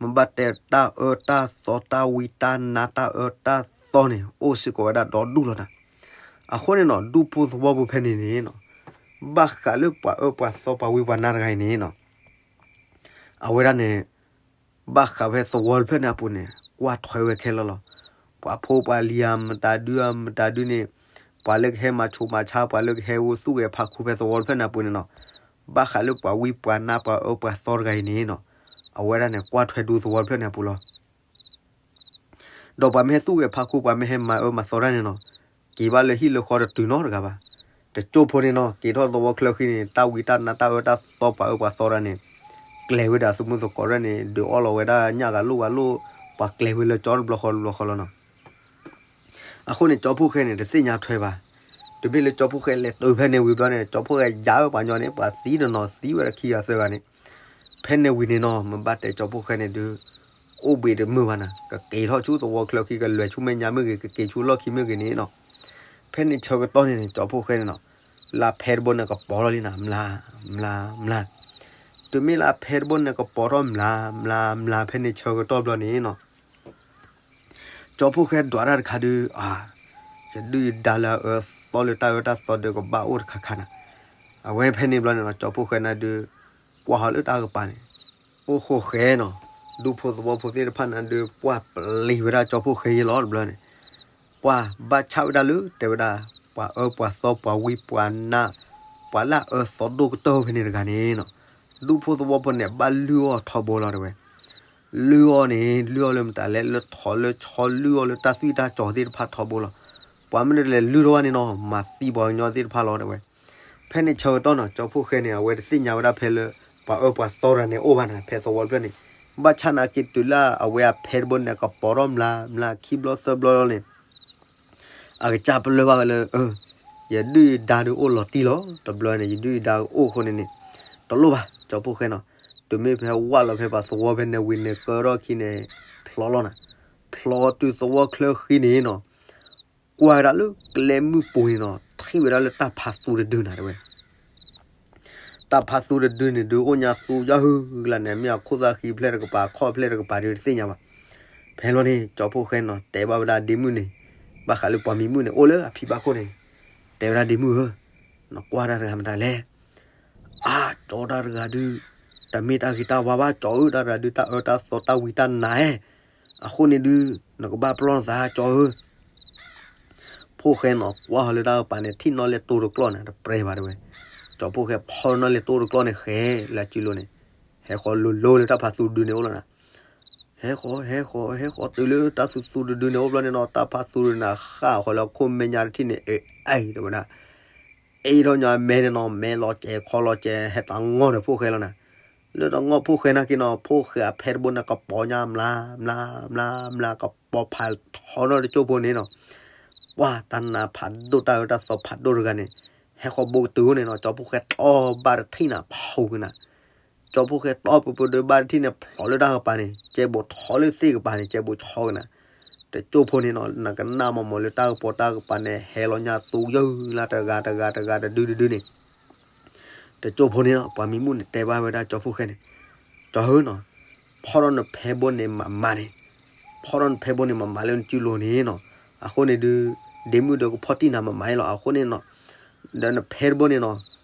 မ့ၢ်ဘၣ်တဲတၢ်အၢတၢ်သီတၢ်ဝံတၢ်နါတၢ်အၢတၢ်သီန့ၣ် အိၣ်စ့ၢ်ကီးဝဲဒၣ်ဒီဒူၣ်လီၤနၤ. အဃိန့ၣ်နီၤ ဒူၣ်ဖိသဝီဖိဖဲန့ၣ်န့ၣ်နီၤ, ဘၣ်ဃးလၢပှၤအၢပှၤသီပှၤဝံပှၤနါတဂၤအံၤန့ၣ်နီၤ အဝဲဒၣ်န့ၣ် ဘၣ်ဃးဖဲသဝီတဖျၢၣ်န့ၣ်အပူၤန့ၣ် ကွၢ်ထွဲဝဲခဲလၢာ်လီၤ. ပှၤဖိပှၤလံၤအမတၤဒုအမတၤဒုန့ၣ်, ပှၤလၢကဟဲမၤဆူးမၤဆါ ပှၤလၢကဟဲအိၣ်သူၣ်ဂဲၤဖးခူဖဲသဝီတဖျၢၣ်န့ၣ်အပူၤန့ၣ်နီၤ, ဘၣ်ဃးလၢပှၤဝံပှၤနါပှၤအၢပှၤသီတဂၤအံၤန့ၣ်နီၤ, အဝဲဒၣ်န့ၣ် ကွၢ်ထွဲဒူသဝီတဖျၢၣ်န့ၣ်အပူၤလီၤ. ဒီးပှၤမ့ၢ်ဟဲသူၣ်ဂဲၤဖးခူ ပှၤမ့ၢ်ဟဲမၤအၢမၤသီတၢ်န့ၣ်နီၤ, က့ၤဘၣ်လၢဟံၣ်လၢဃီတတုၤနီတဂၤဘၣ်. တကၠိဖိန့ၣ်နီၤ က့ၤထီၣ်သဝီချၢဃံန့ၣ် တၢ်ဝံတၢ်နါတၢ်အၢတၢ်သီပှၤအၢပှၤသီတၢ်န့ၣ် ကျဲၤဝဲဒၣ်သမူသကိးတဖၣ်န့ၣ် ဒုးအီၣ်လီၤဝဲဒၣ်ညၣ်ဂၤလိၣ်ဂၤလိၣ်, ပှၤကျဲၤဝဲလၢကၠီတဘျီဃီတဘျီဃီလီၤနီၤ. အဃိန့ၣ် ကၠီဖိၣ်ဃဲန့ၣ် တသ့ၣ်ညါထွဲဘၣ်. တမ့ၢ်လၢကၠီဖိၣ်ဃဲလဲၤတုၤဖဲန့ၣ်ဝံၤဘျီန့ၣ် ကၠီဖိၣ်ဃဲယါဝဲပှၤညီန့ၣ် ပှၤသံတနီၤသံဝဲဒၣ်ခံဂၤသၢဂၤန့ၣ်, ဖဲန့ၣ်ဝံၤန့ၣ်နီၤ မ့ၢ်ဘၣ်တဲကၠီဖိၣ်ဃဲန့ၣ်ဒုး အိၣ်ဘှံးတမုာ်ဘၣ်နၤ, ကက့ၤထီၣ်ဆူသဝီချၢဃံ ကလဲၤဆူမဲာ်ညါမ့ၢ်ဂ့ၤ ကက့ၤဆူလီၢ်ခံမ့ၢ်ဂ့ၤန့ၣ်နီၤ, ဖဲန့ၣ်ဆၢကတီၢ်န့ၣ်န့ၣ် ကၠီဖိၣ်ဃဲန့ၣ်နီၤ လၢဖဲတဘိန့ၣ်ကပီၤထီၣ်လံနၤ မျၤ မျၤ မျၤ, တမ့ၢ်လၢဖဲတဘိန့ၣ်ကပီၤထီၣ်မျၤ မျၤ မျၤ ဖဲန့ၣ်ဆၢကတီၢ်ဘျီန့ၣ်နီၤ ကၠီဖိၣ်ဃဲဒွးတၢ်တခါဒုး အါ, ယဒုၣ်ယဒါလၢအအၢသီလၢတၢ်အၢတၢ်သီဒုးကဘၣ်အိၣ်တခါခါနၤ. အဝဲဖဲန့ၣ်ဘျီန့ၣ်နီၤ ကၠီဖိၣ်ဃဲနၤဒုး ကွၢ်ဟီၣ်လၢတၢ်ကပၤန့ၣ် အိၣ်ဃိဃဲနီၤ, ဒူဖိသဝီဖိသ့ၣ်တဖၣ်နၤဒုး ပှၢ်ပျံၤဝဲဒၣ်ကၠီဖိၣ်ဃဲယဲလီၤတဘျီန့ၣ်, ပှၢ်ဘၣ်ဆၣ်ဝဲဒၣ်လၢတဲဝဲဒၣ် ပှၤအၢပှၤသီပှၤဝံပှၤနါ ပှၤလၢအအၢသီဒိၣ်ကတၢၢ်ဖဲန့ၣ်တဂၤန့ၣ်နီၤ, ဒူဖိသဝီဖိန့ၣ်ဘၣ်လုၢ်အီၣ်ထီဘိလီၤတဲဝဲ လုၢ်အီၣ်န့ၣ် လုၢ်အီၣ်လၢမတၤလဲၣ် လၢထိးလၢဆီ လုၢ်အီၣ်လၢတၢ်သွံၣ်တၢ်စီၤသ့ၣ်တဖၣ်ထီဘိလီၤ. ပှၤမ့ၢ်တလဲၤလုၢ်ထီၣ်ဘၣ်န့ၣ်နီၤ မၤသံပှၤကညီသ့ၣ်တဖၣ်လီၤတဲဝဲ. ဖဲန့ၣ်ဆၢကတီၢ်နီၤ ကၠီဖိၣ်ဃဲန့ၣ် အဝဲတသ့ၣ်ညါဝဲဒၣ်ဖဲလၢ ပှၤအၢပှၤသီတဂၤန့ၣ်အိၣ်ဘၣ်နၤ ဖဲသဝီတဖျၢၣ်န့ၣ်, ဘၣ်ဆၣ်နာ်က့တုၤလၢအဝဲအဖဲတဘိန့ၣ် ကပီၤထီၣ်မျၤ မျၤခံဘျီသၢဘျီလီၤန့ၣ် အကစၢ်ပလၢၢ်ဘၣ်ဝဲလၢ ယဒုၣ်ယဒါဒုးအိၣ်လီၤတံၢ်လီၤ တဘျီန့ၣ် ယဒုၣ်ယဒါအိၣ်အဃိန့ၣ်န့ၣ် တလိၣ်ဘၣ် ကၠီဖိၣ်ဃဲနီၤ, တုၤမ့ၢ်ဖဲဝၢ်လီၤဖဲပှၤသဝီဖဲန့ၣ်ဝံၤန့ၣ် ကၢထီၣ်ခံန့ၣ် ဖျိးလီၤနၤ, ဖျိးတုၤသဝီချၢဃံန့ၣ်နီၤ ကွၢ်ဝဲဒၣ်လၢကျဲမုၢ်ပူၤန့ၣ်နီၤ ထံၣ်ဝဲဒၣ်လၢတၢ်ဖးသူတဒုနၤတဲဝဲ တၢ်ဖးသူတဒုန့ၣ်ဒုး အိၣ်ညါသူယီၢ်ဟုကလါန့ၣ် မ့ၢ်အခိၣ်သၣ်ဃံဖျဲၣ်တကပၤ ခီၣ်ဖျဲၣ်တကပၤဒုးတသ့ၣ်ညါဘၣ်. ဖဲလီၤန့ၣ် ကၠီဖိၣ်ဃဲနီၤ တဲဘၣ်ဝဲဒၣ်ဒ့မုၣ်န့ၣ်, ဘၣ်ဃးလၢပှၤမံၤမုၣ်န့ၣ် အိၣ်လၢအဖံဘၣ်ခိၣ်န့ၣ်, တဲဝဲဒၣ်ဒ့မုၣ်ဧၢ, နကွၢ်တၢ်တဂၤမတၤလဲၣ် အါ, ကၠီတၢ်တဂၤဒုး တမ့ၢ်တၢ်ဂ့ၤတၢ်ဝါဘၣ် ကၠီဧၢ, တၢ်တဂၤဒုး တၢ်အၢတၢ်သီတၢ်ဝံတၢ်နါဧါ, အဃိန့ၣ်ဒုး နကဘၣ်ပလီၢ်နသး ကၠီဧၢ. ဖိၣ်ဃဲနီၤ ကွၢ်ဟီၣ်လၢတၢ်ကပၤန့ၣ် ထံၣ်နီၣ်လဲၣ်တိၢ်တကျီၢ်န့ၣ် တပြဲဘၣ်တဲဝဲ. ကၠီဖိၣ်ဃဲဖီၣ်နီၣ်လဲၣ်တိၢ်တကျီၢ်န့ၣ် ဃဲလၢစုလိၤန့ၣ်, ဟဲဃီၤလိၤလိၤလၢတၢ်ဖးသူတဒုန့ၣ်အိၣ်လီၤနၤ. ဟဲဃီၤ ဟဲဃီၤ ဟဲဃီၤတုၤလၢတၢ်သူသူတဒုန့ၣ်အိၣ်ဘျီန့ၣ်နီၤ တၢ်ဖးသူတဒုန့ၣ် ဃၣ်ဃီၤလၢခိၣ်မဲာ်ညါတထံၣ်န့ၣ် အ့ၣ် အ့ၣ်တဲဝဲဒၣ် အ့ၣ်ထီၣ်ညီအမဲန့ၣ်နီၤ မဲလီၤစဲးခီလီၤစဲး ဟဲတၢ်ငီၢ်ဒီးဖိၣ်ဃဲလီၤနၤ. လၢတၢ်ငီၢ်ဖိၣ်ဃဲနာ်က့နီၤ ဖိၣ်ဃဲအဖဲတဘိန့ၣ် ကပီၤညါမျၤ မျၤ မျၤ မျၤ ကပီၤဖးထီနီၤတကၠိၢ်ဖိန့ၣ်နီၤ. ပှၢ်တၢ်နါဖးဒိၣ်တၢ်အၢတၢ်သီဖးဒိၣ်တဂၤန့ၣ် ဟဲဃီၤဘိကတုၤန့ၣ်နီၤ ကၠီဖိၣ်ဃဲတီၢ်ဘၣ်တထံၣ်နၤဖီကနၤ ကၠီဖိၣ်ဃဲတီၢ်ပူၤပူၤဒုးဘၣ်တထံၣ်န့ၣ် ဖျိးလၢတၢ်ကပၤန့ၣ် ကဲဘိးထီလၢသ့ၣ်ကပၤန့ၣ် ကဲဘိးထီကနၤ. တကၠိၢ်ဖိန့ၣ်နီၤ နကနၣ်မီၢ်မီၢ်လၢတၢ်ကပီၤတၢ်ကပၤန့ၣ် ဟဲလီၤညါသူယုၢ်လၢတဂၤတဂၤတဂၤတဒုတဒုန့ၣ် တကၠိၢ်ဖိန့ၣ်နီၤ ပှၤမံၤမုၣ်န့ၣ်တဲဘၣ်ဝဲဒၣ်ကၠီဖိၣ်ဃဲန့ၣ်, ကၠီဧၢနီၤ, ဖီၣ်ထီၣ်နဖဲဘိန့ၣ်မးမးန့ၣ်, ဖီၣ်ထီၣ်နဖဲဘိန့ၣ်မးမးလၢနစုလိၤန့ၣ်နီၤ, အဃိန့ၣ်ဒုး ဒ့မုၣ်ဒီးကဖီၣ်တံၢ်နၤမးမးအံၤလီၤ. အဃိန့ၣ်နီၤ ဒီးနဖဲတဘိန့ၣ်နီၤ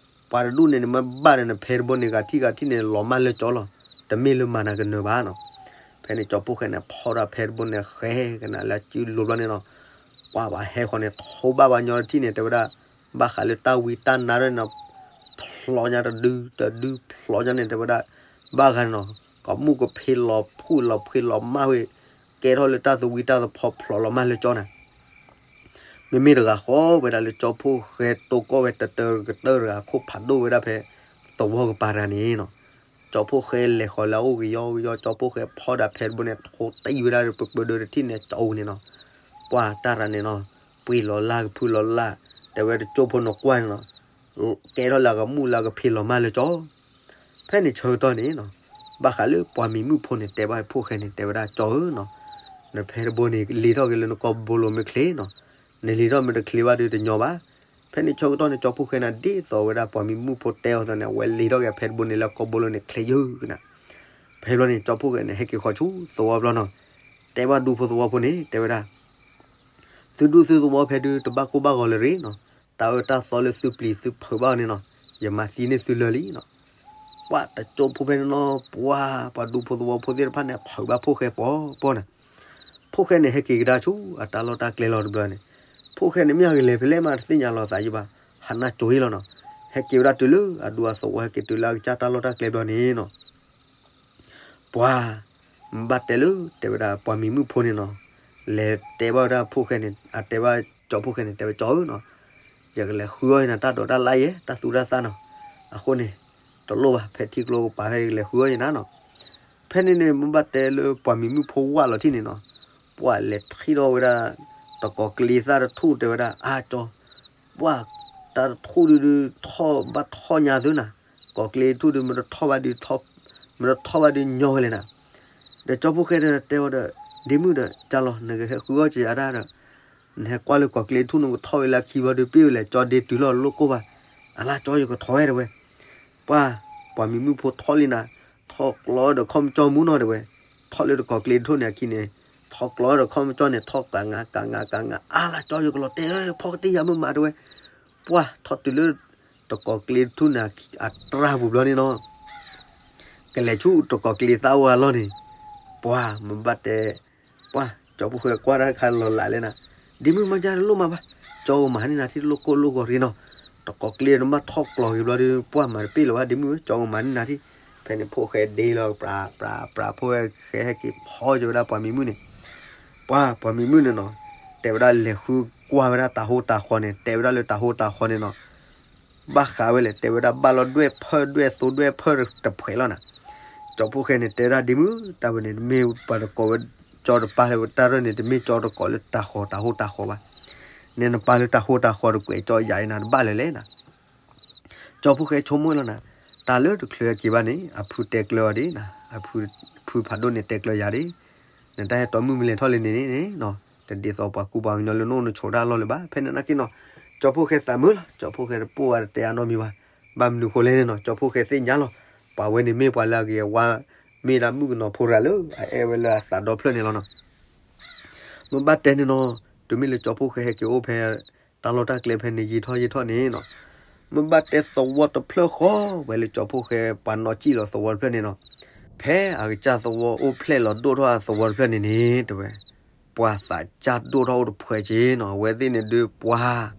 ပှၤတဒူၣ်န့ၣ် နမ့ၢ်ဘၣ်ဒီးနဖဲတဘိန့ၣ် ဂၤထံၣ်ဂၤထံၣ်န့ၣ် လီၤမၢ်လၢကၠီလီၤ. တမ့ၢ်လၢမၤနၤကနၢၤဘၣ်နီၤ. ဖဲန့ၣ်ကၠီဖိၣ်ဃဲန့ၣ် ဖီၣ်ဒီးဖဲတဘိန့ၣ် ဃဲကနၤလၢစုလိၤဘျီန့ၣ်နီၤ ပှၤဘၣ်ဟဲဃီၤန့ၣ် ထိဘၣ်ပှၤညီတထံၣ်န့ၣ် တဲဝဲဒၣ် ဘၣ်ဃးလၢတၢ်ဝံတၢ်နါဒ်န့ၣ်နီၤ ဖျိးညါတဒုတဒုဖျိးညါန့ၣ် တဲဝဲဒၣ် ဘၣ်ဂၤန့ၣ်နီၤ ကမူၣ်ကဖ့လီၤဖှံလီၤဖှံလီၤမၢ်ဝဲ ကဲထီၣ်လၢတၢ်သဝံတၢ်သဖီဖျိးလီၤမၢ်လၢကၠီနၤ မ့မ့ၢ်တဂၤဃီဝဲဒၣ်လၢကၠီဖိၣ်ဃဲတိၢ်ကီၢ်ဝဲတတၢၢ်ကတၢၢ်တဂၤ ခိၣ်ဖးဒိၣ်ဝဲဒၣ်ဖဲသဝီကပၤတဂၤန့ၣ်နီၤ. ကၠီဖိၣ်ဃဲလဲၤဃီၤလၢအအိၣ်ကယီကယီ ကၠီဖိၣ်ဃဲဖီၣ်ဒၣ်ဖဲတဘိန့ၣ် ထိတံၢ်ဝဲဒၣ်ပှဲၤပှဲၤဒၢတထံၣ်န့ၣ် ကၠီအိၣ်န့ၣ်နီၤ. ပှၤတၢ်ရၤန့ၣ်နီၤ ပှ့ၤလီၤလၢ်ကဖုလီၤလၢ် တဲဝဲတကၠိၢ်ဖိနကွၢ်န့ၣ်နီၤ ကဲထီၣ်လၢအကမူၣ်လၢအကဖ့လီၤမၢ်လၢကၠီ ဖဲန့ၣ်ဆၢကတီၢ်န့ၣ်နီၤ ဘၣ်ဃးလၢပှၤမံၤမုၣ်ဖိန့ၣ် တဲဘၣ်ဖိၣ်ဃဲန့ၣ် တဲဝဲဒၣ်ကၠီဧၢနီၤ နဖဲတဘိန့ၣ် လ့ၤထီၣ်က့ၤလၢနကိာ်ဘိလိၤမ့ၢ်ချ့နီၤ နလ့ၤထီၣ်မ့ၢ်တချ့ဘၣ်ဒီးတညီဘၣ် ဖဲန့ၣ်ဆၢကတီၢ်န့ၣ် ကၠီဖှိၣ်ဃဲန့ၣ် ဒ်သိးဝဲဒၣ်ပှၤမံၤမုၣ်ဖိတဲအီၤအသိးန့ၣ် အဝဲလ့ၤထီၣ်က့ၤဖဲတဘိန့ၣ်လၢကိာ်ဘိလိၤန့ၣ် ချ့ယုၢ်ကနၤ. ဖဲဘျီန့ၣ် ကၠီဖှိၣ်ဃဲန့ၣ် ဟဲက့ၤဃီၤဆူသဝီဘျီနီၤ, တဲဘၣ်ဒူဖိသဝီဖိန့ၣ် တဲဝဲဒၣ် သုဒူၣ်သုသဝီဖဲဒုး တဘၣ်ကိၢ်ဘၣ်ဂီၤလၢၤရ့နီၤ, တၢ်အၢတၢ်သီလၢသုပျံၤသုဖုးဘၣ်အီၤန့ၣ်နီၤ, ယမၤသံန့ၢ်သုလၢာ်လံနီၤ. ပှၤတကၠိဖိဖဲန့ၣ်နီၤ ပှၤ ပှၤဒူဖိသဝီဖိသ့ၣ်တဖၣ်န့ၣ် ဖုးဘၣ်ဖှိၣ်ဃဲပီၤပီၤန့ၣ်. ဖှိၣ်ဃဲန့ၣ် ဟဲက့ၤကဒါဆူအတၢ်လီၢ်တၢ်ကျဲလီၤတဘျီန့ၣ်, ဖှိၣ်ဃဲန့ၣ် မ့ၢ်အကလဲၤဖဲလဲၣ်မး တသ့ၣ်ညါလီၤသးယံဘၣ်, ဟးနၢ်ကၠိအံၤလီၤနီၤ. ဟဲက့ၤဝဲဒၣ်တုၤလၢအဒူအသဝီ ဟဲက့ၤတုၤလၢအကစၢ်တၢ်လီၢ်တၢ်ကျဲဘျီန့ၣ်နီၤ ပှၤ မ့ၢ်ဘၣ်တဲလၢ တဲဝဲဒၣ်ပှၤမံၤမုၣ်ဖိန့ၣ်နီၤ, လဲၤတဲဘၣ်ဝဲဒၣ်ဖှိၣ်ဃဲန့ၣ် အတဲဘၣ်ကၠီဖှိၣ်ဃဲန့ၣ် တဲဝဲကၠီဧၢနီၤ, ယကလဲၤဃုအီၣ်ယနၤတၢ်ဒိးတၢ်လၣ်ယဲ တၢ်သူတၢ်သၣ်နီၤ, အဃိန့ၣ် တလိၣ်ဘၣ် ဖဲထံကျိကပၤဖဲယကလဲၤဃုအီၣ်ယနၤနီၤ. ဖဲန့ၣ်န့ၣ် မ့ၢ်ဘၣ်တဲလၢပှၤမံၤမုၣ်ဖိဝၢ်လီၤထံၣ်န့ၣ်နီၤ, ပှၤလဲၤထံၣ်ထီၣ်ဝဲဒၣ် တကိးကျ့သၣ်တထူၣ် တဲဝဲဒၣ် အါကၠီ ပှၤ တၢ်တထူၣ်ဒုးဒုး ထီၣ်ဘၣ်ထီၣ်ညါသုနၤ, ကိးကျ့ထူၣ်ဒုး မ့ၢ်တထီၣ်ဘၣ်ဒုး မ့ၢ်တထီၣ်ဘၣ်ဒုးညီဝဲလဲၣ်နၤ. ဒီးကၠီဖှိၣ်ဃဲဒီးတဲအီၤဒီး ဒ့မုၣ်ဒီး ကၢ်လီၤ နကဟဲဃုအီၣ်က့ၤယၤဒၣ်ဒီး နဟဲကွၢ်လၢကိးကျ့ထူၣ် နကထီၣ်ဝဲလၢအခံဘျီဒုး ပ့ၢ်ဝဲလဲၣ် ကၠီဒ့တုၤလီၤလိၣ်ကိၢ်ဘၣ်, အလါကၠီယကထီၣ်ဝဲတဲဝဲ. ပှၤ ပှၤမံၤမုၣ်ဖိထီၣ်လံနၤ, ထီၣ်ကျီဒီးခီၣ်မကၠီမူနီၤတဲဝဲ, ထီၣ်လၢတကိးကျ့ထူၣ်န့ၣ်အခံန့ၣ်, ထီၣ်ကျီဒီးခီၣ်မကၠီန့ၣ် ထီၣ်ကးငါကးငါကးငါ အါလါကၠီယကလီၤတဲာ် ဖီကတံၢ်ယၤမုၢ်မးတဲဝဲ. ပှၤထီၣ်တုၤလၢ တကိးကျ့ထူၣ်န့ၣ် အတြၢ်ပူၤဘျီန့ၣ်နီၤ, ကလဲၤဆူတကိးကျ့သၣ်အိၣ်အလီၢ်န့ၣ်, ပှၤမ့ၢ်ဘၣ်တဲ ပှၤ ကၠီဖှိၣ်ဃဲကွၢ်တၢ်တခါလီၤလးလဲၣ်နၤ, ဒ့မုၣ်မၤဒ်တလိၣ်မးဘၣ်, ကၠီကမၤန့ၢ်နၤထံၣ်တလိၣ်ကိၢ်လိၣ်ဂီၤတဂ့ၤနီၤ, တကိးကျ့နဘၣ်ထီၣ်ကျီက့ၤဘျီဒီး ပှၤမၤတပ့ၢ်လၢၤဘၣ် ဒ့မုၣ်ဧၢ ကၠီကမၤန့ၢ်နၤထံၣ်. ဖဲန့ၣ်ဖှိၣ်ဃဲဒ့လီၤ ပြးပြးပြး ဖှိၣ်ဃဲဟဲက့ၤဖီက့ၤဝဲဒၣ်ပှၤမံၤမုၣ်န့ၣ်, ပှၤ ပှၤမံၤမုၣ်န့ၣ်နီၤ, တဲဝဲဒၣ်လဲၤဃုကွၢ်ဝဲဒၣ်တၤဟိတၤဃီန့ၣ် တဲဝဲဒၣ်လၢတၤဟိတၤဃီန့ၣ်နီၤ ဘၣ်ဃးဝဲလဲၣ် တဲဝဲဒၣ်ဘၣ်လီၤဒွဲၣ်ဖၢဒွဲၣ်သိဒွဲၣ်ဖၢတဖှဲးလီၤနၤ. ကၠီဖှိၣ်ဃဲန့ၣ် တဲဝဲဒၣ်ဒ့မုၣ် တၢ်ဝဲန့ၣ် မ့ၢ်ပှၤတကိးဝဲကၠီတပၢ်လၢတၢ်ရဲၣ်န့ၣ် တမ့ၢ်ကၠီတကိးလၢတၤဃီတၤဟိတၤဃီဘၣ်. နဲနပၢ်လၢတၤဟိတၤဃီတကွဲးကၠီယၤအံၤနၤတဘၣ်လၢၤလဲၣ်နၤ. ကၠီဖှိၣ်ဃဲဆိကမိၣ်လီၤနၤ, တၢ်လၢတချုးအက့ၤဘၣ်န့ၣ် အဖုတဲကျၢၤအီၤဒၣ်နၤ, အဖုဖးဒိၣ်န့ၣ်တဲကျၢၤယၤဒၣ်, နတၢ်ဟဲတီမုၢ်မ့ၢ်လဲၤထီၣ်လံန့ၣ်န့ၣ်နီၤ, တဒ်သိးပှၤကူပှၤကညီလၢနအိၣ်နဆိးတၢ်အလီၢ်လၢၤဘၣ်. ဖဲန့ၣ်နာ်က့နီၤ, ကၠီဖှိၣ်ဃဲသးမုာ်လီၤ, ကၠီဖှိၣ်ဃဲတပိၢ်ဝဲတတဲအါနီတမံၤဘၣ်. ဘၣ်မနုၤဃိလဲၣ်န့ၣ်နီၤ, ကၠီဖှိၣ်ဃဲသ့ၣ်ညါလီၤ, ပှၤဝဲန့ၣ်မ့ၢ်ပှၤလၢအဂ့ၤအဝါ, မ့ၢ်ဒၣ်မုၣ်ကနီၤဖိတဂၤလၢ အအဲၣ်ဝဲလၢအသးဒီဖျၢၣ်န့ၣ်လီၤနီၤ. မ့ၢ်ဘၣ်တဲန့ၣ်နီၤ, တုၤမ့ၢ်လၢကၠီဖှိၣ်ဃဲဟဲက့ၤအိၣ်ဖဲ တၢ်လီၢ်တၢ်ကျဲဖဲန့ၣ် ယံာ်ထီၣ်ယံာ်ထီၣ်န့ၣ်နီၤ, မ့ၢ်ဘၣ်တဲသဝီတဖျၢၣ်ဃီ ဝဲလၢကၠီဖှိၣ်ဃဲပှၤနီၢ်ကံၣ်လီၤသဝီတဖျၢၣ်န့ၣ်နီၤ, ဖဲအကစၢ်သဝီအိၣ်ဖျဲၣ်လီၤဒိၣ်ထီၣ်အသဝီတဖျၢၣ်န့ၣ်န့ၣ် တဲဝဲ, ပှၤသးစၢ်ဒိၣ်ထီၣ်အိၣ်တဖှဲးက့နီၤ, အဝဲသ့ၣ်န့ၣ်ဒုးပှၤ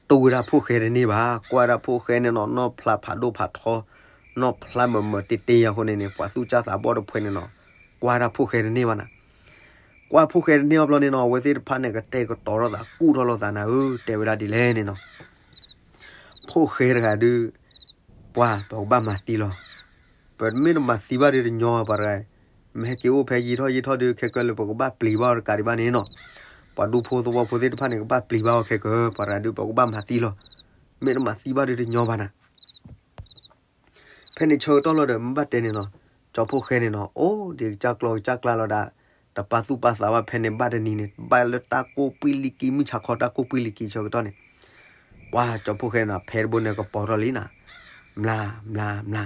တူၢ်ဝဲဒၣ်ဖှိၣ်ဃဲတန့ၢ်ဘၣ်, ကွၢ်ဒၣ်ဖှိၣ်ဃဲန့ၣ်နီၤ, နီၢ်ဖျါဖးဒိၣ်ဖးထီ, နီၢ်ဖျါမုာ်မုာ်တ့တ့အဃိန့ၣ်န့ၣ် ပှၤသူၣ်စၢ်သးဘီၣ်တဖှဲးန့ၣ်နီၤ, ကွၢ်ဒၣ်ဖှိၣ်ဃဲတန့ၢ်ဘၣ်နၤ. ကွၢ်ဖှိၣ်ဃဲတန့ၢ်ဘၣ်ဘျီန့ၣ်နီၤ, အဝဲသ့ၣ်တဖၣ်န့ၣ် ကတဲာ်ကတီၤထီၣ်သး ကူၣ်ထီၣ်လိာ်သးနၤဧၢ, တဲဝဲဒၣ်ဒ်လဲၣ်န့ၣ်နီၤ, ဖှိၣ်ဃဲတဂၤဒုး ပှၤ ပကဘၣ်မၤသံလီၤ. ပမ့ၢ်တမၤသံဘၣ်ဒီးတညီ ပှၤတဂၤ, မ့ၢ်ဟဲက့ၤအိၣ်ဖဲယံာ်ထီၣ်ယံာ်ထီၣ်ဒီး ခဲကၢလၢပကဘၣ်ပျံၤဘၣ်အီၤတကးဒံးဘၣ်န့ၣ်နီၤ, ပှၤဒူဖိသဝီဖိသ့ၣ်တဖၣ်န့ၣ် ကဘၣ်ပျံၤဘၣ်အီၤခဲကၢ, ပှၤတဂၤဒုး ပကဘၣ်မၤသံလီၤ. မ့ၢ်တမၤသံဘၣ်ဒီးတညီဘၣ်နၤ. ဖဲန့ၣ်ဆၢကတီၢ်လီၤဒီး မ့ၢ်ဘၣ်တဲန့ၣ်နီၤ, ကၠီဖှိၣ်ဃဲန့ၣ်နီၤ အိၣ်ဒံးကစၢ်ကျီကစၢ်ကျါလီၤဒၣ်, တပာ်သူၣ်ပာ်သးဘၣ်ဖဲန့ၣ်ဘၣ်တနံၤန့ၣ် ဘၣ်လၢတၢ်ကိၢ်ပှံၢ်လံၤကံ မုၢ်ဆါခီတၢ်ကိၢ်ပှံၢ်လံၤကံဆၢကတီၢ်န့ၣ်, ပှၤကၠီဖှိၣ်ဃဲန့ၣ် ဖဲတဘိန့ၣ်ကပီၤထီၣ်လံနၤ, မျါ မျါ မျါ,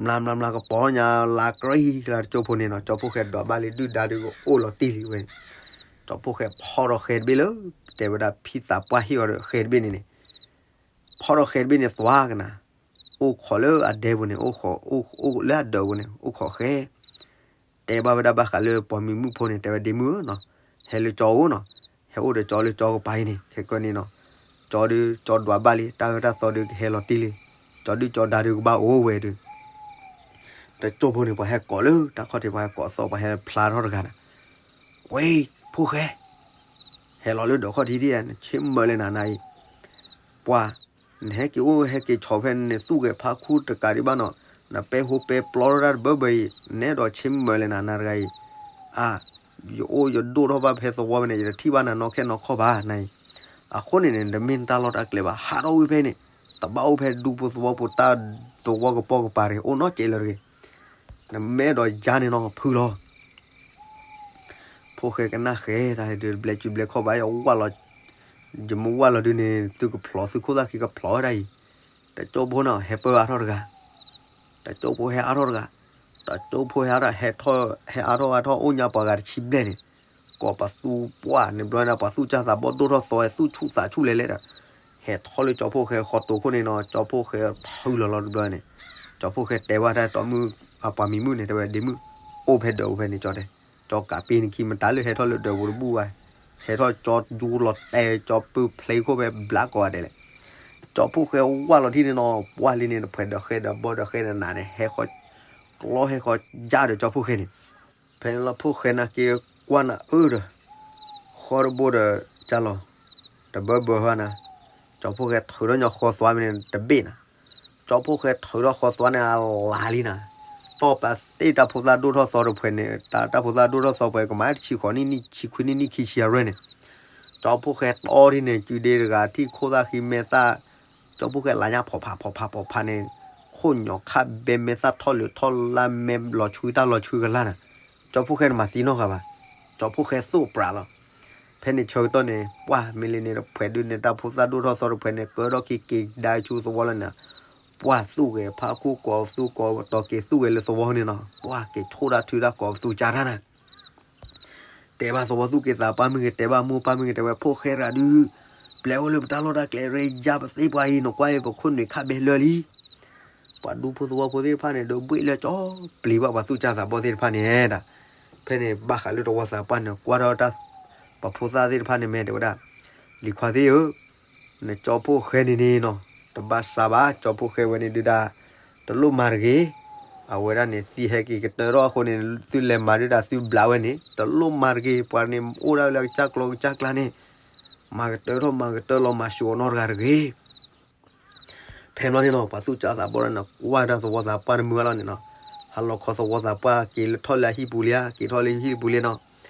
မျါ မျါ မျါ ကပီၤညါလါကြံလါတကၠိဖိန့ၣ်နီၤ, ကၠီဖှိၣ်ဃဲဒွးဘၣ်လံ ဒုၣ်ဒါဒုးကအိၣ်လီၤတံၢ်လံဝဲ, ကၠီဖှိၣ်ဃဲဖီၣ်ဒီးဃဲတဘ့ၣ်လၢ တဲဝဲဒၣ်ဖံသးပှၢ်ဟ့ၣ်အီၤဒီးဃဲတဘ့ၣ်န့ၣ်န့ၣ် ဖီၣ်ဒီးဃဲတဘ့ၣ်န့ၣ်သွါကနၤ, အိၣ်ခိးလၢအဒဲပူၤန့ၣ်, အိၣ်ခိးလၢအဒၢးပူၤန့ၣ် အိၣ်ခိးဃဲ, တဲဘၣ်ဝဲဒၣ်ဘၣ်ဃးလၢပှၤမံၤမုၣ်ဖိန့ၣ် တဲဝဲဒၣ်ဒ့မုၣ်ဧၢနီၤ, ဟဲလၢကၠီအိၣ်နီၤ, ဟဲအိၣ်ဒီးကၠီလၢကၠီကပၤအံၤန့ၣ် ခဲကၢန့ၣ်နီၤ, ကၠီဒုးကၠီဒွးဘၣ်လံ တၢ်အၢတၢ်သီဒုးကဟဲလီၤတံၢ်လံ, ကၠီဒုးကၠီဒါဒုးကဘၣ်အိၣ်ဝဲဒုး တကၠိဖိန့ၣ် ပှၤဟဲကိးလၢတၢ်ခီၣ်ထံး ပှၤဟဲကိးသီၣ် ပှၤဟဲဖျါထီၣ်တဂၤန့ၣ်, ဝဲ ဖှိၣ်ဃဲ, ဟဲလီၤလၢဒၢးခီၣ်ထံးဒ်အံၤ နဆ့မုၢ်လၢနၤနၤအံၤ, ပှၤ, နဟဲက့ၤအိၣ်ဟဲက့ၤဆီၣ်ဖဲန့ၣ် သူၣ်ဂဲၤဖးခူတကးဒံးဘၣ်နီၤ, နပဲဟိပဲပျီထီၣ်တၢ်တဘၢဘၢအံၤ, နအဲၣ်ဒိးဆ့မုၢ်လၢနၤနၤတဂၤအံၤ, အါ, ယအိၣ်ယဒိၣ်ထီၣ်ဘၣ်ဖဲသဝီဖဲန့ၣ် ယတထံၣ်ဘၣ်နၤနီၢ်ခဲနီၢ်ခီဘၣ်နၤအံၤ, အဃိန့ၣ်န့ၣ် တမ့ၢ်နတၢ်လီၢ်တၢ်ကျဲဘၣ် ဟးထီၣ်ဝံၤဖဲန့ၣ်, တဘၣ်အိၣ်ဖဲဒူဖိသဝီဖိ တၢ်သဝီကပီၤကပၤတဂ့ၤ အိၣ်နီတစဲးလၢၤတဂ့ၤ, နမ့ၢ်အဲၣ်ဒိးယါန့ၣ်နီၤ ဖုလီၤ. ဖှိၣ်ဃဲကနၣ်ဃဲတၢ်ဒုး တဘျဲးစုဘျဲးခီၣ်ဘၣ် ယဝၢ်လီၤ, ယမ့ၢ်ဝၢ်လီၤဒုန့ၣ် သုကဖျိးသုခိၣ်သၣ်ခံကဖျိးဝဲဒၣ်အံၤ, တကၠိဖိန့ၣ် ဟဲပၢအါထီၣ်တဂၤ, တကၠိဖိဟဲအါထီၣ်တဂၤ, တကၠိဖိဟဲအါထီၣ် ဟဲထီၣ် ဟဲအါထီၣ်အါထီၣ်အိၣ်ညါပှၤဂၤတဆံဘျဲၣ်န့ၣ်, ကိးပသူပှၢ်န့ၣ်ဘျီန့ၣ် ပှၤသူၣ်စၢ်သးဘီၣ်ဒိၣ်ထီၣ်သီဝဲ သူၣ်ဆူၣ်သးဆူၣ်လဲၤလဲၣ်ဒီး, ဟဲထီၣ်လၢကၠိဖိဃဲဃီတိာ်ခိၣ်န့ၣ်နီၤ ကၠိဖိဃဲထုးလီၤလီၤတဘျီန့ၣ်, ကၠိဖိဃဲတဲဘၣ်တၢ်တီမုၣ် အပှၤမံၤမုၣ်န့ၣ် တဲဝဲဒ့မုၣ်, အိၣ်ဖဲဒၢးအိၣ်ဖဲန့ၣ်ကၠီတဲ, ကၠီကးပ့ၤနခံမတၤလၢဟဲထီၣ်လၢဒၢးပူၤတဘူၣ်ဘၣ်, ဟဲထီၣ်ကၠီယူလီၤတဲာ်ကၠီပၢဖျဲခိၣ်ဖဲဘျးကိးဂၤဒဲးလဲၣ်. ကၠိဖိဃဲဝၢ်လီၤထံၣ်န့ၣ်နီၤ ပှၢ်လံန့ၣ် တဖှဲးဒီးဃဲဒီးဘီဒီးဃဲဒီးနးန့ၣ် ဟဲဃီ ကျီဟဲဃီယါဒီးကၠိဖိဃဲန့ၣ်, ဖဲန့ၣ်လီၤဖိဃဲနၤက့ၤကွၢ်နၤအၢဒီး ဃီတဘိဒီး ကၢ်လီၤ တဘၢဘၢဟီနၤ, ကၠီဖိဃဲထုးထီၣ်ညီဃီသွါမ့ၢ်န့ၣ်တဘ့ၣ်နၤ, ကၠီဖိဃဲထုးထီၣ်ဃီသွါန့ၣ်အလါလံနၤ, တီၢ်ပာ်သ့ၣ်တၢ်ဖိသၣ်ဒိၣ်ထီၣ်သီတဖှဲးန့ၣ် တၢ်တၢ်ဖိသၣ်ဒိၣ်ထီၣ်သီဖှဲးကမၤတဆံဃိးနံၣ်နံၣ်ဆံခွံနံၣ်နံၣ်ခံဆံအရွဲၣ်န့ၣ်, ကၠီဖိဃဲတီထံၣ်န့ၣ် ကုဒ့တဂၤထံၣ်ခိၣ်သၣ်ဃံမဲသၣ်, ကၠီဖိဃဲလါညါဖီၣ်ဖးဖီၣ်ဖးဖီၣ်ဖးန့ၣ်, ခိၣ်ညီၣ်ခါဘဲမဲသၣ်ထီၣ်လၢထီၣ်လါမဲလီၤဆှုတၢ်လီၤဆှုကလါနၤ, ကၠီဖိဃဲန့ၣ်မၤသံနီတဂၤဘၣ်, ကၠီဖိဃဲသိၣ်ပြးလီၤ. ဖဲန့ၣ်ဆၢကတီၢ်န့ၣ် ပှၢ်မ့ၢ်လံန့ၣ်တဖှဲးဒုန့ၣ် တၢ်ဖိသၣ်ဒိၣ်ထီၣ်သီတဖှဲးန့ၣ် ကၢထီၣ်က့ၤက့ၤဒါဆူသဝီလီၤန့ၣ်, ပှၢ်သူၣ်ဂဲၤဖးခူၣ်ကိးပသူကိးပတီၤက့ၤသူၣ်ဂဲၤလၢသဝီန့ၣ်နီၤ ပှၢ်က့ၤဆိၣ်တၢ်ထုတၢ်ကိးပသူကၢ်တၢ်နၤ တဲဘၣ်သဝီသူၣ်က့သးပှၢ်မ့ၢ်ဂ့ၤ တဲဘၣ်မိၢ်ပၢ်မ့ၢ်ဂ့ၤ တဲဝဲဖိၣ်ဃဲရၤဒုး, ပျဲအိၣ်လၢပတၢ်လီၢ်တၢ်ကျဲရဲယါပသ့ပှၤအံၤ နကွၢ်အံၤ ပခိၣ်နူာ်ခါဘဲလၢာ်လံ. ပှၤဒူဖိသဝီဖိသ့ၣ်တဖၣ်န့ၣ် ဒိးဘှ့ၣ်လၢကၠီပျံၤဘၣ်ပှၤသူၣ်စၢ်သးဘီၣ်သ့ၣ်တဖၣ်န့ၣ်ဒၣ်. ဖဲန့ၣ်ဘၣ်ဃးလၢသဝီသးပှၢ်န့ၣ် ကွၢ်ထီၣ်တၢ် ပှၤဖိသၣ်သ့ၣ်တဖၣ်န့ၣ်မ့ၢ်တဲဝဲဒၣ်, လံၤခွါသ့ၣ်ဧၢ, နကၠီဖိၣ်ဃဲန့ၣ်န့ၣ်နီၤ, တဘၣ်စးဘၣ် ကၠီဖိၣ်ဃဲဝဲန့ၣ်ဒုးဒၣ်, တလိၣ်မၤတဂ့ၤ. အဝဲဒၣ်န့ၣ် သံဟဲက့ၤကတၢၢ်ထီၣ်အဃိန့ၣ် သုလဲၤမၤဒုးဒၣ်သုဘျးဝဲန့ၣ် တလိၣ်မၤတဂ့ၤ. ပှၤန့ၣ်အိၣ်ဒၣ်လၢကစၢ်ကျိကစၢ်ကျါန့ၣ်, မၤကတၢၢ်ထီၣ်မၤကတၢၢ်လီၤ မၤဆူၣ်အီၤနီတဂၤတဂ့ၤ. ဖဲန့ၣ်လီၤန့ၣ်နီၤ ပှၤသူၣ်စၢ်သးဘီၣ်ဒၣ်န့ၣ် ကွၢ်ဒၣ်သဝီသးပှၢ်တမုာ်ဘၣ်လီၤန့ၣ်နီၤ, ဟးလီၤခီသဝီသးပှၢ်က့ၤလၢထီၣ်လၢအဟံၣ်ပူၤလံဧါ က့ၤထီၣ်လၢဟံၣ်ပူၤလံနီၤ.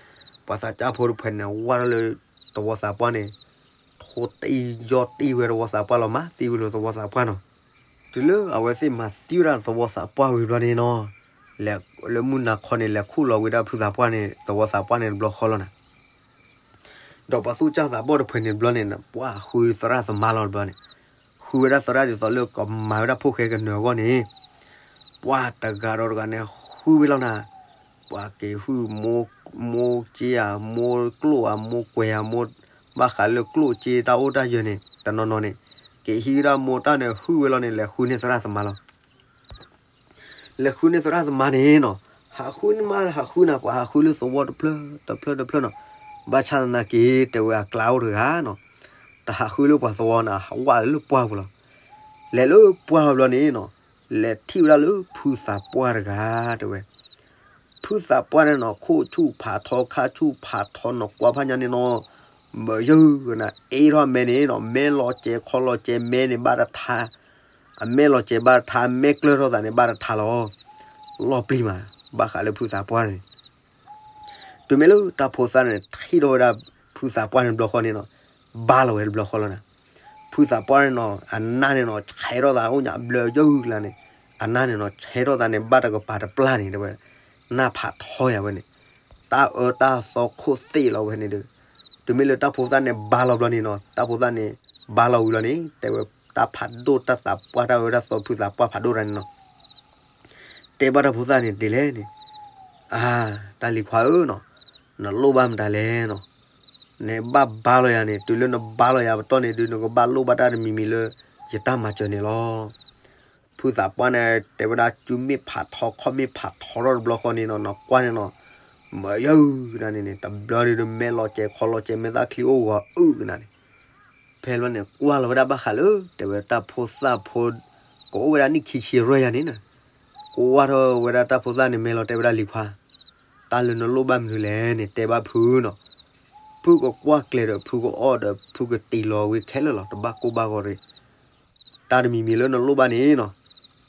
ပှၤသးစၢ်ဖိတဖှဲးန့ၣ် ဝၢ်ထီၣ်လၢသဝီသးပှၢ်န့ၣ်, ထိၣ်တံၢ်ယီၢ်တံၢ်ဝဲသဝီသးပှၢ်လီၤ မၤသံဝံၤလၢသဝီသးပှၢ်နီၤ. တုၤလၢအဝဲသ့ၣ်မၤသံဝဲဒၣ်သဝီသးပှၢ်ဝံၤဘျီန့ၣ်နီၤ, လဲၤလၢမုၢ်နၤခီန့ၣ် လဲၤခူၣ်လီၤဝံၤဒၣ်ဖုသးပှၢ်န့ၣ် သဝီသးပှၢ်န့ၣ်တဘျီဃီလီၤနၤ. ဒီးပှၤသူၣ်စၢ်သးဘီၣ်တဖှဲးန့ၣ်တဘျီန့ၣ် ပှၤဃုသရၣ်သမါလီၤတဘျီန့ၣ်, ဃုဝဲဒၣ်သရၣ်ဒ်သိးလၢကမၤဝဲဒၣ်ဖိၣ်ဃဲကနၢၤအဂီၢ်န့ၣ်, ပှၤတဂၤဒီးတဂၤန့ၣ် ဃုဝဲလီၤနၤ. ပှၤက့ၤဟုၣ်မိၢ်, မိၢ်က့ဧါ, မိၢ်ကျိၣ်ဧါ, မိၢ်ကွဲၤဧါ, မိၢ်ဘၣ်ဃးလၢကျိၣ်စ့တၢ်အိၣ်တၢ်ယၢၤန့ၣ် တနီၤနီၤန့ၣ်, က့ၤဟံးဝဲဒၣ်မိၢ်တၢ်န့ၣ် ဟုၣ်ဝဲလီၤန့ၣ် လဲၤဃုန့ၢ်သရၣ်သမါလီၤ. လဲၤဃုန့ၢ်သရၣ်သမါန့ၣ်နီၤ, ဟးဃုန့ၢ်မး ဟးဃုနၤ ပှၤဟးဃုလၢသဝီတဖျၢၣ်တဖျၢၣ်တဖျၢၣ်နီၤ, ဘၣ်ဆၣ်သနာ်က့ တဲဝဲအကျါအိၣ်တဂၤနီၤ, တဟးဃုလၢပှၤသဝီနၤ ဟးဝဲလၢပှၢ်ပူၤလီၤ. လဲၤလၢပှၢ်ပူၤဘျီန့ၣ်နီၤ, လဲၤထံၣ်ဝဲဒၣ်လၢဖုသးပှၢ်တဂၤ တဲဝဲ ဖုသးပှၢ်န့ၣ်နီၤ ခိၣ်ဆူၣ်ဖးထီ ခါဆူၣ်ဖးထီနီၤ ကွၢ်ဖးညါန့ၣ်နီၤ, မၢယုၢ်ကနၤ အ့ထီၣ်အမဲန့ၣ်နီၤ မဲလီၤစဲၤခီလီၤစဲၤမဲန့ၣ် ဘၣ်တထါ, အမဲလီၤစဲၤဘၣ်တထါ မဲကျၢၢ်ထီၣ်သးန့ၣ် ဘၣ်တထါလီၤ. လီၤပျံၤမး ဘၣ်ဃးလၢဖုသးပှၢ်န့ၣ် တုၤမ့ၢ်လၢတၢ်ဖိသၣ်န့ၣ် ထံၣ်ထီၣ်ဝဲဒၣ်ဖုသးပှၢ်န့ၣ်တဘျီဃီန့ၣ်နီၤ, ဘါလီၤဝဲတဘျီဃီလီၤနၤ. ဖုသးပှၢ်န့ၣ်နီၤ အနၢ်န့ၣ်နီၤ ဆဲးထီၣ်သးအိၣ်ညါဘျၢယုၢ်ကလါန့ၣ်, အနၢ်န့ၣ်နီၤ ဆဲးထီၣ်သးန့ၣ် ဘၣ်တကပၤတပျၢ်န့ၣ် တဲဝဲ, နၢ်ဖးထီယၤဝဲန့ၣ်, တၢ်အၢတၢ်သီခိၣ်သ့ၣ်လီၤဝဲန့ၣ်ဒီး, တုၤမ့ၢ်လၢတၢ်ဖိသၣ်န့ၣ်ဘါလီၤဘျီန့ၣ်နီၤ, တၢ်ဖိသၣ်န့ၣ် ဘါလီၤဝံၤလီၤန့ၣ် တဲဝဲ, တၢ်ဖးဒိၣ်တၢ်သးပှၢ်တၢ်ဝဲဒၣ်သီဖုသးပှၢ်ဖးဒိၣ်တၢ်န့ၣ်နီၤ တဲဘၣ်တၢ်ဖိသၣ်န့ၣ်ဒ်လဲၣ်န့ၣ်, အါ, တၢ်လံၤခွါဧၢနီၤ, နလိၣ်ဘၣ်မတၤလဲၣ်နီၤ, နဘၣ်ဘါလီၤယၤန့ၣ် တုၤလၢနဘါလီၤယၤပတီၢ်န့ၣ်ဒုး နကဘၣ်လိၣ်ဘၣ်တၢ်တမံၤမံၤလၢ ယတၢ်မၤစၢၤန့ၣ်လီၤ. ဖုသးပှၢ်န့ၣ် တဲဝဲဒၣ် စုမ့ၢ်ဖးထီ ခီၣ်မ့ၢ်ဖးထီထီၣ်တဘျီဃီန့ၣ်နီၤ နကွၢ်န့ၣ်နီၤ, မၢယုၢ်ကနၤန့ၣ်န့ၣ် တဘျီန့ၣ်ဒုး မဲလီၤစဲၤခီလီၤစဲၤ မဲသၣ်ချံအိၣ်ဂီၤအုၣ်ကနၤန့ၣ် ဖဲလီၤန့ၣ် ကွၢ်လီၤဝဲဒၣ်ဘၣ်ဃးလၢ တဲဝဲတၢ်ဖိသၣ်ဖိ ကအိၣ်ဝဲဒၣ်နံၣ်ခံဆံရဲၣ်ယၤန့ၣ်နီၤ, ကွၢ်ထီၣ်ဝဲဒၣ်တၢ်ဖိသၣ်န့ၣ် မဲလီၤတဲဝဲဒၣ်လံၤခွါ, တၢ်လၢနလိၣ်ဘၣ်မနုၤလဲၣ်န့ၣ် တဲဘၣ်ဖုနီၤ, ဖုကကွၢ်ကျဲၤဒီး ဖုကအီၣ်ဒီး ဖုကတံၤလီၤဝဲခဲလၢာ်လီၤ တဘၣ်ကိၢ်ဘၣ်ဂီၤတဂ့ၤ တၢ်တမံၤမံၤလၢနလိၣ်ဘၣ်န့ၣ်နီၤ,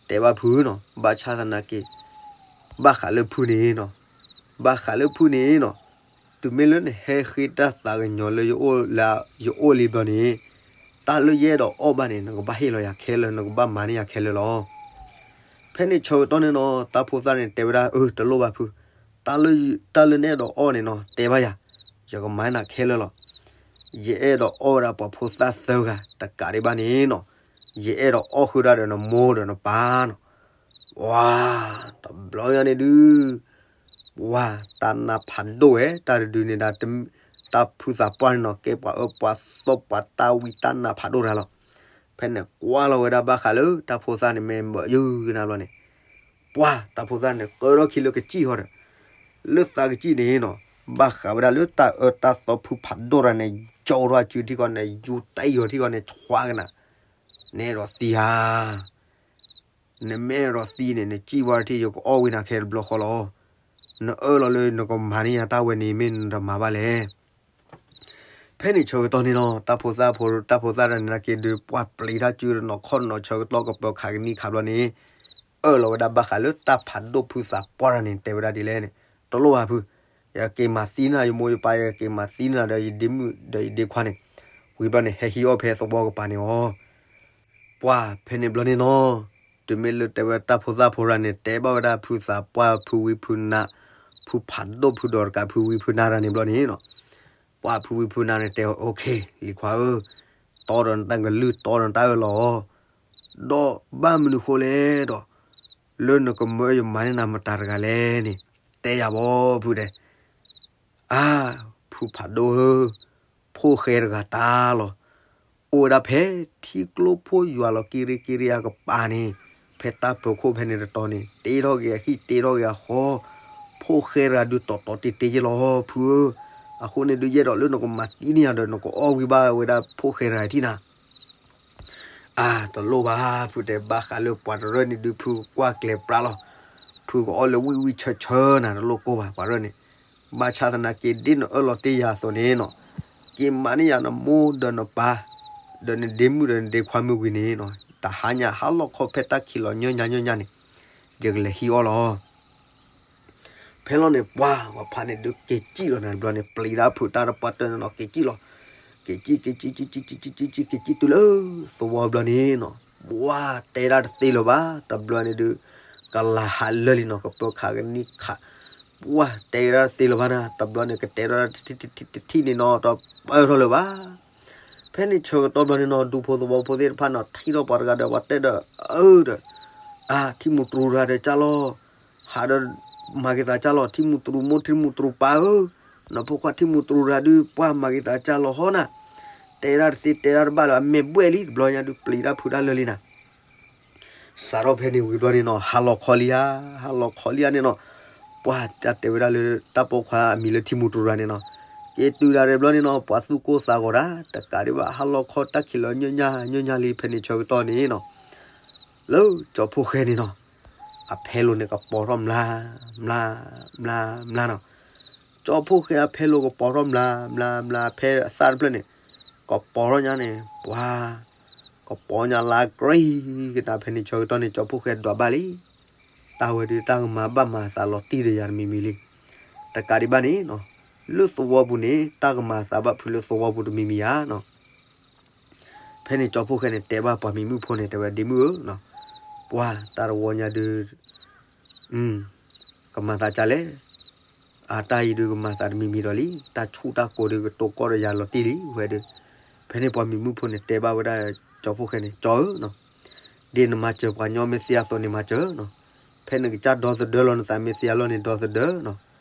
တဲဘၣ်ဖုနီၤ, ဘၣ်ဆၣ်သနာ်က့ ဘၣ်ဃးလၢဖုန့ၣ်နီၤ, ဘၣ်ဃးလၢဖုန့ၣ်နီၤ, တုၤမ့ၢ်လၢနဟဲဃ့တၢ်သးကညီၤလၢယအိၣ်လၢယအိၣ်လံဘျီန့ၣ်, တၢ်လၢယအဲၣ်ဒိးအီၣ်ဘၣ်န့ၣ် နကဘၣ်ဟ့ၣ်လီၤယၤခဲလၢာ် နကဘၣ်မၤန့ၢ်ယၤခဲလၢာ်လီၤ. ဖဲန့ၣ်ဆၢကတီၢ်န့ၣ်နီၤ တၢ်ဖိသၣ်န့ၣ်တဲဝဲဒၣ် အၢ တလိၣ်ဘၣ်ဖု, တၢ်လၢနအဲၣ်ဒိးအီၣ်န့ၣ်နီၤ တဲဘၣ်ယၤ, ယကမၤနၤခဲလၢာ်လီၤ. ယအဲၣ်ဒိးအီၣ်ဝဲဒၣ်ပှၤဖိသၣ်သၢဂၤ တကးဒံးဘၣ်န့ၣ်နီၤ, ယအဲၣ်ဒိးအီၣ်ဃုာ်ဒၣ်ဒီးနမိၢ်ဒီးနပၢ်နီၤ. ပှၤ တဘျီညါန့ၣ်ဒုး ပှၤတၢ်နးဖးဒိၣ်ဝဲ တၢ်တဒုန့ၣ်ဒၣ် တၢ်ဖုသးပှၢ်န့ၣ်နီၤ ကဲပှၤအၢပှၤသီပှၤတၢ်ဝံတၢ်နးဖးဒိၣ်တဂၤလီၤ. ဖဲန့ၣ်ကွၢ်လီၤဝဲဒၣ်ဘၣ်ဃးလၢတၢ်ဖိသၣ်န့ၣ် မ့ၢ်ဘၣ်ယုၢ်ကနၣ်ဘျီန့ၣ် ပှၤတၢ်ဖိသၣ်န့ၣ် ကၢထီၣ်ခံလၢကစံၣ်ဟီဒီး လၢသးကစံၣ်န့ၣ်နီၤ ဘၣ်ဃးဝဲဒၣ်လၢတၢ်အၢတၢ်သီဖုဖးဒိၣ်တဂၤန့ၣ် ယိးထီၣ်အစုထံဃီန့ၣ် ယူၤတၢ်အံၤအီၤထံဃီန့ၣ် ဆှါကနၣ်, နအဲၣ်ဒိးသံဧါ. နမ့ၢ်အဲၣ်ဒိးသံန့ၣ် နစံၣ်ဝဲတထံၣ် ယကအီၣ်ဝံနၤခဲတဘျီဃီလီၤ. နအၢၣ်လီၤလၢနကမၤန့ၢ်ယၤတၢ်ဝဲန့ၣ် မ့ၢ်နတမၤဘၣ်လဲၣ်. ဖဲန့ၣ်ဆၢကတီၢ်န့ၣ်နီၤ တၢ်ဖိသၣ်ဖိ တၢ်ဖိသၣ်တဂၤန့ၣ် နာ်က့ဒုးပှၢ်ပျံၤတၢ်စုဒီးနီၢ်ခီၣ်နီၢ်ဆၢကတီၢ်ကပၢၤခးကနံၣ်ခးဘျီန့ၣ် အၢၣ်လီၤဝဲဒၣ်ဘၣ်ဃးလၢတၢ်ဖးဒိၣ်ဖုသးပှၢ်တဂၤန့ၣ် တဲဝဲဒၣ်ဒ်လဲၣ်န့ၣ် တလိၣ်ဘၣ်ဖု, ယက့ၤမၤသံနၤ ယမိၢ်ယပၢ် ယက့ၤမၤသံနၤဒီးယဒ့မုၣ်ဒီးယဒ့ခွါန့ၣ်, ဝံၤဘျီန့ၣ် ဟဲဟံးအီၣ်ဖဲသဝီကပၤန့ၣ်အီၤ. ပှၢ်ဖဲန့ၣ်ဘျီန့ၣ်နီၤ, တုၤမ့ၢ်လၢတဲဝဲတၢ်ဖိသၣ်ဖိတဂၤန့ၣ် တဲဘၣ်ဝဲဒၣ်ဖုသးပှၢ် ဖုဝံဖုနါ, ဖုဖးဒိၣ်ဖုဒီးတကး ဖုဝံဖုနါတဂၤန့ၣ်ဘျီန့ၣ်နီၤ, ပှၢ်ဖုဝံဖုနါန့ၣ်တဲ OK လံၤခွါဧၢ, တီဒီးနတၢ်ကလုၢ် တီဒီးနတၢ်အၢၣ်လီၤအီၤ, ဒီးဘၣ်မနုၤဃိလဲၣ်ဒီး လၢနကမၢယမၤန့ၢ်နၤမတၤတဂၤလဲၣ်န့ၣ် တဲယၤဘီဖုတဲ အါ, ဖုဖးဒိၣ်ဧၢ, ဖိၣ်ဃဲတဂၤတၢ်လီၤ. အိၣ်ဝဲဒၣ်ဖဲထံကျိဖိယွၤလီၤက့ရ့က့ရ့အကပၤန့ၣ်, ဖဲတၢ်ပၢၤခိၣ်ဖဲန့ၣ်တတီၤန့ၣ် တ့ထီၣ်က့ၤအဟံၣ်တ့ထီၣ်က့ၤအဃီ, ဖိၣ်ဃဲတဂၤဒုးတီၤတီၤတ့တ့ယဲလီၤဖုဧၢ, အဃိန့ၣ်ဒုးယအဲၣ်ဒိးလၢနကမၤသံန့ၢ်ယၤဒီး နကအီၣ်ဝံဘၣ်ဝဲဒၣ်ဖိၣ်ဃဲတဂၤထံၣ်နၤ အါ, တလိၣ်ဘၣ်, ဖုတဲဘၣ်ဃးလၢပှၤတရၢၣ်န့ၣ်ဒုး ဖုကကွၢ်ကျဲၤပြးလီၤ. ဖုကအီၣ်လၢဝံၣ်ဝံၣ်ဆၢဆၢနၤ တလိၣ်ကိၢ်ဘၣ် ပှၤရၢၣ်န့ၣ်. ဘၣ်ဆၣ်သနာ်က့ ဒ်နအၢၣ်လီၤတ့ၢ်ယၤအသိးန့ၣ်နီၤ, က့ၤမၤန့ၢ်ယၤနမိၢ်ဒီးနပၢ်, ဒီးနဒ့မုၣ်ဒီးနဒ့ခွါမ့ၢ်ဝံၤန့ၣ်နီၤ, တဟါညါဟါလီၤခီဖဲတၢ်ခံးလီၤညီညါညီညါန့ၣ်, ယကလဲၤဟံးအီၣ်လီၤ. ဖဲလီၤန့ၣ် ပှၤဝဲဖးန့ၣ်ဒုးက့ၤစံၣ်လီၤနၤတဘျီန့ၣ် ပျံၤဒၣ်ဖုးတၢ်တပှၢ်တၢၢ်န့ၣ်နီၤ က့ၤစံၣ်လီၤ. က့ၤစံၣ် က့ၤစံၣ် က့ၤစံၣ် က့ၤစံၣ် က့ၤစံၣ် က့ၤစံၣ်တုၤလၢသဝီဘျီန့ၣ်နီၤ ပှၤတဲဒၣ်တသ့လၢၤဘၣ် တဘျီန့ၣ်ဒုး ကလၤဟးလၢာ်လံနီၤ ကပၢၤခးကနံၣ်ခး ပှၤတဲဒၣ်တသ့လၢၤဘၣ်နၤ တဘျီန့ၣ် ကတဲဒၣ်တထံၣ်န့ၣ်နီၤ တပၢၢ်ထီၣ်လၢၤဘၣ်. ဖဲန့ၣ်ဆၢကတီၢ်ဘျီန့ၣ်နီၤ ဒူဖိသဝီဖိသ့ၣ်တဖၣ်နီၤ ထံၣ်ထီၣ်ပှၤတဂၤဒီး ပှၤတဲဒီး အၢဒီး အါ ထံၣ်မူးတရူးတဂၤဒီးကၢ်လီၤ ဟးဒီး မၤက့ၤသးကၢ်လီၤ ထံၣ်မူးတရူးမိၢ်ထံၣ်မူးတရူးပၢ်ဧၢ, နီၢ်ဖိခွါထံၣ်မူးတရူးတဂၤဒုး ပှၤမၤက့ၤသးကၢ်လီၤဟီနၤ, တဲဒၣ်တသ့တဲဒၣ်တဘၣ်လၢၤ အမဲာ်ဘှဲၣ်လံ တဘျီညါဒုး ပျံၤတၢ်ဖုးတၢ်လၢာ်လံနၤ စးထီၣ်ဖဲန့ၣ်ဝံၤဘျီန့ၣ်နီၤ ဟါလီၤခီလံဧါ ဟါလီၤခီလံဧါန့ၣ်နီၤ, ပှၤတၢ်တဲဝဲဒၣ်လၢ တၢ်ပိာ်ခွါအမံၤလၢထံမူးတရူးတဂၤန့ၣ်နီၤ, က့ၤတုၤဒၣ်ရဲၣ်ဘျီန့ၣ်နီၤ ပှၤသူၣ်ကိၢ်သးဂီၤဒၣ် တကးဒံးဘၣ် ဟါလီၤခီတၢ်ခံးလီၤညီညါညီညါလံ ဖဲန့ၣ်ဆၢကတီၢ်န့ၣ်နီၤ လၢကၠီဖှိၣ်ဃဲန့ၣ်နီၤ အဖဲလိာ်န့ၣ်ကပီၤထီၣ်မျါ မျါ မျါ မျါနီၤ, ကၠီဖှိၣ်ဃဲအဖဲလိာ်ကပီၤထီၣ်မျါ မျါ မျါ ဖဲအသၣ်တဖျၢၣ်န့ၣ် ကပီၤထီၣ်ညါန့ၣ် ပှၤ ကပီၤညါလၢအကြ့ကနၤ ဖဲန့ၣ်ဆၢကတီၢ်န့ၣ် ကၠီဖှိၣ်ဃဲဒွးဘၣ်လံ တၢ်ဝဲဒုးတၢ်ကမၤဘၣ်မၤသးလီၤတံၢ်ဒီးယၤတမံၤမံၤလံ. တကးဒံးဘၣ်န့ၣ်နီၤ လၢသဝီပူၤန့ၣ် တၢ်ကမၤသးဘၣ်ဖုးလၢသဝီပူၤတမံၤမံၤဧါနီၤ. ဖဲန့ၣ်ကၠီဖှိၣ်ဃဲန့ၣ် တဲဘၣ်ပှၤမံၤမုၣ်ဖိန့ၣ် တဲဝဲဒၣ်ဒ့မုၣ်ဧၢနီၤ, ပှၤတၢ်တဝီညါဒုး ကမၤသးကၢ်လဲၣ်, အတၢ်အံၤဒုးကမၤသးတမံၤမံၤဒီးလံ, တၢ်ဆူၣ်တၢ်ကိးဒုးကတိၤကီၢ်ဒီးယၤလီၤတံၢ်လံ ဝဲဒုး. ဖဲန့ၣ်ပှၤမံၤမုၣ်ဖိန့ၣ် တဲဘၣ်ဝဲဒၣ်ကၠီဖှိၣ်ဃဲန့ၣ် ကၠီဧၢနီၤ, ဒ်နမၤစၢၤပှၤညီမ့ၢ်သ့အသိးန့ၣ်မၤစၢၤနီၤ, ဖဲနကစၢ်ဒီသဒၢလီၤနသးမ့ၢ်သ့အလီၢ်န့ၣ် ဒီသဒၢနီၤ,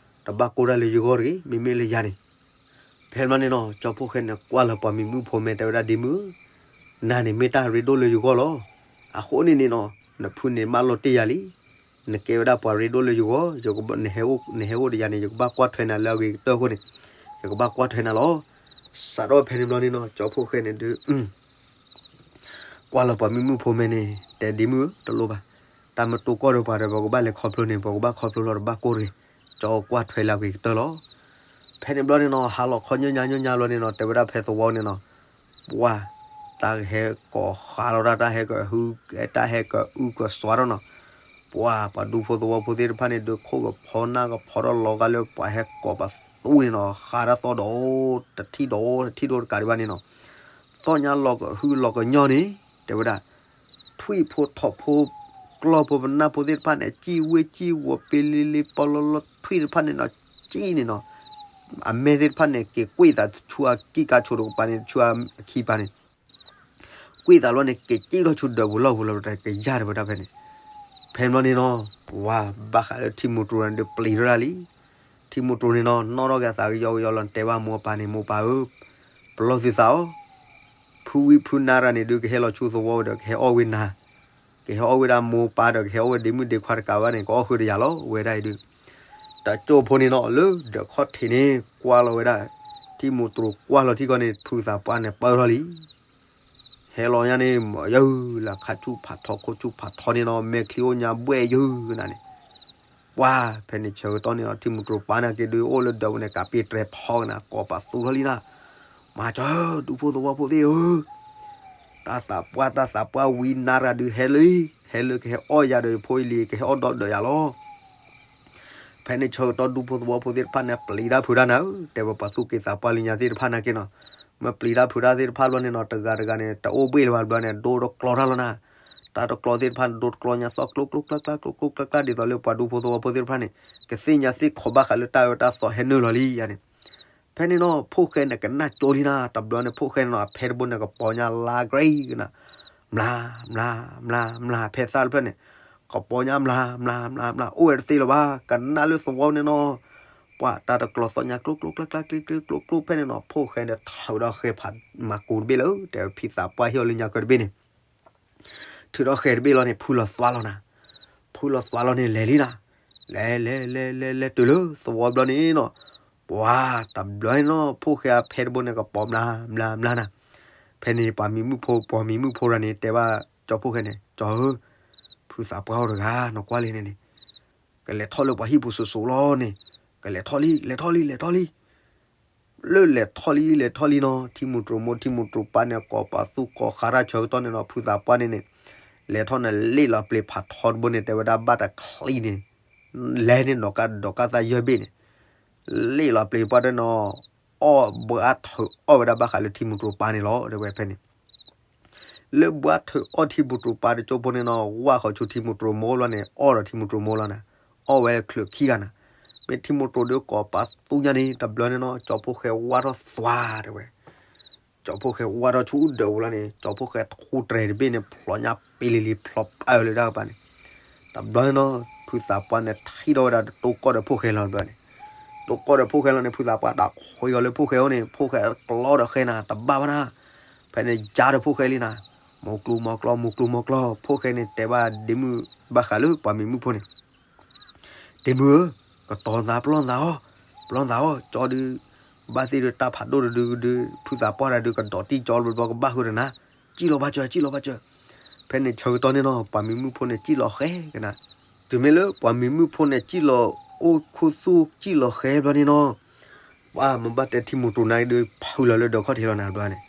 တဘၣ်ကိၢ်တၢ်လၢယဂီၢ်တဂ့ၤ, မ့မ့ၢ်လၢယၤန့ၣ် ဖဲန့ၣ်ဘျီန့ၣ်နီၤ ကၠီဖှိၣ်ဃဲန့ၣ် ကွၢ်လၢပှၤမံၤမုၣ်ဖိမဲာ်တဲဝဲဒၣ်ဒ့မုၣ်ဧၢ, နၤန့ၣ်မ့ၢ်တၢ်ရ့ဒိၣ်လၢယဂီၢ်လီၤ. အဃိန့ၣ်န့ၣ်နီၤ နဖုန့ၣ်မၢလီၤတ့ၢ်ယၤလံ. နကဲဝဲဒၣ်ပှၤရ့ဒိၣ်လၢယဂီၢ်, နဟဲအိၣ်ဒီးယၤန့ၣ် ယကဘၣ်ကွၢ်ထွဲနၤလၢအဂ့ၤကတၢၢ်အဃိန့ၣ်, ယကဘၣ်ကွၢ်ထွဲနၤလီၤ. စးထီၣ်ဖဲန့ၣ်ဘျီန့ၣ်နီၤ ကၠီဖှိၣ်ဃဲန့ၣ်ဒုး ကွၢ်လၢပှၤမံၤမုၣ်ဖိမဲာ်န့ၣ် တဲဒ့မုၣ်ဧၢ တလိၣ်ဘၣ်. တၢ်မ့ၢ်တိၢ်ကီၢ်ဒီးပှၤဒီး ပကဘၣ်လဲၤခီဖျိန့ၣ် ပကဘၣ်ခီဖျိလီၤတဘၣ်ကိၢ်တဂ့ၤ. ကၠီကွၢ်ထွဲလၢအဂ့ၤကတၢၢ်လီၤ. ဖဲန့ၣ်ဘျီန့ၣ်နီၤ ဟါလီၤခီညီညါညီညါဘျီန့ၣ်နီၤ တဲဝဲဒၣ်ဖဲသဝီန့ၣ်နီၤ ပှၤ တၢ်ဟဲကိးဃးလီၤတၢ် တၢ်ဟဲကဟု တၢ်ဟဲကအုကစွါထီၣ်နီၤ. ပှၤ ပှၤဒူဖိသဝီဖိသ့ၣ်တဖၣ်န့ၣ် ဒုးခိၣ်ကဖီနၢ်ကဖီထီၣ်လီၤဂာ်လၢပှၤဟဲကိးပသူန့ၣ်နီၤ ဃးတၢ်သီၣ်ဒီး တထံၣ်ဒီး တထံၣ်ဒီးတကးဒံးဘၣ်န့ၣ်နီၤ သီၣ်ညါလီၤကဟုလီၤကညီန့ၣ် တဲဝဲဒၣ် ထွံၣ်ဖိထိးဖိ ကျီၢ်ဖိပနၢ်ဖိသ့ၣ်တဖၣ်န့ၣ် စံၣ်ဝ့ၢ်စံၣ်ဝီၤ ပ့လ့လ့ပီလီလီ ထွံၣ်တဖၣ်န့ၣ်နီၤ စံၣ်န့ၣ်နီၤ အမဲသ့ၣ်တဖၣ်န့ၣ် က့ၤကွံာ်သးဆူအကံၢ်ကါဆိးတကပၤန့ၣ် ဆူအခံပၤန့ၣ် ကွံာ်သးလီၤန့ၣ် က့ၤကံၣ်ထီၣ်ဆူဒၢးပူၤလီၢ်ပူၤလီၤ တကယၢ်တဝဲဒၣ်ဖဲန့ၣ်. ဖဲန့ၣ်ဘျီန့ၣ်နီၤ ပှၤဘၣ်ဃးလၢထံမူတြိၤန့ၣ်ဒုးပျံၤထီၣ်ဒၣ်လံ. ထံမူတြိၤန့ၣ်နီၤ နီၣ်ထီၣ်က့ၤအသးကယီကယီလီၤ တဲဘၣ်မိၢ်အပၢ်န့ၣ် မိၢ်ပၢ်ဧၢ, ပလီၢ်သုသးအီၤ, ဖုဝံဖုနါရၤန့ၣ်ဒုး ကဟဲလီၤဆူသဝီဝဲဒီး ကဟဲအီၣ်ဝဲနၤ, ကဟဲအီၣ်ဝဲဒၣ်မိၢ်ပၢ်ဒီး ကဟဲအီၣ်ဝဲဒ့မုၣ်ဒ့ခွါတကးဘၣ်န့ၣ် ကအီၣ်ဃုာ်တယၤလီၤ ဝဲဒၣ်အံၤဒုး. တကၠိဖိန့ၣ်နီၤ လၢဒၢးခီၣ်ထံးန့ၣ် ကွၢ်လီၤဝဲဒၣ် ထံမူတြိၤကွၢ်လီၤထံကီၢ်န့ၣ် ဖုသးပှၢ်န့ၣ်ပၢၢ်ထီၣ်လံ. ဟဲလီၤညါန့ၣ် မၤယုၢ်လၢခါဆူၣ်ဖးထီခိၣ်ဆူၣ်ဖးထီန့ၣ်နီၤ မဲာ်ချံအိၣ်ညါဘှဲၣ်ယုၢ်ကနၤန့ၣ် ပှၤဖဲန့ၣ်ဆၢကတီၢ်န့ၣ်နီၤ ထံမူတြိၤပၢ်န့ၣ်က့ၤဒုး အိၣ်လၢဒၢးပူၤန့ၣ် ကးပ့ၢ်တြဲၤဖီကနၤ ကိးပသူထီၣ်လံနၤ, မၤကၠီ ဒူဖိသဝီဖိသ့ၣ်ဧၢ, တၢ်သးပှၢ်တၢ်သးပှၢ်ဝံနါရၤဒုးဟဲလံ, ဟဲလၢကဟဲအီၣ်ယၤဒီးယဖိယလံၤ ကဟဲအီၣ်ဒီးဒၢးယၤလီၤ. ဖဲန့ၣ်ဆၢကတီၢ်ဒူဖိသဝီဖိသ့ၣ်တဖၣ်န့ၣ် ပျံၤတၢ်ဖုးတၢ်နၤဧၢ, တဲဝဲပှၤသူၣ်က့သးပှၢ်လၢညါသ့ၣ်တဖၣ်နာ်က့နီၤ, မ့ၢ်ပျံၤတၢ်ဖုးတၢ်သ့ၣ်တဖၣ်ဘျီန့ၣ်နီၤ တဂၤတဂၤန့ၣ် တအိၣ်ဘှ့ၣ်လၢၤဘၣ်ဘျီန့ၣ် ဒိတကျီတၢ်လီၤနၤ, တၢ်တကျီသ့ၣ်တဖၣ်န့ၣ် ဒိတကျီညါသီၣ်ကျိကျိကျါကျါကျိကျိကျါကျါ ဒ်သိးလၢပှၤဒူဖိသဝီဖိသ့ၣ်တဖၣ်န့ၣ် ကသ့ၣ်ညါသ့ၣ်ခီဘၣ်ဃးလၢတၢ်အၢတၢ်သီဟဲနုာ်လီၤလံယၤန့ၣ်. ဖဲန့ၣ်နီၤ ဖိၣ်ဃဲန့ၣ်ကနၣ်ကၠိလံနၤ, တဘျီန့ၣ် ဖိၣ်ဃဲန့ၣ်နီၤ အဖဲတဘိန့ၣ် ကပီၤညါလါကရံကနၤ, မျါ မျါ မျါ မျါ ဖဲသၣ်တဖျၢၣ်န့ၣ် ကပီၤညါမျါ မျါ မျါ မျါ အိၣ်ဝဲတသ့လၢၤဘၣ်, ကနၣ်လၢသဝီန့ၣ်နီၤ, ပှၤတၢ်တကျီသီၣ်ညါကျိကျိကျါကျါကျိကျိကျိကျိ ဖဲန့ၣ်နီၤ ဖိၣ်ဃဲန့ၣ်ထုးဒီးဃဲဖးမၤကူးတဘ့ၣ်လၢ တဲဝဲဖံသးပှၢ်ဟ့ၣ်အီၤလၢညါကၢတဘ့ၣ်န့ၣ် ထုးဒီးဃဲတဘ့ၣ်လီၤန့ၣ် ဖုလီၤသွါလီၤနၤ, ဖုလီၤသွါလီၤန့ၣ် လဲၤလံနၤ, လဲၤ လဲၤ လဲၤ လဲၤ လဲၤတုၤလၢသဝီဘျီန့ၣ်နီၤ, ပှၤတဘျီန့ၣ်နီၤ ဖိၣ်ဃဲအဖဲတဘိန့ၣ် ကပီၤမျါ မျါ မျါနၤ, ဖဲန့ၣ်ပှၤမံၤမုၣ်ဖိ ပှၤမံၤမုၣ်ဖိတဂၤန့ၣ် တဲဘၣ်ကၠီဖိၣ်ဃဲန့ၣ် ကၠီဧၢ, ဖုသးပှၢ်အိၣ်တဂၤ နကွၢ်လံန့ၣ်န့ၣ် ကလဲၤထီၣ်လၢပှၤဟံၣ်ပူၤစိၤစိၤလီၤန့ၣ်, ကလဲၤထီၣ်လံ လဲၤထီၣ်လံ လဲၤထီၣ်လံ လၢလဲၤထီၣ်လံ လဲၤထီၣ်လံနီၤ ထံမူတြိၤမိၢ်ထံမူတြိၤပၢ်န့ၣ် ကိးပသူကိးဃါတၢ်ဆၢကတီၢ်န့ၣ်နီၤ ဖုသးပှၢ်န့ၣ်န့ၣ် လဲၤထီၣ်န့ၣ် လ့ၣ်လီၤပျ့ၤဖးထီတဘိန့ၣ် တဲဝဲဒၣ်ဘၣ်တၢ်ချံန့ၣ် လဲၤန့ၣ်နီၤကါဒီးကါသၣ်ယဲၢ်ဘ့ၣ်န့ၣ် လ့ၣ်လီၤပျ့ၤပှၢ်တနီၤ အီၣ်ဘှါထုးအီၣ်ဝဲဒၣ်ဘၣ်ဃးလၢထံမူတြိၤပၢ်န့ၣ်လီၤ တဲဝဲဖဲန့ၣ် လၢဘှါထုးအီၣ်ထံမူတြိၤပၢ်တကၠိဖိန့ၣ်နီၤ ဝၢ်ဃီၤဆူထံမူတြိၤမိၢ်လီၤန့ၣ် အီၣ်ဒီးထံမူတြိၤမိၢ်လီၤနၤ, အီၣ်ဝဲချုးခံဂၤနၤ, မ့ၢ်ထံမူတြိၤဒုးကိးပသူညါန့ၣ် တဘျီန့ၣ်နီၤ ကၠီဖိၣ်ဃဲဝၢ်ထီၣ်သွါတဲဝဲ ကၠီဖိၣ်ဃဲဝၢ်ထီၣ်ဆူဒၢးပူၤလီၤန့ၣ် ကၠီဖိၣ်ဃဲထူတြဲၤတဘ့ၣ်န့ၣ် ဖျိညါပ့လံလံ ဖျိပာ်လၢတၢ်ကပၤန့ၣ်, တဘျီန့ၣ်နီၤ ဖုသးပှၢ်န့ၣ်ထံၣ်ထီၣ်ဝဲဒၣ်တိၢ်ကီၢ်ဒီးဖိၣ်ဃဲလီၤတဘျီန့ၣ်, တိၢ်ကီၢ်ဒီးဖိၣ်ဃဲလီၤန့ၣ် ဖုသးပှၢ်တၢ်ခွံအီၤလၢဖိၣ်ဃဲအိၣ်န့ၣ် ဖိၣ်ဃဲကျီဒီးဃဲနၤ တဘၣ်ဘၣ်နၤ, ဖဲန့ၣ်ယါဒီးဖိၣ်ဃဲလံနၤ, မိၢ်ကျိမိၢ်ကျီ မိၢ်ကျိမိၢ်ကျီ ဖိၣ်ဃဲန့ၣ်တဲဘၣ်ဒ့မုၣ်ဘၣ်ဃးလၢပှၤမံၤမုၣ်ဖိန့ၣ် ဒ့မုၣ်ဧၢ, ကတီၤသးပလီၢ်သးအီၤ, ပလီၢ်သးအီၤ ကၠီဒုး, ဘၣ်သ့ၣ်ဒုးတၢ်ဖးဒိၣ်တဒုဒုး ဖုသးပှၢ်တၢ်ဒုးကဒီးတံၢ်ကၠီဘျီဘျီကဘၣ်ဃုာ်ဒီးနၤ, စံၣ်လီၤဘၣ်စၢၤ စံၣ်လီၤဘၣ်စၢၤ, ဖဲန့ၣ်ဆၢကတီၢ်န့ၣ်နီၤ ပှၤမံၤမုၣ်ဖိန့ၣ် စံၣ်လီၤဃဲကနၤ, တုၤမ့ၢ်လၢပှၤမံၤမုၣ်ဖိန့ၣ် စံၣ်လီၤအိၣ်ခူသူၣ်စံၣ်လီၤဃဲဘျီန့ၣ်နီၤ ပှၤမ့ၢ်ဘၣ်တဲထံမူတြိၤနၤဒုး ဖုလီၤလၢဒၢးခီၣ်ထံးလီၤနၤဘျီန့ၣ်,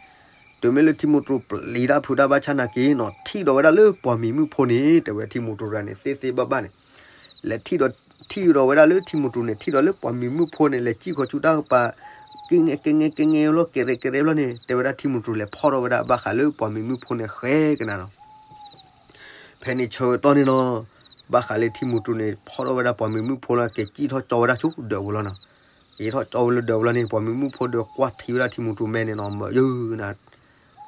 တုၤမ့ၢ်လၢထံမူတြိၤပျံၤတၢ်ဖုးတၢ်ဘၣ်ဆၣ်နာ်က့နီၤ ထံၣ်ဒီးဝဲဒၣ်လၢပှၤမံၤမုၣ်ဖိန့ၣ် တဲဝဲထံမူတြိၤတဂၤန့ၣ် သ့သ့ဘၣ်ဘၣ်န့ၣ်, လဲၤထံၣ်ဒီး ထံၣ်ဒီးဝဲဒၣ်လၢထံမူတြိၤန့ၣ် ထံၣ်ဒီးလၢပှၤမံၤမုၣ်ဖိန့ၣ် လဲၤစံၣ်ခီဆူတၢ်ကပၤ ကဲငဲကဲငဲကဲငဲလီၤ ကဲရဲကဲရဲဘျီန့ၣ် တဲဝဲဒၣ်ထံမူတြိၤလဲၤဖီၣ်ထီၣ်ဝဲဒၣ်ဘၣ်ဃးလၢပှၤမံၤမုၣ်ဖိန့ၣ်ဃဲကနၤနီၤ ဖဲန့ၣ်ဆၢကတီၢ်န့ၣ်နီၤ ဘၣ်ဃးလၢထံမူတြိၤန့ၣ် ဖီၣ်ထီၣ်ဝဲဒၣ်ပှၤမံၤမုၣ်ဖိလီၤ က့ၤစံၣ်ထီၣ်ကၠီဝဲဒၣ်ဆူဒၢးပူၤလီၤနီၤ, က့ၤထီၣ်ကၠီဝဲလၢဒၢးပူၤလီၤန့ၣ် ပှၤမံၤမုၣ်ဖိဒီးကွၢ်ထံဝဲဒၣ်ထံမူတြိၤမဲာ်န့ၣ်နီၤ မၤယုၢ်ကနၤ,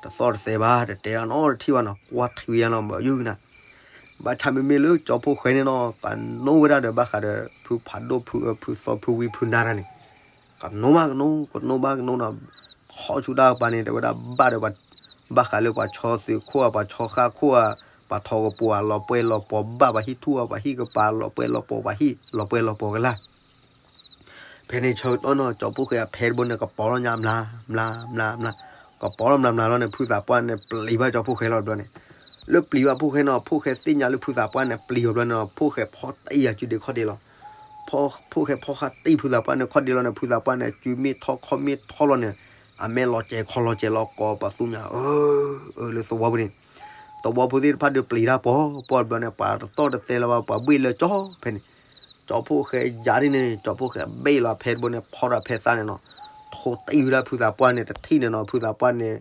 တသီၣ်တသဲဘၣ် တတဲဒၣ်နီတထံၣ်ဘၣ်နီၤ ကွၢ်ထံဝဲယါလီၤ မၤယုၢ်ကနၤ, ဘၣ်ဆၣ်မ့မ့ၢ်လၢကၠီဖိၣ်ဃဲန့ၣ်နီၤ ကနိဝဲဒၣ်ဒီးဘၣ်ဃးဒီး ဖုဖးဒိၣ်ဖုအၢဖုသီဖုဝံဖုနါတၢ်န့ၣ် ကနိဘၣ်ကနိ ကနိဘၣ်ကနိနီၤ, ထီၣ်ဆူတၢ်ကပၤန့ၣ် တဲဝဲဒၣ်ဘၣ်ဒီး ဘၣ်ဃးလၢပှၤဆီသုးခိၣ်ဧါ ပှၤဆီဃၣ်ခိၣ်ဧါ ပှၤထီၣ်ကပူၤဧါ လီၤပှဲၤလီၤပီၤဘၣ် ပှၤဟံၣ်ထူၣ်ဧါ ပှၤဟံၣ်ကပၤလီၤပှဲၤလီၤပီၤ ပှၤဟံၣ်လီၤပှဲၤလီၤပီၤကလာ် ဖဲန့ၣ်ဆၢကတီၢ်နီၤ ကၠီဖိၣ်ဃဲအဖဲတဘိန့ၣ် ကပီၤထီၣ်ညါမျါ မျါ မျါ မျါ, ကပီၤထီၣ်မျါမျါလီၤန့ၣ် ဖုသးပှၢ်န့ၣ် ပျံၤဘၣ်ကၠီဖိၣ်ဃဲလီၤတဘျီန့ၣ်, လၢပျံၤဘၣ်ဖိၣ်ဃဲနီၤ ဖိၣ်ဃဲသ့ၣ်ညါလၢဖုသးပှၢ်န့ၣ် ပျံၤအီၤဘျီန့ၣ် ဖိၣ်ဃဲဖီၣ်တံၢ်ယၤစုဒ့ခီၣ်ဒ့လီၤ, ဖိၣ်ဃဲဖီၣ်ဃးတံၢ်ဖုသးပှၢ်န့ၣ်ခီၣ်ဒ့လီၤန့ၣ် ဖုသးပှၢ်န့ၣ် စုမ့ၢ်ထီၣ်ခီၣ်မ့ၢ်ထီၣ်လီၤန့ၣ် အမဲာ်လီၤစဲၤခီၣ်လီၤစဲၤလီၤ ကိးပသူညါ အၢ အၢ လၢသဝီပူၤန့ၣ်, သဝီဖိသ့ၣ်တဖၣ်ဒုးပျံၤတၢ်ပီၤပီၤတဘျီန့ၣ် ပှၤတသီၣ်တသဲလၢၤဘၣ် ပှၤဘှ့ၣ်လၢကၠီဖဲန့ၣ်, ကၠီဖိၣ်ဃဲယါဒ်န့ၣ် ကၠီဖိၣ်ဃဲဘ့ၣ်လီၤဖဲတဘိန့ၣ် ဖီၣ်ဒီးဖဲသၣ်န့ၣ်နီၤ, ထိတံၢ်ဝဲဒၣ်ဖုသးပှၢ်န့ၣ် တထံၣ်န့ၣ်နီၤ ဖုသးပှၢ်န့ၣ်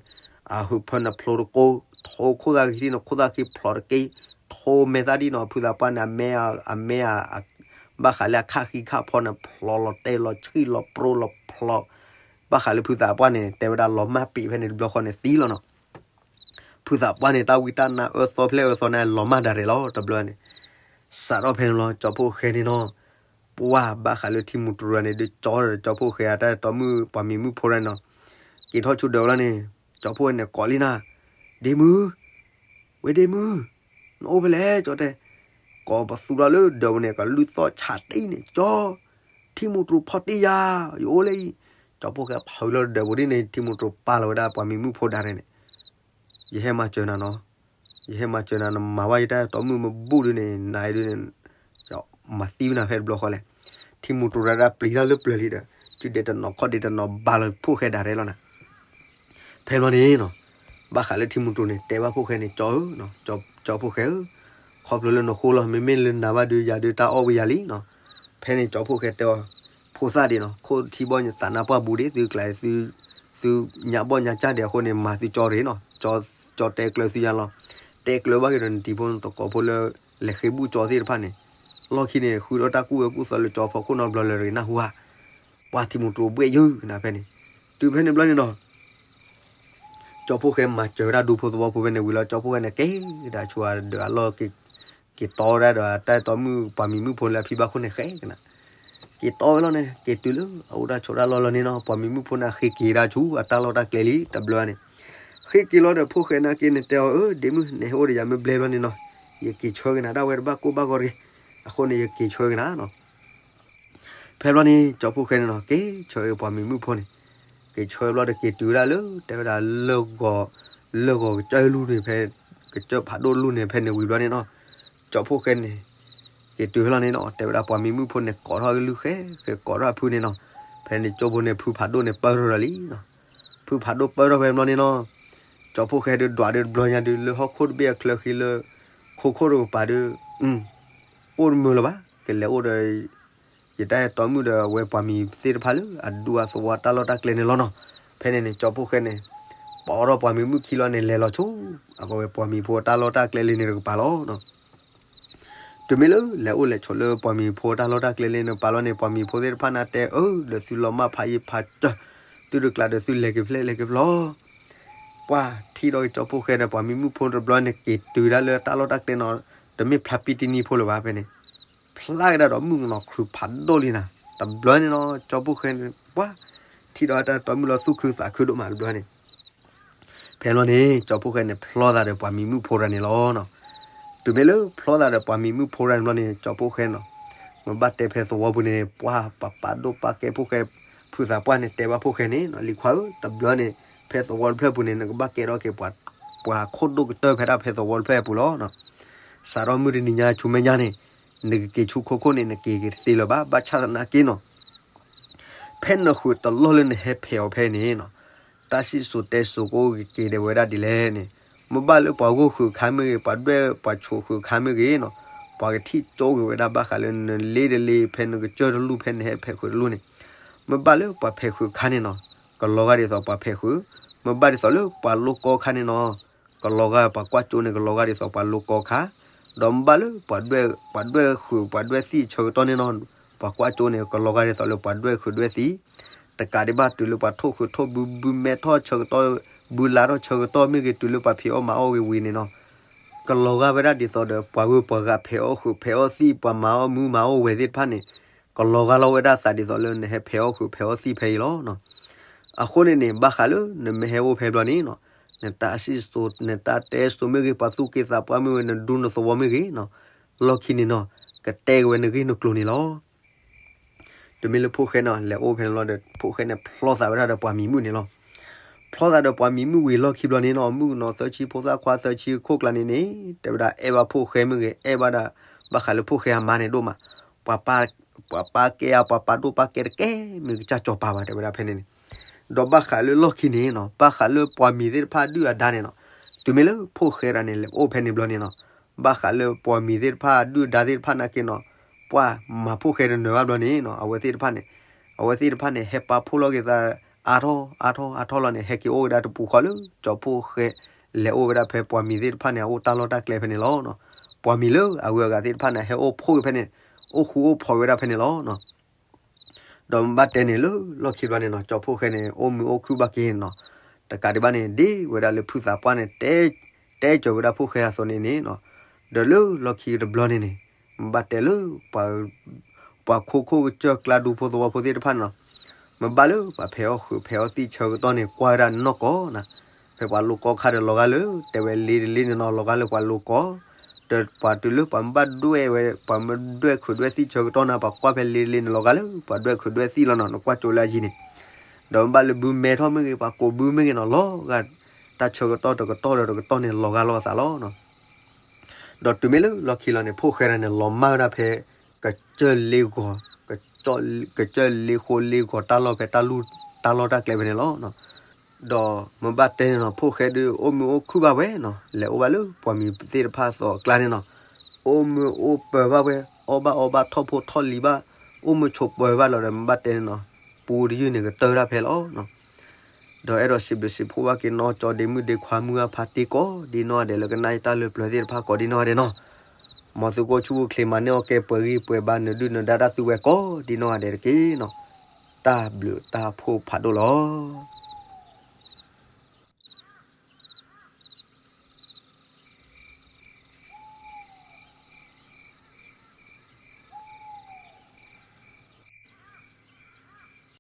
အဟုးဖၢန့ၣ်ဖျိတကိး ထိခိၣ်သၣ်ဃံထံၣ်န့ၣ် ခိၣ်သၣ်ဃံဖျိတက့ၢ်, ထိမဲာ်သၣ်ဒ်နီၤ ဖုသးပှၢ်န့ၣ် အမဲာ် အမဲာ် ဘၣ်ဃးလၢအခၣ်ဃံခၣ်ဖီန့ၣ် ဖျိလီၤတဲာ်လီၤဆံၣ်လီၤပြိလီၤ ဖျီ ဘၣ်ဃးလၢဖုသးပှၢ်န့ၣ် တဲဝဲဒၣ်လီၤမၢ်ပ့ၤဖဲန့ၣ်တဘျီဃီန့ၣ်သံလီၤနီၤ. ဖုသးပှၢ်န့ၣ် တၢ်ဝံတၢ်နါအၢသီဖျဲၣ်အၢသီန့ၣ် လီၤမၢ်ဒၣ်ရဲၣ်လီၤ တဘျီန့ၣ်. စးထီၣ်ဖဲန့ၣ်လီၤ ကၠီဖှိၣ်ဃဲန့ၣ်နီၤ, ပှၢ်ဘၣ်ဃးလၢထံမူတရူးန့ၣ် ဒုးကၠီဒီးကၠီဖှိၣ်ဃဲအတၢ်အဲၣ်တီမုၣ်ပှၤမံၤမုၣ်ဖိတဂၤန့ၣ်နီၤ. က့ၤထီၣ်ဆူဒၢးဝဲလီၤန့ၣ် ကၠီဖှိၣ်ဃဲန့ၣ်ကိးလံနၤ, ဒ့မုၣ်, ဝဲဒ့မုၣ်, နအိၣ်ဖဲလဲၣ် ကၠီတဲ. ကိးပသူလီၤလၢဒၢးပူၤန့ၣ် ကလုၢ်သီၣ်ဆးတံၢ်န့ၣ် ကၠီ, ထံမူတရူးဖီၣ်တံၢ်ယၤ, ယအိၣ်လၢအံၤ. ကၠီဖှိၣ်ဃဲဖးဝံၤလီၤဒၢးပူၤဒ်န့ၣ် ထံမူတရူးပာ်လီၤဝဲဒၣ်ပှၤမံၤမုၣ်ဖိဒၣ်ရဲၣ်န့ၣ်, ယဟဲမၤစၢၤနၤနီၤ, ယဟဲမၤစၢၤနၤ နမၤဘၣ်ယတၢ်အဲၣ်တီမုၣ်မ့ၢ်ဘူၣ်ဒ်န့ၣ် နအံၤဒ်န့ၣ် မၤသံဝဲနၤဖဲတဘျီဃီလဲၣ်. ထံမူတရူးဒၣ်ပျံၤတၢ်လၢပျၢၤလံဒီး စုဒဲးတနီၤခီၣ်ဒဲးတနီၤဘၣ်လီၤဖှိၣ်ဃဲဒၣ်ရဲၣ်လီၤနၤ. ဖဲဘျီန့ၣ်နီၤ, ဘၣ်ဃးလၢထံမူတရူးန့ၣ် တဲဘၣ်ဖှိၣ်ဃဲန့ၣ် ကၠီဧၢ, ကၠီဖှိၣ်ဃဲဧၢ, ခီဖျိလၢနဃိလီၤ မ့မ့ၢ်လၢနၤဘၣ်ဒုးယၤဒုးတၢ်အီၣ်ဝံၤယၤလံနီၤ. ဖဲန့ၣ်ကၠီဖှိၣ်ဃဲတဲအီၤ, ဖိသၣ်ဒံးနီၤ ခိၣ်ထံဘီၣ်သးနါပှၢ်ဘူးဒံး သုကျါ သုညါဘီၣ်ညါကၢ်ဒံးအဃိန့ၣ် မၤသုကၠီရ့ၣ်နီၤ, ကၠီတဲကျၢၤသုယၤလီၤ. တဲကျၢၤဘၣ်က့ၤဒီးနတံၤဖိနသကိးဖိလၢ လဲၤဃ့ဘူၣ်ကၠီသ့ၣ်တဖၣ်န့ၣ်, လီၢ်ခံန့ၣ် ဃုထီၣ်တၢ်ကူၣ်အၢကူၣ်သီလၢကၠီဖီခိၣ်နီတဘျီလၢၤတဂ့ၤနၢ်ဟူဧါ. ပှၢ်ထံမူတရူးဘှဲၣ်ယုၢ်နၤဖဲန့ၣ်, တုၤဖဲန့ၣ်ဘျီန့ၣ်နီၤ ကၠီဖှိၣ်ဃဲမၤစၢၤဝဲဒၣ်ဒူဖိသဝီဖိဖဲန့ၣ်ဝံၤလီၤ ကၠီဖှိၣ်ဃဲန့ၣ် က့ၤဒၣ်ဆူအဒၢးအလီၢ် က့ၤတီဝဲဒၣ်ဒီးတၢ်အဲၣ်တီမုၣ်ပှၤမံၤမုၣ်ဖိလၢအဖံဘၣ်ခိၣ်န့ၣ်ဃဲကနၤ, က့ၤတီဝဲလီၤန့ၣ် က့ၤတုၤလၢအအိၣ်တၢ်ဆိးတၢ်လီၢ်လီၤန့ၣ်နီၤ ပှၤမံၤမုၣ်ဖိန့ၣ်ဃ့က့ၤဒၣ်ဆူအတၢ်လီၢ်တၢ်ကျဲလံ တဘျီန့ၣ်, ဃ့က့ၤလီၤဒီးဖှိၣ်ဃဲနာ်က့န့ၣ်တဲအီၤ အၢ ဒ့မုၣ် နဟဲအိၣ်ဒီးယၤမ့ၢ်ဘျဲဘျီန့ၣ်နီၤ, ယက့ၤဆှၢက့ၤနၤဒၣ်ဝဲတဘၣ်ကိၢ်ဘၣ်ဂီၤတဂ့ၤ, အဃိန့ၣ် ယက့ၤဆှၢက့ၤနၤနီၤ. ဖဲဘျီန့ၣ် ကၠီဖှိၣ်ဃဲန့ၣ်နီၤ က့ၤဆှၢပှၤမံၤမုၣ်ဖိန့ၣ်, က့ၤဆှၢဘျီဒီးက့ၤတုၤဝဲဒၣ်လၢ တဲဝဲဒၣ် လၢၢ်ဂီၤ, လၢၢ်ဂီၤကစၢၢ်လူၢ်န့ၣ်ဖဲ, ကစၢၢ်ဖးဒိၣ်လူၢ်န့ၣ်ဖဲန့ၣ်ဝံၤဘျီန့ၣ်နီၤ, ကၠီဖှိၣ်ဃဲန့ၣ် က့ၤတုၤဖဲလီၤန့ၣ်နီၤ တဲဝဲဒၣ်ပှၤမံၤမုၣ်ဖိန့ၣ် ကိးထီၣ်ကလုၢ်ဃဲ, ဃဲကိးထီၣ်အဖုန့ၣ်နီၤ, ဖဲန့ၣ်ကၠိဖိန့ၣ် ဖုဖးဒိၣ်န့ၣ်ပၢၢ်ထီၣ်ဒီးလံနီၤ, ဖုဖးဒိၣ်ပၢၢ်ထီၣ်ဖဲဘျီန့ၣ်နီၤ, ကၠီဖှိၣ်ဃဲဒုးဒွးဒုးတဘျီညါဒုး လၢဟီၣ်ခိၣ်တဘ့ၣ်အချၢဃံလၢ ခိခိၣ်တကပၤဒုး အိၣ်တမုာ်လၢၤဘၣ် ကလဲၤအိၣ်ဒီး ယတၢ်အဲၣ်တီမုၣ်ဒီးအဝဲပှၤမံၤသ့ၣ်တဖၣ်လၢအဒူအသဝီတၢ်လီၢ်တၢ်ကျဲန့ၣ်လီၤနီၤ. ဖဲန့ၣ်န့ၣ် ကၠီဖှိၣ်ဃဲန့ၣ် ပိာ်ထီၣ်ပှၤမံၤမုၣ်ခံလီၤန့ၣ် လဲၤလီၤဆိ အဝဲပှၤမံၤဖိတၢ်လီၢ်တၢ်ကျဲလံန့ၣ်တကပၤလီၤ. တုၤမ့ၢ်လၢလဲၤအိၣ်လဲၤဆိးလၢပှၤမံၤဖိတၢ်လီၢ်တၢ်ကျဲလံန့ၣ်တကပၤလီၤန့ၣ် ပှၤမံၤဖိသ့ၣ်တဖၣ်န့ၣ်တဲအၢ ဒီးသုလီၤမၢ်ဖးယံၤဖးစၢၤ သုတကျးဒီးသုလဲၤက့ၤဖျဲၣ်လဲၤက့ၤဖျီ ပှၢ်ထံၣ်ဒီးကၠီဖှိၣ်ဃဲဒီးပှၤမံၤမုၣ်ဖိတဘျီန့ၣ် က့ၤတုၤဒၣ်လၢတၢ်လီၢ်တၢ်ကျဲနီၤ, တမ့ၢ်ဖျါပံတနံၤဖိလၢၤဘၣ်ဖဲန့ၣ်, ဖျါကဒါဒီးမုၣ်ကနီၤခရူၣ်ဖးဒိၣ်လံနၤ, တဘျီန့ၣ်နီၤ ကၠီဖှိၣ်ဃဲန့ၣ် ပှၢ်ထံၣ်ဒီးတၢ်အဲၣ်တီမုၣ်လီၤသူၣ်ခုသးခုဒိၣ်မးတဘျီန့ၣ် ဖဲလီၤန့ၣ် ကၠီဖှိၣ်ဃဲန့ၣ် ဖျီသးဒီးပှၤမံၤမုၣ်ဖိတဂၤန့ၣ်လီၤနီၤ. တုၤမ့ၢ်လၢဖျီသးဒီးပှၤမံၤမုၣ်ဖိတဂၤန့ၣ်ဘျီန့ၣ် ကၠီဖှိၣ်ဃဲနီၤ, မ့ၢ်ဘၣ်တဲဖဲသဝီပူၤန့ၣ် ပှၢ်ပပာ်ဒိၣ်ပာ်ကဲဖှိၣ်ဃဲ ဖုသးပှၢ်န့ၣ် တဲဘၣ်ဖှိၣ်ဃဲန့ၣ်နီၤ, လံၤခွါဧၢ တဘျီန့ၣ် ဖဲသဝီတဖျၢၣ်ပူၤန့ၣ် နကဘၣ်ကဲထီၣ်က့ၤ ပှၤခိၣ်ဒိၣ်ကတၢၢ်ဖဲဒၣ်ဖဲသဝီတဖျၢၣ်အပူၤလီၤ. စးထီၣ်မုၢ်တနံၤညါဆူမဲာ်ညါန့ၣ် နကက့ၤဆူခိခိၣ်န့ၣ် နက့ၤက့ၤတသ့လၢၤဘၣ်, ဘၣ်ဆၣ်သနာ်က့နီၤ ဖဲနဃုာ်တလီၢ်လၢနဟဲဖဲးအီၤဖဲန့ၣ်နီၤ, တၢ်စံၣ်စိၤတဲစိၤကအိၣ်က့ၤက့ၤဒဲးဝဲဒၣ်ဒ်လဲၣ်န့ၣ်, မ့ၢ်ဘၣ်လၢပှၤဂိၢ်ဃုာ်ခါမ့ၢ်ဂ့ၤ, ပှၤဒွဲၣ်ပှၤဆိးဃုာ်ခါမ့ၢ်ဂ့ၤနီၤ, ပှၤကထံၣ်ကၠိက့ၤဝဲဒၣ်ဘၣ်ဃးလၢနလ့တလ့ ဖဲနကစၢၢ်တလူၢ် ဖဲနဟဲဖဲးဃုာ်တလူၢ်န့ၣ်, မ့ၢ်ဘၣ်လၢပှၤဖဲးဃုာ်ခါန့ၣ်နီၤ, ကလီၤဂာ်ဒ်သိးပှၤဖဲးဃုာ်, မ့ၢ်ဘၣ်ဒ်သိးလၢပှၤလိၣ်ကီခါန့ၣ်နီၤ ကလီၤဂာ်ပှၤကွၢ်ကၠိန့ၣ် ကလီၤဂာ်ဒ်သိးပှၤလိၣ်ကီခါ, ဒီးမ့ၢ်ဘၣ်လၢပှၤဒွဲၣ် ပှၤဒွဲၣ်ဃုာ် ပှၤဒွဲၣ်သံၣ်ဆၢကတီၢ်န့ၣ်နီၤ, ပှၤကွၢ်ကၠိန့ၣ် ကလီၤဂာ်ဒ်သိးလၢပှၤဒွဲၣ်ဃုာ်ဒွဲၣ်သံၣ်, တကးဒံးဘၣ်တုၤလၢပှၤထိၣ်ဃုာ်ထိၣ်ဘု ဘုမဲထီၣ်ဆၢကတီၢ် ဘုလါထီၣ်ဆၢကတီၢ်မ့ၢ်ဂ့ၤ တုၤလၢပှၤဖံးအီၣ်မၤအီၣ်ဂ့ၤဝံၤန့ၣ်နီၤ, ကလီၤဂာ်ဝဲဒၣ်ဒ်သိးဒီး ပှၤဂုၤပှၤဂၤဖဲးအီၣ်ဃုာ်ဖဲးအီၣ်သံၣ် ပှၤမၤအီၣ်မူမၤအီၣ်ဝဲသ့ၣ်တဖၣ်န့ၣ်, ကလီၤဂာ်လီၤဝဲဒၣ်သးဒ်သိးလၢနဟဲဖဲးအီၣ်ဃုာ်ဖဲးအီၣ်သံၣ်ဖဲအံၤလီၤ. အဃိန့ၣ်န့ၣ် ဘၣ်ဃးလၢနမ့ၢ်ဟဲအိၣ်ဖဲဘျီန့ၣ်နီၤ, နတၢ်စံၣ်စိၤ နတၢ်တဲစိၤမ့ၢ်ဂ့ၤ ပှၤသူၣ်က့သးပှၢ်မ့ၢ်ဂ့ၤ နဒူနသဝီမ့ၢ်ဂ့ၤနီၤ, လီၢ်ခံန့ၣ်နီၤ ကတဲက့ၤဝဲနဂ့ၢ်နကျိၤန့ၣ်လီၤ. တမ့ၢ်လၢဖှိၣ်ဃဲနီၤ လဲၤအိၣ်ဖဲန့ၣ်လီၤဒီး ဖှိၣ်ဃဲန့ၣ်ဖျီသးဝဲဒၣ်ဒီးပှၤမံၤမုၣ်န့ၣ်လီၤ. ဖျီသးဒီးပှၤမံၤမုၣ်ဝံၤလီၢ်ခံဘျီန့ၣ်နီၤ မုၣ်ကနီၤသၢဆံဖိသၣ်ခွါသၢဆံအခိၣ်ကျါန့ၣ်န့ၣ် တဲဝဲဒၣ်အဲၣ်ဘၣ်ဖှိၣ်ဃဲမ့ၢ်ဂ့ၤ အဲၣ်ဘၣ်ဒၣ် ဘၣ်ဃးလၢဖှိၣ်ဃဲအမါန့ၣ်ဒိၣ်မး, ပှၤပာ်ကဲဧါ ပှၤပာ်ဒိၣ်ပာ်ကဲတကဲ မ့ၢ်ကစၢ်စီၤပၤဘၣ် တဲဝဲဒၣ်ဖဲန့ၣ်န့ၣ်, ဒီးဘၣ်ဃးလၢလီၢ်ခံန့ၣ်နီၤ ဘၣ်ဃးလၢပှၤမံၤသ့ၣ်တဖၣ်အဒုၣ်အဒါန့ၣ်နီၤ, တုၤမ့ၢ်လၢဖှိၣ်ဃဲတဂၤန့ၣ် လဲၤအိၣ်ဖဲန့ၣ်ဘျီန့ၣ်နီၤ, ဘၣ်ဃးလၢပှၤမံၤသ့ၣ်တဖၣ်အဒုၣ်အဒါသ့ၣ်တဖၣ်နာ်က့နီၤ, ပှၤမၤဖှိၣ်ဃဲတနၢၤဘၣ်ဘျီန့ၣ်နီၤ အဝဲသ့ၣ်တဖၣ်န့ၣ်, အဝဲသ့ၣ်တဖၣ်န့ၣ် ဟဲပာ်ဖှိၣ်လီၤက့ၤသး အါထီၣ်အါထီၣ်အါထီၣ်လီၤန့ၣ် ဟဲက့ၤအိၣ်ဝဲဒၣ်တပူၤဃီလၢ ကၠီဖှိၣ်ဃဲ လဲၤအိၣ်ဝဲဒၣ်ဖဲပှၤမံၤသ့ၣ်တဖၣ်န့ၣ် အအိၣ်တၢ်လီၢ်တၢ်ကျဲဖဲန့ၣ်လီၤ. ပှၤမံၤလၢအဂုၤအဂၤသ့ၣ်တဖၣ်န့ၣ် ဟဲအိၣ်ဖှိၣ်က့ၤဖဲန့ၣ် အိၣ်ဃူအိၣ်ဖိးဝဲဒၣ်ဖဲန့ၣ်လီၤ. ဒီးမ့ၢ်ဘၣ်တဲန့ၣ်လၢလီၢ်ခံဘျီန့ၣ်နီၤ ကၠီဖှိၣ်ဃဲန့ၣ် အိၣ်မုာ်အိၣ်ခုၣ်ဘၣ်က့ၤနီၤ, တကးဒံးဘၣ်န့ၣ် ဒ်ဝဲဒၣ်လၢဖုသးပှၢ်န့ၣ် တဲစၢၤဝဲဒၣ်ဖှိၣ်ဃဲအသိးန့ၣ်န့ၣ်နီၤ, ဒီးလၢလီၢ်ခံတဘျီန့ၣ်န့ၣ် မ့ၢ်ဘၣ်တဲလၢ ပှၤခိခိၣ်ကစၢၢ်ကျါဒူဖိသဝီဖိသ့ၣ်တဖၣ်န့ၣ်နီၤ, မ့ၢ်ဘၣ်လၢပှၤဖဲးအီၣ်ဃုာ်ဖဲးအီၣ်သံၣ်ဆၢကတီၢ်န့ၣ် ကွၢ်ဝဲဒၣ်နီၢ်ကီၢ်နီၤ, ဖဲပှၤလိၤကီၢ်ခါဒီးလီၤဂာ်လၢ တဲဝဲလ့တလ့န့ၣ်နီၤ လီၤဂာ်လၢပှၤလိၤကီၢ်, ဒီးပှၤတုၤလၢပှၤမ့ၢ်ဘၣ်ဒွဲၣ်ဝဲ ပှၤမ့ၢ်ဒွဲၣ်ခုာ်ဒွဲၣ်သံၣ်ဆၢကတီၢ်န့ၣ် ပှၤကွၢ်ဖဲလ့တလ့န့ၣ်လီၤဂာ်လၢပှၤဒွဲၣ်ခုာ်ဒွဲၣ်သံၣ်လီၤနီၤ, နကွၢ်ကၠိလၢအယံၤန့ၣ်, ဒီးမ့ၢ်ဘၣ်လၢဘုမဲထီၣ်မ့ၢ်ဂ့ၤ ပှၤကိးဘုမ့ၢ်ဂ့ၤနီၤ လီၤဂာ် တၢ်ဆၢကတီၢ်တကတီၢ်ဒီးတကတီၢ်န့ၣ် လီၤဂာ်လိာ်အသးလီၤနီၤ. ဒီးတုၤမ့ၢ်လၢလီၢ်ခံလီၤန့ၣ် ဖှိၣ်ဃဲတဂၤန့ၣ် လီၤမၢ်ဝဲဒၣ်ဖဲ ကစၢၢ်လ့ဂီၤ, ကစၢၢ်လ့ဃိလ့ဂီၤတၢ်လီၢ်ဖဲတၢ်လူၢ်တၢ်လီၢ်တၢ်ကျဲဖဲန့ၣ်လီၤ. ဒီးမ့ၢ်ဘၣ်တဲန့ၣ်နီၤ ဖှိၣ်ဃဲဒုးအိၣ်မုာ်အိၣ်ခုၣ်ဘၣ်ဝဲနီၤ လဲၤအိၣ်ဘၣ်လၢပှၤမံၤသ့ၣ်တဖၣ်အသိးအကျါန့ၣ်နီၤ, အိၣ်မုာ်အိၣ်ပၢၤဘၣ်ဝဲ အီၣ်ဘၣ်အီဘၣ်ထီၣ်ဖိထီၣ်လံၤဘၣ်, အိၣ်မုာ်ဆိးပၢၤဘၣ်လီၤဒီး မ့ၢ်ဘၣ်တဲန့ၣ်နီၤ ပူတယုၢ်န့ၣ်ကတၢၢ်တၢ်ဖဲလီၤ. ဒီးအဲၣ်ဒိးစံးဘျုးစံးဖှိၣ်ဘၣ်က့ၤနီၢ်ကၠီဒ့မုၣ်ဒ့ခွါမုၢ်အဖါတ့ၢ်ကိးဒ်နီၢ်ဂၤဒဲးလၢကနၣ်အံၤတၢ်လၢပျၢၤသ့ၣ်တဖၣ်ကိးဒ်နီၢ်ဂၤဒဲးနီၤ, မ်သုကအိၣ်ဆူၣ်အိၣ်ချ့မၤန့ၢ်အီၣ်ကဲပှဲၤဂံၢ်ပှဲၤဘါနဒုၣ်နဒါတၢ်သုဝဲကိးဒ်နီၢ်ဂၤဒဲးတက့ၢ်နီၤ, တၢ်ဘျုးတၢ်ဖှိၣ်ဖးဒိၣ်လီၤ.